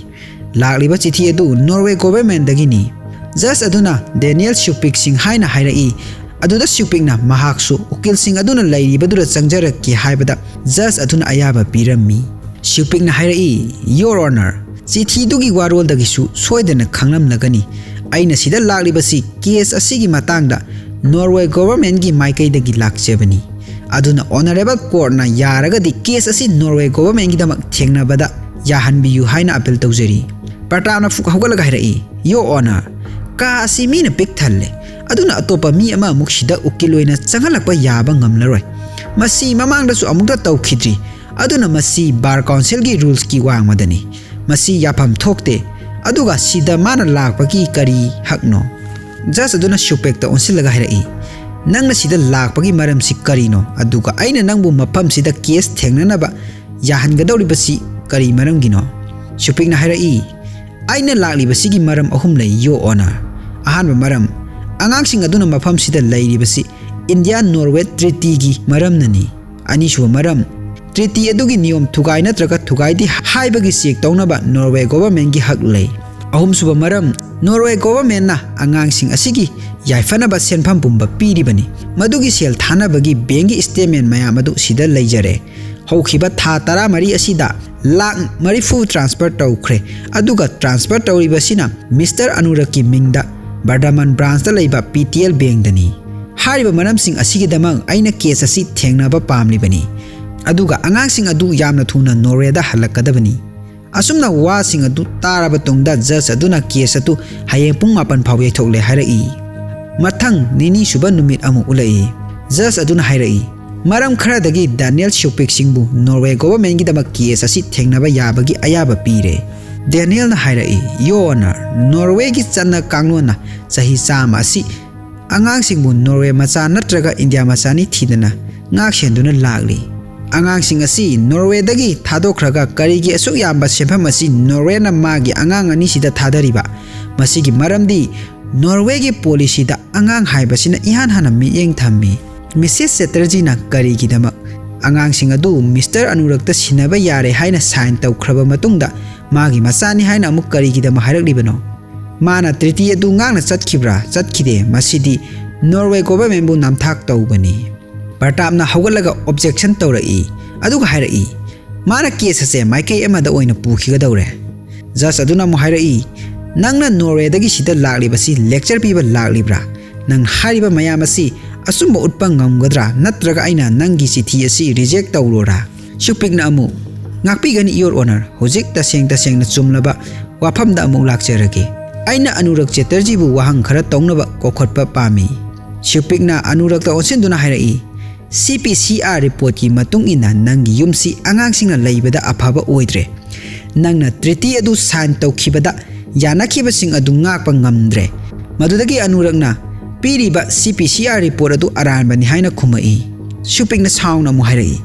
ꯂꯥꯛꯂꯤꯕ ꯆꯤꯊꯤ ꯑꯗꯨ ꯅꯣꯔꯋꯦ ꯒꯣꯚꯔꯟꯃꯦꯟꯠꯗꯒꯤꯅꯤ꯫ ꯖꯖ ꯑꯗꯨꯅ ꯗꯦꯅꯤꯌꯦꯜ ꯁ꯭ꯌꯨꯄꯤꯛ ꯁꯤꯡ ꯍꯥꯏꯅ ꯍꯥꯏꯔꯛꯏ꯫ ꯑꯗꯨꯗ ꯁ꯭ꯌꯨꯄꯤꯛꯅ ꯃꯍꯥꯛꯁꯨ ꯎꯀꯤꯜꯁꯤꯡ ꯑꯗꯨꯅ ꯂꯩꯔꯤꯕꯗꯨꯗ ꯆꯪꯖꯔꯛꯀꯦ ꯍꯥꯏꯕꯗ ꯖꯖ ꯑꯗꯨꯅ ꯑꯌꯥꯕ ꯄꯤꯔꯝꯃꯤ꯫ ꯁ꯭ꯌꯨꯄꯤꯛꯅ ꯍꯥꯏꯔꯛꯏ, "Your Honor, ꯆꯤꯊꯤꯗꯨꯒꯤ ꯋꯥꯔꯣꯜꯗꯒꯤꯁꯨ ꯁꯣꯏꯗꯅ ꯈꯪꯂꯝꯂꯒꯅꯤ꯫ ꯑꯩꯅ ꯁꯤꯗ ꯂꯥꯛꯂꯤꯕꯁꯤ ꯀꯦꯁ ꯑꯁꯤꯒꯤ ꯃꯇꯥꯡꯗ ꯅꯣꯔꯋꯦ ꯒꯣꯚꯔꯟꯃꯦꯟꯠꯀꯤ ꯃꯥꯏꯀꯩꯗꯒꯤ ꯂꯥꯛꯆꯕꯅꯤ꯫ ꯑꯗꯨꯅ ꯑꯣꯅꯔꯦꯕꯜ ꯀꯣꯔꯠꯅ ꯌꯥꯔꯒꯗꯤ ꯀꯦꯁ ꯑꯁꯤ ꯅꯣꯔꯋꯦ ꯒꯣꯚꯔꯟꯃꯦꯟꯠꯀꯤꯗꯃꯛ ꯊꯦꯡꯅꯕꯗ ꯌꯥꯍꯟꯕꯤꯌꯨ ꯍꯥꯏꯅ ꯑꯄꯤꯜ ꯇꯧꯖꯔꯤ꯫" ꯄ꯭ꯔꯇꯥꯞꯅ ꯐꯨꯛ ꯍꯧꯒꯠꯂꯒ ꯍꯥꯏꯔꯛꯏ, "Your Honor, ꯀꯥ ꯑꯁꯤ ꯃꯤꯅ ꯄꯤꯛ ꯊꯜꯂꯦ꯫ ꯑꯗꯨꯅ ꯑꯇꯣꯞꯄ ꯃꯤ ꯑꯃ ꯑꯃꯨꯛ ꯁꯤꯗ ꯎꯀꯤꯜ ꯑꯣꯏꯅ ꯆꯪꯍꯜꯂꯛꯄ ꯌꯥꯕ ꯉꯝꯂꯔꯣꯏ꯫ ꯃꯁꯤ ꯃꯃꯥꯡꯗꯁꯨ ꯑꯃꯨꯛꯇ ꯇꯧꯈꯤꯗ꯭ꯔꯤ꯫ ꯑꯗꯨꯅ ꯃꯁꯤ ꯕꯥꯔ ꯀꯥꯎꯟꯁꯤꯜꯒꯤ ꯔꯨꯜꯁꯀꯤ ꯋꯥꯡꯃꯗꯅꯤ꯫ ꯃꯁꯤ ꯌꯥꯐꯝ ꯊꯣꯛꯇꯦ꯫ ꯑꯗꯨꯒ ꯁꯤꯗ ꯃꯥꯅ ꯂꯥꯛꯄꯒꯤ ꯀꯔꯤ ꯍꯛꯅꯣ?" ꯖꯖ ꯑꯗꯨꯅ ꯁ꯭ꯌꯨꯄꯤꯛꯇ ꯑꯣꯟꯁꯤꯜꯂꯒ ꯍꯥꯏꯔꯛꯏ, "ꯅꯪꯅ ꯁꯤꯗ ꯂꯥꯛꯄꯒꯤ ꯃꯔꯝꯁꯤ ꯀꯔꯤꯅꯣ? ꯑꯗꯨꯒ ꯑꯩꯅ ꯅꯪꯕꯨ ꯃꯐꯝꯁꯤꯗ ꯀꯦꯁ ꯊꯦꯡꯅꯅꯕ ꯌꯥꯍꯟꯒꯗꯧꯔꯤꯕꯁꯤ ꯀꯔꯤ ꯃꯔꯝꯒꯤꯅꯣ?" ꯁ꯭ꯌꯨꯄꯤꯛꯅ ꯍꯥꯏꯔꯛꯏ, "ꯑꯩꯅ ꯂꯥꯛꯂꯤꯕꯁꯤꯒꯤ ꯃꯔꯝ ꯑꯍꯨꯝ ꯂꯩ, Your Honor꯫ ꯑꯍꯥꯟꯕ ꯃꯔꯝ, ꯑꯉꯥꯡꯁꯤꯡ ꯑꯗꯨꯅ ꯃꯐꯝꯁꯤꯗ ꯂꯩꯔꯤꯕꯁꯤ ꯏꯟꯗꯤꯌꯥ ꯅꯣꯔꯋꯦ ꯇ꯭ꯔꯤꯇꯤꯒꯤ ꯃꯔꯝꯅꯅꯤ꯫ ꯑꯅꯤꯁꯨꯕ ꯃꯔꯝ, ꯇ꯭ꯔꯤꯇꯤ ꯑꯗꯨꯒꯤ ꯅꯤꯌꯣꯝ ꯊꯨꯒꯥꯏ ꯅꯠꯇ꯭ꯔꯒ ꯊꯨꯒꯥꯏꯗꯦ ꯍꯥꯏꯕꯒꯤ ꯆꯦꯛ ꯇꯧꯅꯕ ꯅꯣꯔꯋꯦ ꯒꯣꯚꯔꯟꯃꯦꯟꯠꯀꯤ ꯍꯛ ꯂꯩ꯫ ꯑꯍꯨꯝꯁꯨꯕ ꯃꯔꯝ, ꯅꯣꯔꯋꯦ ꯒꯣꯚꯔꯟꯃꯦꯟꯠꯅ ꯑꯉꯥꯡꯁꯤꯡ ꯑꯁꯤꯒꯤ ꯌꯥꯏꯐꯅꯕ ꯁꯦꯟꯐꯝ ꯄꯨꯝꯕ ꯄꯤꯔꯤꯕꯅꯤ꯫ ꯃꯗꯨꯒꯤ ꯁꯦꯜ ꯊꯥꯅꯕꯒꯤ ꯕꯦꯡꯛꯀꯤ ꯁ꯭ꯇꯦꯠꯃꯦꯟꯠ ꯃꯌꯥꯝ ꯑꯗꯨ ꯁꯤꯗ ꯂꯩꯖꯔꯦ꯫ ꯍꯧꯈꯤꯕ ꯊꯥ ꯇꯔꯥꯃꯔꯤ ꯑꯁꯤꯗ ꯂꯥꯈ ꯃꯔꯤꯐꯨ ꯇ꯭ꯔꯥꯟꯁꯐꯔ ꯇꯧꯈ꯭ꯔꯦ꯫ ꯑꯗꯨꯒ ꯇ꯭ꯔꯥꯟꯁꯐꯔ ꯇꯧꯔꯤꯕꯁꯤꯅ ꯃꯤꯁꯇꯔ ꯑꯅꯨꯔꯛꯀꯤ ꯃꯤꯡꯗ ꯕꯔꯗꯃꯟ ꯕ꯭ꯔꯥꯟꯁꯇ ꯂꯩꯕ ꯄꯤ ꯇꯤ ꯑꯦꯜ ꯕꯦꯡꯛꯇꯅꯤ꯫ ꯍꯥꯏꯔꯤꯕ ꯃꯔꯝꯁꯤꯡ ꯑꯁꯤꯒꯤꯗꯃꯛ ꯑꯩꯅ ꯀꯦꯁ ꯑꯁꯤ ꯊꯦꯡꯅꯕ ꯄꯥꯝꯂꯤꯕꯅꯤ꯫ ꯑꯗꯨꯒ ꯑꯉꯥꯡꯁꯤꯡ ꯑꯗꯨ ꯌꯥꯝꯅ ꯊꯨꯅ ꯅꯣꯔꯋꯦꯗ ꯍꯜꯂꯛꯀꯗꯕꯅꯤ꯫" ꯑꯁꯨꯝꯅ ꯋꯥꯁꯤꯡ ꯑꯗꯨ ꯇꯥꯔꯕ ꯇꯨꯡꯗ ꯖꯖ ꯑꯗꯨꯅ ꯀꯦꯁ ꯑꯗꯨ ꯍꯌꯦꯡ ꯄꯨꯡ ꯃꯥꯄꯟ ꯐꯥꯎ ꯌꯩꯊꯣꯛꯂꯦ ꯍꯥꯏꯔꯛꯏ꯫ ꯃꯊꯪ ꯅꯤꯅꯤ ꯁꯨꯕ ꯅꯨꯃꯤꯠ ꯑꯃꯨꯛ ꯎꯠꯂꯛꯏ꯫ ꯖꯖ ꯑꯗꯨꯅ ꯍꯥꯏꯔꯛꯏ, ꯃꯔꯝ ꯈꯔꯗꯒꯤ ꯗꯦꯅꯤꯌꯦꯜ ꯁ꯭ꯌꯨꯄꯤꯛ ꯁꯤꯡꯕꯨ ꯅꯣꯔꯋꯦ ꯒꯣꯚꯔꯟꯃꯦꯟꯠꯀꯤꯗꯃꯛ ꯀꯦꯁ ꯑꯁꯤ ꯊꯦꯡꯅꯕ ꯌꯥꯕꯒꯤ ꯑꯌꯥꯕ ꯄꯤꯔꯦ꯫ ꯗꯦꯅꯤꯌꯦꯜꯅ ꯍꯥꯏꯔꯛꯏ, "ꯌꯣ ꯑꯣꯅꯔ, ꯅꯣꯔꯋꯦꯒꯤ ꯆꯠꯅ ꯀꯥꯡꯂꯣꯟꯅ ꯆꯍꯤ ꯆꯥꯝꯃ ꯑꯁꯤ ꯑꯉꯥꯡꯁꯤꯡꯕꯨ ꯅꯣꯔꯋꯦ ꯃꯆꯥ ꯅꯠꯇ꯭ꯔꯒ ꯏꯟꯗꯤꯌꯥ ꯃꯆꯥꯅꯤ ꯊꯤꯗꯅ ꯉꯥꯛ ꯁꯦꯟꯗꯨꯅ ꯂꯥꯛꯂꯤ꯫ ꯑꯉꯥꯡꯁꯤꯡ ꯑꯁꯤ ꯅꯣꯔꯋꯦꯗꯒꯤ ꯊꯥꯗꯣꯛꯈ꯭ꯔꯒ ꯀꯔꯤꯒꯤ ꯑꯁꯨꯛ ꯌꯥꯝꯕ ꯁꯦꯟꯐꯝ ꯑꯁꯤ ꯅꯣꯔꯋꯦꯅ ꯃꯥꯒꯤ ꯑꯉꯥꯡ ꯑꯅꯤꯁꯤꯗ ꯊꯥꯗꯔꯤꯕ? ꯃꯁꯤꯒꯤ ꯃꯔꯝꯗꯤ ꯅꯣꯔꯋꯦꯒꯤ ꯄꯣꯂꯤꯁꯤꯗ ꯑꯉꯥꯡ ꯍꯥꯏꯕꯁꯤꯅ ꯏꯍꯥꯟ ꯍꯥꯟꯅ ꯃꯤꯠꯌꯦꯡ ꯊꯝꯃꯤ꯫ ꯃꯤꯁꯦꯁ ꯆꯦꯇꯔꯖꯤꯅ ꯀꯔꯤꯒꯤꯗꯃꯛ ꯑꯉꯥꯡꯁꯤꯡ ꯑꯗꯨ ꯃꯤꯁꯇꯔ ꯑꯅꯨꯔꯛꯇ ꯁꯤꯟꯅꯕ ꯌꯥꯔꯦ ꯍꯥꯏꯅ ꯁꯥꯏꯟ ꯇꯧꯈ꯭ꯔꯕ ꯃꯇꯨꯡꯗ ꯃꯥꯒꯤ ꯃꯆꯥꯅꯤ ꯍꯥꯏꯅ ꯑꯃꯨꯛ ꯀꯔꯤꯒꯤꯗꯃꯛ ꯍꯥꯏꯔꯛꯂꯤꯕꯅꯣ? ꯃꯥꯅ ꯇ꯭ꯔꯤꯇꯤ ꯑꯗꯨ ꯉꯥꯛꯅ ꯆꯠꯈꯤꯕ꯭ꯔꯥ? ꯆꯠꯈꯤꯗꯦ꯫ ꯃꯁꯤꯗꯤ ꯅꯣꯔꯋꯦ ꯒꯣꯚꯔꯟꯃꯦꯟꯠꯕꯨ ꯅꯝꯊꯥꯛ ꯇꯧꯕꯅꯤ꯫" ꯄ꯭ꯔꯇꯥꯞꯅ ꯍꯧꯒꯠꯂꯒ ꯑꯣꯕꯖꯦꯛꯁꯟ ꯇꯧꯔꯛꯏ, ꯑꯗꯨꯒ ꯍꯥꯏꯔꯛꯏ, "ꯃꯥꯅ ꯀꯦꯁ ꯑꯁꯦ ꯃꯥꯏꯀꯩ ꯑꯃꯗ ꯑꯣꯏꯅ ꯄꯨꯈꯤꯒꯗꯧꯔꯦ꯫" ꯖꯖ ꯑꯗꯨꯅ ꯑꯃꯨꯛ ꯍꯥꯏꯔꯛꯏ, "ꯅꯪꯅ ꯅꯣꯔꯋꯦꯗꯒꯤ ꯁꯤꯗ ꯂꯥꯛꯂꯤꯕꯁꯤ ꯂꯦꯛꯆꯔ ꯄꯤꯕ ꯂꯥꯛꯂꯤꯕ꯭ꯔꯥ? ꯅꯪ ꯍꯥꯏꯔꯤꯕ ꯃꯌꯥꯝ ꯑꯁꯤ ꯑꯆꯨꯝꯕ ꯎꯠꯄ ꯉꯝꯒꯗ꯭ꯔꯥ? ꯅꯠꯇ꯭ꯔꯒ ꯑꯩꯅ ꯅꯪꯒꯤ ꯆꯤꯊꯤ ꯑꯁꯤ ꯔꯤꯖꯦꯛ ꯇꯧꯔꯣꯔꯥ?" ꯁ꯭ꯌꯨꯄꯤꯛꯅ ꯑꯃꯨꯛ, "ꯉꯥꯛꯄꯤꯒꯅꯤ, ꯌꯣꯔ ꯑꯣꯅꯔ, ꯍꯧꯖꯤꯛ ꯇꯁꯦꯡ ꯇꯁꯦꯡꯅ ꯆꯨꯝꯂꯕ ꯋꯥꯐꯝꯗ ꯑꯃꯨꯛ ꯂꯥꯛꯆꯔꯒꯦ꯫ ꯑꯩꯅ ꯑꯅꯨꯔꯛ ꯆꯦꯇꯔꯖꯤꯕꯨ ꯋꯥꯍꯪ ꯈꯔ ꯇꯧꯅꯕ ꯀꯧꯈꯠꯄ ꯄꯥꯝꯃꯤ꯫" ꯁ꯭ꯌꯨꯄꯤꯛꯅ ꯑꯅꯨꯔꯛꯇ ꯑꯣꯟꯁꯤꯟꯗꯨꯅ ꯍꯥꯏꯔꯛꯏ, "ꯁꯤ ꯄꯤ ꯁꯤ ꯑꯥꯔ ꯔꯤꯄꯣꯔꯠꯀꯤ ꯃꯇꯨꯡ ꯏꯟꯅ ꯅꯪꯒꯤ ꯌꯨꯝꯁꯤ ꯑꯉꯥꯡꯁꯤꯡꯅ ꯂꯩꯕꯗ ꯑꯐꯕ ꯑꯣꯏꯗ꯭ꯔꯦ꯫ ꯅꯪꯅ ꯇ꯭ꯔꯤꯇꯤ ꯑꯗꯨ ꯁꯥꯏꯟ ꯇꯧꯈꯤꯕꯗ ꯌꯥꯅꯈꯤꯕꯁꯤꯡ ꯑꯗꯨ ꯉꯥꯛꯄ ꯉꯝꯗ꯭ꯔꯦ꯫" ꯃꯗꯨꯗꯒꯤ ꯑꯅꯨꯔꯛꯅ ꯄꯤꯔꯤꯕ ꯁꯤ ꯄꯤ ꯁꯤ ꯑꯥꯔ ꯔꯤꯄꯣꯔꯠ ꯑꯗꯨ ꯑꯔꯥꯟꯕꯅꯤ ꯍꯥꯏꯅ ꯈꯨꯝꯃꯛꯏ꯫ ꯁ꯭ꯌꯨꯄꯤꯛꯅ ꯁꯥꯎꯅ ꯑꯃꯨꯛ ꯍꯥꯏꯔꯛꯏ,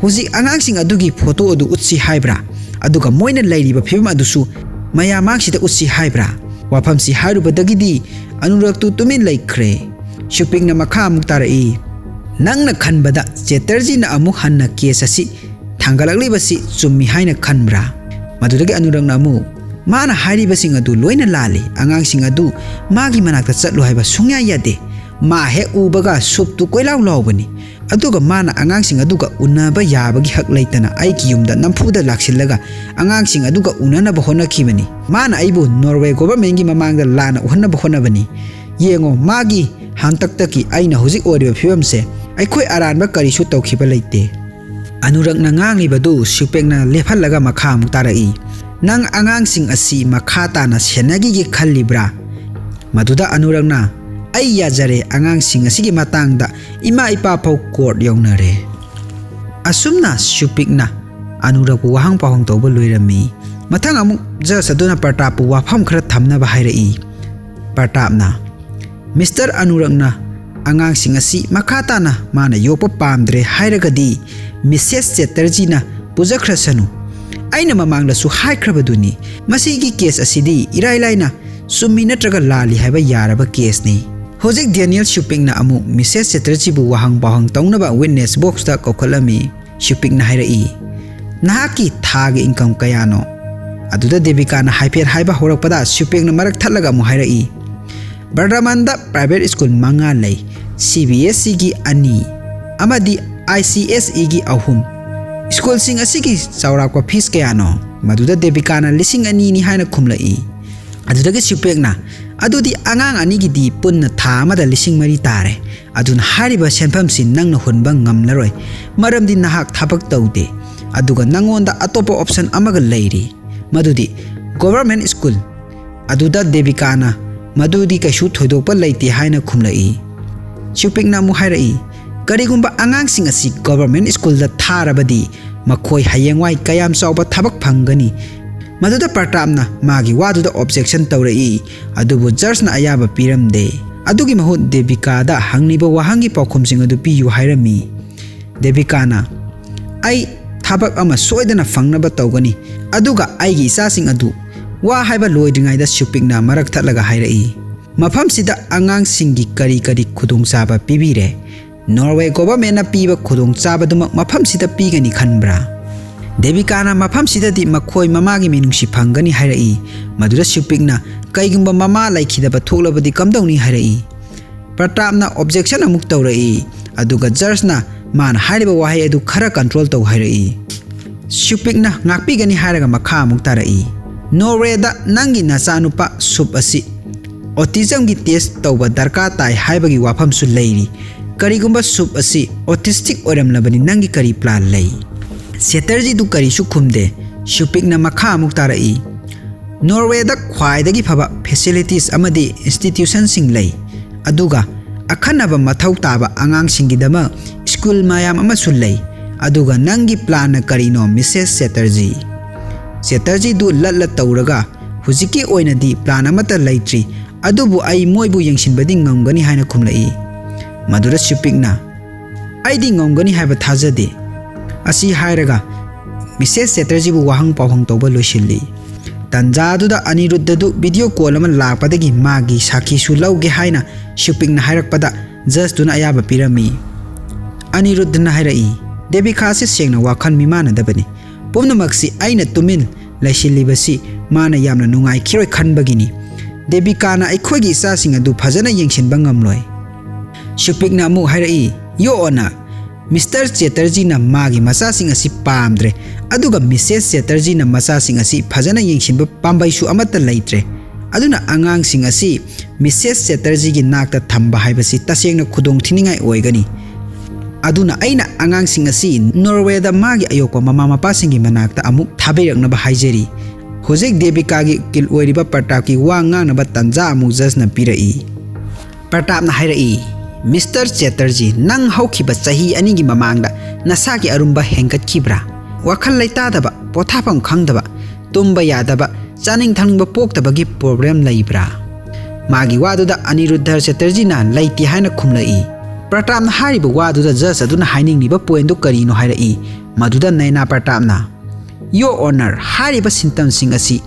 "ꯍꯧꯖꯤꯛ ꯑꯉꯥꯡꯁꯤꯡ ꯑꯗꯨꯒꯤ ꯐꯣꯇꯣ ꯑꯗꯨ ꯎꯠꯁꯤ ꯍꯥꯏꯕ꯭ꯔꯥ? ꯑꯗꯨꯒ ꯃꯣꯏꯅ ꯂꯩꯔꯤꯕ ꯐꯤꯕꯝ ꯑꯗꯨꯁꯨ ꯃꯌꯥꯝ ꯃꯥꯡꯁꯤꯗ ꯎꯠꯁꯤ ꯍꯥꯏꯕ꯭ꯔꯥ?" ꯋꯥꯐꯝꯁꯤ ꯍꯥꯏꯔꯨꯕꯗꯒꯤꯗꯤ ꯑꯅꯨꯔꯛꯇꯨ ꯇꯨꯃꯤꯟ ꯂꯩꯈ꯭ꯔꯦ꯫ ꯁ꯭ꯌꯨꯄꯤꯛꯅ ꯃꯈꯥ ꯑꯃꯨꯛ ꯇꯥꯔꯛꯏ, "ꯅꯪꯅ ꯈꯟꯕꯗ ꯆꯦꯇꯔꯖꯤꯅ ꯑꯃꯨꯛ ꯍꯟꯅ ꯀꯦꯁ ꯑꯁꯤ ꯊꯥꯡꯒꯠꯂꯛꯂꯤꯕꯁꯤ ꯆꯨꯝꯃꯤ ꯍꯥꯏꯅ ꯈꯟꯕ꯭ꯔꯥ?" ꯃꯗꯨꯗꯒꯤ ꯑꯅꯨꯔꯛꯅ ꯑꯃꯨꯛ, "ꯃꯥꯅ ꯍꯥꯏꯔꯤꯕꯁꯤꯡ ꯑꯗꯨ ꯂꯣꯏꯅ ꯂꯥꯜꯂꯤ꯫ ꯑꯉꯥꯡꯁꯤꯡ ꯑꯗꯨ ꯃꯥꯒꯤ ꯃꯅꯥꯛꯇ ꯆꯠꯂꯨ ꯍꯥꯏꯕ ꯁꯨꯡꯌꯥ ꯌꯥꯗꯦ꯫ ꯃꯥ ꯍꯦꯛ ꯎꯕꯒ ꯁꯨꯞꯇꯨ ꯀꯣꯏꯂꯥꯎ ꯂꯥꯎꯕꯅꯤ꯫ ꯑꯗꯨꯒ ꯃꯥꯅ ꯑꯉꯥꯡꯁꯤꯡ ꯑꯗꯨꯒ ꯎꯅꯕ ꯌꯥꯕꯒꯤ ꯍꯛ ꯂꯩꯇꯅ ꯑꯩꯒꯤ ꯌꯨꯝꯗ ꯅꯝꯐꯨꯗ ꯂꯥꯛꯁꯤꯜꯂꯒ ꯑꯉꯥꯡꯁꯤꯡ ꯑꯗꯨꯒ ꯎꯅꯅꯕ ꯍꯣꯠꯅꯈꯤꯕꯅꯤ꯫ ꯃꯥꯅ ꯑꯩꯕꯨ ꯅꯣꯔꯋꯦ ꯒꯣꯚꯔꯟꯃꯦꯟꯠꯀꯤ ꯃꯃꯥꯡꯗ ꯂꯥꯟꯅ ꯎꯍꯟꯅꯕ ꯍꯣꯠꯅꯕꯅꯤ꯫ ꯌꯦꯡꯉꯣ, ꯃꯥꯒꯤ ꯍꯥꯡꯇꯛꯇꯒꯤ ꯑꯩꯅ ꯍꯧꯖꯤꯛ ꯑꯣꯏꯔꯤꯕ ꯐꯤꯕꯝꯁꯦ꯫ ꯑꯩꯈꯣꯏ ꯑꯔꯥꯟꯕ ꯀꯔꯤꯁꯨ ꯇꯧꯈꯤꯕ ꯂꯩꯇꯦ꯫" ꯑꯅꯨꯔꯛꯅ ꯉꯥꯡꯂꯤꯕꯗꯨ ꯁ꯭ꯌꯨꯄꯦꯛꯅ ꯂꯦꯞꯍꯜꯂꯒ ꯃꯈꯥ ꯑꯃꯨꯛ ꯇꯥꯔꯛꯏ, "ꯅꯪ ꯑꯉꯥꯡꯁꯤꯡ ꯑꯁꯤ ꯃꯈꯥ ꯇꯥꯅ ꯁꯦꯟꯅꯈꯤꯒꯦ ꯈꯜꯂꯤꯕ꯭ꯔꯥ?" ꯃꯗꯨꯗ ꯑꯅꯨꯔꯛꯅ, ꯑꯩ ꯌꯥꯖꯔꯦ, ꯑꯉꯥꯡꯁꯤꯡ ꯑꯁꯤꯒꯤ ꯃꯇꯥꯡꯗ ꯏꯃꯥ ꯏꯄꯥ ꯐꯥꯎ ꯀꯣꯔꯠ ꯌꯧꯅꯔꯦ꯫ ꯑꯁꯨꯝꯅ ꯁꯨꯄꯤꯛꯅ ꯑꯅꯨꯔꯛꯄꯨ ꯋꯥꯍꯪ ꯄꯥꯎꯍꯪ ꯇꯧꯕ ꯂꯣꯏꯔꯝꯃꯤ꯫ ꯃꯊꯪ ꯑꯃꯨꯛ ꯖꯖ ꯑꯗꯨꯅ ꯄ꯭ꯔꯇꯥꯞꯄꯨ ꯋꯥꯐꯝ ꯈꯔ ꯊꯝꯅꯕ ꯍꯥꯏꯔꯛꯏ꯫ ꯄ꯭ꯔꯇꯥꯞꯅ, "ꯃꯤꯁꯇꯔ ꯑꯅꯨꯔꯛꯅ ꯑꯉꯥꯡꯁꯤꯡ ꯑꯁꯤ ꯃꯈꯥ ꯇꯥꯅ ꯃꯥꯅ ꯌꯣꯛꯄ ꯄꯥꯝꯗ꯭ꯔꯦ ꯍꯥꯏꯔꯒꯗꯤ ꯃꯤꯁꯦꯁ ꯆꯦꯇꯔꯖꯤꯅ ꯄꯨꯖꯈ꯭ꯔꯁꯅꯨ꯫ ꯑꯩꯅ ꯃꯃꯥꯡꯗꯁꯨ ꯍꯥꯏꯈ꯭ꯔꯕꯗꯨꯅꯤ, ꯃꯁꯤꯒꯤ ꯀꯦꯁ ꯑꯁꯤꯗꯤ ꯏꯔꯥꯏ ꯂꯥꯏꯅ ꯆꯨꯝꯃꯤ ꯅꯠꯇ꯭ꯔꯒ ꯂꯥꯜꯂꯤ ꯍꯥꯏꯕ ꯌꯥꯔꯕ ꯀꯦꯁꯅꯤ꯫" ꯍꯧꯖꯤꯛ ꯗꯦꯅꯤꯌꯦꯜ ꯁꯨꯄꯤꯛꯅ ꯑꯃꯨꯛ ꯃꯤꯁꯦꯁ ꯆꯦꯇꯔꯖꯤꯕꯨ ꯋꯥꯍꯪ ꯄꯥꯎꯍꯪ ꯇꯧꯅꯕ ꯋꯤꯠꯅꯦꯁ ꯕꯣꯛꯁꯇ ꯀꯧꯈꯠꯂꯝꯃꯤ꯫ ꯁꯨꯄꯤꯛꯅ ꯍꯥꯏꯔꯛꯏ, "ꯅꯍꯥꯛꯀꯤ ꯊꯥꯒꯤ ꯏꯟꯀꯝ ꯀꯌꯥꯅꯣ?" ꯑꯗꯨꯗ ꯗꯦꯕꯤꯀꯥꯅ ꯍꯥꯏꯐꯦꯠ ꯍꯥꯏꯕ ꯍꯧꯔꯛꯄꯗ ꯁꯨꯄꯤꯛꯅ ꯃꯔꯛ ꯊꯠꯂꯒ ꯑꯃꯨꯛ ꯍꯥꯏꯔꯛꯏ, "ꯕꯔꯗꯃꯥꯟꯗ ꯄ꯭ꯔꯥꯏꯚꯦꯠ ꯁ꯭ꯀꯨꯜ ꯃꯉꯥ ꯂꯩ, ꯁꯤ ꯕꯤ ꯑꯦꯁ ꯏꯒꯤ ꯑꯅꯤ ꯑꯃꯗꯤ ꯑꯥꯏ ꯁꯤ ꯑꯦꯁ ꯏꯒꯤ ꯑꯍꯨꯝ꯫ ꯁ꯭ꯀꯨꯜꯁꯤꯡ ꯑꯁꯤꯒꯤ ꯆꯥꯎꯔꯥꯛꯄ ꯐꯤꯁ ꯀꯌꯥꯅꯣ?" ꯃꯗꯨꯗ ꯗꯦꯕꯤꯀꯥꯅ ꯂꯤꯁꯤꯡ ꯑꯅꯤꯅꯤ ꯍꯥꯏꯅ ꯈꯨꯝꯂꯛꯏ꯫ ꯑꯗꯨꯗꯒꯤ ꯁꯨꯄꯤꯛꯅ, "ꯑꯗꯨꯗꯤ ꯑꯉꯥꯡ ꯑꯅꯤꯒꯤꯗꯤ ꯄꯨꯟꯅ ꯊꯥ ꯑꯃꯗ ꯂꯤꯁꯤꯡ ꯃꯔꯤ ꯇꯥꯔꯦ꯫ ꯑꯗꯨꯅ ꯍꯥꯏꯔꯤꯕ ꯁꯦꯟꯐꯝꯁꯤ ꯅꯪꯅ ꯍꯨꯟꯕ ꯉꯝꯂꯔꯣꯏ, ꯃꯔꯝꯗꯤ ꯅꯍꯥꯛ ꯊꯕꯛ ꯇꯧꯗꯦ꯫ ꯑꯗꯨꯒ ꯅꯪꯉꯣꯟꯗ ꯑꯇꯣꯞꯄ ꯑꯣꯞꯁꯟ ꯑꯃꯒ ꯂꯩꯔꯤ, ꯃꯗꯨꯗꯤ ꯒꯣꯚꯔꯃꯦꯟ ꯁ꯭ꯀꯨꯜ꯫" ꯑꯗꯨꯗ ꯗꯦꯕꯤꯀꯥꯅ, "ꯃꯗꯨꯗꯤ ꯀꯩꯁꯨ ꯊꯣꯏꯗꯣꯛꯄ ꯂꯩꯇꯦ" ꯍꯥꯏꯅ ꯈꯨꯝꯂꯛꯏ꯫ ꯁꯨꯄꯤꯛꯅ ꯑꯃꯨꯛ ꯍꯥꯏꯔꯛꯏ, "ꯀꯔꯤꯒꯨꯝꯕ ꯑꯉꯥꯡꯁꯤꯡ ꯑꯁꯤ ꯒꯣꯚꯔꯃꯦꯟ ꯁ꯭ꯀꯨꯜꯗ ꯊꯥꯔꯕꯗꯤ ꯃꯈꯣꯏ ꯍꯌꯦꯡꯋꯥꯏ ꯀꯌꯥꯝ ꯆꯥꯎꯕ ꯊꯕꯛ ꯐꯪꯒꯅꯤ?" ꯃꯗꯨꯗ ꯄ꯭ꯔꯇꯥꯞꯅ ꯃꯥꯒꯤ ꯋꯥꯗꯨꯗ ꯑꯣꯕꯖꯦꯛꯁꯟ ꯇꯧꯔꯛꯏ, ꯑꯗꯨꯕꯨ ꯖꯖꯅ ꯑꯌꯥꯕ ꯄꯤꯔꯝꯗꯦ꯫ ꯑꯗꯨꯒꯤ ꯃꯍꯨꯠ ꯗꯦꯕꯤꯀꯥꯗ ꯍꯪꯂꯤꯕ ꯋꯥꯍꯪꯒꯤ ꯄꯥꯎꯈꯨꯝꯁꯤꯡ ꯑꯗꯨ ꯄꯤꯌꯨ ꯍꯥꯏꯔꯝꯃꯤ꯫ ꯗꯦꯕꯤꯀꯥꯅ, "ꯑꯩ ꯊꯕꯛ ꯑꯃ ꯁꯣꯏꯗꯅ ꯐꯪꯅꯕ ꯇꯧꯒꯅꯤ, ꯑꯗꯨꯒ ꯑꯩꯒꯤ ꯏꯆꯥꯁꯤꯡ ꯑꯗꯨ꯫" ꯋꯥ ꯍꯥꯏꯕ ꯂꯣꯏꯗ꯭ꯔꯤꯉꯩꯗ ꯁꯨꯄꯤꯛꯅ ꯃꯔꯛ ꯊꯠꯂꯒ ꯍꯥꯏꯔꯛꯏ, "ꯃꯐꯝꯁꯤꯗ ꯑꯉꯥꯡꯁꯤꯡꯒꯤ ꯀꯔꯤ ꯀꯔꯤ ꯈꯨꯗꯣꯡꯆꯥꯕ ꯄꯤꯕꯤꯔꯦ? ꯅꯣꯔꯋꯦ ꯒꯣꯚꯔꯃꯦꯟꯅ ꯄꯤꯕ ꯈꯨꯗꯣꯡꯆꯥꯕꯗꯨꯃꯛ ꯃꯐꯝꯁꯤꯗ ꯄꯤꯒꯅꯤ ꯈꯟꯕ꯭ꯔꯥ?" ꯗꯦꯕꯤꯀꯥꯅ, "ꯃꯐꯝꯁꯤꯗꯗꯤ ꯃꯈꯣꯏ ꯃꯃꯥꯒꯤ ꯃꯤꯅꯨꯡꯁꯤ ꯐꯪꯒꯅꯤ" ꯍꯥꯏꯔꯛꯏ꯫ ꯃꯗꯨꯗ ꯁꯨꯄꯤꯛꯅ, "ꯀꯩꯒꯨꯝꯕ ꯃꯃꯥ ꯂꯩꯈꯤꯗꯕ ꯊꯣꯛꯂꯕꯗꯤ ꯀꯝꯗꯧꯅꯤ?" ꯍꯥꯏꯔꯛꯏ꯫ ꯄ꯭ꯔꯇꯥꯞꯅ ꯑꯣꯕꯖꯦꯛꯁꯟ ꯑꯃꯨꯛ ꯇꯧꯔꯛꯏ, ꯑꯗꯨꯒ ꯖꯖꯅ ꯃꯥꯅ ꯍꯥꯏꯔꯤꯕ ꯋꯥꯍꯩ ꯑꯗꯨ ꯈꯔ ꯀꯟꯇ꯭ꯔꯣꯜ ꯇꯧ ꯍꯥꯏꯔꯛꯏ꯫ ꯁꯨꯄꯤꯛꯅ ꯉꯥꯛꯄꯤꯒꯅꯤ ꯍꯥꯏꯔꯒ ꯃꯈꯥ ꯑꯃꯨꯛ ꯇꯥꯔꯛꯏ, "ꯅꯣꯔꯋꯦꯗ ꯅꯪꯒꯤ ꯅꯆꯥꯅꯨꯄꯥ ꯁꯨꯞ ꯑꯁꯤ ꯑꯣꯇꯤꯖꯝꯒꯤ ꯇꯦꯁ ꯇꯧꯕ ꯗꯔꯀꯥꯔ ꯇꯥꯏ ꯍꯥꯏꯕꯒꯤ ꯋꯥꯐꯝꯁꯨ ꯂꯩꯔꯤ꯫ ꯀꯔꯤꯒꯨꯝꯕ ꯁꯨꯞ ꯑꯁꯤ ꯑꯣꯇꯤꯁꯇꯤꯛ ꯑꯣꯏꯔꯝꯂꯕꯗꯤ ꯅꯪꯒꯤ ꯀꯔꯤ ꯄ꯭ꯂꯥꯟ ꯂꯩ?" ꯆꯦꯇꯔꯖꯤꯗꯨ ꯀꯔꯤꯁꯨ ꯈꯨꯝꯗꯦ꯫ ꯁꯨꯄꯤꯛꯅ ꯃꯈꯥ ꯑꯃꯨꯛ ꯇꯥꯔꯛꯏ, "ꯅꯣꯔꯋꯦꯗ ꯈ꯭ꯋꯥꯏꯗꯒꯤ ꯐꯕ ꯐꯦꯁꯤꯂꯤꯇꯤꯁ ꯑꯃꯗꯤ ꯏꯟꯁꯇꯤꯇ꯭ꯌꯨꯁꯟꯁꯤꯡ ꯂꯩ꯫ ꯑꯗꯨꯒ ꯑꯈꯟꯅꯕ ꯃꯊꯧ ꯇꯥꯕ ꯑꯉꯥꯡꯁꯤꯡꯒꯤꯗꯃꯛ ꯁ꯭ꯀꯨꯜ ꯃꯌꯥꯝ ꯑꯃꯁꯨ ꯂꯩ꯫ ꯑꯗꯨꯒ ꯅꯪꯒꯤ ꯄ꯭ꯂꯥꯟꯅ ꯀꯔꯤꯅꯣ, ꯃꯤꯁꯦꯁ ꯆꯦꯇꯔꯖꯤ? ꯆꯦꯇꯔꯖꯤꯗꯨ ꯂꯠꯂ ꯇꯧꯔꯒ, "ꯍꯧꯖꯤꯛꯀꯤ ꯑꯣꯏꯅꯗꯤ ꯄ꯭ꯂꯥꯟ ꯑꯃꯠꯇ ꯂꯩꯇ꯭ꯔꯤ, ꯑꯗꯨꯕꯨ ꯑꯩ ꯃꯣꯏꯕꯨ ꯌꯦꯡꯁꯤꯟꯕꯗꯤ ꯉꯝꯒꯅꯤ" ꯍꯥꯏꯅ ꯈꯨꯝꯂꯛꯏ꯫ ꯃꯗꯨꯗ ꯁꯨꯄꯤꯛꯅ, "ꯑꯩꯗꯤ ꯉꯝꯒꯅꯤ ꯍꯥꯏꯕ ꯊꯥꯖꯗꯦ" ꯑꯁꯤ ꯍꯥꯏꯔꯒ ꯃꯤꯁꯦꯁ ꯆꯦꯇꯔꯖꯤꯕꯨ ꯋꯥꯍꯪ ꯄꯥꯎꯍꯪ ꯇꯧꯕ ꯂꯣꯏꯁꯤꯜꯂꯤ꯫ ꯇꯟꯖꯥꯗꯨꯗ ꯑꯅꯤꯔꯨꯗ꯭ꯙꯗꯨ ꯚꯤꯗꯤꯑꯣ ꯀꯣꯜ ꯑꯃ ꯂꯥꯛꯄꯗꯒꯤ ꯃꯥꯒꯤ ꯁꯥꯈꯤꯁꯨ ꯂꯧꯒꯦ ꯍꯥꯏꯅ ꯁꯨꯄꯤꯛꯅ ꯍꯥꯏꯔꯛꯄꯗ ꯖꯖꯇꯨꯅ ꯑꯌꯥꯕ ꯄꯤꯔꯝꯃꯤ꯫ ꯑꯅꯤꯔꯨꯗ꯭ꯙꯅ ꯍꯥꯏꯔꯛꯏ, "ꯗꯦꯕꯤꯀꯥꯁꯤ ꯁꯦꯡꯅ ꯋꯥꯈꯜ ꯃꯤꯃꯥꯟꯅꯗꯕꯅꯤ꯫ ꯄꯨꯝꯅꯃꯛꯁꯤ ꯑꯩꯅ ꯇꯨꯃꯤꯟ ꯂꯩꯁꯤꯜꯂꯤꯕꯁꯤ ꯃꯥꯅ ꯌꯥꯝꯅ ꯅꯨꯡꯉꯥꯏꯈꯤꯔꯣꯏ ꯈꯟꯕꯒꯤꯅꯤ꯫ ꯗꯦꯕꯤꯀꯥꯅ ꯑꯩꯈꯣꯏꯒꯤ ꯏꯆꯥꯁꯤꯡ ꯑꯗꯨ ꯐꯖꯅ ꯌꯦꯡꯁꯤꯟꯕ ꯉꯝꯂꯣꯏ"꯫ ꯁꯨꯄꯤꯛꯅ ꯑꯃꯨꯛ ꯍꯥꯏꯔꯛꯏ, "ꯌꯣ ꯑꯣꯅꯔ, ꯃꯤꯁꯇꯔ ꯆꯦꯇꯔꯖꯤꯅ ꯃꯥꯒꯤ ꯃꯆꯥꯁꯤꯡ ꯑꯁꯤ ꯄꯥꯝꯗ꯭ꯔꯦ, ꯑꯗꯨꯒ ꯃꯤꯁꯦꯁ ꯆꯦꯇꯔꯖꯤꯅ ꯃꯆꯥꯁꯤꯡ ꯑꯁꯤ ꯐꯖꯅ ꯌꯦꯡꯁꯤꯟꯕ ꯄꯥꯝꯕꯩꯁꯨ ꯑꯃꯠꯇ ꯂꯩꯇ꯭ꯔꯦ꯫ ꯑꯗꯨꯅ ꯑꯉꯥꯡꯁꯤꯡ ꯑꯁꯤ ꯃꯤꯁꯦꯁ ꯆꯦꯇꯔꯖꯤꯒꯤ ꯅꯥꯛꯇ ꯊꯝꯕ ꯍꯥꯏꯕꯁꯤ ꯇꯁꯦꯡꯅ ꯈꯨꯗꯣꯡ ꯊꯤꯅꯤꯡꯉꯥꯏ ꯑꯣꯏꯒꯅꯤ꯫ ꯑꯗꯨꯅ ꯑꯩꯅ ꯑꯉꯥꯡꯁꯤꯡ ꯑꯁꯤ ꯅꯣꯔꯋꯦꯗ ꯃꯥꯒꯤ ꯑꯌꯣꯛꯄ ꯃꯃꯥ ꯃꯄꯥꯁꯤꯡꯒꯤ ꯃꯅꯥꯛꯇ ꯑꯃꯨꯛ ꯊꯥꯕꯤꯔꯛꯅꯕ ꯍꯥꯏꯖꯔꯤ"꯫ ꯍꯧꯖꯤꯛ ꯗꯦꯕꯤꯀꯥꯒꯤ ꯎꯀꯤꯜ ꯑꯣꯏꯔꯤꯕ ꯄ꯭ꯔꯇꯥꯞꯀꯤ ꯋꯥ ꯉꯥꯡꯅꯕ ꯇꯥꯟꯖꯥ ꯑꯃꯨꯛ ꯖꯖꯅ ꯄꯤꯔꯛꯏ꯫ ꯄ꯭ꯔꯇꯥꯞꯅ ꯍꯥꯏꯔꯛꯏ, "ꯃꯤꯁꯇꯔ ꯆꯦꯇꯔꯖꯤ, ꯅꯪ ꯍꯧꯈꯤꯕ ꯆꯍꯤ ꯑꯅꯤꯒꯤ ꯃꯃꯥꯡꯗ ꯅꯁꯥꯒꯤ ꯑꯔꯨꯝꯕ ꯍꯦꯟꯒꯠꯈꯤꯕ꯭ꯔꯥ? ꯋꯥꯈꯜ ꯂꯩꯇꯥꯗꯕ, ꯄꯣꯊꯥꯐꯝ ꯈꯪꯗꯕ, ꯇꯨꯝꯕ ꯌꯥꯗꯕ, ꯆꯥꯅꯤꯡ ꯊꯛꯅꯤꯡꯕ ꯄꯣꯛꯇꯕꯒꯤ ꯄ꯭ꯔꯣꯕ꯭ꯂꯦꯝ ꯂꯩꯕ꯭ꯔꯥ?" ꯃꯥꯒꯤ ꯋꯥꯗꯨꯗ ꯑꯅꯤꯔꯨꯗ꯭ꯙ ꯆꯦꯇꯔꯖꯤꯅ ꯂꯩꯇꯦ ꯍꯥꯏꯅ ꯈꯨꯝꯂꯛꯏ꯫ ꯄ꯭ꯔꯇꯥꯞꯅ ꯍꯥꯏꯔꯤꯕ ꯋꯥꯗꯨꯗ ꯖꯖ ꯑꯗꯨꯅ ꯍꯥꯏꯅꯤꯡꯂꯤꯕ ꯄꯣꯏꯟꯗꯨ ꯀꯔꯤꯅꯣ ꯍꯥꯏꯔꯛꯏ꯫ ꯃꯗꯨꯗ ꯅꯌꯅꯥ ꯄ꯭ꯔꯇꯥꯞꯅ, "ꯌꯣ ꯑꯣꯅꯔ, ꯍꯥꯏꯔꯤꯕ ꯁꯤꯝꯇꯝꯁꯤꯡ ꯑꯁꯤ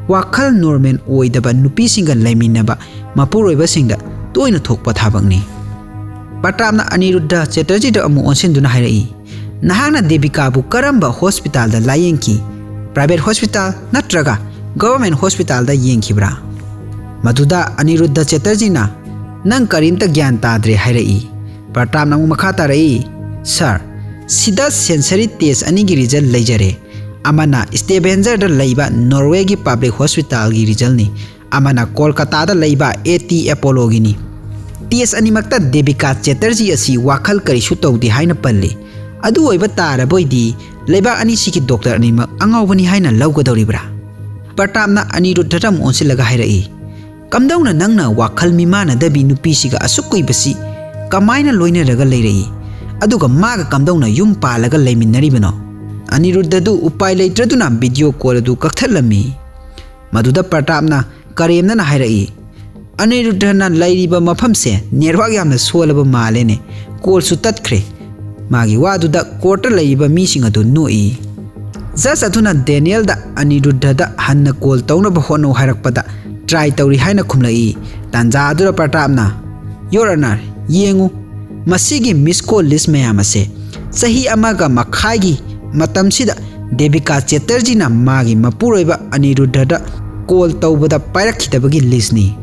ꯋꯥꯈꯜ ꯅꯣꯔꯃꯦꯜ ꯑꯣꯏꯗꯕ ꯅꯨꯄꯤꯁꯤꯡꯒ ꯂꯩꯃꯤꯟꯅꯕ ꯃꯄꯨꯔꯣꯏꯕꯁꯤꯡꯗ ꯇꯣꯏꯅ ꯊꯣꯛꯄ ꯊꯕꯛꯅꯤ"꯫ ꯄ꯭ꯔꯇꯥꯞꯅ ꯑꯅꯤꯔꯨꯗ꯭ꯙ ꯆꯦꯇꯔꯖꯤꯗ ꯑꯃꯨꯛ ꯑꯣꯟꯁꯤꯟꯗꯨꯅ ꯍꯥꯏꯔꯛꯏ, "ꯅꯍꯥꯛꯅ ꯗꯦꯕꯤꯀꯥꯕꯨ ꯀꯔꯝꯕ ꯍꯣꯁꯄꯤꯇꯥꯜꯗ ꯂꯥꯌꯦꯡꯈꯤ? ꯄ꯭ꯔꯥꯏꯚꯦꯠ ꯍꯣꯁꯄꯤꯇꯥꯜ ꯅꯠꯇ꯭ꯔꯒ ꯒꯚꯔꯟꯃꯦꯟꯠ ꯍꯣꯁꯄꯤꯇꯥꯜꯗ ꯌꯦꯡꯈꯤꯕ꯭ꯔꯥ?" ꯃꯗꯨꯗ ꯑꯅꯤꯔꯨꯗ꯭ꯙ ꯆꯦꯇꯔꯖꯤꯅ, "ꯅꯪ ꯀꯔꯤꯝꯇ ꯒ꯭ꯌꯥꯟ ꯇꯥꯗ꯭ꯔꯦ" ꯍꯥꯏꯔꯛꯏ꯫ ꯄ꯭ꯔꯇꯥꯞꯅ ꯑꯃꯨꯛ ꯃꯈꯥ ꯇꯥꯔꯛꯏ, "ꯁꯥꯔ, ꯁꯤꯗ ꯁꯦꯟꯁꯔꯤ ꯇꯦꯁ ꯑꯅꯤꯒꯤ ꯔꯤꯖꯜ ꯂꯩꯖꯔꯦ꯫ ꯑꯃꯅ ꯁ꯭ꯇꯦꯚꯦꯟꯖꯔꯗ ꯂꯩꯕ ꯅꯣꯔꯋꯦꯒꯤ ꯄꯕ꯭ꯂꯤꯛ ꯍꯣꯁꯄꯤꯇꯥꯜꯒꯤ ꯔꯤꯖꯜꯅꯤ, ꯑꯃꯅ ꯀꯣꯜꯀꯇꯥꯗ ꯂꯩꯕ ꯑꯦ ꯇꯤ ꯑꯦꯄꯣꯂꯣꯒꯤꯅꯤ꯫ ꯇꯦꯁ ꯑꯅꯤꯃꯛꯇ ꯗꯦꯕꯤꯀꯥ ꯆꯦꯇꯔꯖꯤ ꯑꯁꯤ ꯋꯥꯈꯜ ꯀꯔꯤꯁꯨ ꯇꯧꯗꯦ ꯍꯥꯏꯅ ꯄꯜꯂꯤ꯫ ꯑꯗꯨ ꯑꯣꯏꯕ ꯇꯥꯔꯕꯣꯏꯗꯤ ꯂꯩꯕꯥꯛ ꯑꯅꯤꯁꯤꯒꯤ ꯗꯣꯛꯇꯔ ꯑꯅꯤꯃꯛ ꯑꯉꯥꯎꯕꯅꯤ ꯍꯥꯏꯅ ꯂꯧꯒꯗꯧꯔꯤꯕ꯭ꯔꯥ?" ꯄ꯭ꯔꯇꯥꯞꯅ ꯑꯅꯤꯔꯨꯗ꯭ꯙꯗ ꯑꯃꯨꯛ ꯑꯣꯟꯁꯤꯜꯂꯒ ꯍꯥꯏꯔꯛꯏ, "ꯀꯝꯗꯧꯅ ꯅꯪꯅ ꯋꯥꯈꯜ ꯃꯤꯃꯥꯟꯅꯗꯕꯤ ꯅꯨꯄꯤꯁꯤꯒ ꯑꯁꯨꯛ ꯀꯨꯏꯕꯁꯤ ꯀꯃꯥꯏꯅ ꯂꯣꯏꯅꯔꯒ ꯂꯩꯔꯛꯏ? ꯑꯗꯨꯒ ꯃꯥꯒ ꯀꯝꯗꯧꯅ ꯌꯨꯝ ꯄꯥꯜꯂꯒ ꯂꯩꯃꯤꯟꯅꯔꯤꯕꯅꯣ?" ꯑꯅꯤꯔꯨꯗ꯭ꯙꯗꯨ ꯎꯄꯥꯏ ꯂꯩꯇ꯭ꯔꯗꯨꯅ ꯚꯤꯗꯤꯑꯣ ꯀꯣꯜ ꯑꯗꯨ ꯀꯛꯊꯠꯂꯝꯃꯤ꯫ ꯃꯗꯨꯗ ꯄ꯭ꯔꯇꯥꯞꯅ ꯀꯔꯦꯝꯅꯅ ꯍꯥꯏꯔꯛꯏ, "ꯑꯅꯤꯔꯨꯗ꯭ꯙꯅ ꯂꯩꯔꯤꯕ ꯃꯐꯝꯁꯦ ꯅꯦꯠꯋꯥꯛ ꯌꯥꯝꯅ ꯁꯣꯜꯂꯕ ꯃꯥꯜꯂꯦꯅꯦ, ꯀꯣꯜꯁꯨ ꯇꯠꯈ꯭ꯔꯦ꯫" ꯃꯥꯒꯤ ꯋꯥꯗꯨꯗ ꯀꯣꯔꯠꯇ ꯂꯩꯔꯤꯕ ꯃꯤꯁꯤꯡ ꯑꯗꯨ ꯅꯣꯛꯏ꯫ ꯖꯖ ꯑꯗꯨꯅ ꯗꯦꯅꯤꯌꯦꯜꯗ ꯑꯅꯤꯔꯨꯗ꯭ꯙꯗ ꯍꯟꯅ ꯀꯣꯜ ꯇꯧꯅꯕ ꯍꯣꯠꯅꯧ ꯍꯥꯏꯔꯛꯄꯗ ꯇ꯭ꯔꯥꯏ ꯇꯧꯔꯤ ꯍꯥꯏꯅ ꯈꯨꯝꯂꯛꯏ꯫ ꯇꯥꯟꯖꯥ ꯑꯗꯨꯗ ꯄ꯭ꯔꯇꯥꯞꯅ, "ꯌꯣꯔ ꯑꯣꯅꯔ, ꯌꯦꯡꯉꯨ, ꯃꯁꯤꯒꯤ ꯃꯤꯁ ꯀꯣꯜ ꯂꯤꯁ ꯃꯌꯥꯝ ꯑꯁꯦ ꯆꯍꯤ ꯑꯃꯒ ꯃꯈꯥꯏꯒꯤ ꯃꯇꯝꯁꯤꯗ ꯗꯦꯕꯤꯀꯥ ꯆꯦꯇꯔꯖꯤꯅ ꯃꯥꯒꯤ ꯃꯄꯨꯔꯣꯏꯕ ꯑꯅꯤꯔꯨꯗ꯭ꯙꯗ ꯀꯣꯜ ꯇꯧꯕꯗ ꯄꯥꯏꯔꯛꯈꯤꯗꯕꯒꯤ ꯂꯤꯁꯅꯤ꯫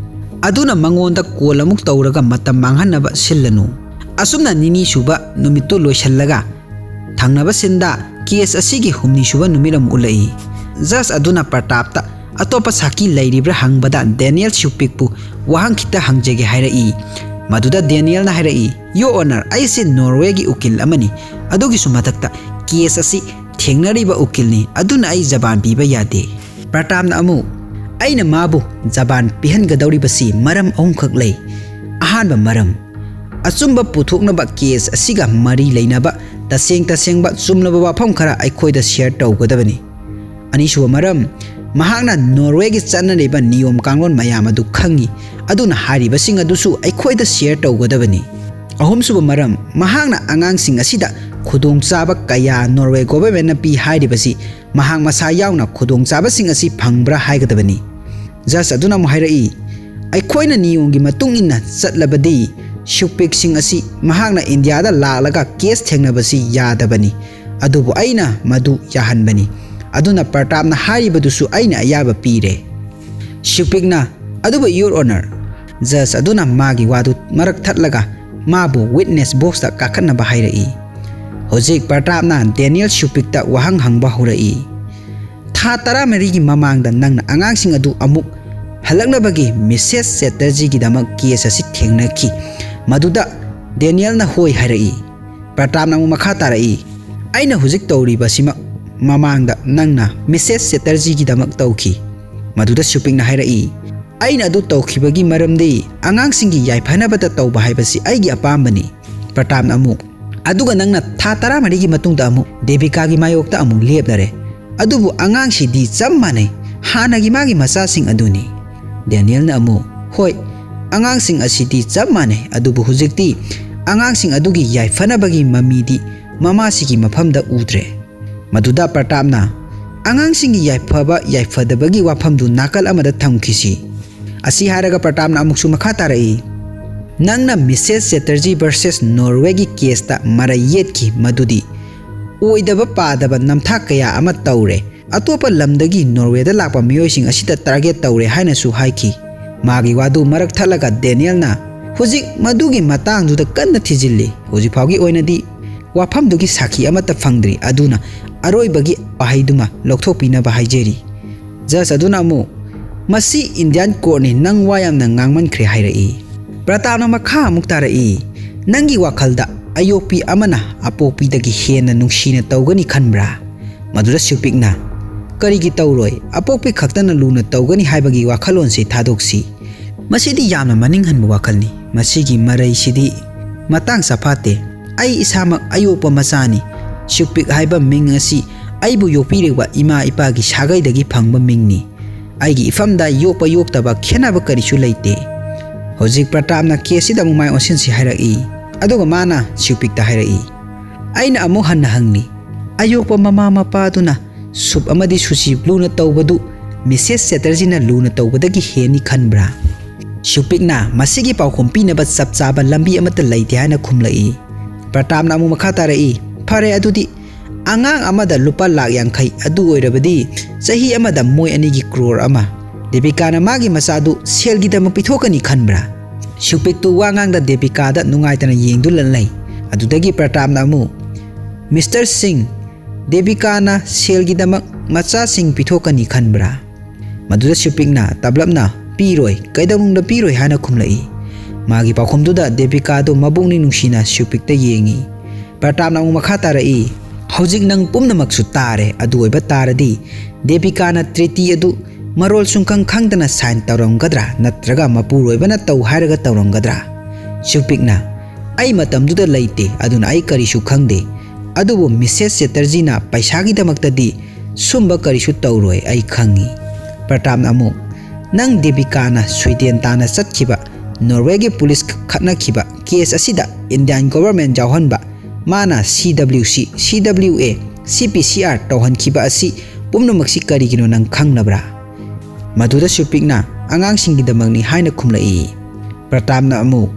ꯑꯗꯨꯅ ꯃꯉꯣꯟꯗ ꯀꯣꯜ ꯑꯃꯨꯛ ꯇꯧꯔꯒ ꯃꯇꯝ ꯃꯥꯡꯍꯟꯅꯕ ꯁꯤꯜꯂꯅꯨ꯫ ꯑꯁꯨꯝꯅ ꯅꯤꯅꯤ ꯁꯨꯕ ꯅꯨꯃꯤꯠꯇꯨ ꯂꯣꯏꯁꯤꯜꯂꯒ ꯊꯪꯅꯕ ꯁꯤꯟꯗ ꯀꯦꯁ ꯑꯁꯤꯒꯤ ꯍꯨꯝꯅꯤ ꯁꯨꯕ ꯅꯨꯃꯤꯠ ꯑꯃꯨꯛ ꯎꯠꯂꯛꯏ꯫ ꯖꯖ ꯑꯗꯨꯅ ꯄ꯭ꯔꯇꯥꯞꯇ ꯑꯇꯣꯞꯄ ꯁꯥꯈꯤ ꯂꯩꯔꯤꯕ꯭ꯔꯥ ꯍꯪꯕꯗ ꯗꯦꯅꯤꯌꯦꯜ ꯁ꯭ꯌꯨꯄꯤꯛꯄꯨ ꯋꯥꯍꯪ ꯈꯤꯇ ꯍꯪꯖꯒꯦ ꯍꯥꯏꯔꯛꯏ꯫ ꯃꯗꯨꯗ ꯗꯦꯅꯤꯌꯦꯜꯅ ꯍꯥꯏꯔꯛꯏ, "ꯌꯣ ꯑꯣꯅꯔ, ꯑꯩꯁꯦ ꯅꯣꯔꯋꯦꯒꯤ ꯎꯀꯤꯜ ꯑꯃꯅꯤ꯫ ꯑꯗꯨꯒꯤꯁꯨ ꯃꯊꯛꯇ ꯀꯦꯁ ꯑꯁꯤ ꯊꯦꯡꯅꯔꯤꯕ ꯎꯀꯤꯜꯅꯤ, ꯑꯗꯨꯅ ꯑꯩ ꯖꯕꯥꯟ ꯄꯤꯕ ꯌꯥꯗꯦ꯫" ꯄ꯭ꯔꯇꯥꯞꯅ ꯑꯃꯨꯛ, "ꯑꯩꯅ ꯃꯥꯕꯨ ꯖꯕꯥꯟ ꯄꯤꯍꯟꯒꯗꯧꯔꯤꯕꯁꯤ ꯃꯔꯝ ꯑꯍꯨꯝꯈꯛ ꯂꯩ꯫ ꯑꯍꯥꯟꯕ ꯃꯔꯝ, ꯑꯆꯨꯝꯕ ꯄꯨꯊꯣꯛꯅꯕ ꯀꯦꯁ ꯑꯁꯤꯒ ꯃꯔꯤ ꯂꯩꯅꯕ ꯇꯁꯦꯡ ꯇꯁꯦꯡꯕ ꯆꯨꯝꯂꯕ ꯋꯥꯐꯝ ꯈꯔ ꯑꯩꯈꯣꯏꯗ ꯁꯤꯌꯔ ꯇꯧꯒꯗꯕꯅꯤ꯫ ꯑꯅꯤꯁꯨꯕ ꯃꯔꯝ, ꯃꯍꯥꯛꯅ ꯅꯣꯔꯋꯦꯒꯤ ꯆꯠꯅꯔꯤꯕ ꯅꯤꯌꯣꯝ ꯀꯥꯡꯂꯣꯟ ꯃꯌꯥꯝ ꯑꯗꯨ ꯈꯪꯏ, ꯑꯗꯨꯅ ꯍꯥꯏꯔꯤꯕꯁꯤꯡ ꯑꯗꯨꯁꯨ ꯑꯩꯈꯣꯏꯗ ꯁꯤꯌꯔ ꯇꯧꯒꯗꯕꯅꯤ꯫ ꯑꯍꯨꯝꯁꯨꯕ ꯃꯔꯝ, ꯃꯍꯥꯛꯅ ꯑꯉꯥꯡꯁꯤꯡ ꯑꯁꯤꯗ ꯈꯨꯗꯣꯡꯆꯥꯕ ꯀꯌꯥ ꯅꯣꯔꯋꯦ ꯒꯣꯚꯔꯟꯃꯦꯟꯠꯅ ꯄꯤ ꯍꯥꯏꯔꯤꯕꯁꯤ ꯃꯍꯥꯛ ꯃꯁꯥ ꯌꯥꯎꯅ ꯈꯨꯗꯣꯡꯆꯥꯕꯁꯤꯡ ꯑꯁꯤ ꯐꯪꯕ꯭ꯔꯥ ꯍꯥꯏꯒꯗꯕꯅꯤ꯫" ꯖꯖ ꯑꯗꯨꯅ ꯑꯃꯨꯛ ꯍꯥꯏꯔꯛꯏ, "ꯑꯩꯈꯣꯏꯅ ꯅꯤꯌꯣꯝꯒꯤ ꯃꯇꯨꯡ ꯏꯟꯅ ꯆꯠꯂꯕꯗꯤ ꯁ꯭ꯌꯨꯄꯤꯛꯁꯤꯡ ꯑꯁꯤ ꯃꯍꯥꯛꯅ ꯏꯟꯗꯤꯌꯥꯗ ꯂꯥꯛꯂꯒ ꯀꯦꯁ ꯊꯦꯡꯅꯕꯁꯤ ꯌꯥꯗꯕꯅꯤ, ꯑꯗꯨꯕꯨ ꯑꯩꯅ ꯃꯗꯨ ꯌꯥꯍꯟꯕꯅꯤ꯫ ꯑꯗꯨꯅ ꯄ꯭ꯔꯇꯥꯞꯅ ꯍꯥꯏꯔꯤꯕꯗꯨꯁꯨ ꯑꯩꯅ ꯑꯌꯥꯕ ꯄꯤꯔꯦ꯫" ꯁ꯭ꯌꯨꯄꯤꯛꯅ, "ꯑꯗꯨꯕꯨ ꯌꯣꯔ ꯑꯣꯅꯔ," ꯖꯖ ꯑꯗꯨꯅ ꯃꯥꯒꯤ ꯋꯥꯗꯨ ꯃꯔꯛ ꯊꯠꯂꯒ ꯃꯥꯕꯨ ꯋꯤꯠꯅꯦꯁ ꯕꯣꯛꯁꯇ ꯀꯥꯈꯠꯅꯕ ꯍꯥꯏꯔꯛꯏ꯫ ꯍꯧꯖꯤꯛ ꯄ꯭ꯔꯇꯥꯞꯅ ꯗꯦꯅꯤꯌꯦꯜ ꯁ꯭ꯌꯨꯄꯤꯛꯇ ꯋꯥꯍꯪ ꯍꯪꯕ ꯍꯧꯔꯛꯏ꯫ "ꯊꯥ ꯇꯔꯥꯃꯔꯤꯒꯤ ꯃꯃꯥꯡꯗ ꯅꯪꯅ ꯑꯉꯥꯡꯁꯤꯡ ꯑꯗꯨ ꯑꯃꯨꯛ ꯍꯜꯂꯛꯅꯕꯒꯤ ꯃꯤꯁꯦꯁ ꯆꯦꯇꯔꯖꯤꯒꯤꯗꯃꯛ ꯀꯦꯁ ꯑꯁꯤ ꯊꯦꯡꯅꯈꯤ꯫" ꯃꯗꯨꯗ ꯗꯦꯅꯤꯌꯦꯜꯅ ꯍꯣꯏ ꯍꯥꯏꯔꯛꯏ꯫ ꯄ꯭ꯔꯇꯥꯞꯅ ꯑꯃꯨꯛ ꯃꯈꯥ ꯇꯥꯔꯛꯏ, "ꯑꯩꯅ ꯍꯧꯖꯤꯛ ꯇꯧꯔꯤꯕꯁꯤꯃꯛ ꯃꯃꯥꯡꯗ ꯅꯪꯅ ꯃꯤꯁꯦꯁ ꯆꯦꯇꯔꯖꯤꯒꯤꯗꯃꯛ ꯇꯧꯈꯤ꯫" ꯃꯗꯨꯗ ꯁ꯭ꯌꯨꯄꯤꯛꯅ ꯍꯥꯏꯔꯛꯏ, ꯑꯩꯅ ꯑꯗꯨ ꯇꯧꯈꯤꯕꯒꯤ ꯃꯔꯝꯗꯤ ꯑꯉꯥꯡꯁꯤꯡꯒꯤ ꯌꯥꯏꯐꯅꯕꯇ ꯇꯧꯕ ꯍꯥꯏꯕꯁꯤ ꯑꯩꯒꯤ ꯑꯄꯥꯝꯕꯅꯤ꯫ ꯄ꯭ꯔꯇꯥꯞꯅ ꯑꯃꯨꯛ, "ꯑꯗꯨꯒ ꯅꯪꯅ ꯊꯥ ꯇꯔꯥꯃꯔꯤꯒꯤ ꯃꯇꯨꯡꯗ ꯑꯃꯨꯛ ꯗꯦꯕꯤꯀꯥꯒꯤ ꯃꯥꯌꯣꯛꯇ ꯑꯃꯨꯛ ꯂꯦꯞꯂꯔꯦ꯫ ꯑꯗꯨꯕꯨ ꯑꯉꯥꯡꯁꯤꯗꯤ ꯆꯞ ꯃꯥꯟꯅꯩ, ꯍꯥꯟꯅꯒꯤ ꯃꯥꯒꯤ ꯃꯆꯥꯁꯤꯡ ꯑꯗꯨꯅꯤ꯫" ꯗꯦꯅꯤꯌꯦꯜꯅ ꯑꯃꯨꯛ, "ꯍꯣꯏ, ꯑꯉꯥꯡꯁꯤꯡ ꯑꯁꯤꯗꯤ ꯆꯞ ꯃꯥꯟꯅꯩ, ꯑꯗꯨꯕꯨ ꯍꯧꯖꯤꯛꯇꯤ ꯑꯉꯥꯡꯁꯤꯡ ꯑꯗꯨꯒꯤ ꯌꯥꯏꯐꯅꯕꯒꯤ ꯃꯃꯤꯗꯤ ꯃꯃꯥꯁꯤꯒꯤ ꯃꯐꯝꯗ ꯎꯗ꯭ꯔꯦ꯫" ꯃꯗꯨꯗ ꯄ꯭ꯔꯇꯥꯞꯅ, "ꯑꯉꯥꯡꯁꯤꯡꯒꯤ ꯌꯥꯏꯐꯕ ꯌꯥꯏꯐꯗꯕꯒꯤ ꯋꯥꯐꯝꯗꯨ ꯅꯥꯀꯜ ꯑꯃꯗ ꯊꯝꯈꯤꯁꯤ꯫" ꯑꯁꯤ ꯍꯥꯏꯔꯒ ꯄ꯭ꯔꯇꯥꯞꯅ ꯑꯃꯨꯛꯁꯨ ꯃꯈꯥ ꯇꯥꯔꯛꯏ, "ꯅꯪꯅ ꯃꯤꯁꯦꯁ ꯆꯦꯇꯔꯖꯤ ꯚꯔꯁꯦꯁ ꯅꯣꯔꯋꯦꯒꯤ ꯀꯦꯁꯇ ꯃꯔꯩ ꯌꯦꯠꯈꯤ, ꯃꯗꯨꯗꯤ ꯑꯣꯏꯗꯕ ꯄꯥꯗꯕ ꯅꯝꯊꯥꯛ ꯀꯌꯥ ꯑꯃ ꯇꯧꯔꯦ꯫ ꯑꯇꯣꯞꯄ ꯂꯝꯗꯒꯤ ꯅꯣꯔꯋꯦꯗ ꯂꯥꯛꯄ ꯃꯤꯑꯣꯏꯁꯤꯡ ꯑꯁꯤꯗ ꯇꯥꯔꯒꯦꯠ ꯇꯧꯔꯦ ꯍꯥꯏꯅꯁꯨ ꯍꯥꯏꯈꯤ꯫" ꯃꯥꯒꯤ ꯋꯥꯗꯨ ꯃꯔꯛ ꯊꯠꯂꯒ ꯗꯦꯅꯤꯌꯦꯜꯅ, "ꯍꯧꯖꯤꯛ ꯃꯗꯨꯒꯤ ꯃꯇꯥꯡꯗꯨꯗ ꯀꯟꯅ ꯊꯤꯖꯤꯜꯂꯤ꯫ ꯍꯧꯖꯤꯛ ꯐꯥꯎꯒꯤ ꯑꯣꯏꯅꯗꯤ ꯋꯥꯐꯝꯗꯨꯒꯤ ꯁꯥꯈꯤ ꯑꯃꯠꯇ ꯐꯪꯗ꯭ꯔꯤ, ꯑꯗꯨꯅ ꯑꯔꯣꯏꯕꯒꯤ ꯋꯥꯍꯩꯗꯨꯃ ꯂꯧꯊꯣꯛꯄꯤꯅꯕ ꯍꯥꯏꯖꯔꯤ꯫" ꯖꯖ ꯑꯗꯨꯅ ꯑꯃꯨꯛ, "ꯃꯁꯤ ꯏꯟꯗꯤꯌꯥꯟ ꯀꯣꯔꯠꯅꯤ, ꯅꯪ ꯋꯥ ꯌꯥꯝꯅ ꯉꯥꯡꯃꯟꯈ꯭ꯔꯦ" ꯍꯥꯏꯔꯛꯏ꯫ ꯄ꯭ꯔꯇꯥꯞꯅ ꯃꯈꯥ ꯑꯃꯨꯛ ꯇꯥꯔꯛꯏ, "ꯅꯪꯒꯤ ꯋꯥꯈꯜꯗ ꯑꯌꯣꯛꯄꯤ ꯑꯃꯅ ꯑꯄꯣꯛꯄꯤꯗꯒꯤ ꯍꯦꯟꯅ ꯅꯨꯡꯁꯤꯅ ꯇꯧꯒꯅꯤ ꯈꯟꯕ꯭ꯔꯥ?" ꯃꯗꯨꯗ ꯁꯨꯄꯤꯛꯅ, "ꯀꯔꯤꯒꯤ ꯇꯧꯔꯣꯏ? ꯑꯄꯣꯛꯄꯤ ꯈꯛꯇꯅ ꯂꯨꯅ ꯇꯧꯒꯅꯤ ꯍꯥꯏꯕꯒꯤ ꯋꯥꯈꯜꯂꯣꯟꯁꯤ ꯊꯥꯗꯣꯛꯁꯤ꯫ ꯃꯁꯤꯗꯤ ꯌꯥꯝꯅ ꯃꯅꯤꯡ ꯍꯟꯕ ꯋꯥꯈꯜꯅꯤ꯫ ꯃꯁꯤꯒꯤ ꯃꯔꯩꯁꯤꯗꯤ ꯃꯇꯥꯡ ꯆꯥꯐꯥꯠꯇꯦ꯫ ꯑꯩ ꯏꯁꯥꯃꯛ ꯑꯌꯣꯛꯄ ꯃꯆꯥꯅꯤ꯫ ꯁꯨꯄꯤꯛ ꯍꯥꯏꯕ ꯃꯤꯡ ꯑꯁꯤ ꯑꯩꯕꯨ ꯌꯣꯛꯄꯤꯔꯤꯕ ꯏꯃꯥ ꯏꯄꯥꯒꯤ ꯁꯥꯒꯩꯗꯒꯤ ꯐꯪꯕ ꯃꯤꯡꯅꯤ꯫ ꯑꯩꯒꯤ ꯏꯐꯝꯗ ꯌꯣꯛꯄ ꯌꯣꯛꯇꯕ ꯈꯦꯠꯅꯕ ꯀꯔꯤꯁꯨ ꯂꯩꯇꯦ꯫" ꯍꯧꯖꯤꯛ ꯄ꯭ꯔꯇꯥꯞꯅ ꯀꯦꯁꯁꯤꯗ ꯑꯃꯨꯛ ꯃꯥꯏ ꯑꯣꯟꯁꯤꯟꯁꯤ ꯍꯥꯏꯔꯛꯏ꯫ ꯑꯗꯨꯒ ꯃꯥꯅ ꯁꯨꯄꯤꯛꯇ ꯍꯥꯏꯔꯛꯏ, "ꯑꯩꯅ ꯑꯃꯨꯛ ꯍꯟꯅ ꯍꯪꯂꯤ, ꯑꯌꯣꯛꯄ ꯃꯃꯥ ꯃꯄꯥꯗꯨꯅ ꯁꯨꯞ ꯑꯃꯗꯤ ꯁꯨꯁꯤ ꯂꯨꯅ ꯇꯧꯕꯗꯨ ꯃꯤꯁꯦꯁ ꯆꯦꯇꯔꯖꯤꯅ ꯂꯨꯅ ꯇꯧꯕꯗꯒꯤ ꯍꯦꯟꯅꯤ ꯈꯟꯕ꯭ꯔꯥ?" ꯁꯨꯄꯤꯛꯅ ꯃꯁꯤꯒꯤ ꯄꯥꯎꯈꯨꯝ ꯄꯤꯅꯕ ꯆꯞ ꯆꯥꯕ ꯂꯝꯕꯤ ꯑꯃꯠꯇ ꯂꯩꯇꯦ ꯍꯥꯏꯅ ꯈꯨꯝꯂꯛꯏ꯫ ꯄ꯭ꯔꯇꯥꯞꯅ ꯑꯃꯨꯛ ꯃꯈꯥ ꯇꯥꯔꯛꯏ, "ꯐꯔꯦ, ꯑꯗꯨꯗꯤ ꯑꯉꯥꯡ ꯑꯃꯗ ꯂꯨꯄꯥ ꯂꯥꯛ ꯌꯥꯡꯈꯩ, ꯑꯗꯨ ꯑꯣꯏꯔꯕꯗꯤ ꯆꯍꯤ ꯑꯃꯗ ꯃꯣꯏ ꯑꯅꯤꯒꯤ ꯀ꯭ꯔꯣꯔ ꯑꯃ꯫ ꯗꯦꯕꯤꯀꯥꯅ ꯃꯥꯒꯤ ꯃꯆꯥꯗꯨ ꯁꯦꯜꯒꯤꯗꯃꯛ ꯄꯤꯊꯣꯛꯀꯅꯤ ꯈꯟꯕ꯭ꯔꯥ?" ꯁꯨꯄꯤꯛꯇꯨ ꯋꯥ ꯉꯥꯡꯗ ꯗꯦꯕꯤꯀꯥꯗ ꯅꯨꯡꯉꯥꯏꯇꯅ ꯌꯦꯡꯗꯨꯅ ꯂꯩ꯫ ꯑꯗꯨꯗꯒꯤ ꯄ꯭ꯔꯇꯥꯞꯅ ꯑꯃꯨꯛ, "ꯃꯤꯁꯇꯔ ꯁꯤꯡ, ꯗꯦꯕꯤꯀꯥꯅ ꯁꯦꯜꯒꯤꯗꯃꯛ ꯃꯆꯥꯁꯤꯡ ꯄꯤꯊꯣꯛꯀꯅꯤ ꯈꯟꯕ꯭ꯔꯥ?" ꯃꯗꯨꯗ ꯁꯨꯄꯤꯛꯅ ꯇꯞꯂꯞꯅ, "ꯄꯤꯔꯣꯏ, ꯀꯩꯗꯧꯅꯨꯡꯗ ꯄꯤꯔꯣꯏ" ꯍꯥꯏꯅ ꯈꯨꯝꯂꯛꯏ꯫ ꯃꯥꯒꯤ ꯄꯥꯎꯈꯨꯝꯗꯨꯗ ꯗꯦꯕꯤꯀꯥꯗꯨ ꯃꯕꯨꯛꯅꯤꯡ ꯅꯨꯡꯁꯤꯅ ꯁꯨꯄꯤꯛꯇ ꯌꯦꯡꯉꯤ꯫ ꯄ꯭ꯔꯇꯥꯞꯅ ꯑꯃꯨꯛ ꯃꯈꯥ ꯇꯥꯔꯛꯏ, "ꯍꯧꯖꯤꯛ ꯅꯪ ꯄꯨꯝꯅꯃꯛꯁꯨ ꯇꯥꯔꯦ꯫ ꯑꯗꯨ ꯑꯣꯏꯕ ꯇꯥꯔꯗꯤ ꯗꯦꯕꯤꯀꯥꯅ ꯇ꯭ꯔꯤꯇꯤ ꯑꯗꯨ ꯃꯔꯣꯜ ꯁꯨꯡꯈꯪ ꯈꯪꯗꯅ ꯁꯥꯏꯟ ꯇꯧꯔꯝꯒꯗ꯭ꯔꯥ, ꯅꯠꯇ꯭ꯔꯒ ꯃꯄꯨꯔꯣꯏꯕꯅ ꯇꯧ ꯍꯥꯏꯔꯒ ꯇꯧꯔꯝꯒꯗ꯭ꯔꯥ? ꯁꯨꯄꯤꯛꯅ, "ꯑꯩ ꯃꯇꯝꯗꯨꯗ ꯂꯩꯇꯦ, ꯑꯗꯨꯅ ꯑꯩ ꯀꯔꯤꯁꯨ ꯈꯪꯗꯦ꯫ ꯑꯗꯨꯕꯨ ꯃꯤꯁꯦꯁ ꯆꯦꯇꯔꯖꯤꯅ ꯄꯩꯁꯥꯒꯤꯗꯃꯛꯇꯗꯤ ꯁꯨꯝꯕ ꯀꯔꯤꯁꯨ ꯇꯧꯔꯣꯏ, ꯑꯩ ꯈꯪꯏ"꯫ ꯄ꯭ꯔꯇꯥꯞꯅ ꯑꯃꯨꯛ, "ꯅꯪ ꯗꯦꯕꯤꯀꯥꯅ ꯁ꯭ꯋꯤꯗꯦꯟ ꯇꯥꯟꯅ ꯆꯠꯈꯤꯕ, ꯅꯣꯔꯋꯦꯒꯤ ꯄꯨꯂꯤꯁ ꯈꯠꯅꯈꯤꯕ ꯀꯦꯁ ꯑꯁꯤꯗ ꯏꯟꯗꯤꯌꯥꯟ ꯒꯣꯚꯔꯟꯃꯦꯟꯠ ꯌꯥꯎꯍꯟꯕ, ꯃꯥꯅ ꯁꯤ ꯗꯕ꯭ꯂꯤꯎ ꯁꯤ, ꯁꯤ ꯗꯕ꯭ꯂꯤꯎ ꯑꯦ, ꯁꯤ ꯄꯤ ꯁꯤ ꯑꯥꯔ ꯇꯧꯍꯟꯈꯤꯕ ꯑꯁꯤ ꯄꯨꯝꯅꯃꯛꯁꯤ ꯀꯔꯤꯒꯤꯅꯣ ꯅꯪ ꯈꯪꯂꯕ꯭ꯔꯥ?" ꯃꯗꯨꯗ ꯁꯨꯄꯤꯛꯅ, "ꯑꯉꯥꯡꯁꯤꯡꯒꯤꯗꯃꯛꯅꯤ" ꯍꯥꯏꯅ ꯈꯨꯝꯂꯛꯏ꯫ ꯄ꯭ꯔꯇꯥꯞꯅ ꯑꯃꯨꯛ,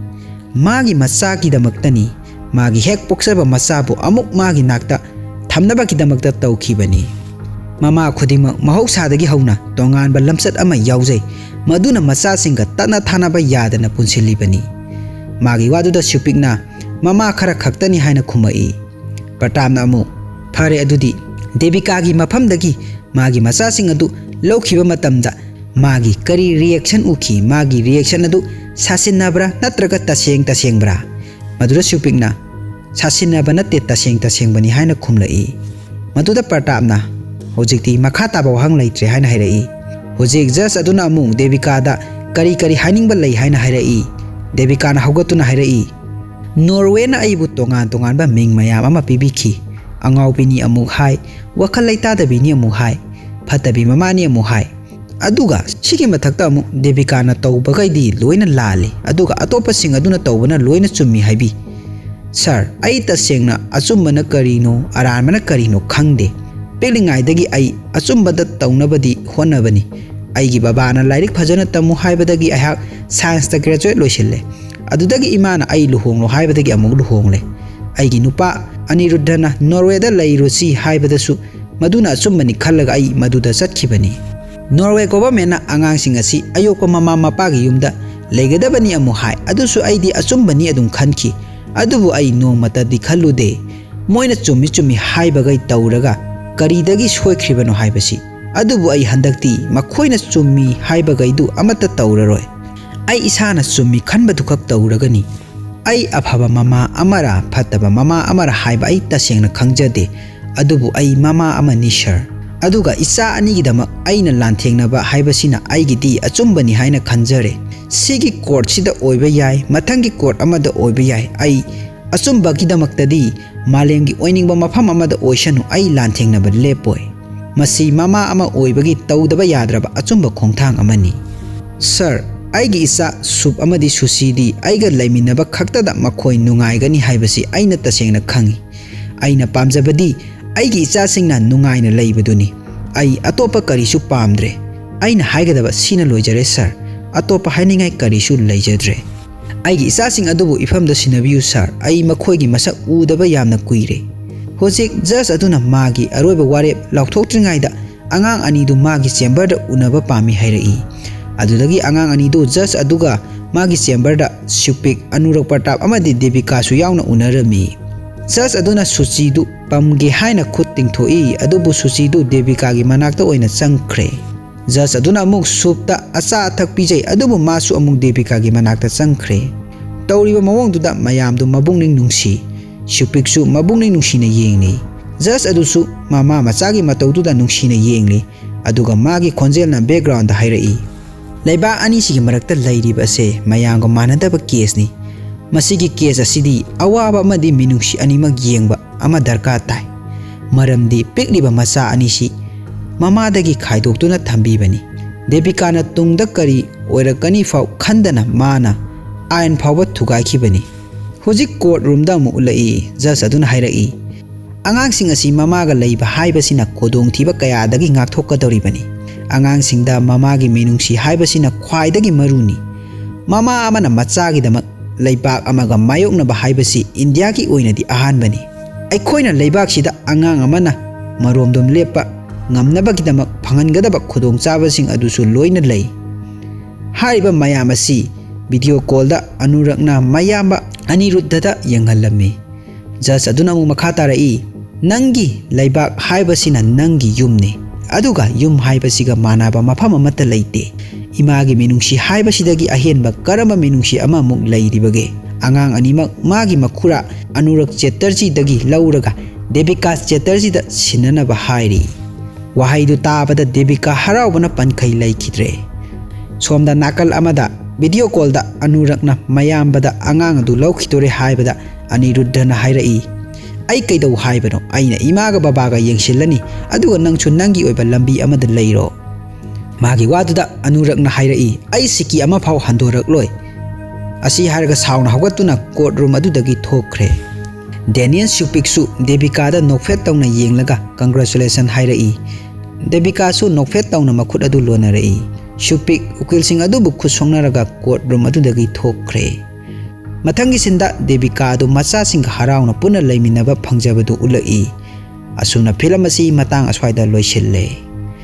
"ꯃꯥꯒꯤ ꯃꯆꯥꯒꯤꯗꯃꯛꯇꯅꯤ꯫ ꯃꯥꯒꯤ ꯍꯦꯛ ꯄꯣꯛꯆꯕ ꯃꯆꯥꯕꯨ ꯑꯃꯨꯛ ꯃꯥꯒꯤ ꯅꯥꯛꯇ ꯊꯝꯅꯕꯒꯤꯗꯃꯛꯇ ꯇꯧꯈꯤꯕꯅꯤ꯫ ꯃꯃꯥ ꯈꯨꯗꯤꯡꯃꯛ ꯃꯍꯧꯁꯥꯗꯒꯤ ꯍꯧꯅ ꯇꯣꯉꯥꯟꯕ ꯂꯝꯆꯠ ꯑꯃ ꯌꯥꯎꯖꯩ, ꯃꯗꯨꯅ ꯃꯆꯥꯁꯤꯡꯒ ꯇꯠꯅ ꯊꯥꯅꯕ ꯌꯥꯗꯅ ꯄꯨꯟꯁꯤꯜꯂꯤꯕꯅꯤ꯫ ꯃꯥꯒꯤ ꯋꯥꯗꯨꯗ ꯁꯨꯄꯤꯛꯅ, "ꯃꯃꯥ ꯈꯔ ꯈꯛꯇꯅꯤ" ꯍꯥꯏꯅ ꯈꯨꯝꯃꯛꯏ꯫ ꯄ꯭ꯔꯇꯥꯞꯅ ꯑꯃꯨꯛ, "ꯐꯔꯦ, ꯑꯗꯨꯗꯤ ꯗꯦꯕꯤꯀꯥꯒꯤ ꯃꯐꯝꯗꯒꯤ ꯃꯥꯒꯤ ꯃꯆꯥꯁꯤꯡ ꯑꯗꯨ ꯂꯧꯈꯤꯕ ꯃꯇꯝꯗ ꯃꯥꯒꯤ ꯀꯔꯤ ꯔꯤꯌꯦꯛꯁꯟ ꯎꯈꯤ? ꯃꯥꯒꯤ ꯔꯤꯌꯦꯛꯁꯟ ꯑꯗꯨ ꯁꯥꯁꯤꯟꯅꯕ꯭ꯔꯥ ꯅꯠꯇ꯭ꯔꯒ ꯇꯁꯦꯡ ꯇꯁꯦꯡꯕ꯭ꯔꯥ?" ꯃꯗꯨꯗ ꯁꯨꯄꯤꯛꯅ, "ꯁꯥꯁꯤꯟꯅꯕ ꯅꯠꯇꯦ, ꯇꯁꯦꯡ ꯇꯁꯦꯡꯕꯅꯤ" ꯍꯥꯏꯅ ꯈꯨꯝꯂꯛꯏ꯫ ꯃꯗꯨꯗ ꯄ꯭ꯔꯇꯥꯞꯅ, "ꯍꯧꯖꯤꯛꯇꯤ ꯃꯈꯥ ꯇꯥꯕ ꯋꯥꯍꯪ ꯂꯩꯇ꯭ꯔꯦ" ꯍꯥꯏꯅ ꯍꯥꯏꯔꯛꯏ꯫ ꯍꯧꯖꯤꯛ ꯖꯖ ꯑꯗꯨꯅ ꯑꯃꯨꯛ ꯗꯦꯕꯤꯀꯥꯗ ꯀꯔꯤ ꯀꯔꯤ ꯍꯥꯏꯅꯤꯡꯕ ꯂꯩ ꯍꯥꯏꯅ ꯍꯥꯏꯔꯛꯏ꯫ ꯗꯦꯕꯤꯀꯥꯅ ꯍꯧꯒꯠꯇꯨꯅ ꯍꯥꯏꯔꯛꯏ, "ꯅꯣꯔꯋꯦꯅ ꯑꯩꯕꯨ ꯇꯣꯉꯥꯟ ꯇꯣꯉꯥꯟꯕ ꯃꯤꯡ ꯃꯌꯥꯝ ꯑꯃ ꯄꯤꯕꯤꯈꯤ꯫ ꯑꯉꯥꯎꯕꯤꯅꯤ ꯑꯃꯨꯛ ꯍꯥꯏ, ꯋꯥꯈꯜ ꯂꯩꯇꯥꯗꯕꯤꯅꯤ ꯑꯃꯨꯛ ꯍꯥꯏ, ꯐꯠꯇꯕꯤ ꯃꯃꯥꯅꯤ ꯑꯃꯨꯛ ꯍꯥꯏ꯫ ꯑꯗꯨꯒ ꯁꯤꯒꯤ ꯃꯊꯛꯇ ꯑꯃꯨꯛ ꯗꯦꯕꯤꯀꯥꯅ ꯇꯧꯕꯈꯩꯗꯤ ꯂꯣꯏꯅ ꯂꯥꯜꯂꯤ, ꯑꯗꯨꯒ ꯑꯇꯣꯞꯄꯁꯤꯡ ꯑꯗꯨꯅ ꯇꯧꯕꯅ ꯂꯣꯏꯅ ꯆꯨꯝꯃꯤ ꯍꯥꯏꯕꯤ꯫ ꯁꯥꯔ, ꯑꯩ ꯇꯁꯦꯡꯅ ꯑꯆꯨꯝꯕꯅ ꯀꯔꯤꯅꯣ, ꯑꯔꯥꯟꯕꯅ ꯀꯔꯤꯅꯣ ꯈꯪꯗꯦ꯫ ꯄꯤꯛꯂꯤꯉꯩꯗꯒꯤ ꯑꯩ ꯑꯆꯨꯝꯕꯗ ꯇꯧꯅꯕꯗꯤ ꯍꯣꯠꯅꯕꯅꯤ꯫ ꯑꯩꯒꯤ ꯕꯕꯥꯅ ꯂꯥꯏꯔꯤꯛ ꯐꯖꯅ ꯇꯝꯃꯨ ꯍꯥꯏꯕꯗꯒꯤ ꯑꯩꯍꯥꯛ ꯁꯥꯏꯟꯁꯇ ꯒ꯭ꯔꯦꯖꯨꯋꯦꯠ ꯂꯣꯏꯁꯤꯜꯂꯦ꯫ ꯑꯗꯨꯗꯒꯤ ꯏꯃꯥꯅ ꯑꯩ ꯂꯨꯍꯣꯡꯂꯣ ꯍꯥꯏꯕꯗꯒꯤ ꯑꯃꯨꯛ ꯂꯨꯍꯣꯡꯂꯦ꯫ ꯑꯩꯒꯤ ꯅꯨꯄꯥ ꯑꯅꯤꯔꯨꯗꯙꯅ ꯅꯣꯔꯋꯦꯗ ꯂꯩꯔꯨꯁꯤ ꯍꯥꯏꯕꯗꯁꯨ ꯃꯗꯨꯅ ꯑꯆꯨꯝꯕꯅꯤ ꯈꯜꯂꯒ ꯑꯩ ꯃꯗꯨꯗ ꯆꯠꯈꯤꯕꯅꯤ꯫ ꯅꯣꯔꯋꯦ ꯒꯣꯚꯔꯟꯃꯦꯟꯠꯅ ꯑꯉꯥꯡꯁꯤꯡ ꯑꯁꯤ ꯑꯌꯣꯛꯄ ꯃꯃꯥ ꯃꯄꯥꯒꯤ ꯌꯨꯝꯗ ꯂꯩꯒꯗꯕꯅꯤ ꯑꯃꯨꯛ ꯍꯥꯏ, ꯑꯗꯨꯁꯨ ꯑꯩꯗꯤ ꯑꯆꯨꯝꯕꯅꯤ ꯑꯗꯨꯝ ꯈꯟꯈꯤ꯫ ꯑꯗꯨꯕꯨ ꯑꯩ ꯅꯣꯡꯃꯇꯗꯤ ꯈꯜꯂꯨꯗꯦ, ꯃꯣꯏꯅ ꯆꯨꯝꯃꯤ ꯆꯨꯝꯃꯤ ꯍꯥꯏꯕꯈꯩ ꯇꯧꯔꯒ ꯀꯔꯤꯗꯒꯤ ꯁꯣꯏꯈ꯭ꯔꯤꯕꯅꯣ ꯍꯥꯏꯕꯁꯤ꯫ ꯑꯗꯨꯕꯨ ꯑꯩ ꯍꯟꯗꯛꯇꯤ ꯃꯈꯣꯏꯅ ꯆꯨꯝꯃꯤ ꯍꯥꯏꯕꯈꯩꯗꯨ ꯑꯃꯠꯇ ꯇꯧꯔꯔꯣꯏ꯫ ꯑꯩ ꯏꯁꯥꯅ ꯆꯨꯝꯃꯤ ꯈꯟꯕꯗꯨꯈꯛ ꯇꯧꯔꯒꯅꯤ꯫ ꯑꯩ ꯑꯐꯕ ꯃꯃꯥ ꯑꯃꯔ ꯐꯠꯇꯕ ꯃꯃꯥ ꯑꯃꯔ ꯍꯥꯏꯕ ꯑꯩ ꯇꯁꯦꯡꯅ ꯈꯪꯖꯗꯦ, ꯑꯗꯨꯕꯨ ꯑꯩ ꯃꯃꯥ ꯑꯃꯅꯤ, ꯁꯥꯔ"꯫ ꯑꯗꯨꯒ ꯏꯆꯥ ꯑꯅꯤꯒꯤꯗꯃꯛ ꯑꯩꯅ ꯂꯥꯟꯊꯦꯡꯅꯕ ꯍꯥꯏꯕꯁꯤꯅ ꯑꯩꯒꯤꯗꯤ ꯑꯆꯨꯝꯕꯅꯤ ꯍꯥꯏꯅ ꯈꯟꯖꯔꯦ꯫ ꯁꯤꯒꯤ ꯀꯣꯔꯠꯁꯤꯗ ꯑꯣꯏꯕ ꯌꯥꯏ, ꯃꯊꯪꯒꯤ ꯀꯣꯔꯠ ꯑꯃꯗ ꯑꯣꯏꯕ ꯌꯥꯏ, ꯑꯩ ꯑꯆꯨꯝꯕꯒꯤꯗꯃꯛꯇꯗꯤ ꯃꯥꯂꯦꯝꯒꯤ ꯑꯣꯏꯅꯤꯡꯕ ꯃꯐꯝ ꯑꯃꯗ ꯑꯣꯏꯁꯅꯨ, ꯑꯩ ꯂꯥꯟꯊꯦꯡꯅꯕ ꯂꯦꯞꯄꯣꯏ꯫ ꯃꯁꯤ ꯃꯃꯥ ꯑꯃ ꯑꯣꯏꯕꯒꯤ ꯇꯧꯗꯕ ꯌꯥꯗ꯭ꯔꯕ ꯑꯆꯨꯝꯕ ꯈꯣꯡꯊꯥꯡ ꯑꯃꯅꯤ꯫ ꯁꯥꯔ, ꯑꯩꯒꯤ ꯏꯆꯥ ꯁꯨꯞ ꯑꯃꯗꯤ ꯁꯨꯁꯤꯗꯤ ꯑꯩꯒ ꯂꯩꯃꯤꯟꯅꯕ ꯈꯛꯇꯗ ꯃꯈꯣꯏ ꯅꯨꯡꯉꯥꯏꯒꯅꯤ ꯍꯥꯏꯕꯁꯤ ꯑꯩꯅ ꯇꯁꯦꯡꯅ ꯈꯪꯏ꯫ ꯑꯩꯅ ꯄꯥꯝꯖꯕꯗꯤ ꯑꯩꯒꯤ ꯏꯆꯥꯁꯤꯡꯅ ꯅꯨꯡꯉꯥꯏꯅ ꯂꯩꯕꯗꯨꯅꯤ꯫ ꯑꯩ ꯑꯇꯣꯞꯄ ꯀꯔꯤꯁꯨ ꯄꯥꯝꯗ꯭ꯔꯦ꯫ ꯑꯩꯅ ꯍꯥꯏꯒꯗꯕ ꯁꯤꯅ ꯂꯣꯏꯖꯔꯦ ꯁꯥꯔ꯫ ꯑꯇꯣꯞꯄ ꯍꯥꯏꯅꯤꯡꯉꯥꯏ ꯀꯔꯤꯁꯨ ꯂꯩꯖꯗ꯭ꯔꯦ꯫ ꯑꯩꯒꯤ ꯏꯆꯥꯁꯤꯡ ꯑꯗꯨꯕꯨ ꯏꯐꯝꯗ ꯁꯤꯟꯅꯕꯤꯌꯨ ꯁꯥꯔ꯫ ꯑꯩ ꯃꯈꯣꯏꯒꯤ ꯃꯁꯛ ꯎꯗꯕ ꯌꯥꯝꯅ ꯀꯨꯏꯔꯦ꯫ ꯍꯧꯖꯤꯛ ꯖꯖ ꯑꯗꯨꯅ ꯃꯥꯒꯤ ꯑꯔꯣꯏꯕ ꯋꯥꯔꯦꯞ ꯂꯥꯎꯊꯣꯛꯇ꯭ꯔꯤꯉꯩꯗ ꯑꯉꯥꯡ ꯑꯅꯤꯗꯨ ꯃꯥꯒꯤ ꯆꯦꯝꯕꯔꯗ ꯎꯅꯕ ꯄꯥꯝꯃꯤ ꯍꯥꯏꯔꯛꯏ꯫ ꯑꯗꯨꯗꯒꯤ ꯑꯉꯥꯡ ꯑꯅꯤꯗꯨ ꯖꯖ ꯑꯗꯨꯒ ꯃꯥꯒꯤ ꯆꯦꯝꯕꯔꯗ ꯁ꯭ꯌꯨꯄꯤꯛ, ꯑꯅꯨꯔꯛ ꯄ꯭ꯔꯇꯥꯞ ꯑꯃꯗꯤ ꯗꯦꯕꯤꯀꯥꯁꯨ ꯌꯥꯎꯅ ꯎꯅꯔꯝꯃꯤ꯫ ꯖꯖ ꯑꯗꯨꯅ ꯁꯨꯆꯤꯗꯨ ꯄꯝꯒꯦ ꯍꯥꯏꯅ ꯈꯨꯠ ꯇꯤꯡꯊꯣꯛꯏ, ꯑꯗꯨꯕꯨ ꯁꯨꯆꯤꯗꯨ ꯗꯦꯕꯤꯀꯥꯒꯤ ꯃꯅꯥꯛꯇ ꯑꯣꯏꯅ ꯆꯪꯈ꯭ꯔꯦ꯫ ꯖꯖ ꯑꯗꯨꯅ ꯑꯃꯨꯛ ꯁꯨꯞꯇ ꯑꯆꯥ ꯑꯊꯛ ꯄꯤꯖꯩ, ꯑꯗꯨꯕꯨ ꯃꯥꯁꯨ ꯑꯃꯨꯛ ꯗꯦꯕꯤꯀꯥꯒꯤ ꯃꯅꯥꯛꯇ ꯆꯪꯈ꯭ꯔꯦ꯫ ꯇꯧꯔꯤꯕ ꯃꯑꯣꯡꯗꯨꯗ ꯃꯌꯥꯝꯗꯨ ꯃꯕꯨꯛꯅꯤꯡ ꯅꯨꯡꯁꯤ꯫ ꯁ꯭ꯌꯨꯄꯤꯛꯁꯨ ꯃꯕꯨꯛꯅꯤꯡ ꯅꯨꯡꯁꯤꯅ ꯌꯦꯡꯂꯤ꯫ ꯖꯖ ꯑꯗꯨꯁꯨ ꯃꯃꯥ ꯃꯆꯥꯒꯤ ꯃꯇꯧꯗꯨꯗ ꯅꯨꯡꯁꯤꯅ ꯌꯦꯡꯂꯤ꯫ ꯑꯗꯨꯒ ꯃꯥꯒꯤ ꯈꯣꯟꯖꯦꯜꯅ ꯕꯦꯛꯒ꯭ꯔꯥꯎꯟꯗ ꯍꯥꯏꯔꯛꯏ, "ꯂꯩꯕꯥꯛ ꯑꯅꯤꯁꯤꯒꯤ ꯃꯔꯛꯇ ꯂꯩꯔꯤꯕ ꯑꯁꯦ ꯃꯌꯥꯝꯒ ꯃꯥꯟꯅꯗꯕ ꯀꯦꯁꯅꯤ꯫ ꯃꯁꯤꯒꯤ ꯀꯦꯁ ꯑꯁꯤꯗꯤ ꯑꯋꯥꯕ ꯑꯃꯗꯤ ꯃꯤꯅꯨꯡꯁꯤ ꯑꯅꯤꯃꯛ ꯌꯦꯡꯕ ꯑꯃ ꯗꯔꯀꯥꯔ ꯇꯥꯏ꯫ ꯃꯔꯝꯗꯤ ꯄꯤꯛꯂꯤꯕ ꯃꯆꯥ ꯑꯅꯤꯁꯤ ꯃꯃꯥꯗꯒꯤ ꯈꯥꯏꯗꯣꯛꯇꯨꯅ ꯊꯝꯕꯤꯕꯅꯤ꯫ ꯗꯦꯕꯤꯀꯥꯅ ꯇꯨꯡꯗ ꯀꯔꯤ ꯑꯣꯏꯔꯛꯀꯅꯤ ꯐꯥꯎ ꯈꯟꯗꯅ ꯃꯥꯅ ꯑꯥꯏꯟ ꯐꯥꯎꯕ ꯊꯨꯒꯥꯏꯈꯤꯕꯅꯤ"꯫ ꯍꯧꯖꯤꯛ ꯀꯣꯔꯠ ꯔꯨꯝꯗ ꯑꯃꯨꯛ ꯎꯠꯂꯛꯏ꯫ ꯖꯖ ꯑꯗꯨꯅ ꯍꯥꯏꯔꯛꯏ, "ꯑꯉꯥꯡꯁꯤꯡ ꯑꯁꯤ ꯃꯃꯥꯒ ꯂꯩꯕ ꯍꯥꯏꯕꯁꯤꯅ ꯈꯨꯗꯣꯡꯊꯤꯕ ꯀꯌꯥꯗꯒꯤ ꯉꯥꯛꯊꯣꯛꯀꯗꯧꯔꯤꯕꯅꯤ꯫ ꯑꯉꯥꯡꯁꯤꯡꯗ ꯃꯃꯥꯒꯤ ꯃꯤꯅꯨꯡꯁꯤ ꯍꯥꯏꯕꯁꯤꯅ ꯈ꯭ꯋꯥꯏꯗꯒꯤ ꯃꯔꯨꯅꯤ꯫ ꯃꯃꯥ ꯑꯃꯅ ꯃꯆꯥꯒꯤꯗꯃꯛ ꯂꯩꯕꯥꯛ ꯑꯃꯒ ꯃꯥꯌꯣꯛꯅꯕ ꯍꯥꯏꯕꯁꯤ ꯏꯟꯗꯤꯌꯥꯒꯤ ꯑꯣꯏꯅꯗꯤ ꯑꯍꯥꯟꯕꯅꯤ꯫ ꯑꯩꯈꯣꯏꯅ ꯂꯩꯕꯥꯛꯁꯤꯗ ꯑꯉꯥꯡ ꯑꯃꯅ ꯃꯔꯣꯝꯗꯣꯝ ꯂꯦꯞꯄ ꯉꯝꯅꯕꯒꯤꯗꯃꯛ ꯐꯪꯍꯟꯒꯗꯕ ꯈꯨꯗꯣꯡꯆꯥꯕꯁꯤꯡ ꯑꯗꯨꯁꯨ ꯂꯣꯏꯅ ꯂꯩ"꯫ ꯍꯥꯏꯔꯤꯕ ꯃꯌꯥꯝ ꯑꯁꯤ ꯚꯤꯗꯤꯑꯣ ꯀꯣꯜꯗ ꯑꯅꯨꯔꯛꯅ ꯃꯌꯥꯝꯕ ꯑꯅꯤꯔꯨꯗꯙꯗ ꯌꯦꯡꯍꯜꯂꯝꯃꯤ꯫ ꯖꯖ ꯑꯗꯨꯅ ꯑꯃꯨꯛ ꯃꯈꯥ ꯇꯥꯔꯛꯏ, "ꯅꯪꯒꯤ ꯂꯩꯕꯥꯛ ꯍꯥꯏꯕꯁꯤꯅ ꯅꯪꯒꯤ ꯌꯨꯝꯅꯤ, ꯑꯗꯨꯒ ꯌꯨꯝ ꯍꯥꯏꯕꯁꯤꯒ ꯃꯥꯟꯅꯕ ꯃꯐꯝ ꯑꯃꯠꯇ ꯂꯩꯇꯦ꯫ ꯏꯃꯥꯒꯤ ꯃꯤꯅꯨꯡꯁꯤ ꯍꯥꯏꯕꯁꯤꯗꯒꯤ ꯑꯍꯦꯟꯕ ꯀꯔꯝꯕ ꯃꯤꯅꯨꯡꯁꯤ ꯑꯃꯃꯨꯛ ꯂꯩꯔꯤꯕꯒꯦ?" ꯑꯉꯥꯡ ꯑꯅꯤꯃꯛ ꯃꯥꯒꯤ ꯃꯈꯨꯔꯥ ꯑꯅꯨꯔꯛ ꯆꯦꯇꯔꯖꯤꯗꯒꯤ ꯂꯧꯔꯒ ꯗꯦꯕꯤꯀꯥ ꯆꯦꯇꯔꯖꯤꯗ ꯁꯤꯟꯅꯅꯕ ꯍꯥꯏꯔꯤ꯫ ꯋꯥꯍꯩꯗꯨ ꯇꯥꯕꯗ ꯗꯦꯕꯤꯀꯥ ꯍꯔꯥꯎꯕꯅ ꯄꯟꯈꯩ ꯂꯩꯈꯤꯗ꯭ꯔꯦ꯫ ꯁꯣꯝꯗ ꯅꯥꯀꯜ ꯑꯃꯗ ꯚꯤꯗꯤꯑꯣ ꯀꯣꯜꯗ ꯑꯅꯨꯔꯛꯅ ꯃꯌꯥꯝꯕꯗ ꯑꯉꯥꯡ ꯑꯗꯨ ꯂꯧꯈꯤꯗꯣꯔꯦ ꯍꯥꯏꯕꯗ ꯑꯅꯤꯔꯨꯗ꯭ꯙꯅ ꯍꯥꯏꯔꯛꯏ, "ꯑꯩ ꯀꯩꯗꯧ ꯍꯥꯏꯕꯅꯣ? ꯑꯩꯅ ꯏꯃꯥꯒ ꯕꯕꯥꯒ ꯌꯦꯡꯁꯤꯜꯂꯅꯤ, ꯑꯗꯨꯒ ꯅꯪꯁꯨ ꯅꯪꯒꯤ ꯑꯣꯏꯕ ꯂꯝꯕꯤ ꯑꯃꯗ ꯂꯩꯔꯣ꯫" ꯃꯥꯒꯤ ꯋꯥꯗꯨꯗ ꯑꯅꯨꯔꯛꯅ ꯍꯥꯏꯔꯛꯏ, "ꯑꯩ ꯁꯤꯀꯤ ꯑꯃꯐꯥꯎ ꯍꯟꯗꯣꯔꯛꯂꯣꯏ꯫" ꯑꯁꯤ ꯍꯥꯏꯔꯒ ꯁꯥꯎꯅ ꯍꯧꯒꯠꯇꯨꯅ ꯀꯣꯔꯠ ꯔꯨꯝ ꯑꯗꯨꯗꯒꯤ ꯊꯣꯛꯈ꯭ꯔꯦ꯫ ꯗꯦꯅꯤꯌꯦꯜ ꯁꯨꯄꯤꯛꯁꯨ ꯗꯦꯕꯤꯀꯥꯗ ꯅꯣꯛꯐꯦꯠ ꯇꯧꯅ ꯌꯦꯡꯂꯒ congratulation ꯍꯥꯏꯔꯛꯏ꯫ ꯗꯦꯕꯤꯀꯥꯁꯨ ꯅꯣꯛꯐꯦꯠ ꯇꯧꯅ ꯃꯈꯨꯠ ꯑꯗꯨ ꯂꯣꯟꯅꯔꯛꯏ꯫ ꯁꯨꯄꯤꯛ ꯎꯀꯤꯜꯁꯤꯡ ꯑꯗꯨꯕꯨ ꯈꯨꯠ ꯁꯣꯛꯅꯔꯒ ꯀꯣꯔꯠ ꯔꯨꯝ ꯑꯗꯨꯗꯒꯤ ꯊꯣꯛꯈ꯭ꯔꯦ꯫ ꯃꯊꯪꯒꯤ ꯁꯤꯟꯗ ꯗꯦꯕꯤꯀꯥ ꯑꯗꯨ ꯃꯆꯥꯁꯤꯡꯒ ꯍꯔꯥꯎꯅ ꯄꯨꯟꯅ ꯂꯩꯃꯤꯟꯅꯕ ꯐꯪꯖꯕꯗꯨ ꯎꯠꯂꯛꯏ꯫ ꯑꯁꯨꯝꯅ ꯐꯤꯂꯝ ꯑꯁꯤ ꯃꯇꯥꯡ ꯑꯁ꯭ꯋꯥꯏꯗ ꯂꯣꯏꯁꯤꯜꯂꯦ꯫